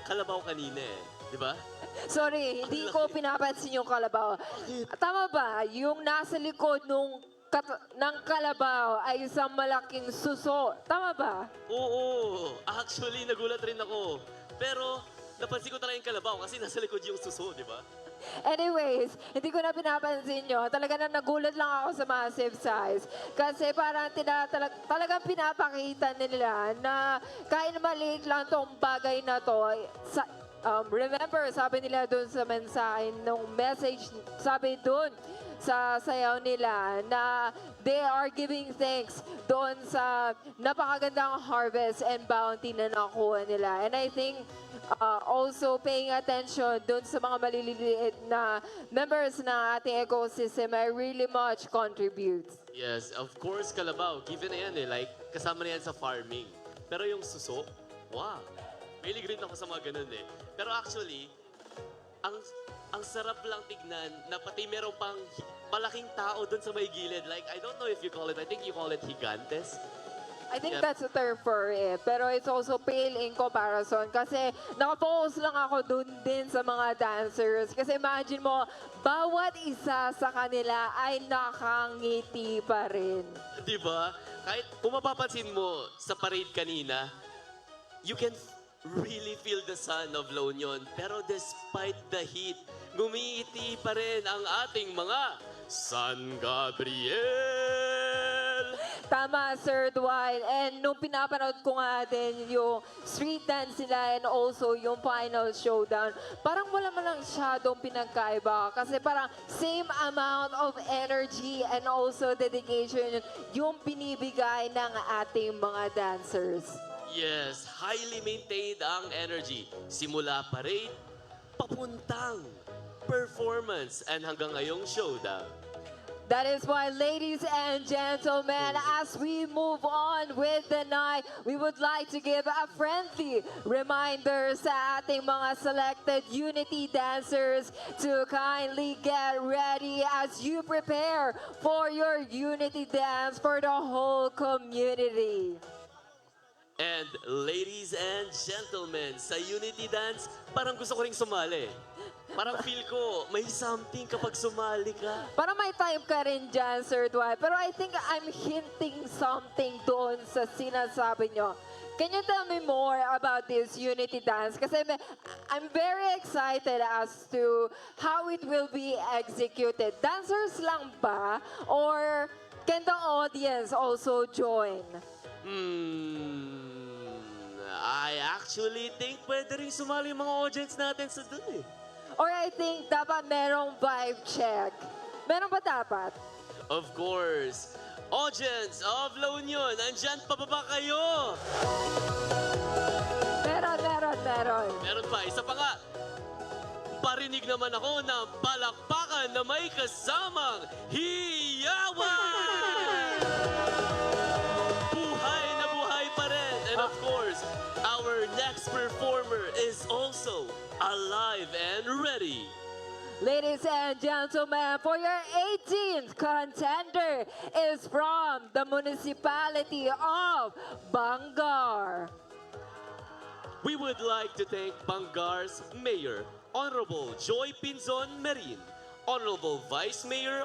kalabaw kanina eh. Di ba? Sorry, hindi ko pinapansin yung kalabaw. Tama ba, yung nasa likod nung kat- ng kalabaw ay isang malaking suso? Tama ba? Oo, actually nagulat rin ako. Pero napansin ko talaga yung kalabaw kasi nasa likod yung suso, di ba? Anyways, hindi ko na pinapansin nyo. Talaga na nagulat lang ako sa massive size. Kasi parang tina, talag- talagang pinapakita nila na kahit maliit lang tong bagay na to, sa, um, remember, sabi nila doon sa mensahe, nung message, sabi doon sa sayaw nila na they are giving thanks doon sa napakagandang harvest and bounty na nakuha nila. And I think uh, also paying attention doon sa mga maliliit na members ng ating ecosystem ay really much contributes. Yes, of course, kalabaw. Given na yan eh. Like, kasama na yan sa farming. Pero yung suso, wow. Mahilig rin ako sa mga ganun eh. Pero actually, ang ang sarap lang tignan na pati meron pang hi- malaking tao dun sa may gilid. Like, I don't know if you call it, I think you call it higantes. I think Yep. that's a term for it. Pero it's also pale in comparison kasi nakafocus lang ako dun din sa mga dancers. Kasi imagine mo, bawat isa sa kanila ay nakangiti pa rin. Di ba? Kahit kung mapapansin mo sa parade kanina, you can really feel the sun of La Union. Pero despite the heat, ngumiti pa rin ang ating mga San Gabriel! Tama, Sir Dwight. And nung pinapanood ko nga din yung street dance nila and also yung final showdown, parang wala man lang masyadong pinagkaiba. Kasi parang same amount of energy and also dedication yung binibigay ng ating mga dancers. Yes, highly maintained ang energy. Simula parade, papuntang performance, and hanggang ngayong showdown. That is why, ladies and gentlemen, as we move on with the night, we would like to give a friendly reminder sa ating mga selected Unity dancers to kindly get ready as you prepare for your Unity dance for the whole community. And ladies and gentlemen, sa Unity Dance, parang gusto ko ring sumali. Parang feel ko, may something kapag sumali ka. Parang may time ka rin dyan, Sir Dwight. Pero I think I'm hinting something doon sa sinasabi nyo. Can you tell me more about this Unity Dance? Kasi may, I'm very excited as to how it will be executed. Dancers lang ba? Or can the audience also join? Hmm, I actually think pwede rin sumali yung mga audience natin sa dun eh. Or I think dapat merong vibe check. Meron ba dapat? Of course. Audience of La Union, andyan pababa kayo! Meron, meron, meron. Meron pa, isa pa nga. Parinig naman ako ng palakpakan na may kasamang hiyawan! Buhay na buhay pa rin! And of course, our next performer is also alive and ready. Ladies and gentlemen, for your eighteenth contender is from the municipality of Bangar. We would like to thank Bangar's Mayor, Honorable Joy Pinzon Merin, Honorable Vice Mayor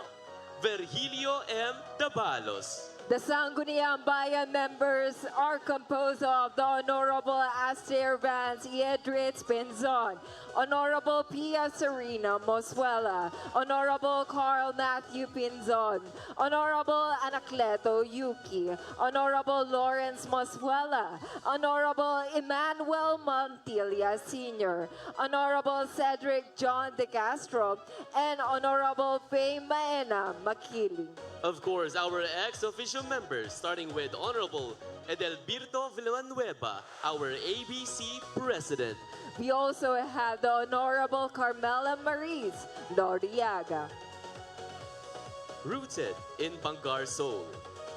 Virgilio M. Dabalos. The Sangguniang Bayan members are composed of the Honorable Aster Vance Iedritz Pinzon, Honorable Pia Serena Moswela, Honorable Carl Matthew Pinzon, Honorable Anacleto Yuki, Honorable Lawrence Moswela, Honorable Emmanuel Montilla Senior, Honorable Cedric John De Castro, and Honorable Faye Maena Makiling. Of course, our ex officio members, starting with Honorable Edelberto Villanueva, our A B C President. We also have the Honorable Carmela Maris Noriaga. Rooted in Bangar soul,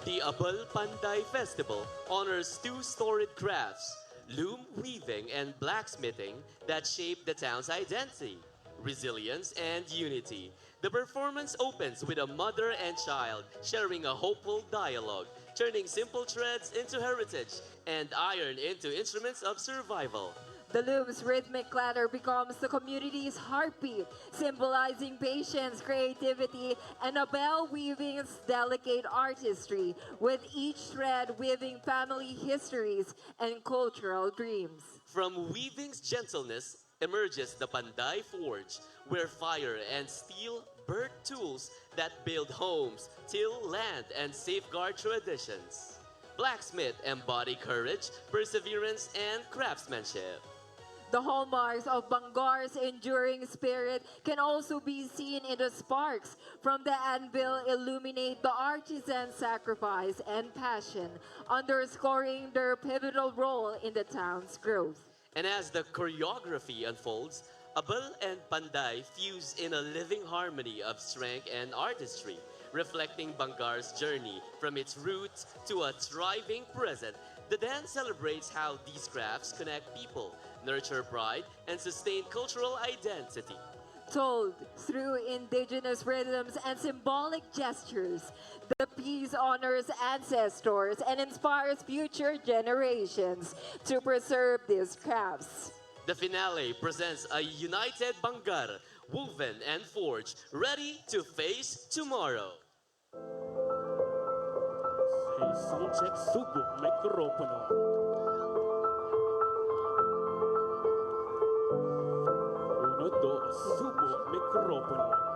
the Abal Panday Festival honors two storied crafts, loom weaving and blacksmithing, that shape the town's identity, resilience, and unity. The performance opens with a mother and child sharing a hopeful dialogue, turning simple threads into heritage and iron into instruments of survival. The loom's rhythmic clatter becomes the community's heartbeat, symbolizing patience, creativity, and Abal weaving's delicate artistry, with each thread weaving family histories and cultural dreams. From weaving's gentleness emerges the Panday Forge, where fire and steel birth tools that build homes, till land, and safeguard traditions. Blacksmith embody courage, perseverance, and craftsmanship. The hallmarks of Bangar's enduring spirit can also be seen in the sparks from the anvil illuminate the artisan's sacrifice and passion, underscoring their pivotal role in the town's growth. And as the choreography unfolds, Abal and Panday fuse in a living harmony of strength and artistry, reflecting Bangar's journey from its roots to a thriving present. The dance celebrates how these crafts connect people, nurture pride, and sustain cultural identity. Told through indigenous rhythms and symbolic gestures, the piece honors ancestors and inspires future generations to preserve these crafts. The finale presents a united Bangar, woven and forged, ready to face tomorrow. Hey, sound check, subo, mikropono. Uno, dos, subo, mikropono.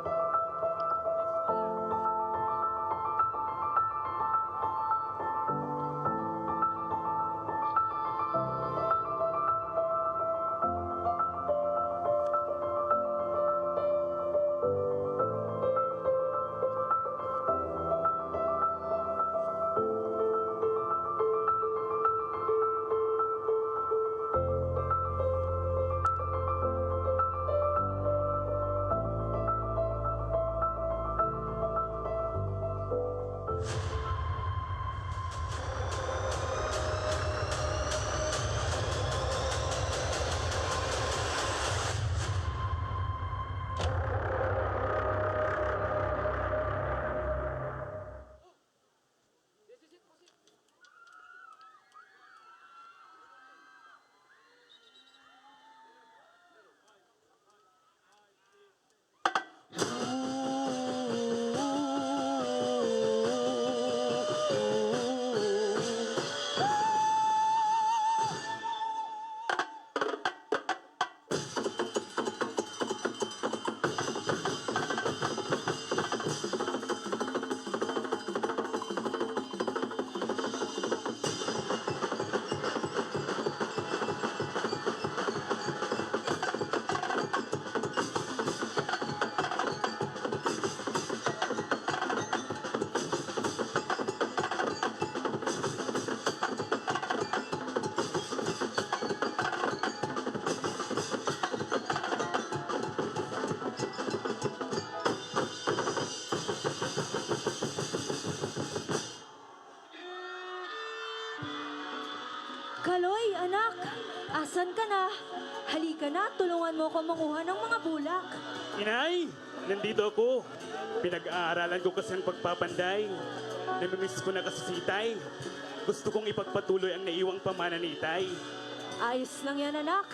Kaloy, anak! Asan ka na? Halika na, tulungan mo ako manguha ng mga bulak. Inay! Nandito ako. Pinag-aaralan ko kasi ang pagpapanday. Namimiss ko na kasi si Itay. Gusto kong ipagpatuloy ang naiwang pamana ni Itay. Ayos lang yan, anak.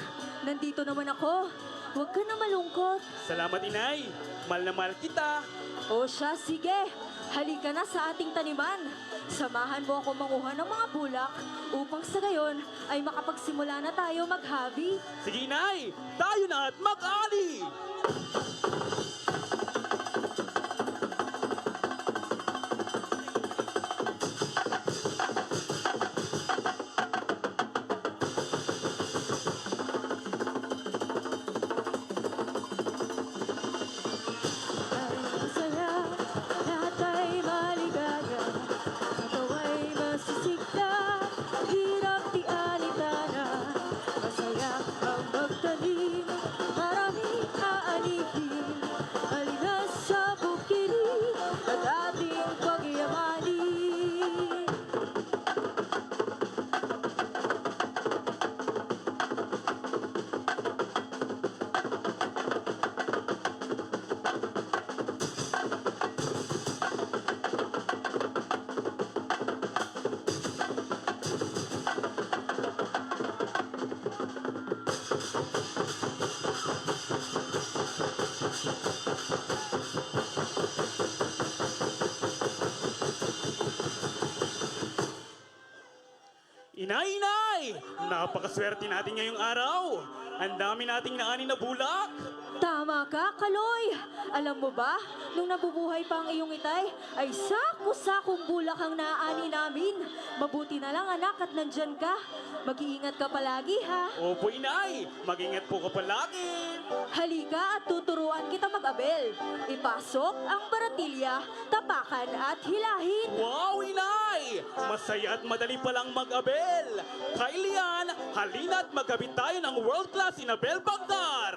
Nandito naman ako. Huwag ka na malungkot. Salamat, Inay. Mahal na mahal kita. O siya, sige. Halika na sa ating taniman. Samahan mo ako manguha ng mga bulak upang sa gayon ay makapagsimula na tayo mag-hobby. Sige, Inay! Tayo na at mag-ani! Ay masaya, lahat ay maligaya, ang tao ay masisigla, hirap di alitana. Masaya ang magtanim, maraming aanihin, halina sa bukiri at ating pagyamanin. Inay, inay! Napakaswerte natin ngayong araw! Ang dami nating naani na bulak! Tama ka, Kaloy! Alam mo ba, nung nabubuhay pa ang iyong itay, ay sako-sakong bulak ang naani namin. Mabuti na lang, anak, at nandyan ka. Mag-iingat ka palagi, ha? Opo, inay. Mag-ingat po ka palagi. Halika at tuturuan kita mag-abel. Ipasok ang baratilya, tapakan at hilahin. Wow, inay! Masaya at madali palang mag-abel. Kailian, halina't magkabit tayo ng world-class inabel bagdar!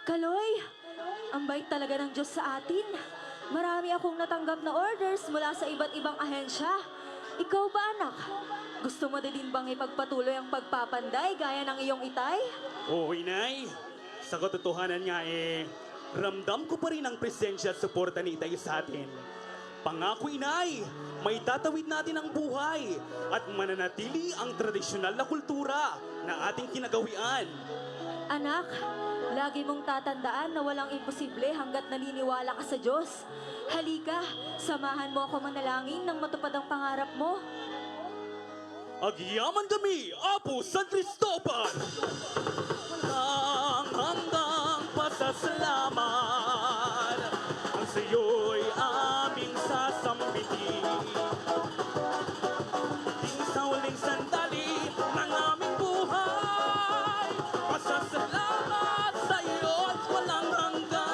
Kaloy, ang bait talaga ng Diyos sa atin. Marami akong natanggap na orders mula sa iba't ibang ahensya. Ikaw ba, anak? Gusto mo din bang ipagpatuloy ang pagpapanday gaya ng iyong itay? Oo, inay. Sa katotohanan nga, eh, ramdam ko pa rin ang presensya at suporta ni itay sa atin. Pangako, inay, maitatawid natin ang buhay at mananatili ang tradisyonal na kultura na ating kinagawian. Anak, lagi mong tatandaan na walang imposible hanggat naniniwala ka sa Diyos. Halika, samahan mo ako manalangin nang matupad ang pangarap mo. Agyaman kami, Apo San Cristobal! Walang hanggang pasasalamat ang sa'yo'y aming sasambitin. Ding sa huling sandali ng aming buhay, pasasalamat sa'yo't walang hanggan.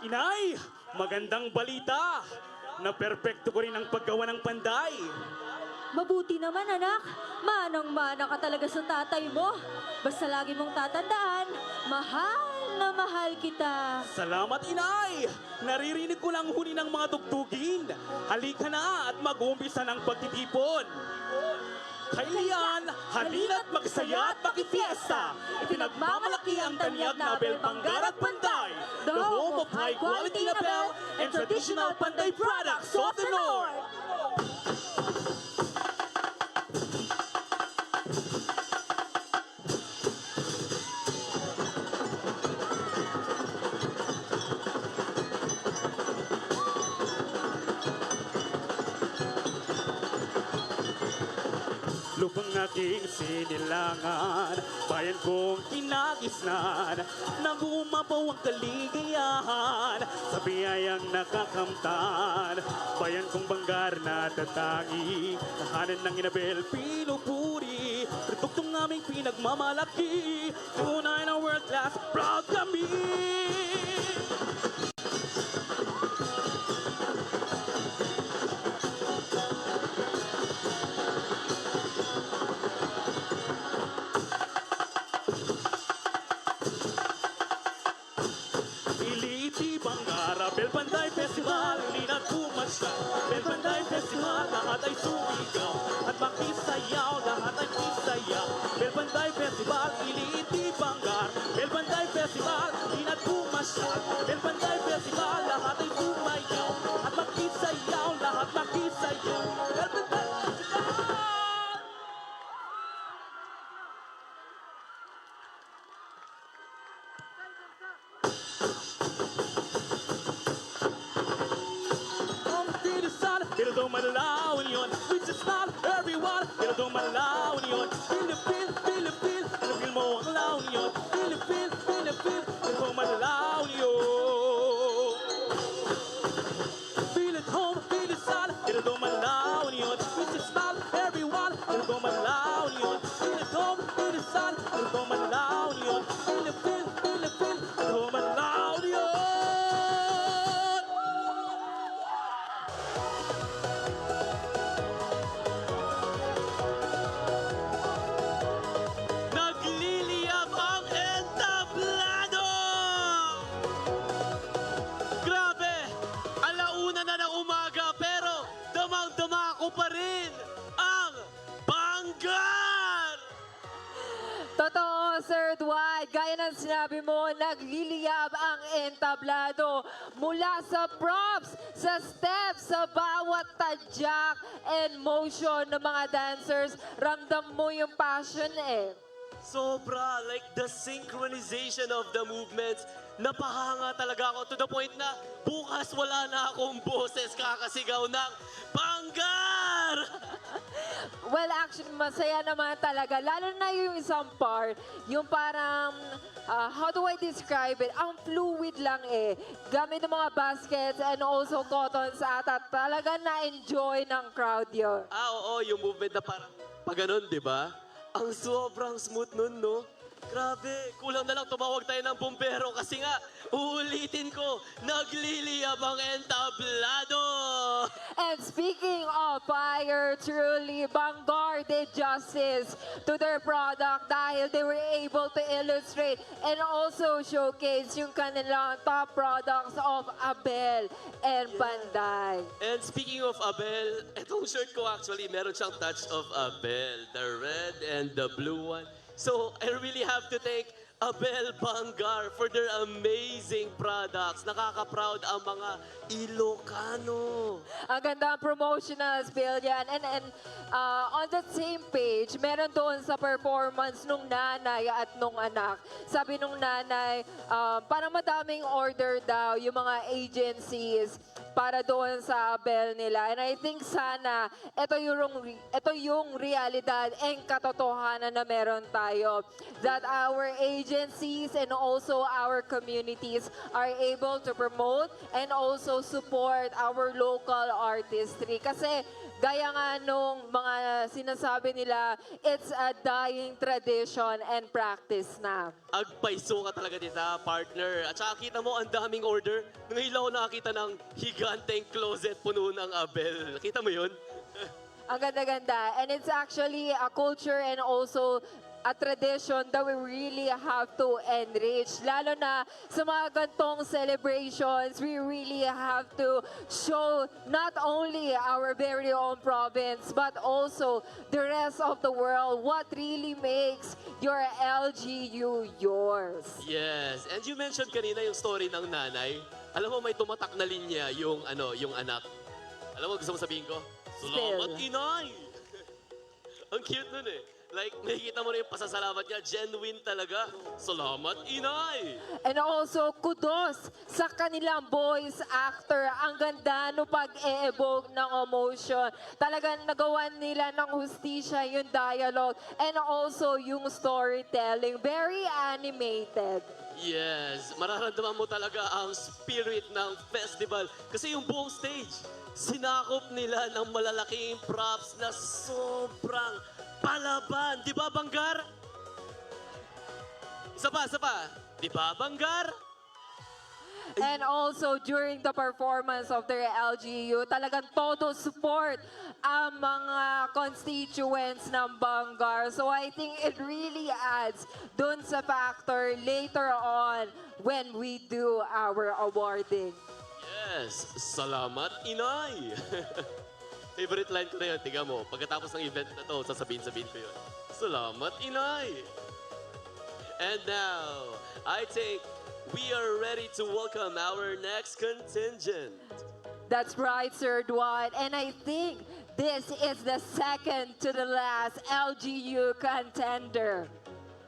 Nay, magandang balita! Naperpekto ko rin ang paggawa ng panday. Mabuti naman, anak. Manang-mana ka talaga sa tatay mo. Basta lagi mong tatandaan, mahal na mahal kita. Salamat, Inay! Naririnig ko lang huni ng mga tugtugin. Halika na at mag-uumpisa ng pagtitipon. Kailian, halina't magsaya at makipiesta. Ipinagmamalaki ang tanyag na Abel Banggar at Panday, the home of high quality Abel and traditional Panday products of the North. Lupang aking sinilangan, bayan kong kinagisnan, nagumapaw ang kaligayahan, sa biyayang nakakamtan, bayan kong Banggar natatangi, tahanan ng Inabel pinupuri, produkto naming pinagmamalaki, tunay na world class, proud kami! Ili iti Banggar, Abel Panday Festival, halina't pumasya. Abel Panday Festival, lahat ay sumigaw at makisayaw, lahat ay kisaya. Abel Panday Festival, ili iti Banggar, Abel Panday Festival, halina't pumasya. Abel Panday Festival, lahat ay sumayaw at makisayaw, lahat makisayaw. Abel Panday Festival! Ang Pilisan, pero duman la union. Which is not everyone, pero duman la union. Pilipin, Pilipin, Pilipin mo ang la union. Pilipin, Pilipin, pero duman la union. Feel at home, feel at solid, pero duman la union. It's a smile, everyone, pero duman la union. Feel at home, feel at solid, pero duman la union. Feel it, feel, feel it, feel, pero duman la union. Nagliliyab ang entablado! Grabe! Ala una na ng umaga, pero damang-dama ko pa rin ang Banggar! Totoo, Sir Dwight. Gaya ng sinabi mo, nagliliyab ang entablado. Mula sa props, sa steps, sa bawat tadyak and motion ng mga dancers, ramdam mo yung passion eh. Sobra, like, the synchronization of the movements. Napahanga talaga ako to the point na bukas wala na akong boses kakasigaw ng Banggar! Well, actually, masaya naman talaga. Lalo na yung isang part, yung parang, ah, how do I describe it? Ang fluid lang eh. Gamit ng mga baskets and also cottons ata. Talaga na-enjoy ng crowd yun. Ah, oo, yung movement na parang pag ganun, di ba? Ang sobrang smooth nun, no? Grabe, kulang na lang tumawag tayo ng bumbero kasi nga, uulitin ko, nagliliyab ang entablado! And speaking of fire, truly, Banggar did justice to their product dahil they were able to illustrate and also showcase yung kanilang top products of Abel and Panday. And speaking of Abel, itong shirt ko actually, meron siyang touch of Abel. The red and the blue one. So, I really have to thank Abel Banggar for their amazing products. Nakaka-proud ang mga Ilocano. Ang ganda ng promotionals, Billian. And, and, ah, on that same page, meron doon sa performance nung nanay at nung anak. Sabi nung nanay, ah, parang madaming order daw yung mga agencies para doon sa Abel nila. And I think sana ito yung, ito yung realidad and katotohanan na meron tayo, that our agencies and also our communities are able to promote and also support our local artistry. Kasi Gaya nga nung mga sinasabi nila, it's a dying tradition and practice na. Agpayso ka talaga dita, partner. At saka kita mo, ang daming order. Ngayon lang ako nakakita ng higanteng closet puno ng Abel. Nakita mo yun? Ang ganda-ganda. And it's actually a culture and also a tradition that we really have to enrich. Lalo na sa mga gantong celebrations, we really have to show not only our very own province, but also the rest of the world, what really makes your L G U yours. Yes. And you mentioned kanina yung story ng nanay. Alam mo, may tumatak na linya yung, ano, yung anak. Alam mo, gusto mo sabihin ko? Salamat, Inay! Ang cute nun eh. Like, makikita mo na yung pasasalamat niya. Genuine talaga. Salamat, Inay! And also, kudos sa kanilang voice actor. Ang ganda no pag-e-evoke ng emotion. Talagang nagawan nila ng hustisya yung dialogue and also yung storytelling. Very animated. Yes, mararamdaman mo talaga ang spirit ng festival. Kasi yung buong stage, sinakop nila ng malalaking props na sobrang palaban. Di ba, Banggar? Isa pa, isa pa. Di ba, Banggar? And also during the performance of their L G U, talagang todo support ang mga constituents ng Banggar. So I think it really adds dun sa factor later on when we do our awarding. Yes, salamat, Inay! Favorite line ko na yun. Tiga mo, pagkatapos ng event na to, sasabihin-sabihin ko yun. Salamat, Inay! And now, I think we are ready to welcome our next contingent. That's right, Sir Dwight. And I think this is the second to the last L G U contender.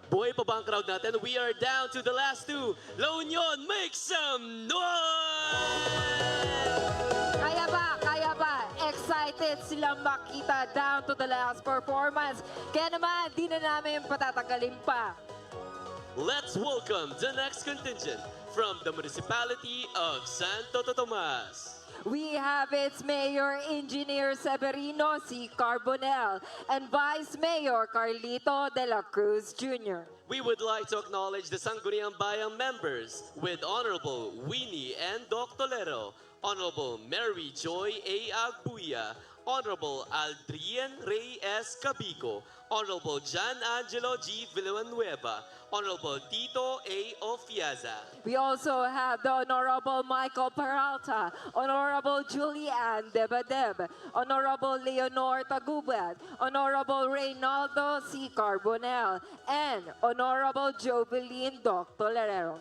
Buhay pa ba ang crowd natin? We are down to the last two. La Union, make some noise! Kaya ba? Kaya ba? Excited silang makita down to the last performance. Kaya naman, di na namin patatagalin pa. Let's welcome the next contingent from the municipality of Santo Tomas. We have its Mayor Engineer Severino C. Carbonell and Vice Mayor Carlito de la Cruz Junior We would like to acknowledge the Sangguniang Bayan members with Honorable Winnie N. Doc Tolero, Honorable Mary Joy A. Agbuya, Honorable Aldrian Reyes Cabico, Honorable John Angelo G. Villanueva, Honorable Tito A. Ofiaza. We also have the Honorable Michael Peralta, Honorable Julie Ann Debadeb, Honorable Leonor Tagubat, Honorable Reynaldo C. Carbonell, and Honorable Jovelyn Doc Tolerero.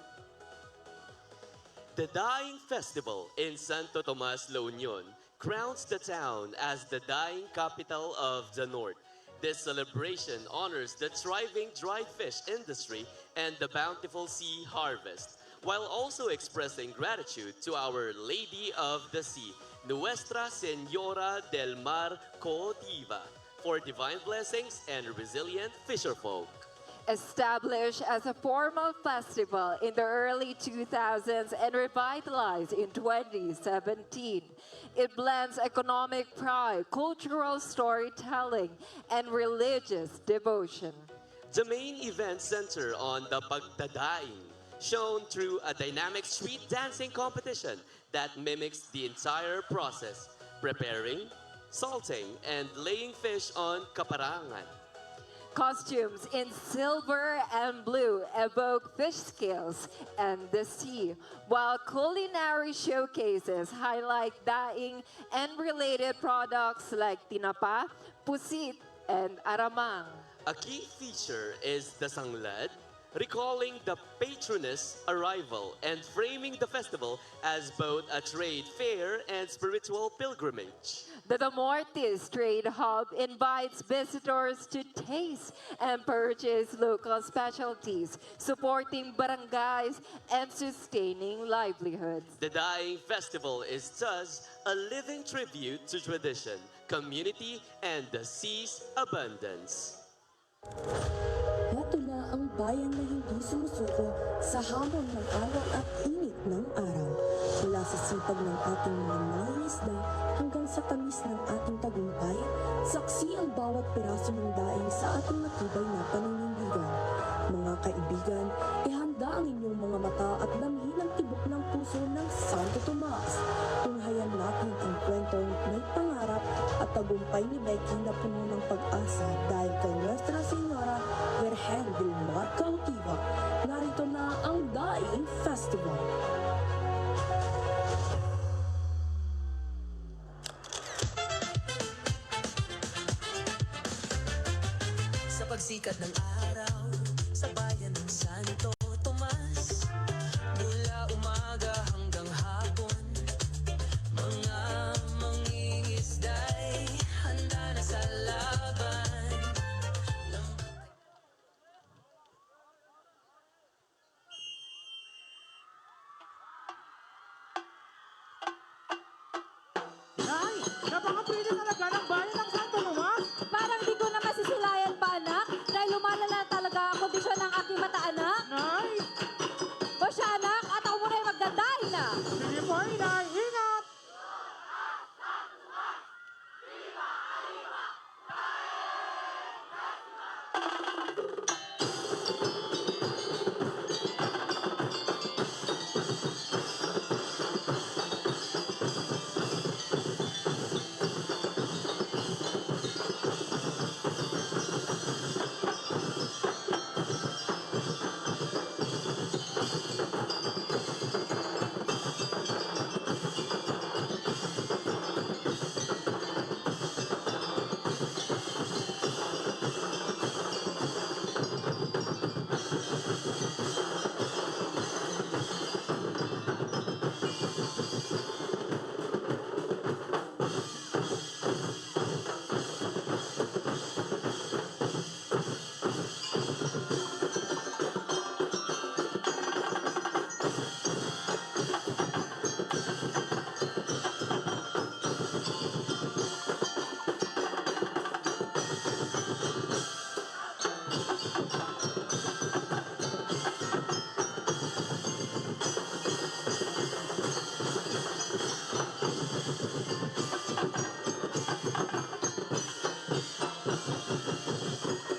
The Daying Festival in Santo Tomas, La Union crowns the town as the daying capital of the North. This celebration honors the thriving dry fish industry and the bountiful sea harvest, while also expressing gratitude to Our Lady of the Sea, Nuestra Señora del Mar Cotiva, for divine blessings and resilient fisherfolk. Established as a formal festival in the early two thousands and revitalized in twenty seventeen, it blends economic pride, cultural storytelling, and religious devotion. The main event center on the Pagdadaing, shown through a dynamic street dancing competition that mimics the entire process, preparing, salting, and laying fish on kaparangan. Costumes in silver and blue evoke fish scales and the sea, while culinary showcases highlight daing and related products like tinapa, pusit, and aramang. A key feature is the sanglad, recalling the patroness' arrival and framing the festival as both a trade fair and spiritual pilgrimage. The Damortis Trade Hub invites visitors to taste and purchase local specialties, supporting barangays and sustaining livelihoods. The Daying Festival is thus a living tribute to tradition, community, and the sea's abundance. Heto na ang bayan na hindi sumusuko sa hamon ng alon at init ng araw. Mula sa sipag ng ating mga mangingisda hanggang sa tamis ng ating tagumpay, saksi ang bawat piraso ng daing sa ating matibay na paninindigan. Mga kaibigan, ihanda ang inyong mga mata at damhin ang tibok ng puso ng Santo Tomas. Tunghayan natin ang kwentong may pangarap at tagumpay ni Becky na puno ng pag-asa dahil kay Nuestra Señora Virgen del Mar Cautivo. Narito na ang Daing Festival. Sa pagsikat ng araw, sa bayan ng Santo Tomas, mula umaga hanggang hapon, mga mangingisda'y handa na sa laban. Nay, napakapili talaga ng bayan ng Santo Tomas. Parang di ko na masisilayan pa, anak, dahil lumalala talaga ang kondisyon ng aking mata, anak. Nay! O siya, anak, at ako muna ay magdadaing na. Sige po, Inay. Ingat!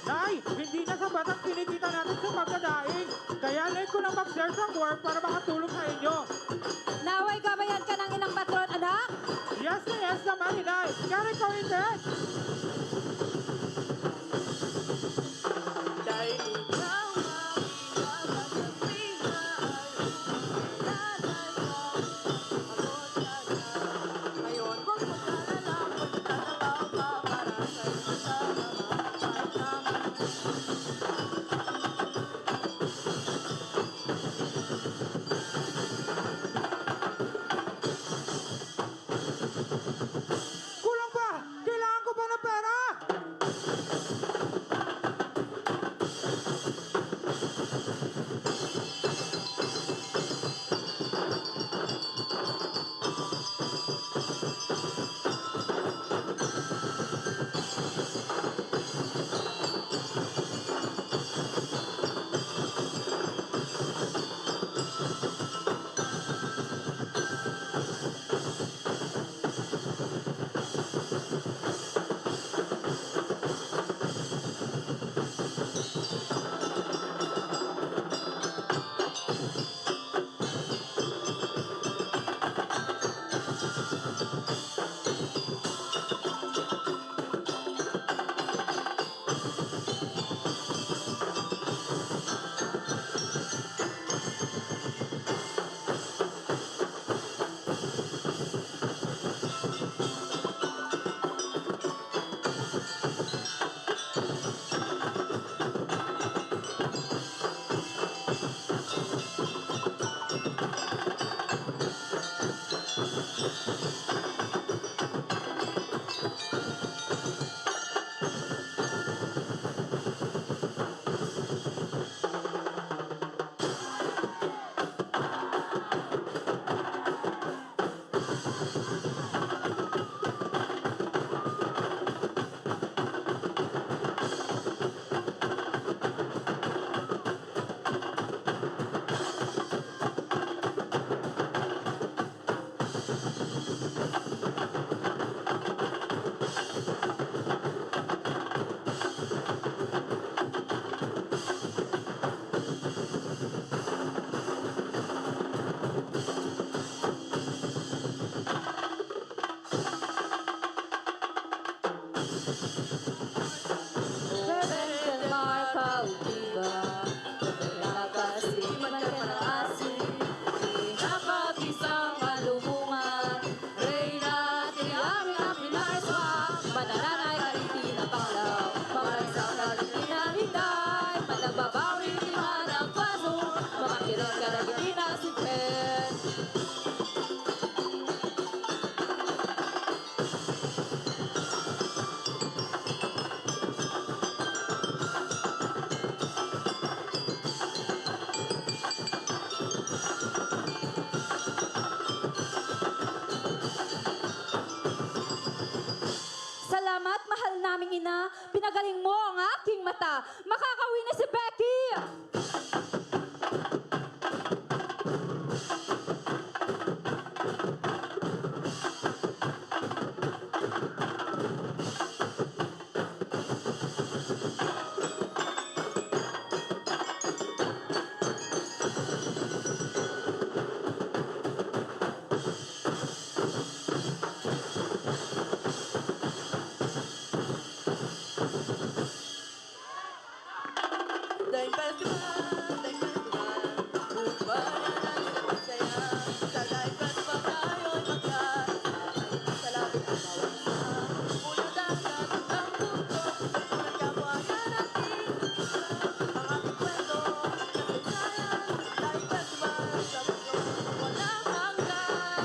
Nay, hindi na sapat ang kinikita natin sa pagdadaing. Kaya need ko na mag-search ng work para makatulong sa inyo. Naway gabayan ka ng inang patron, anak? Yes na yes naman, Inay. Carry ko, Inday. Dahil ikaw ang pinakaganda ay umalalay ka, umabot ka na. Ngayon, huwag mag-alala, punta na ba para sa iyong kasama? Kulang pa! Kailangan ko pa Bebeng Del Mar kaugida, nakasiman ka ng asin, pinapabisang kalubungan, Reyna ti amin a pinarswa, manananay ka iti napaklaw, mamarisang ka iti nalintay, managbabawi ti managpaso, mamakilang ka na iti nasipet. Salamat, mahal naming ina. Pinagaling mo ang aking mata. Makakauwi na si Becky! Daing Festival, Daing Festival, upay na natin ang saya. Sa Daing Festival tayo'y magkasama. Sa labing araw sa pulo dagat hanggang bundok, ang kabuhayan at ang ating kwento, kasaysayan, Daing Festival sa mundo, walang hanggan.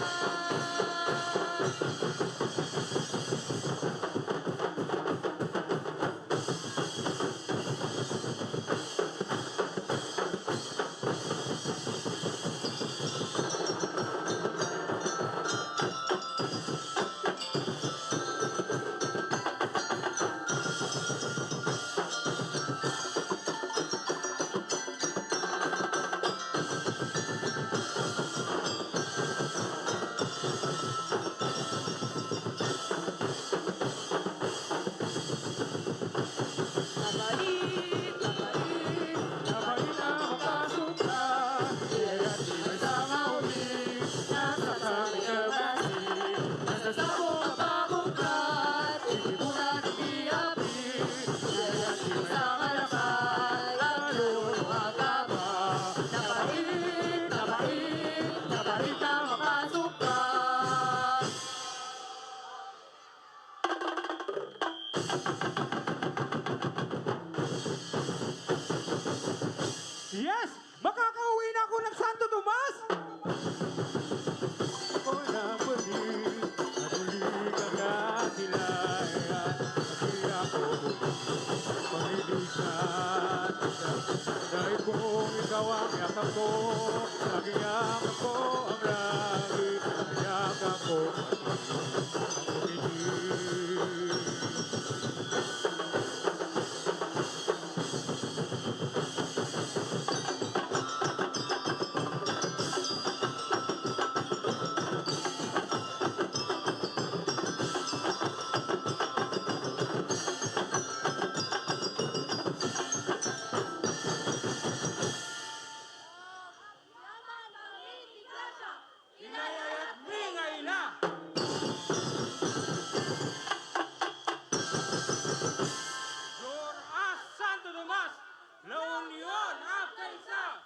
Mabait, mabait, mabait na makasukra. Kaya di may sama uli, nasa sa may kabasi, nasa sa mga pabukrat, ikipunan di api. Kaya di may sama lakay, at lulong agaba. Mabait, mabait, mabait na makasukra. Yes! Makakauwi na ako ng Santo Tomas! Unang balik, nabuligan na sila, di ako manilisan. Dahil kung ikaw ang yakap ko, maging yakap ko ang langit, yakap ko ang Inayayat mi nga ina. Your ass, Santo Tomas, La Union, Arkansas,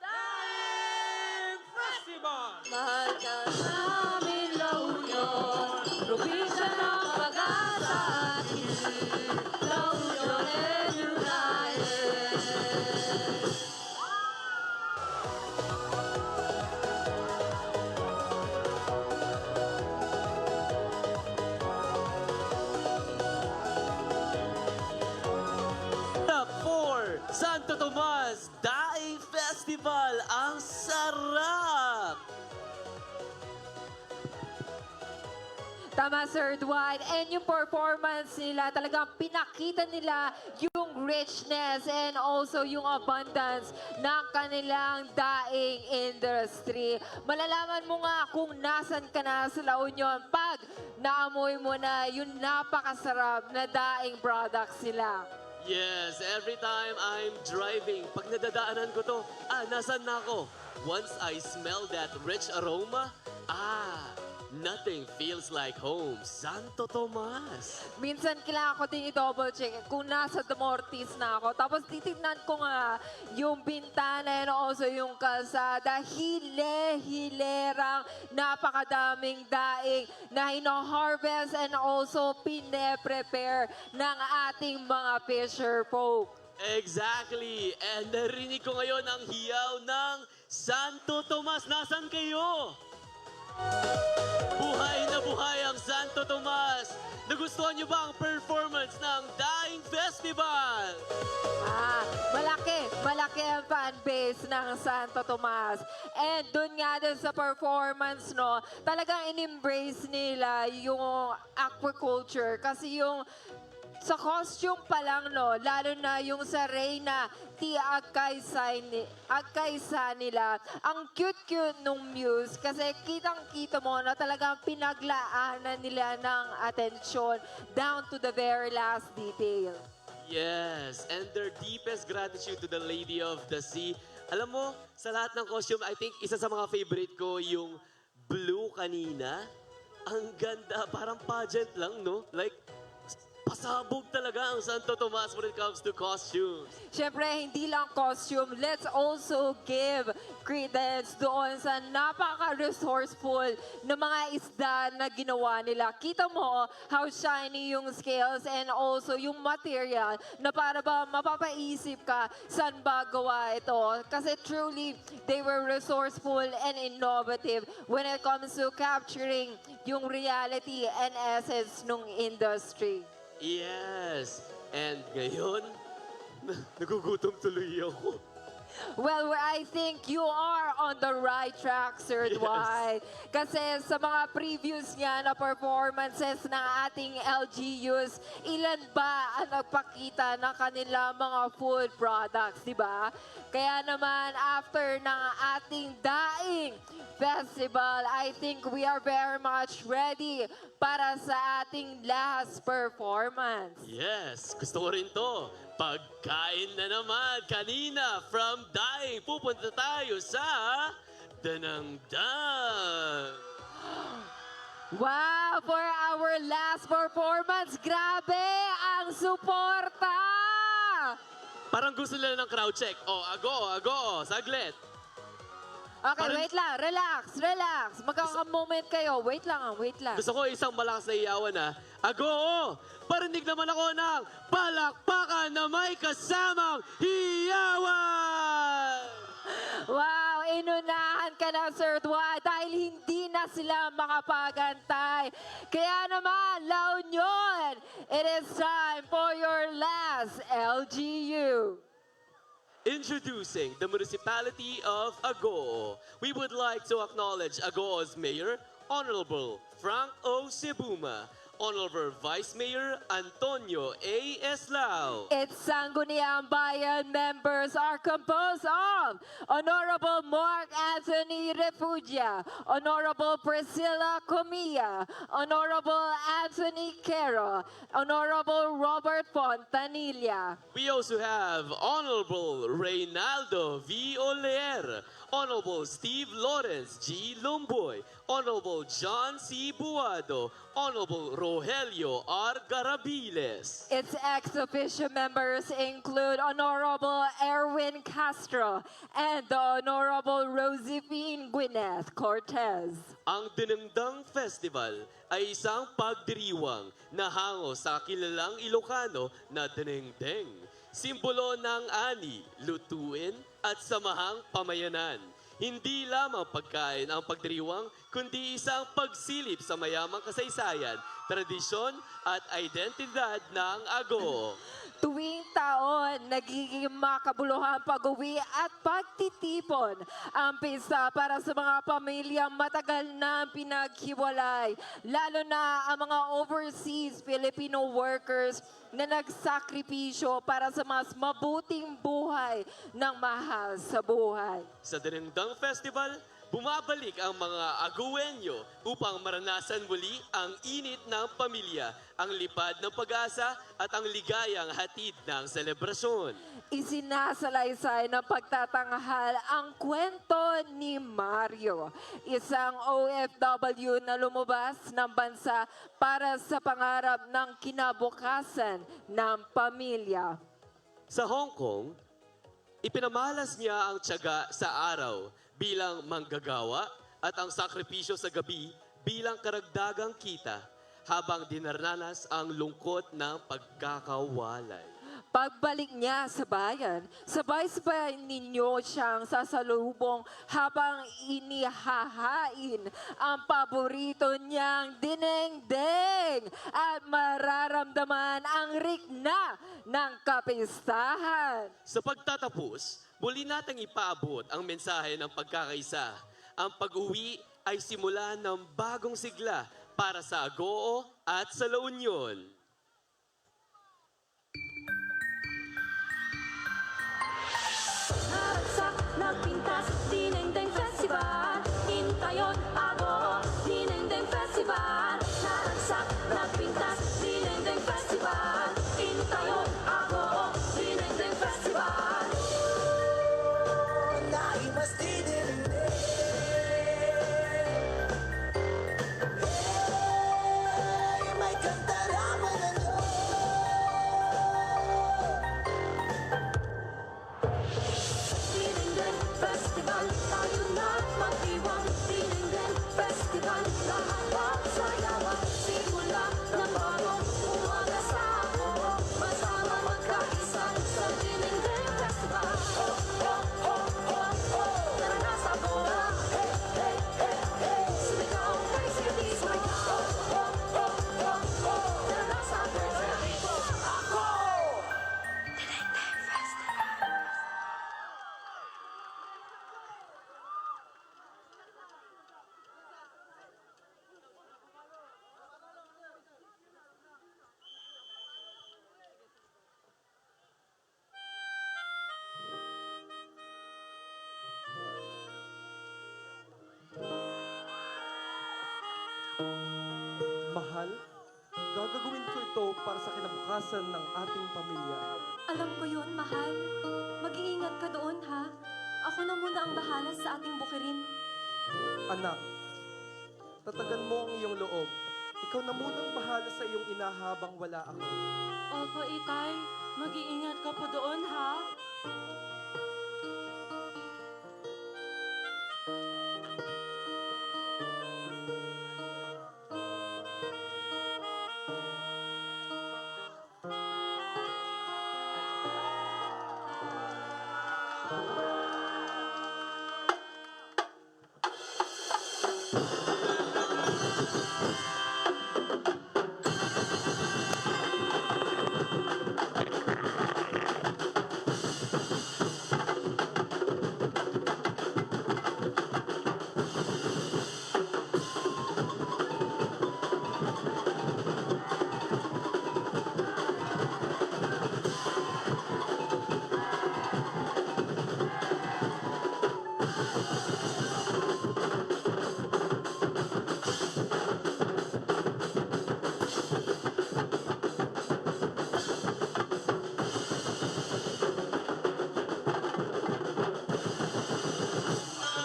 Daing Festival! Mahal ka namin, La Union, probinsya ng pag-asa at ngiti, La Union and United. Top four, Santo Tomas Daing Festival. Ang sarap! Tama, Sir Dwight. And yung performance nila, talagang pinakita nila yung richness and also yung abundance ng kanilang daing industry. Malalaman mo nga kung nasan ka na sa La Union pag naamoy mo na yung napakasarap na daing products nila. Yes, every time I'm driving, pag nadadaanan ko to, ah, nasan na ako? Once I smell that rich aroma, ah, Nothing feels like home, Santo Tomas. Minsan kailangan ko din i-double check kung nasa Damortis na ako. Tapos titignan ko nga yung bintana and also yung kalsada. Hile-hilerang napakadaming daing na hino-harvest and also pine-prepare ng ating mga fisher folk. Exactly. And narinig ko ngayon ang hiyaw ng Santo Tomas. Nasaan kayo? Buhay na buhay ang Santo Tomas. Nagustuhan niyo ba ang performance ng Daing Festival? Ah, malaki, malaki ang fan base ng Santo Tomas. And dun nga din sa performance, no, talagang in-embrace nila yung aquaculture. Kasi yung sa costume pa lang, no, lalo na yung sa Reyna, ti agkaysa ni, agkaysa nila. Ang cute-cute nung muse kasi kitang-kita mo na talagang pinaglaanan nila ng atensyon down to the very last detail. Yes, and their deepest gratitude to the Lady of the Sea. Alam mo, sa lahat ng costume, I think isa sa mga favorite ko yung blue kanina. Ang ganda, parang pageant lang, no? Like, pasabog talaga ang Santo Tomas when it comes to costumes. Siyempre, hindi lang costume, let's also give credence doon sa napaka-resourceful na mga isda na ginawa nila. Kita mo how shiny yung scales and also yung material na para ba mapapaisip ka saan ba gawa ito. Kasi truly, they were resourceful and innovative when it comes to capturing yung reality and essence ng industry. Yes. And ngayon, nagugutom tuloy ako. Well, I think you are on the right track, Sir Yes. Dwight. Kasi sa mga previous nga na performances ng ating L G Us, ilan ba ang nagpakita ng kanila mga food products, di ba? Kaya naman, after ng ating Daing Festival, I think we are very much ready para sa ating last performance. Yes, gusto ko rin to. Pagkain na naman. Kanina, from Daing, pupunta tayo sa Danangdang. Wow! For our last performance, grabe ang suporta! Parang gusto nila ng crowd check. Oh, ago, ago, saglit. Okay, Parang- wait lang. Relax, relax. Magkaka-moment kayo. Wait lang, ah, wait lang. Gusto ko isang malakas na iyawan, ha. Ago, parinig naman ako ng palakpakan na may kasamang hiyawan! Wow, inunahan ka na, Sir Dwight, dahil hindi na sila makapagantay. Kaya naman, La Union, it is time for your last L G U. Introducing the municipality of Agoo. We would like to acknowledge Agoo's Mayor, Honorable Frank O. Sebuma, Honorable Vice Mayor Antonio A. Eslao. Its Sangguniang Bayan members are composed of Honorable Mark Anthony Refugia, Honorable Priscilla Comia, Honorable Anthony Quero, Honorable Robert Fontanilla. We also have Honorable Reynaldo V. Oleer, Honorable Steve Lawrence G. Lumboy, Honorable John C. Buado, Honorable Rogelio R. Garabiles. Its ex officio members include Honorable Erwin Castro and the Honorable Josephine Gwyneth Cortez. Ang Dinengdeng Festival ay isang pagdiriwang na hango sa kilalang Ilocano na dinengdeng, simbolo ng ani, lutuin, at samahang pamayanan. Hindi lamang pagkain ang pagdiriwang, kundi isang pagsilip sa mayamang kasaysayan, tradisyon, at identidad ng Agoo. Tuwing taon, nagiging makabuluhan pag-uwi at pagtitipon ang pista para sa mga pamilyang matagal nang pinaghiwalay, lalo na ang mga overseas Filipino workers na nagsakripisyo para sa mas mabuting buhay ng mahal sa buhay. Sa Dinengdeng Festival, Bumabalik ang mga Agueño upang maranasan muli ang init ng pamilya, ang lipad ng pag-asa, at ang ligayang hatid ng selebrasyon. Isinasalaysay ng pagtatanghal ang kwento ni Mario, isang O F W na lumabas ng bansa para sa pangarap ng kinabukasan ng pamilya. Sa Hong Kong, ipinamalas niya ang tiyaga sa araw bilang manggagawa at ang sakripisyo sa gabi bilang karagdagang kita habang dinaranas ang lungkot ng pagkakawalay. Pagbalik niya sa bayan, sabay-sabay ninyo siyang sasalubong habang inihahain ang paborito niyang dinengdeng at mararamdaman ang rikna ng kapistahan. Sa pagtatapos, muli nating ipaabot ang mensahe ng pagkakaisa. Ang pag-uwi ay simula ng bagong sigla para sa Agoo at sa La Union. Naragsak, nagpintas, Dinengdeng Festival. Intayon, Agoo, Dinengdeng Festival. Naragsak, nagpintas, Dinengdeng Festival. Intayon, Agoo, Dinengdeng Festival. Naimas, Dinengdeng. Hey, may kanta ra man ano. Dinengdeng Festival, tayo na magdiwang. Dinengdeng Festival, lahat pagsayawan. Simula ng bagong umaga sa Agoo, magsama magkaisa sa Dinengdeng Festival. Ho, ho, ho, ho, ho. Tara na sa Agoo. Hey, hey, hey, hey. Sumigaw, kay Sir Tito. Ho, ho, ho, ho, ho. Tara na sa Agoo. Ako! Mahal, gagagawin ko ito para sa kinabukasan ng ating pamilya. Alam ko yun, mahal. Mag-iingat ka doon, ha? Ako na muna ang bahala sa ating bukirin. Anak, tatagan mo ang iyong loob. Ikaw na munang bahala sa iyong ina habang wala ako. Opo, Itay. Mag-iingat ka po doon, ha?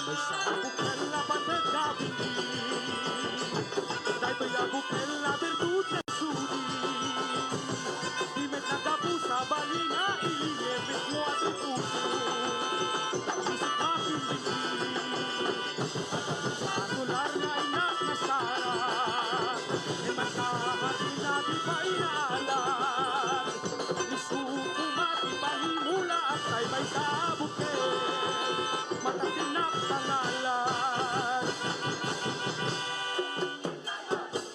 Maysa a bukel a panagdaging. Daytoy a bukel a birdut nga sudi. Di met naggapu sa bali nga iliyen mismo a ti puso. Isip mapimbinti. Sa solar nga innak nga sara. Di man kahati na di pa inaalan. Isu ko mati panimula at tay maysa a bukel. Matatinap pangalan.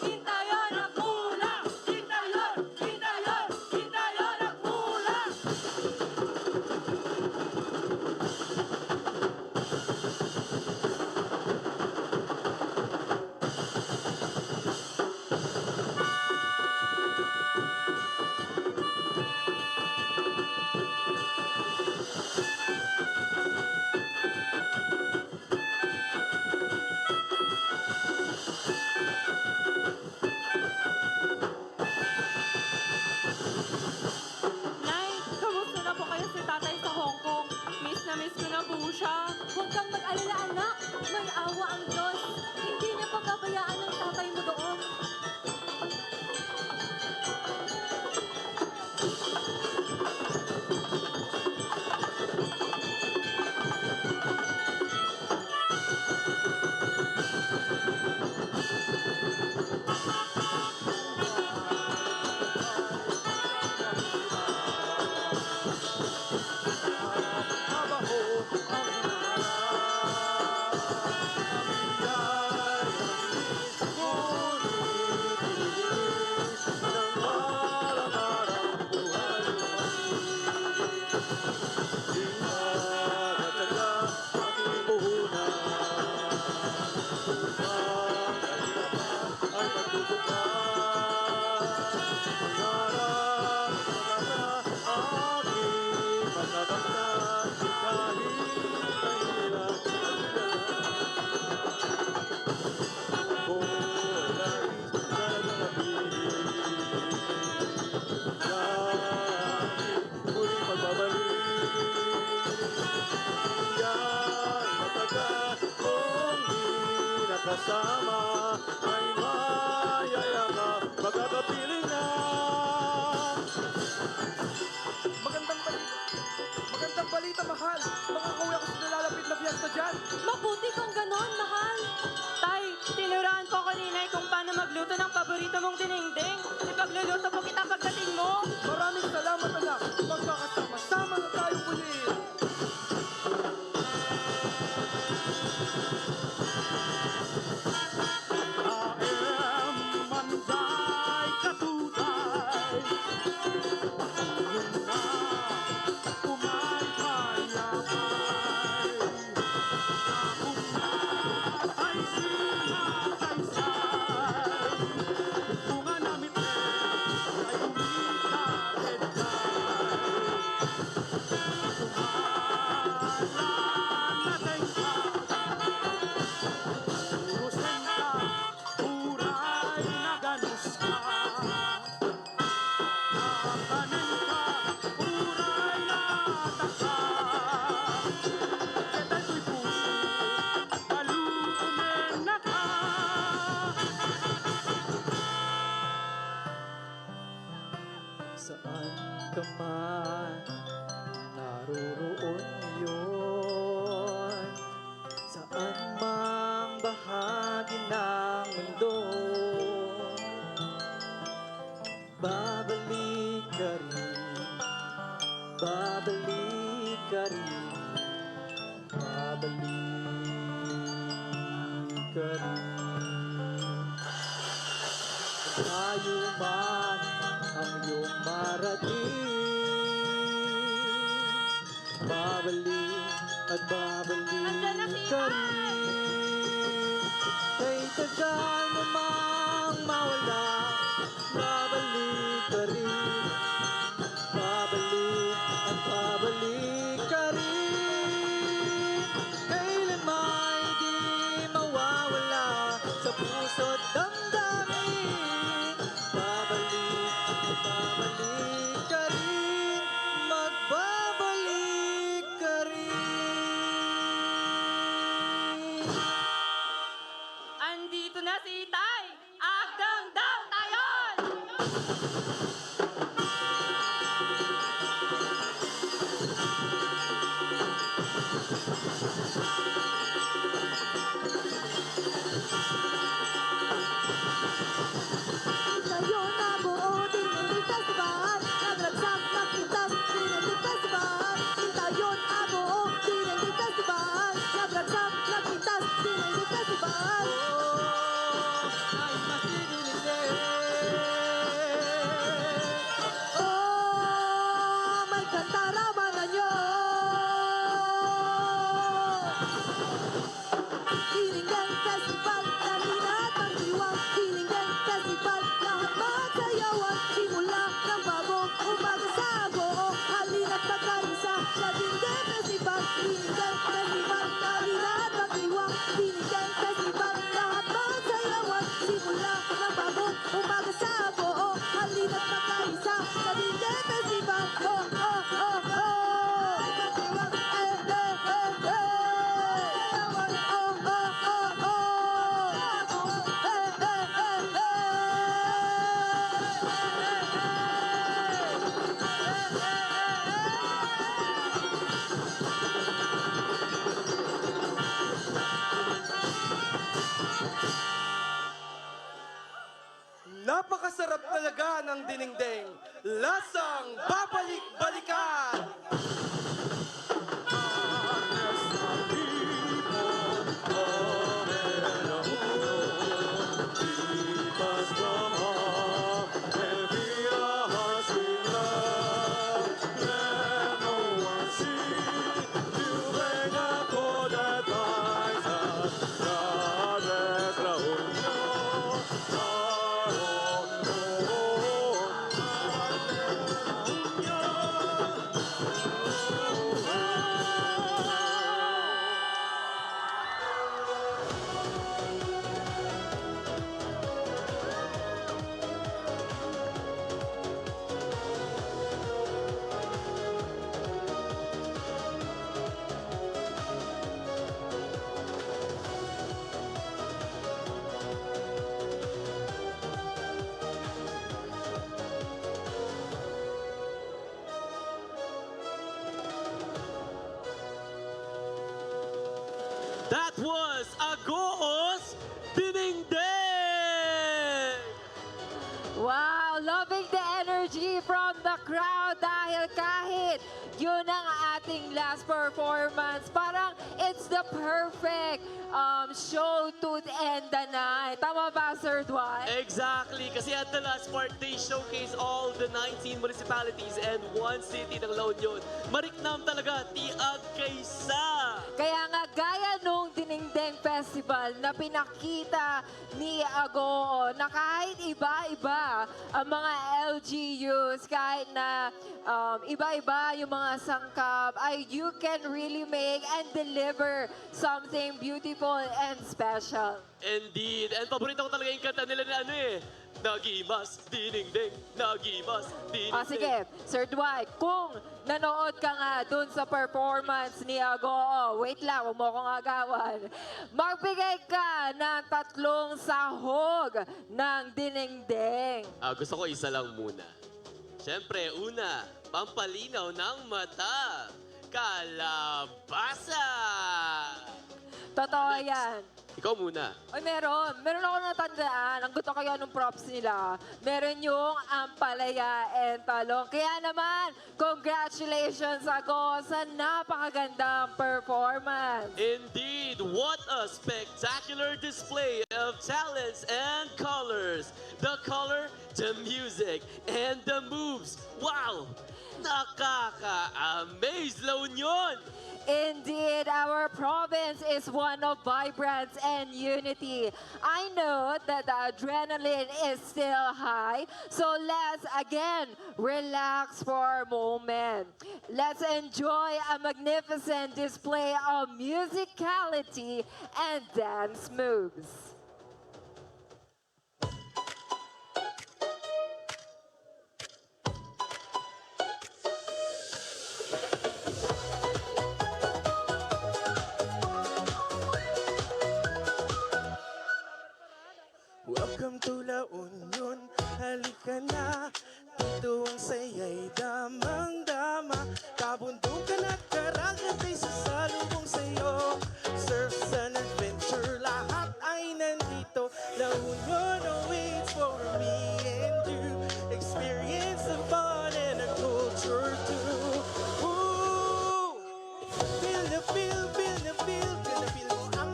Intayon agmula! Intayon! Intayon! Intayon agmula! Huwag mag-alala, anak. May awa ang Diyos. Hindi niya pababayaan ang tatay mo doon. Muling pagbabalik. Yan, matagal kong di nakasama. Ay mayayakap, magkakapiling na. Magandang balita. Magandang balita, mahal. Makakauwi ako sa nalalapit na fiesta dyan. Mabuti kung ganon, mahal. Tay, tinurahan po ako ni Inay kung paano magluto ng paborito mong dinengdeng. Ipagluluto po kita pagdating mo. Maraming salamat, anak. Magkakasama-sama na tayo muli. Aem manday katuday, tulong na umay payapay. Apong na ay simakaysay, bunga na mitme ay umita ketday. Apong na ay natay ka, urusen ka, uray naganus ka. Kanen ka, uray nataka. Ketdi toy puso, balu umenaka. Saan ka man naroroon yon, saan mang bahagi ng mundo, babalik ka rin, babalik ka rin, babalik ka rin. Tayo man ang iyong marating. Babalik at babalik Andyan na si ka Ivan. Rin. Kay tagal mo mang mawala, babalik ka rin. Babalik at babalik ka rin. Kailan may di mawawala sa puso't damdamin. Babalik, babalik ka rin, magbabalik ka rin. Andito na si Itay! Agdamdam tayon! Tayo na buo, tinindog sa sibat. Nagragsak, nagpintas, tinindog sa sibat. Tayo na buo, tinindog sa sibat. Nagragsak, nagpintas, tinindog sa sibat. Ay, masigilis eh. Oh, may kanta raman na niyo. Hilingan Festival, dali na pagdiwang. Hilingan Festival, lahat magsayawan. Simula ng bagong umaga sa buo, halina't magkaisa sa Hilingan Festival. Hilingan Festival, dali na pagdiwang. Hilingan Festival, lahat magsayawan. Simula ng bagong umaga sa buo, halina't magkaisa sa Hilingan Festival. Oh, oh, oh, oh! Eh, eh, eh, eh! Sang babalik-balikan! That was Agoos Dinengdeng! Wow! Loving the energy from the crowd dahil kahit yun ang ating last performance, parang it's the perfect, um, show to end the night. Tama ba, Sir Dwight? Exactly, kasi at the last part, they showcase all the nineteen municipalities and one city ng La Union. Mariknam talaga ti agkaysa! Kaya nga, gaya nung Dinengdeng Festival na pinakita ni Agoo, na kahit iba-iba ang mga L G Us, kahit na, um, iba-iba yung mga sangkap, ay you can really make and deliver something beautiful and special. Indeed. And paborito ko talaga yung kanta nila na ano eh, "Nagimas, dinengdeng, nagimas, dinengdeng." Ah, sige, Sir Dwight, kung nanood ka nga dun sa performance ni Agoo, wait lang, huwag mo akong agawan. Magbigay ka ng tatlong sahog ng dinengdeng. Ah, gusto ko isa lang muna. Siyempre, una, pampalinaw ng mata. Kalabasa! Totoo Next. Yan. Ikaw muna. Ay, meron. Meron ako natandaan. Ang ganda kaya nung props nila. Meron yung ampalaya and talong. Kaya naman, congratulations ako sa napakagandang performance. Indeed, what a spectacular display of talents and colors. The color, the music, and the moves. Wow! Nakaka-amaze, La Union! Indeed, our province is one of vibrance and unity. I know that the adrenaline is still high, so let's again relax for a moment. Let's enjoy a magnificent display of musicality and dance moves. Welcome to La Union, halika na. Dito ang saya'y damang-dama. Kabundukan at karagatan ay sasalubong sa'yo. Surf, sun, adventure, lahat ay nandito. La Union awaits for me and you. Experience the fun and the culture too. Ooh! Feel the feel, feel the feel, feel the feel mo ang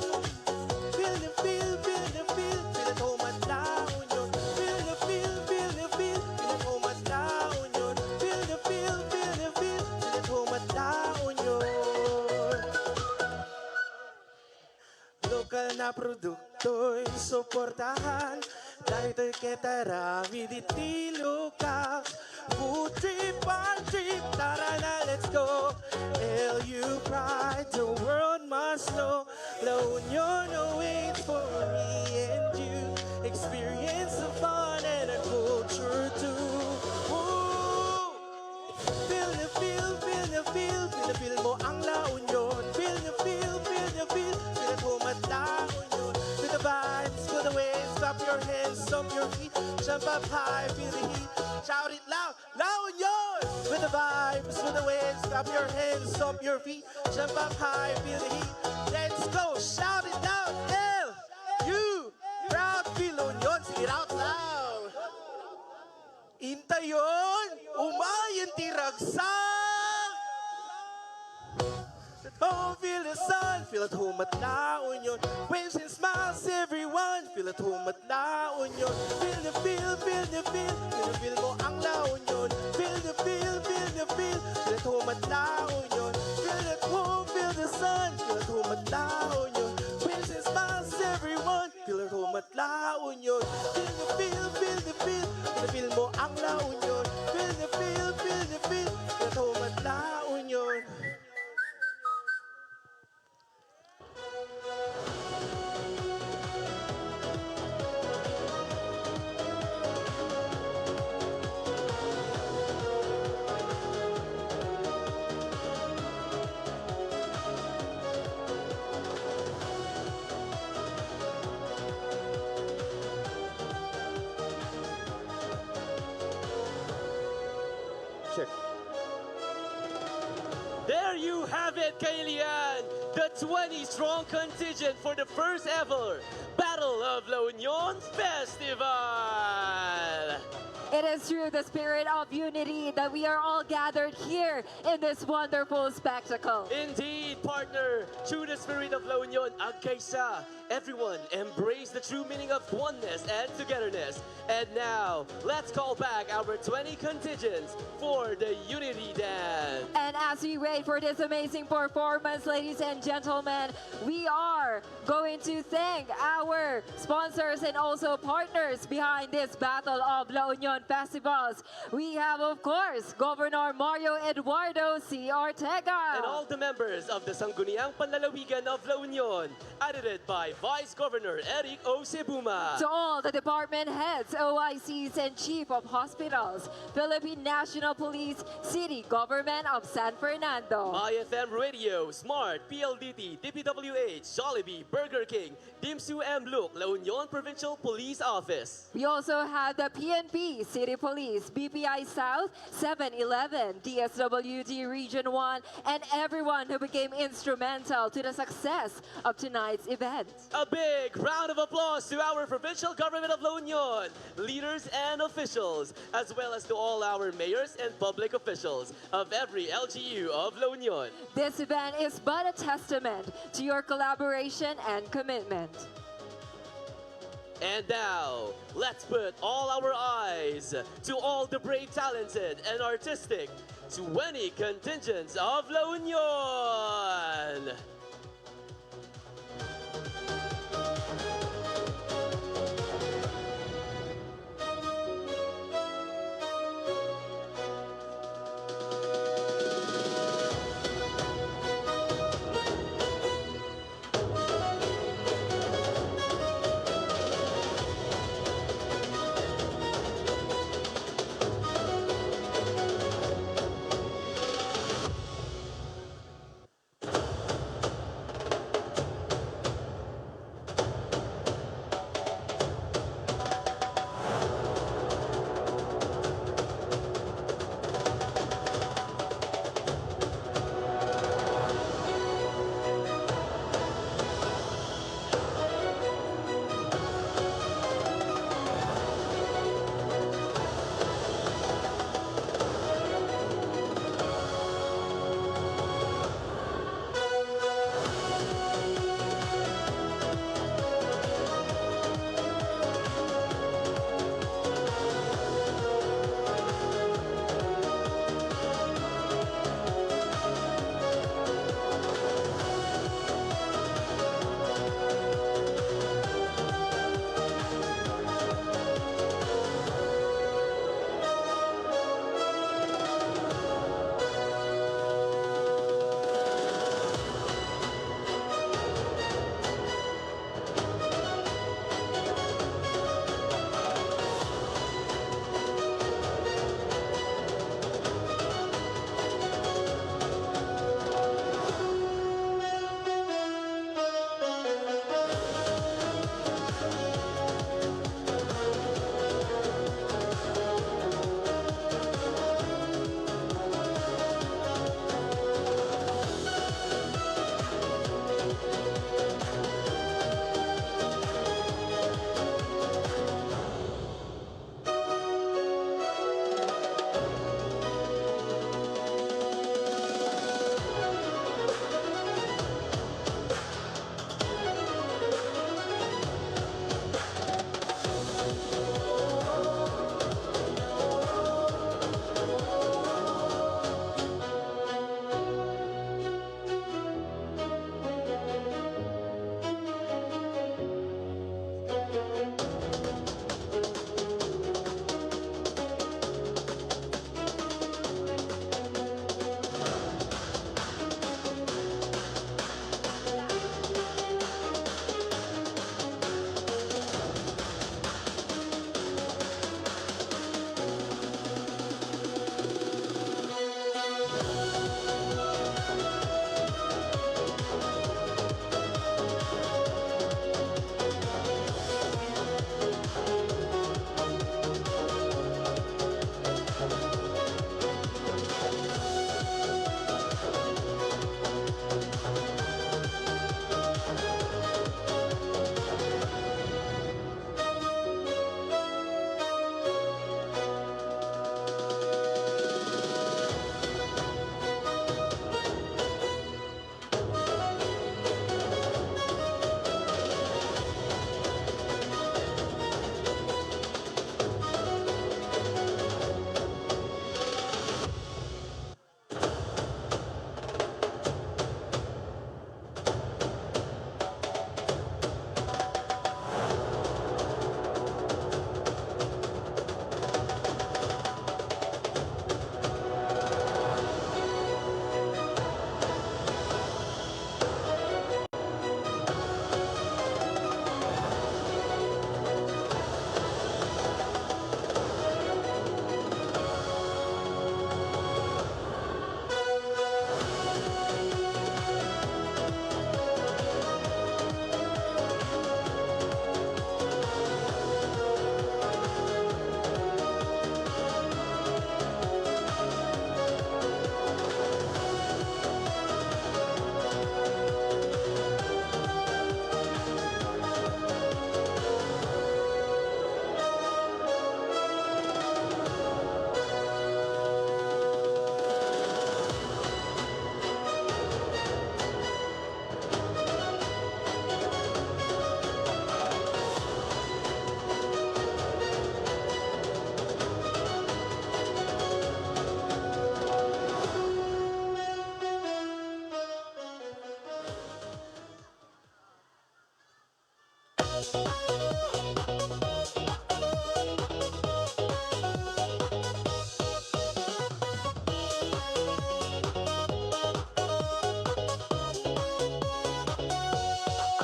feel the feel, feel the feel, feel at home at La Union. Feel the feel, feel the feel, feel at home at La Union. Feel the feel, feel the feel, feel at home at La Union. Lokal na produkto'y suportahan. Daytoy ket aramid iti lukak. Food trip, park trip, tara na, let's go. L U pride, the world must know. La Union awaits for me and you. Experience the fun and the culture too. Ooh! Feel the feel, feel the feel, feel the feel mo ang La Union. Feel the feel, feel the feel, feel at home at La Union. Feel the vibes, feel the waves, clap your hands, stomp your feet, jump up high, feel the heat, shout it loud, La Union! Feel the vibes, feel the waves, clap your hands, stomp your feet, jump up high, feel the heat. Let's go, shout it loud, L U, proud, feel Union, sing it out loud. Intayon, uma Ti ragsak! At home, feel the sun. Feel at home at La Union. Waves and smiles, everyone. Feel at home at La Union. Feel the feel, feel the feel. Feel the feel mo ang La Union. Feel the feel, feel the feel. Feel at home at La Union. Feel at home, feel the sun. Feel at home at La Union. Waves and smiles, everyone. Feel at home at La Union. Feel the feel, feel the feel. Feel the feel mo ang La Union. Feel the feel, feel the feel. Feel at home at La Union. Check. There you have it, Kailian, the twenty-strong contingent for the first ever Battle of La Union Festival! It is through the spirit of unity that we are all gathered here in this wonderful spectacle. Indeed, partner, through the spirit of La Union, agkaisa, everyone embrace the true meaning of oneness and togetherness. And now, let's call back our twenty contingents for the Unity Dance. And as we wait for this amazing performance, ladies and gentlemen, we are going to thank our sponsors and also partners behind this Battle of La Union Festivals. We have, of course, Governor Mario Eduardo C. Ortega. And all the members of the Sangguniang Panlalawigan of La Union, edited by Vice Governor Eric O. Sebuma. To all the department heads, O I Cs, and chief of hospitals, Philippine National Police, City Government of San Fernando. My F M Radio, Smart, P L D T, D P W H, Jollibee, Burger King, Dimsum, and Look, La Union Provincial Police Office. We also have the P N P, City Police, B P I South, Seven Eleven, D S W D Region one, and everyone who became instrumental to the success of tonight's event. A big round of applause to our provincial government of La Union, leaders and officials, as well as to all our mayors and public officials of every L G U of La Union. This event is but a testament to your collaboration and commitment. And now, let's put all our eyes to all the brave, talented, and artistic twenty contingents of La Union!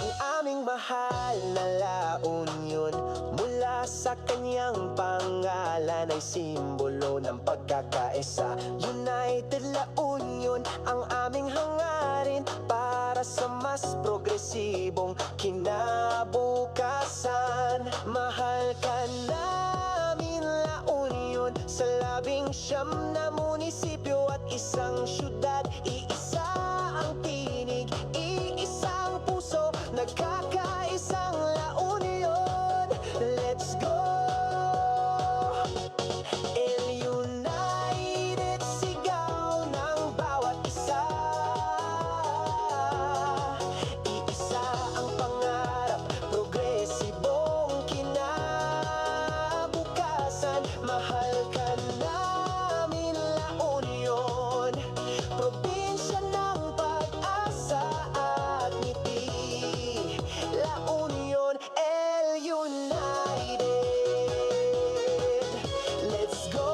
Ang aming mahal na La Union, mula sa kanyang pangalan ay simbolo ng pagkakaisa. United La Union ang aming hangarin para sa mas progresibong kinabukasan. Mahal ka namin, La Union, sa labing siyam na munisipyo at isang syudad. Iisa ang tinig, iisang puso, nagkakaisang La Union. Let's go! El United, sigaw ng bawat isa. Iisa ang pangarap, progresibong kinabukasan. Mahal ka namin, La Union, probinsya ng pag-asa at ngiti. La Union, El United. Let's go!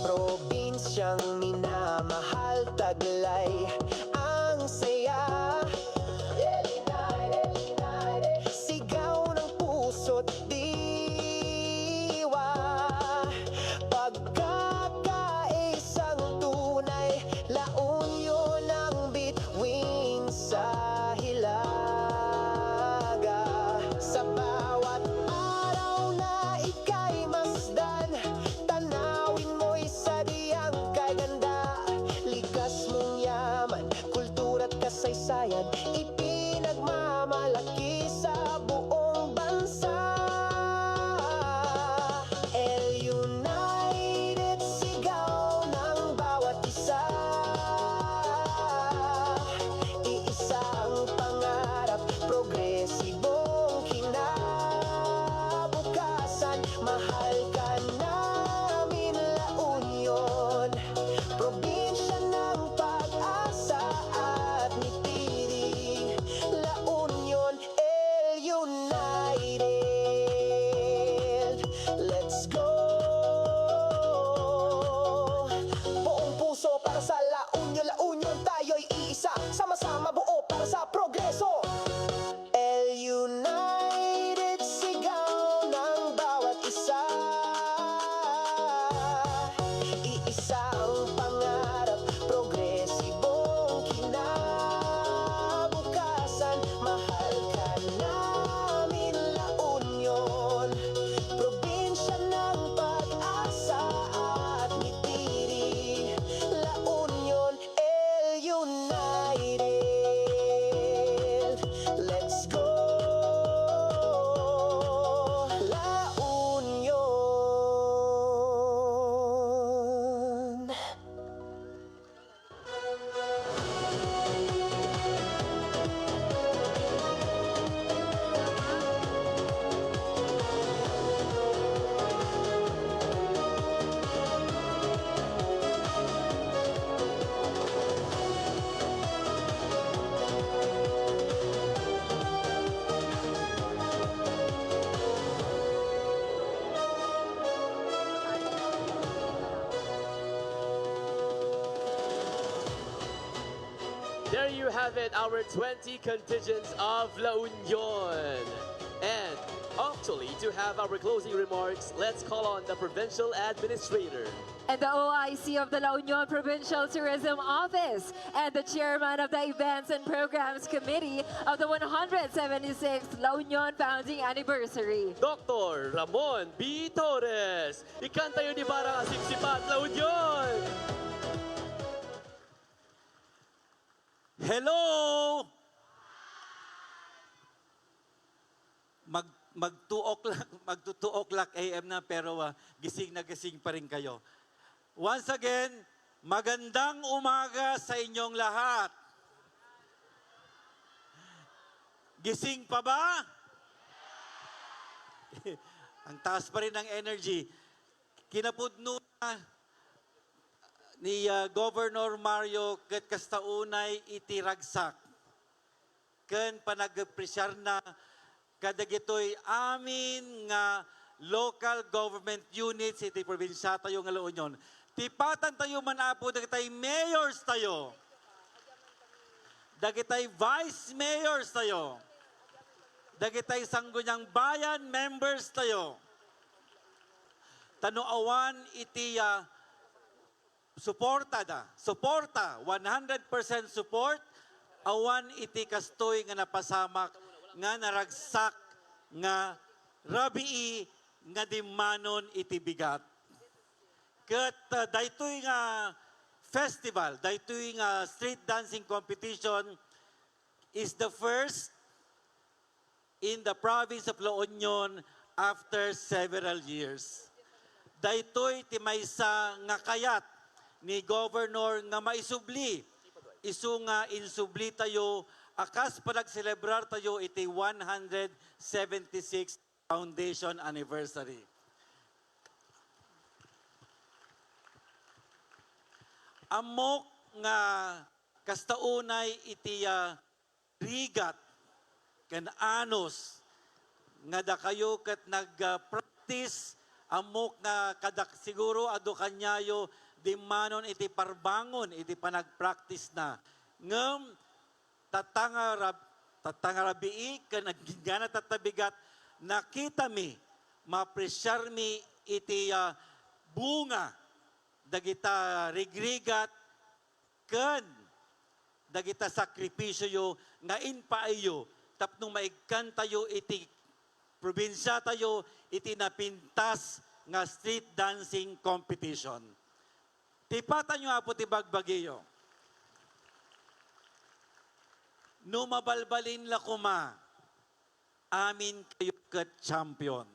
Probinsyang minamahal, taglay ang saya. Sigaw ng puso't diwa. Pagkakaisang tunay, La Union ang bituin sa hilaga. Sa bawat araw na ika'y masdan, tanawin mo'y sadyang kaganda. Likas mong yaman, kultura't kasaysayan, ipinagmamalaki sa buong bansa. El United, sigaw ng bawat isa. Iisang pangarap, progresibong kinabukasan. Mahal ka namin, La Union, probinsya ng pag-asa at mitiri. La Union, El United. Let's go! Buong puso para sa La Union, La Union, tayo'y iisa. Sama-sama buo para sa progreso. El United, sigaw ng bawat isa. Iisa ang pangarap, progresibong kinabukasan. Mahal ka namin, La Union, probinsya ng pag-asa at mitiri. La Union, El United. Let's go, La Union. There you have it, our twenty contingents of La Union. And actually, to have our closing remarks, let's call on the provincial administrator. And the O I C of the La Union Provincial Tourism Office and the chairman of the Events and Programs Committee of the one hundred seventy-sixth La Union Founding Anniversary. Doctor Ramon B. Torres, ikantayo ni Barang Asipsipat, La Union! Hello! Mag, mag two o'clock, magto two o'clock A M na, pero, ah, gising na gising pa rin kayo. Once again, magandang umaga sa inyong lahat. Gising pa ba? Ang taas pa rin ng energy. Kinapudno na ni, ah, Governor Mario ket kasta unay iti ragsak. ken panagapresiarna kadagitoy amin nga local government units iti probinsiatayo nga La Union. Tipatantayo man, Apo, dagitay mayors tayo, dagitay vice mayors tayo, dagitay Sangguniang Bayan members tayo. Ta no awan iti, ah, suporta da, suporta, one hundred percent support, awan iti kastoy nga napasamak nga naragsak nga rabii nga dimmanon iti bigat. Ket, ah, daytoy nga festival, daytoy nga street dancing competition is the first in the province of La Union after several years. Daytoy ti maysa nga kayat ni Governor nga maisubli, isu nga insubli tayo a kas panagselebrar tayo iti one hundred seventy-six foundation anniversary. Ammok nga kasta unay iti, ah, rigat ken anus nga dakayo ket nag-practice, ammok nga kadak siguro adu kaniayo dimmanon iti parbangon iti panag-practice na. Ngem tatta nga rab-, tatta nga rabii ken agingga tatta bigat, nakitami, maapresiarmi iti, ah, bunga dagita rigrigat ken dagita sakripisioyo nga impaayyo tapno maikkantayo iti probinsiatayo iti napintas nga street dancing competition. Tipatanyo, Apo, ti bagbagiyo. No mabalbalin la koma, amin kayo ket champion.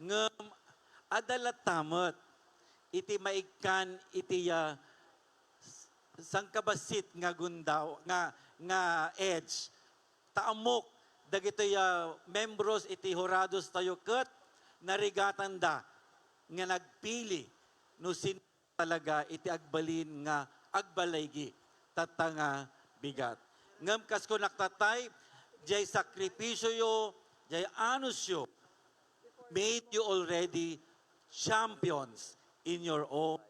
Ngem adda latta met iti maikkan iti, ah, s-, sangkabassit nga gundaw, nga, nga edge. Ta ammok dagitoy, ah, membros iti hurados tayo ket narigatanda nga nagpili no sin- talaga iti agbalin nga agbalaygi tatta nga bigat. Ngem kas kunak tattay, jay sakripisioyo, jay anusyo, made you already champions in your own.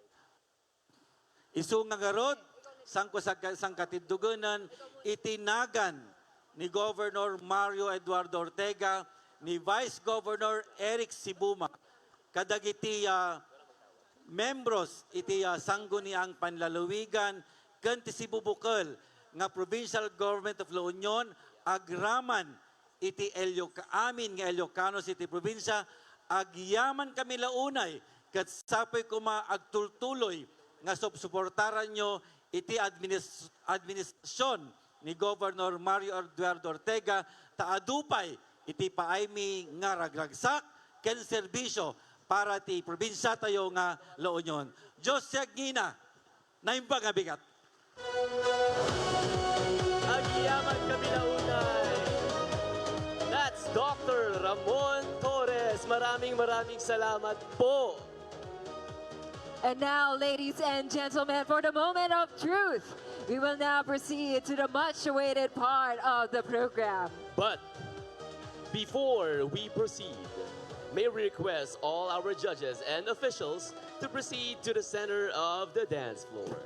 Isu nga ngarud, sangko-, sangka-, sangkatiddugenan iti nagan ni Governor Mario Eduardo Ortega, ni Vice Governor Eric Sibuma, kadagiti, ah, membros iti, ah, Sangguniang Panlalawigan ken ti Cebu Bukol nga Provincial Government of La Union agraman iti Ilioc-, amin nga Ilocanos iti probinsia, agyamankami la unay ket sapuy koma agtultuloy nga supsuportaranyo iti adminis-, administrasion ni Governor Mario Eduardo Ortega, ta adu pay iti paaymi nga ragragsak ken serbisio para ti probinsiatayo nga La Union. Dios ti agngina, naimbag nga bigat. Agyamankami la unay. That's Doctor Ramon Torres. Maraming, maraming salamat po. And now, ladies and gentlemen, for the moment of truth, we will now proceed to the much awaited part of the program. But before we proceed, may we request all our judges and officials to proceed to the center of the dance floor.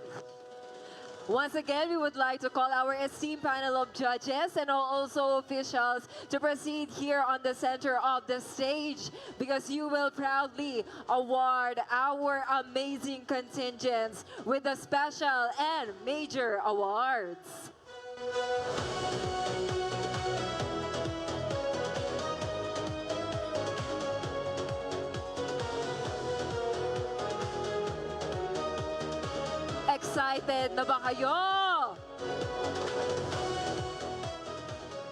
Once again, we would like to call our esteemed panel of judges and also officials to proceed here on the center of the stage, because you will proudly award our amazing contingents with the special and major awards. Excited na ba kayo?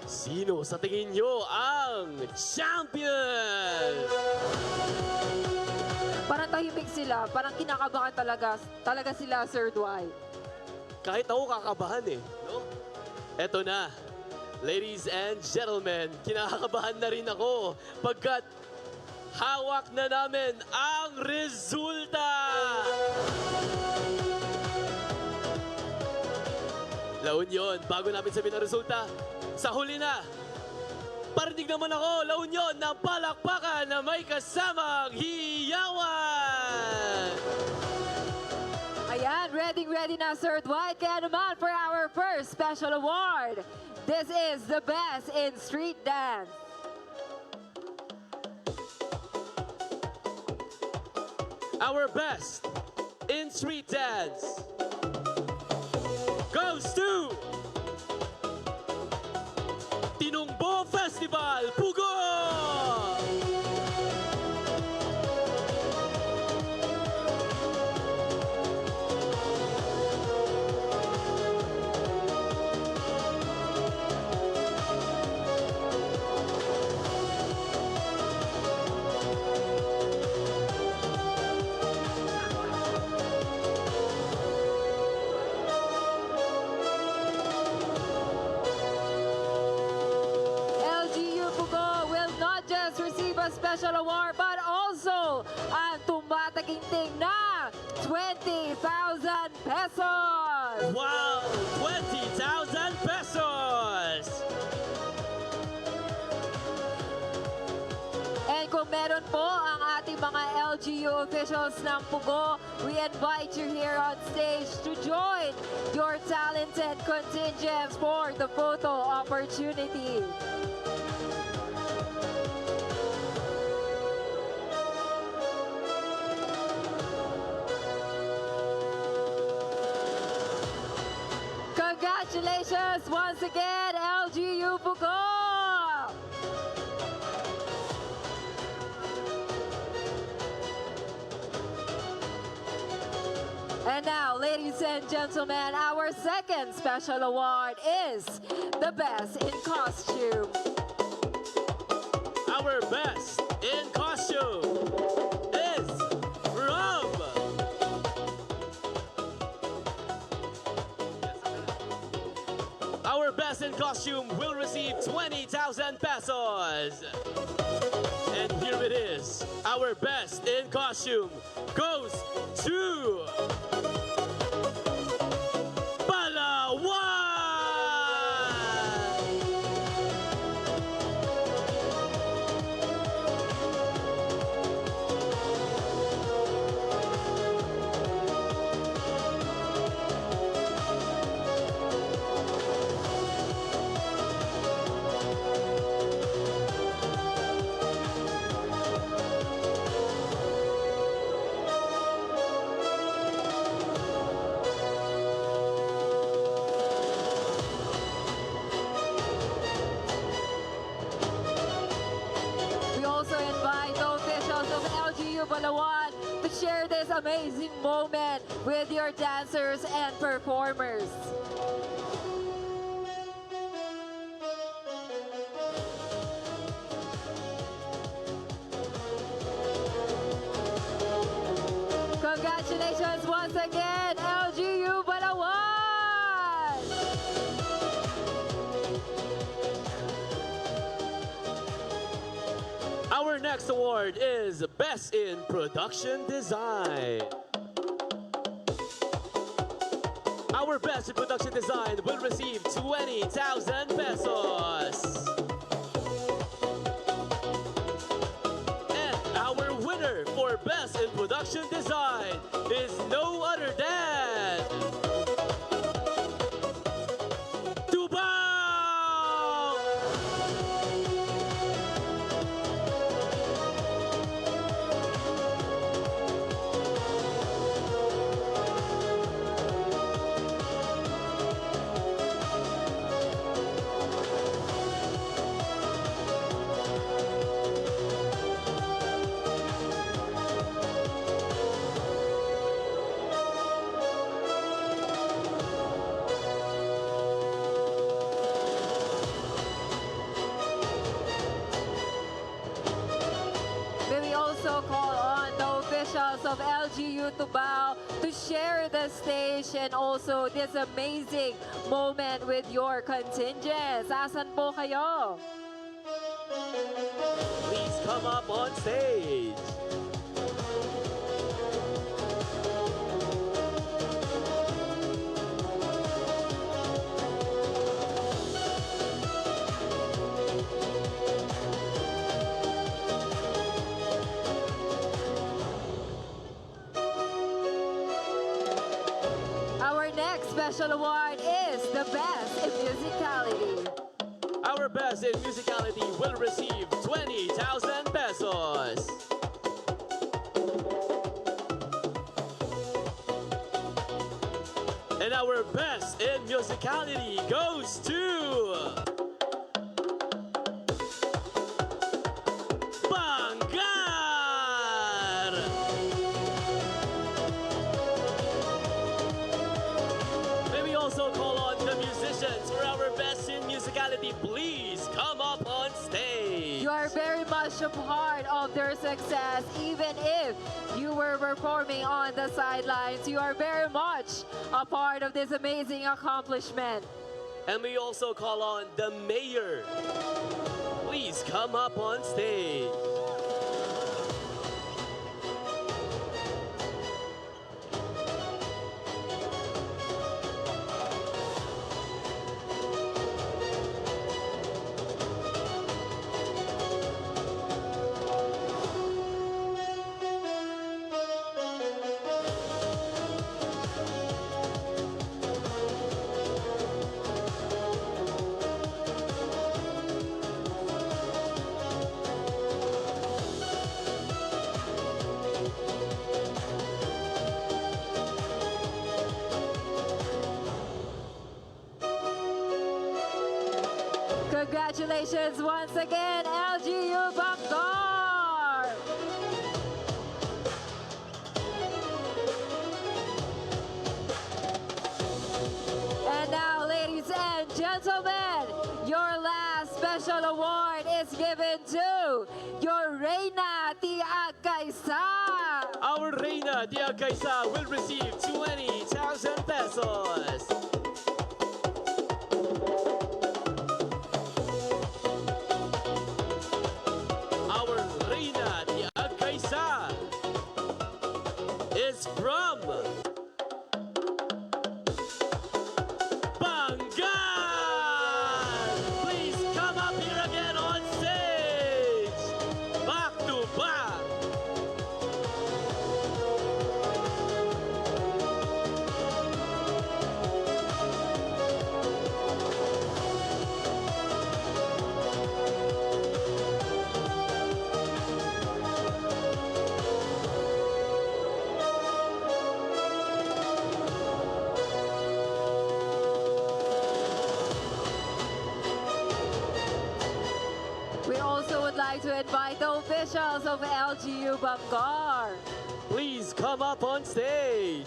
Sino sa tingin nyo ang champion? Parang tahimik sila, parang kinakabahan talaga, talaga sila, Sir Dwight. Kahit ako kakabahan eh, no? Eto na. Ladies and gentlemen, kinakabahan na rin ako pagkat hawak na namin ang resulta! La Union, bago namin sabihin ang resulta, sa huli na. Parinig naman ako, La Union, ng palakpakan na may kasamang hiyawan! Ayan, ready, ready na, Sir Dwight. Kaya naman, for our first special award, this is the best in street dance. Our best in street dance goes to Tinumbo Festival, Pugo! L G U Pugo will not just receive a special award, but also ang tumataginting na twenty thousand pesos! Wow! Twenty thousand pesos! And kung meron po ang ating mga L G U officials ng Pugo, we invite you here on stage to join your talented contingents for the photo opportunity. Congratulations once again, L G U Pugo! And now, ladies and gentlemen, our second special award is the best in costume. Our best in costume is from Our best in costume will receive twenty thousand pesos. And here it is. Our best in costume goes to Palawan! We also invite the officials of L G U Palawan to share this amazing moment with your dancers and performers. Congratulations once again, L G U Palawan! Our next award is Best in Production Design. Our best in production design will receive twenty thousand pesos. And our winner for best in production design is no other than Tubao! May we also call on the officials of L G U Tubao to share the stage and also this amazing moment with your contingents. Asan po kayo? Please come up on stage. special award is the best in musicality. Our best in musicality will receive twenty thousand pesos. And our best in musicality goes to Bangar! May we also call on the musicians for our best in musicality. Please come up on stage. You are very much a part of their success, even if you were performing on the sidelines. You are very much a part of this amazing accomplishment. And we also call on the mayor. Please come up on stage. Congratulations once again, L G U Bangar! And now, ladies and gentlemen, your last special award is given to your Reina ti Agkaisa. Our Reina ti Agkaisa will receive twenty thousand pesos. Our Reina ti Agkaisa is from Bangar! Please come up here again on stage! Back to back! We also would like to invite the officials of L G U Bangar. Please come up on stage.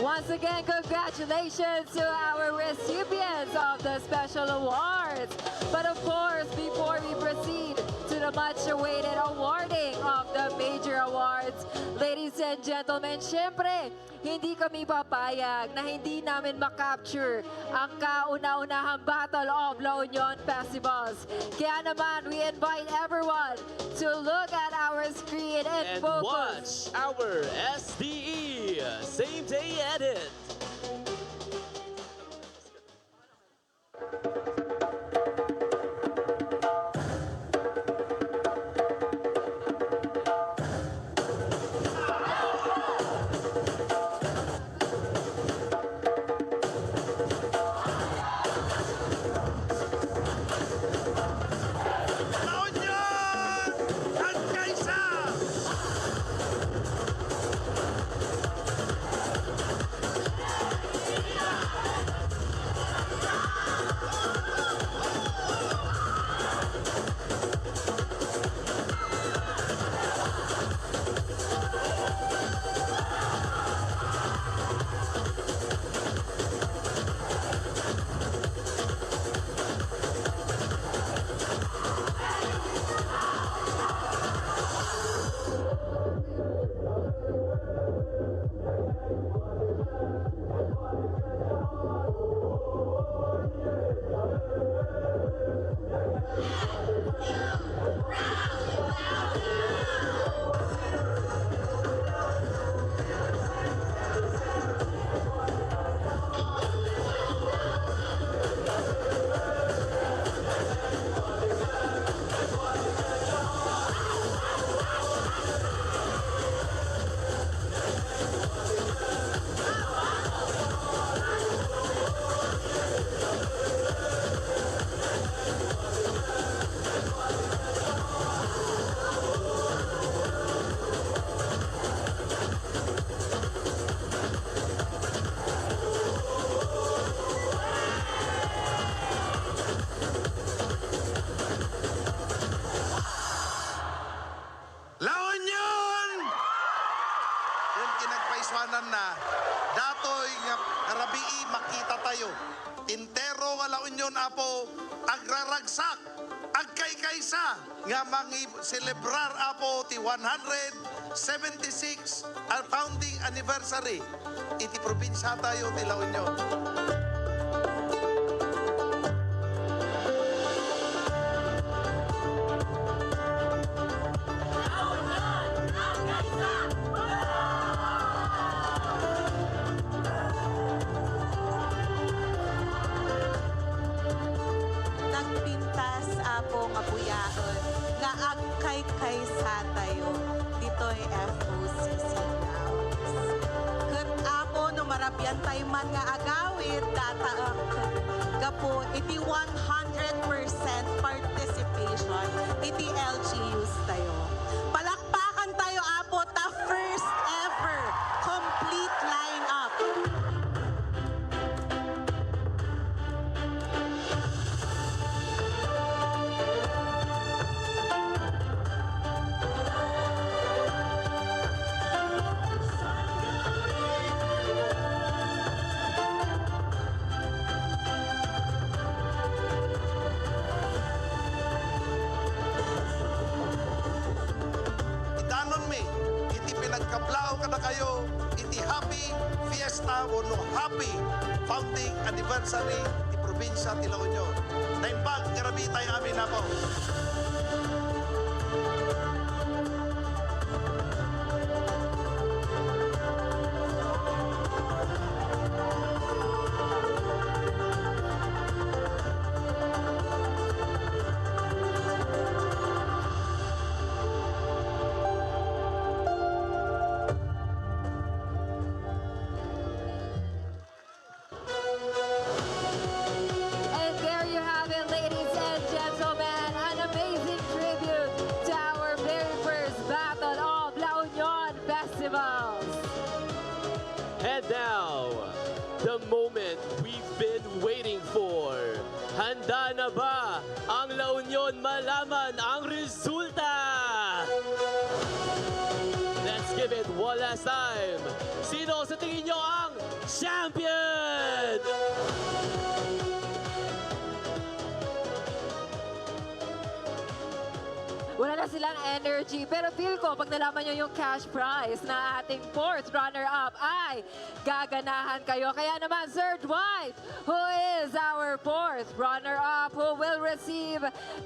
Once again, congratulations to our recipients of the special awards. But of course, before we proceed to the much-awaited awarding of the major awards, ladies and gentlemen, syempre, hindi kami papayag na hindi namin ma-capture ang kauna-unahang Battle of La Union Festivals. Kaya naman, we invite everyone to look at our screen and, and focus. Watch our S D E Same Day Edit. La Union! Agkaisa! La Union! Ken kinagpaisuananna, datoy nga rabii makitatayo. Entero nga La Union, Apo, agraragsak, agkaykaysa nga mangi-, selebrar, Apo, ti one hundred seventy-six a founding anniversary iti probinsiatayo ti La Union. Nagpintas, Apo, nga buyaen nga agkaykaysatayo ditoy F O C C grounds. Ket, Apo, no marabiantay man nga agawid, dataek gapu iti one hundred percent participation iti L G Us tayo. Palakpakan tayo, Apo, ta first ever complete lineup. Idanonmi iti pinagkablaaw kadakayo iti Happy Fiesta wenno Happy Founding Anniversary ti probinsia ti La Union. Naimbag nga rabii tayo amin, Apo. And there you have it, ladies and gentlemen, an amazing tribute to our very first Battle of La Union Festivals. And now, the moment we've been waiting for. Handa na ba ang La Union malaman ang resulta? Let's give it one last time. Sino sa tingin nyo ang champion? Wala na silang energy. Pero feel ko, pag nalaman nyo yung cash prize na ating fourth runner-up, ay gaganahan kayo. Kaya naman, Sir Dwight, who is our fourth runner-up, who will receive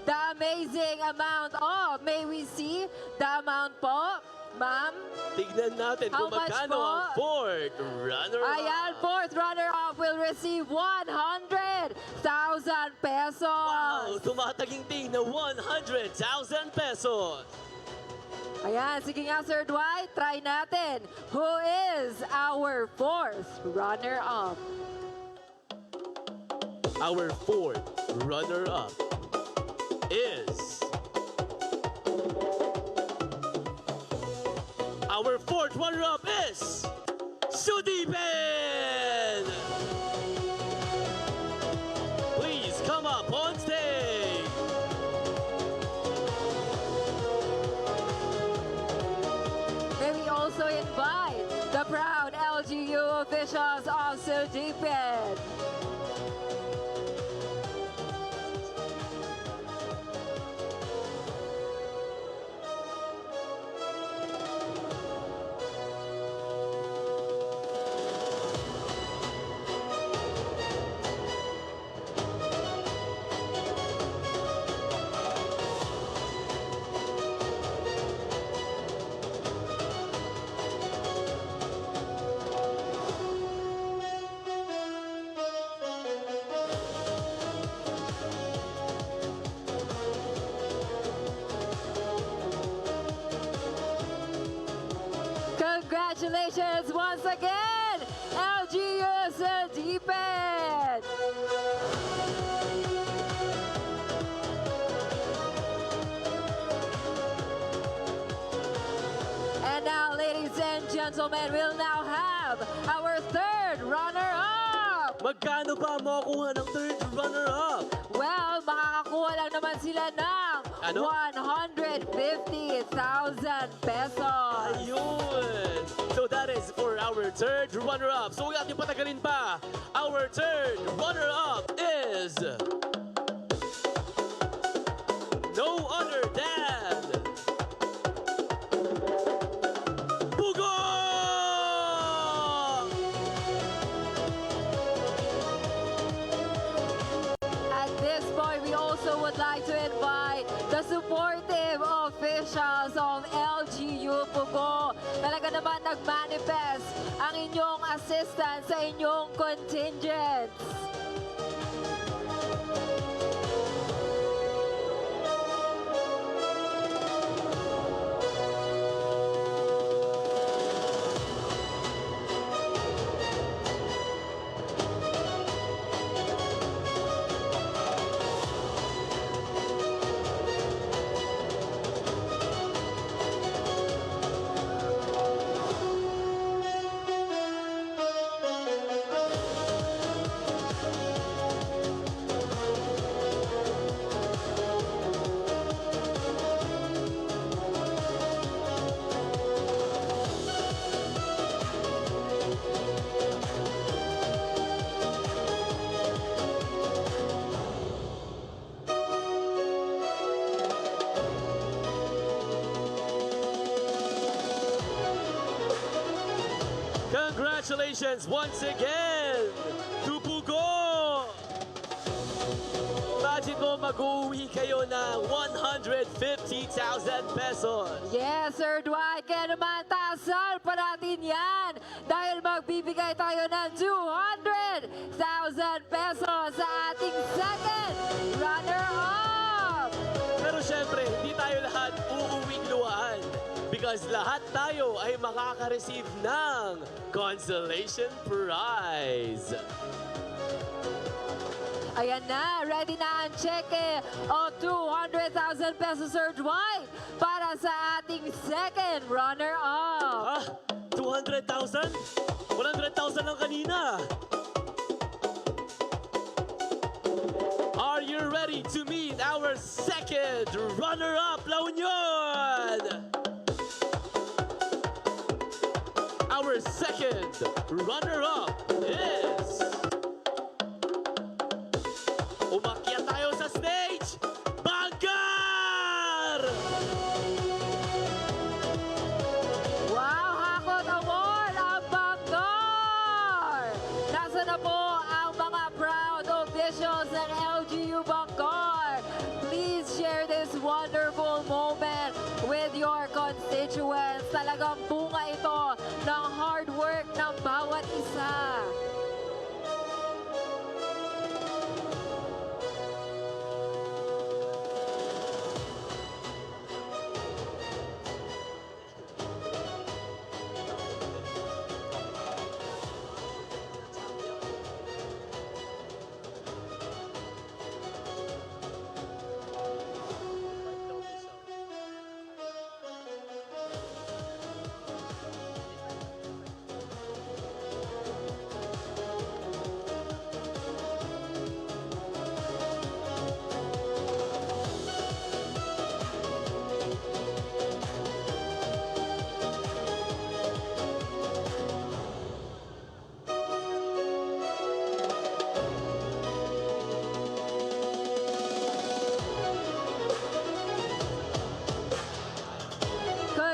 the amazing amount of, may we see the amount po? Ma'am? Tignan natin kung magkano ang fourth runner-up. Ayan, fourth runner-up will receive one hundred thousand pesos. Wow! Tumataginting na one hundred thousand pesos. Ayan, sige nga, Sir Dwight, try natin. Who is our fourth runner-up? Our fourth runner-up is, our fourth runner-up is Sudipen! Please come up on stage. May we also invite the proud L G U officials of Sudipen. Congratulations once again, L G U Sudipet! And now, ladies and gentlemen, we'll now have our third runner-up! Magkano ba makukuha ng third runner-up? Well, makakakuha lang naman sila ng Ano? One hundred fifty thousand pesos. Ayun. So that is for our third runner-up. So huwag natin patagalin pa. Our third runner-up is no other than Pugo! At this point, we also would like to invite the supportive officials of L G U Pugo. Talaga naman nag-manifest ang inyong assistance sa inyong contingents. Congratulations once again to Pugo! Imagine mo, mag-uwi kayo ng one hundred fifty thousand pesos. Yes, Sir Dwight, kaya naman taasan pa natin yan dahil magbibigay tayo ng two hundred thousand pesos sa ating second runner-up. Pero syempre, hindi tayo lahat uuwing luhaan because lahat tayo ay makaka-receive ng consolation prize. Ayan na, ready na ang cheque of two hundred thousand pesos, Sir Dwight, para sa ating second runner-up. Ah, two hundred thousand? One hundred thousand lang kanina. Are you ready to meet our second runner-up, La Union? Our second runner-up is, umakyat tayo sa stage, Banggar! Wow, hakot award ang Banggar! Nasa na po ang mga proud officials ng L G U Banggar? Please share this wonderful moment with your constituents. Talagang bunga ito ng hard work ng bawat isa.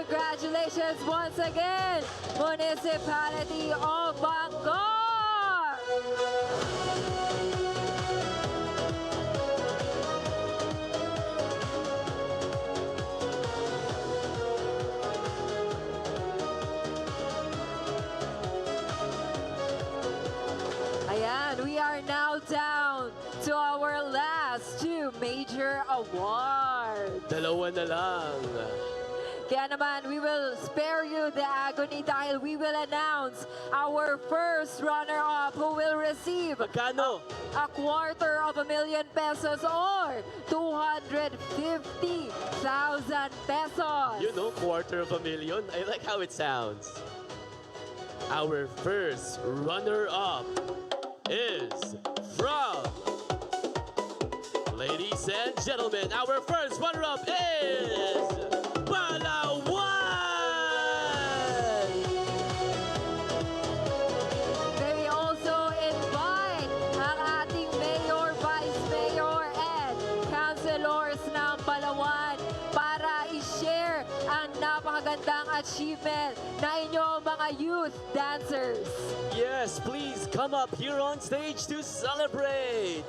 Congratulations once again, Municipality of Bangor! Ayan, we are now down to our last two major awards. Dalawa na lang. Kaya naman, we will spare you the agony dahil we will announce our first runner-up who will receive Magkano? a quarter of a million pesos or two hundred fifty thousand pesos. You know, quarter of a million? I like how it sounds. Our first runner-up is from, ladies and gentlemen, our first runner-up is Palawan! May we also invite ang ating mayor, vice mayor, and councilors ng Palawan para i-share ang napakagandang achievement na inyong mga youth dancers. Yes, please come up here on stage to celebrate.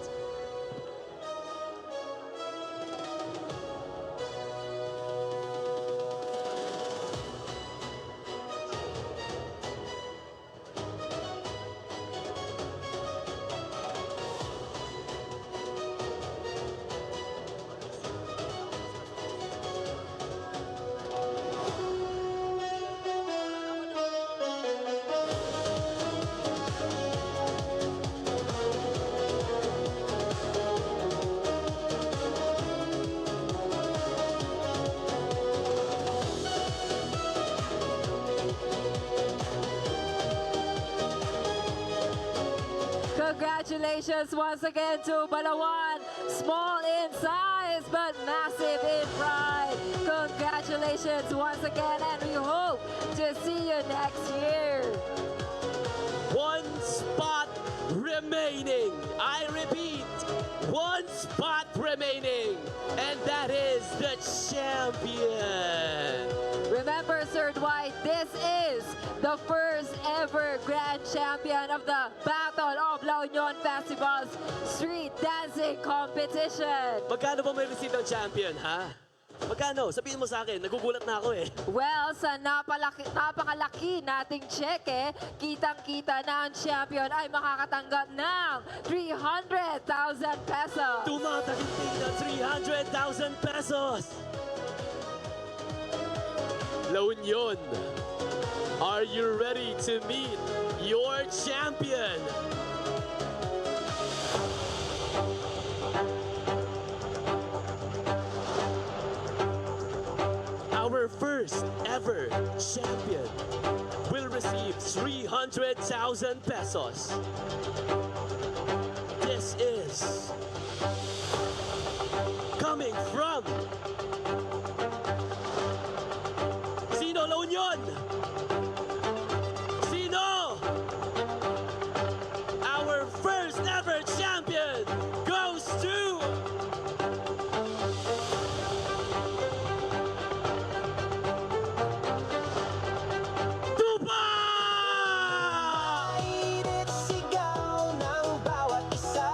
Congratulations once again to Palawan. Small in size but massive in pride. Congratulations once again, and we hope to see you next year. One spot remaining. I repeat, one spot remaining, and that is the champion. Remember, Sir Dwight, this is the first ever grand champion of the Battle of La Union Festival's Street Dancing Competition. Magkano ba may receive ng champion, ha? Magkano? Sabihin mo sa akin, nagugulat na ako eh. Well, sa napalaki, napakalaki nating cheque, kitang-kita na ang champion ay makakatanggap ng three hundred thousand pesos. Tumataginting na three hundred thousand pesos! La Union, are you ready to meet your champion? Our first ever champion will receive three hundred thousand pesos. This is coming from Sino, La Union? Sino? Our first ever champion goes to Tupa! Init sigaw ng bawat isa.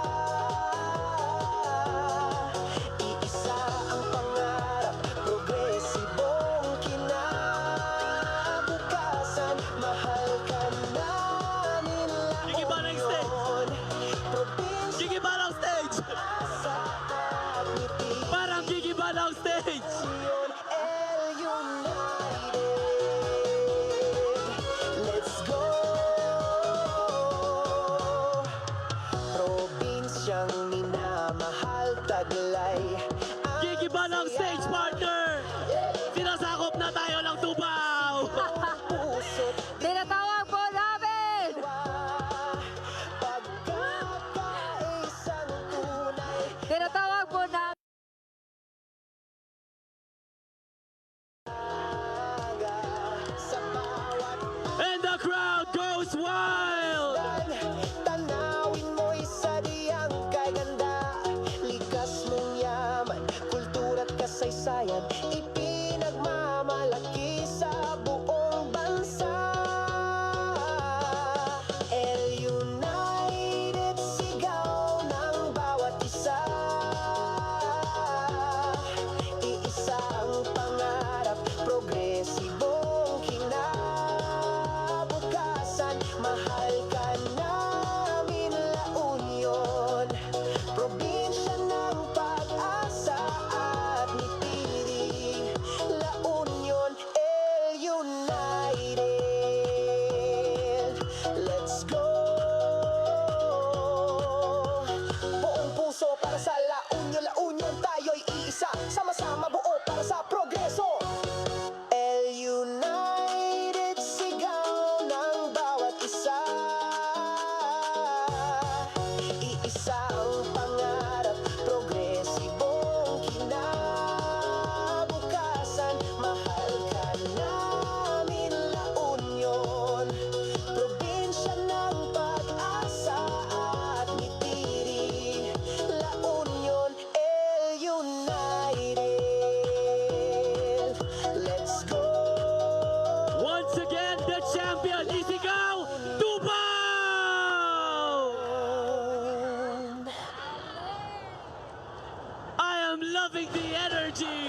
Iisa ang pangarap, progresibong kinabukasan. Mahal ka namin, La Union. Gigiba ng stage. Probinsya. Gigiba ng stage. Sa ating Parang gigiba ng stage. Union, El United. Let's go! Probinsyang minamahal, taglay ang Gigiba ng stage, partner! Sinasakop na tayo ng Tubao! Puso't Tinatawag po namin! Pagkakaisang tunay. Tinatawag po namin. And the crowd goes wild! Tanawin mo'y sadyang kaganda, likas mong yaman, kultura't kasaysayan, ipinagmamalaki sa buong bansa. El United, sigaw ng bawat isa. Iisang pangarap, progresibong kinabukasan. Mahal ka namin, La Union, probinsya ng pag-asa at ni Piri. La Sama-sama buo para sa progreso. L United, sigaw ng bawat isa. Iisa ang pangarap, progresibong kinabukasan. Mahal ka namin, La Union, probinsya ng pag-asa at ngiti. La Union, El United. Let's go! Once again, the champion, Isigaw, Tubao! I am loving the energy!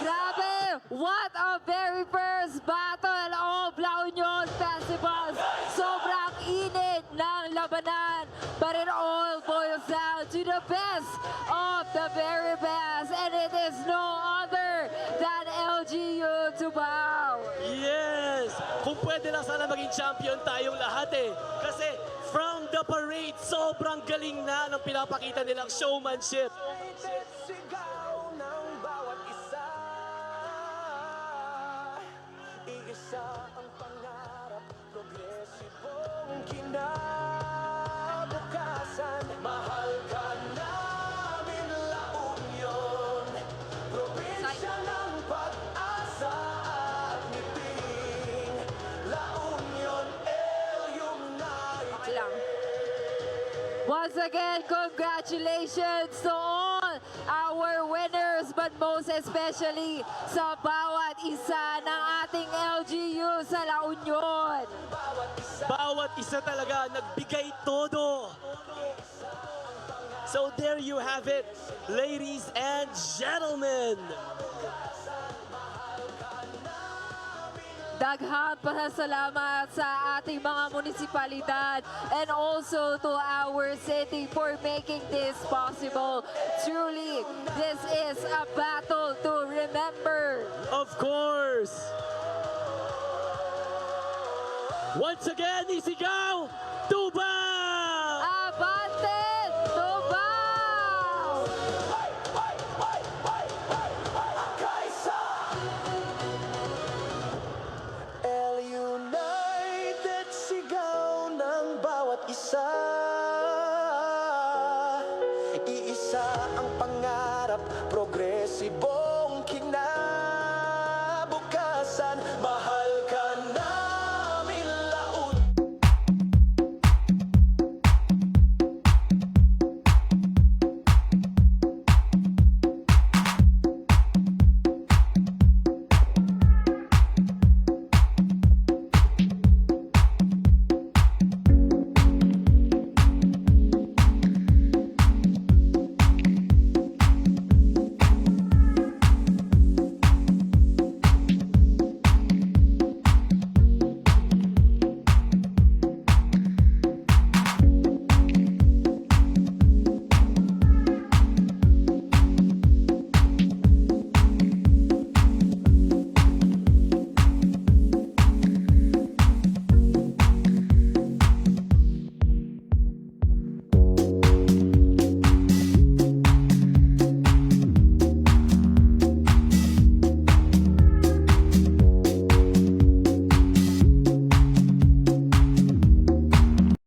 Grabe! What a very first battle of La Union Festivals! Sobrang init ng labanan, but it all boils down to the best of the very best, and it is no other than L G U Tubao. Yes! Kung pwede lang sana maging champion tayong lahat eh. Kasi from the parade, sobrang galing na ng pinapakita nilang showmanship. Sigaw ng bawat isa. Iisa ang pangarap, progresibong kinabukasan. Mahal ka namin, La Union, probinsya ng pag-asa at ngiti. La Union, El United. Okay lang. Once again, congratulations to all our winners, but most especially sa bawat isa ng ating L G U sa La Union. Bawat isa talaga nagbigay todo. So there you have it, ladies and gentlemen. Daghang pasasalamat sa ating mga munisipalidad and also to our city for making this possible. Truly, this is a battle to remember. Of course. Once again, Isigaw, Tubao! Abante, Tubao! L United, sigaw ng bawat isa. Iisa ang pangarap, progresibo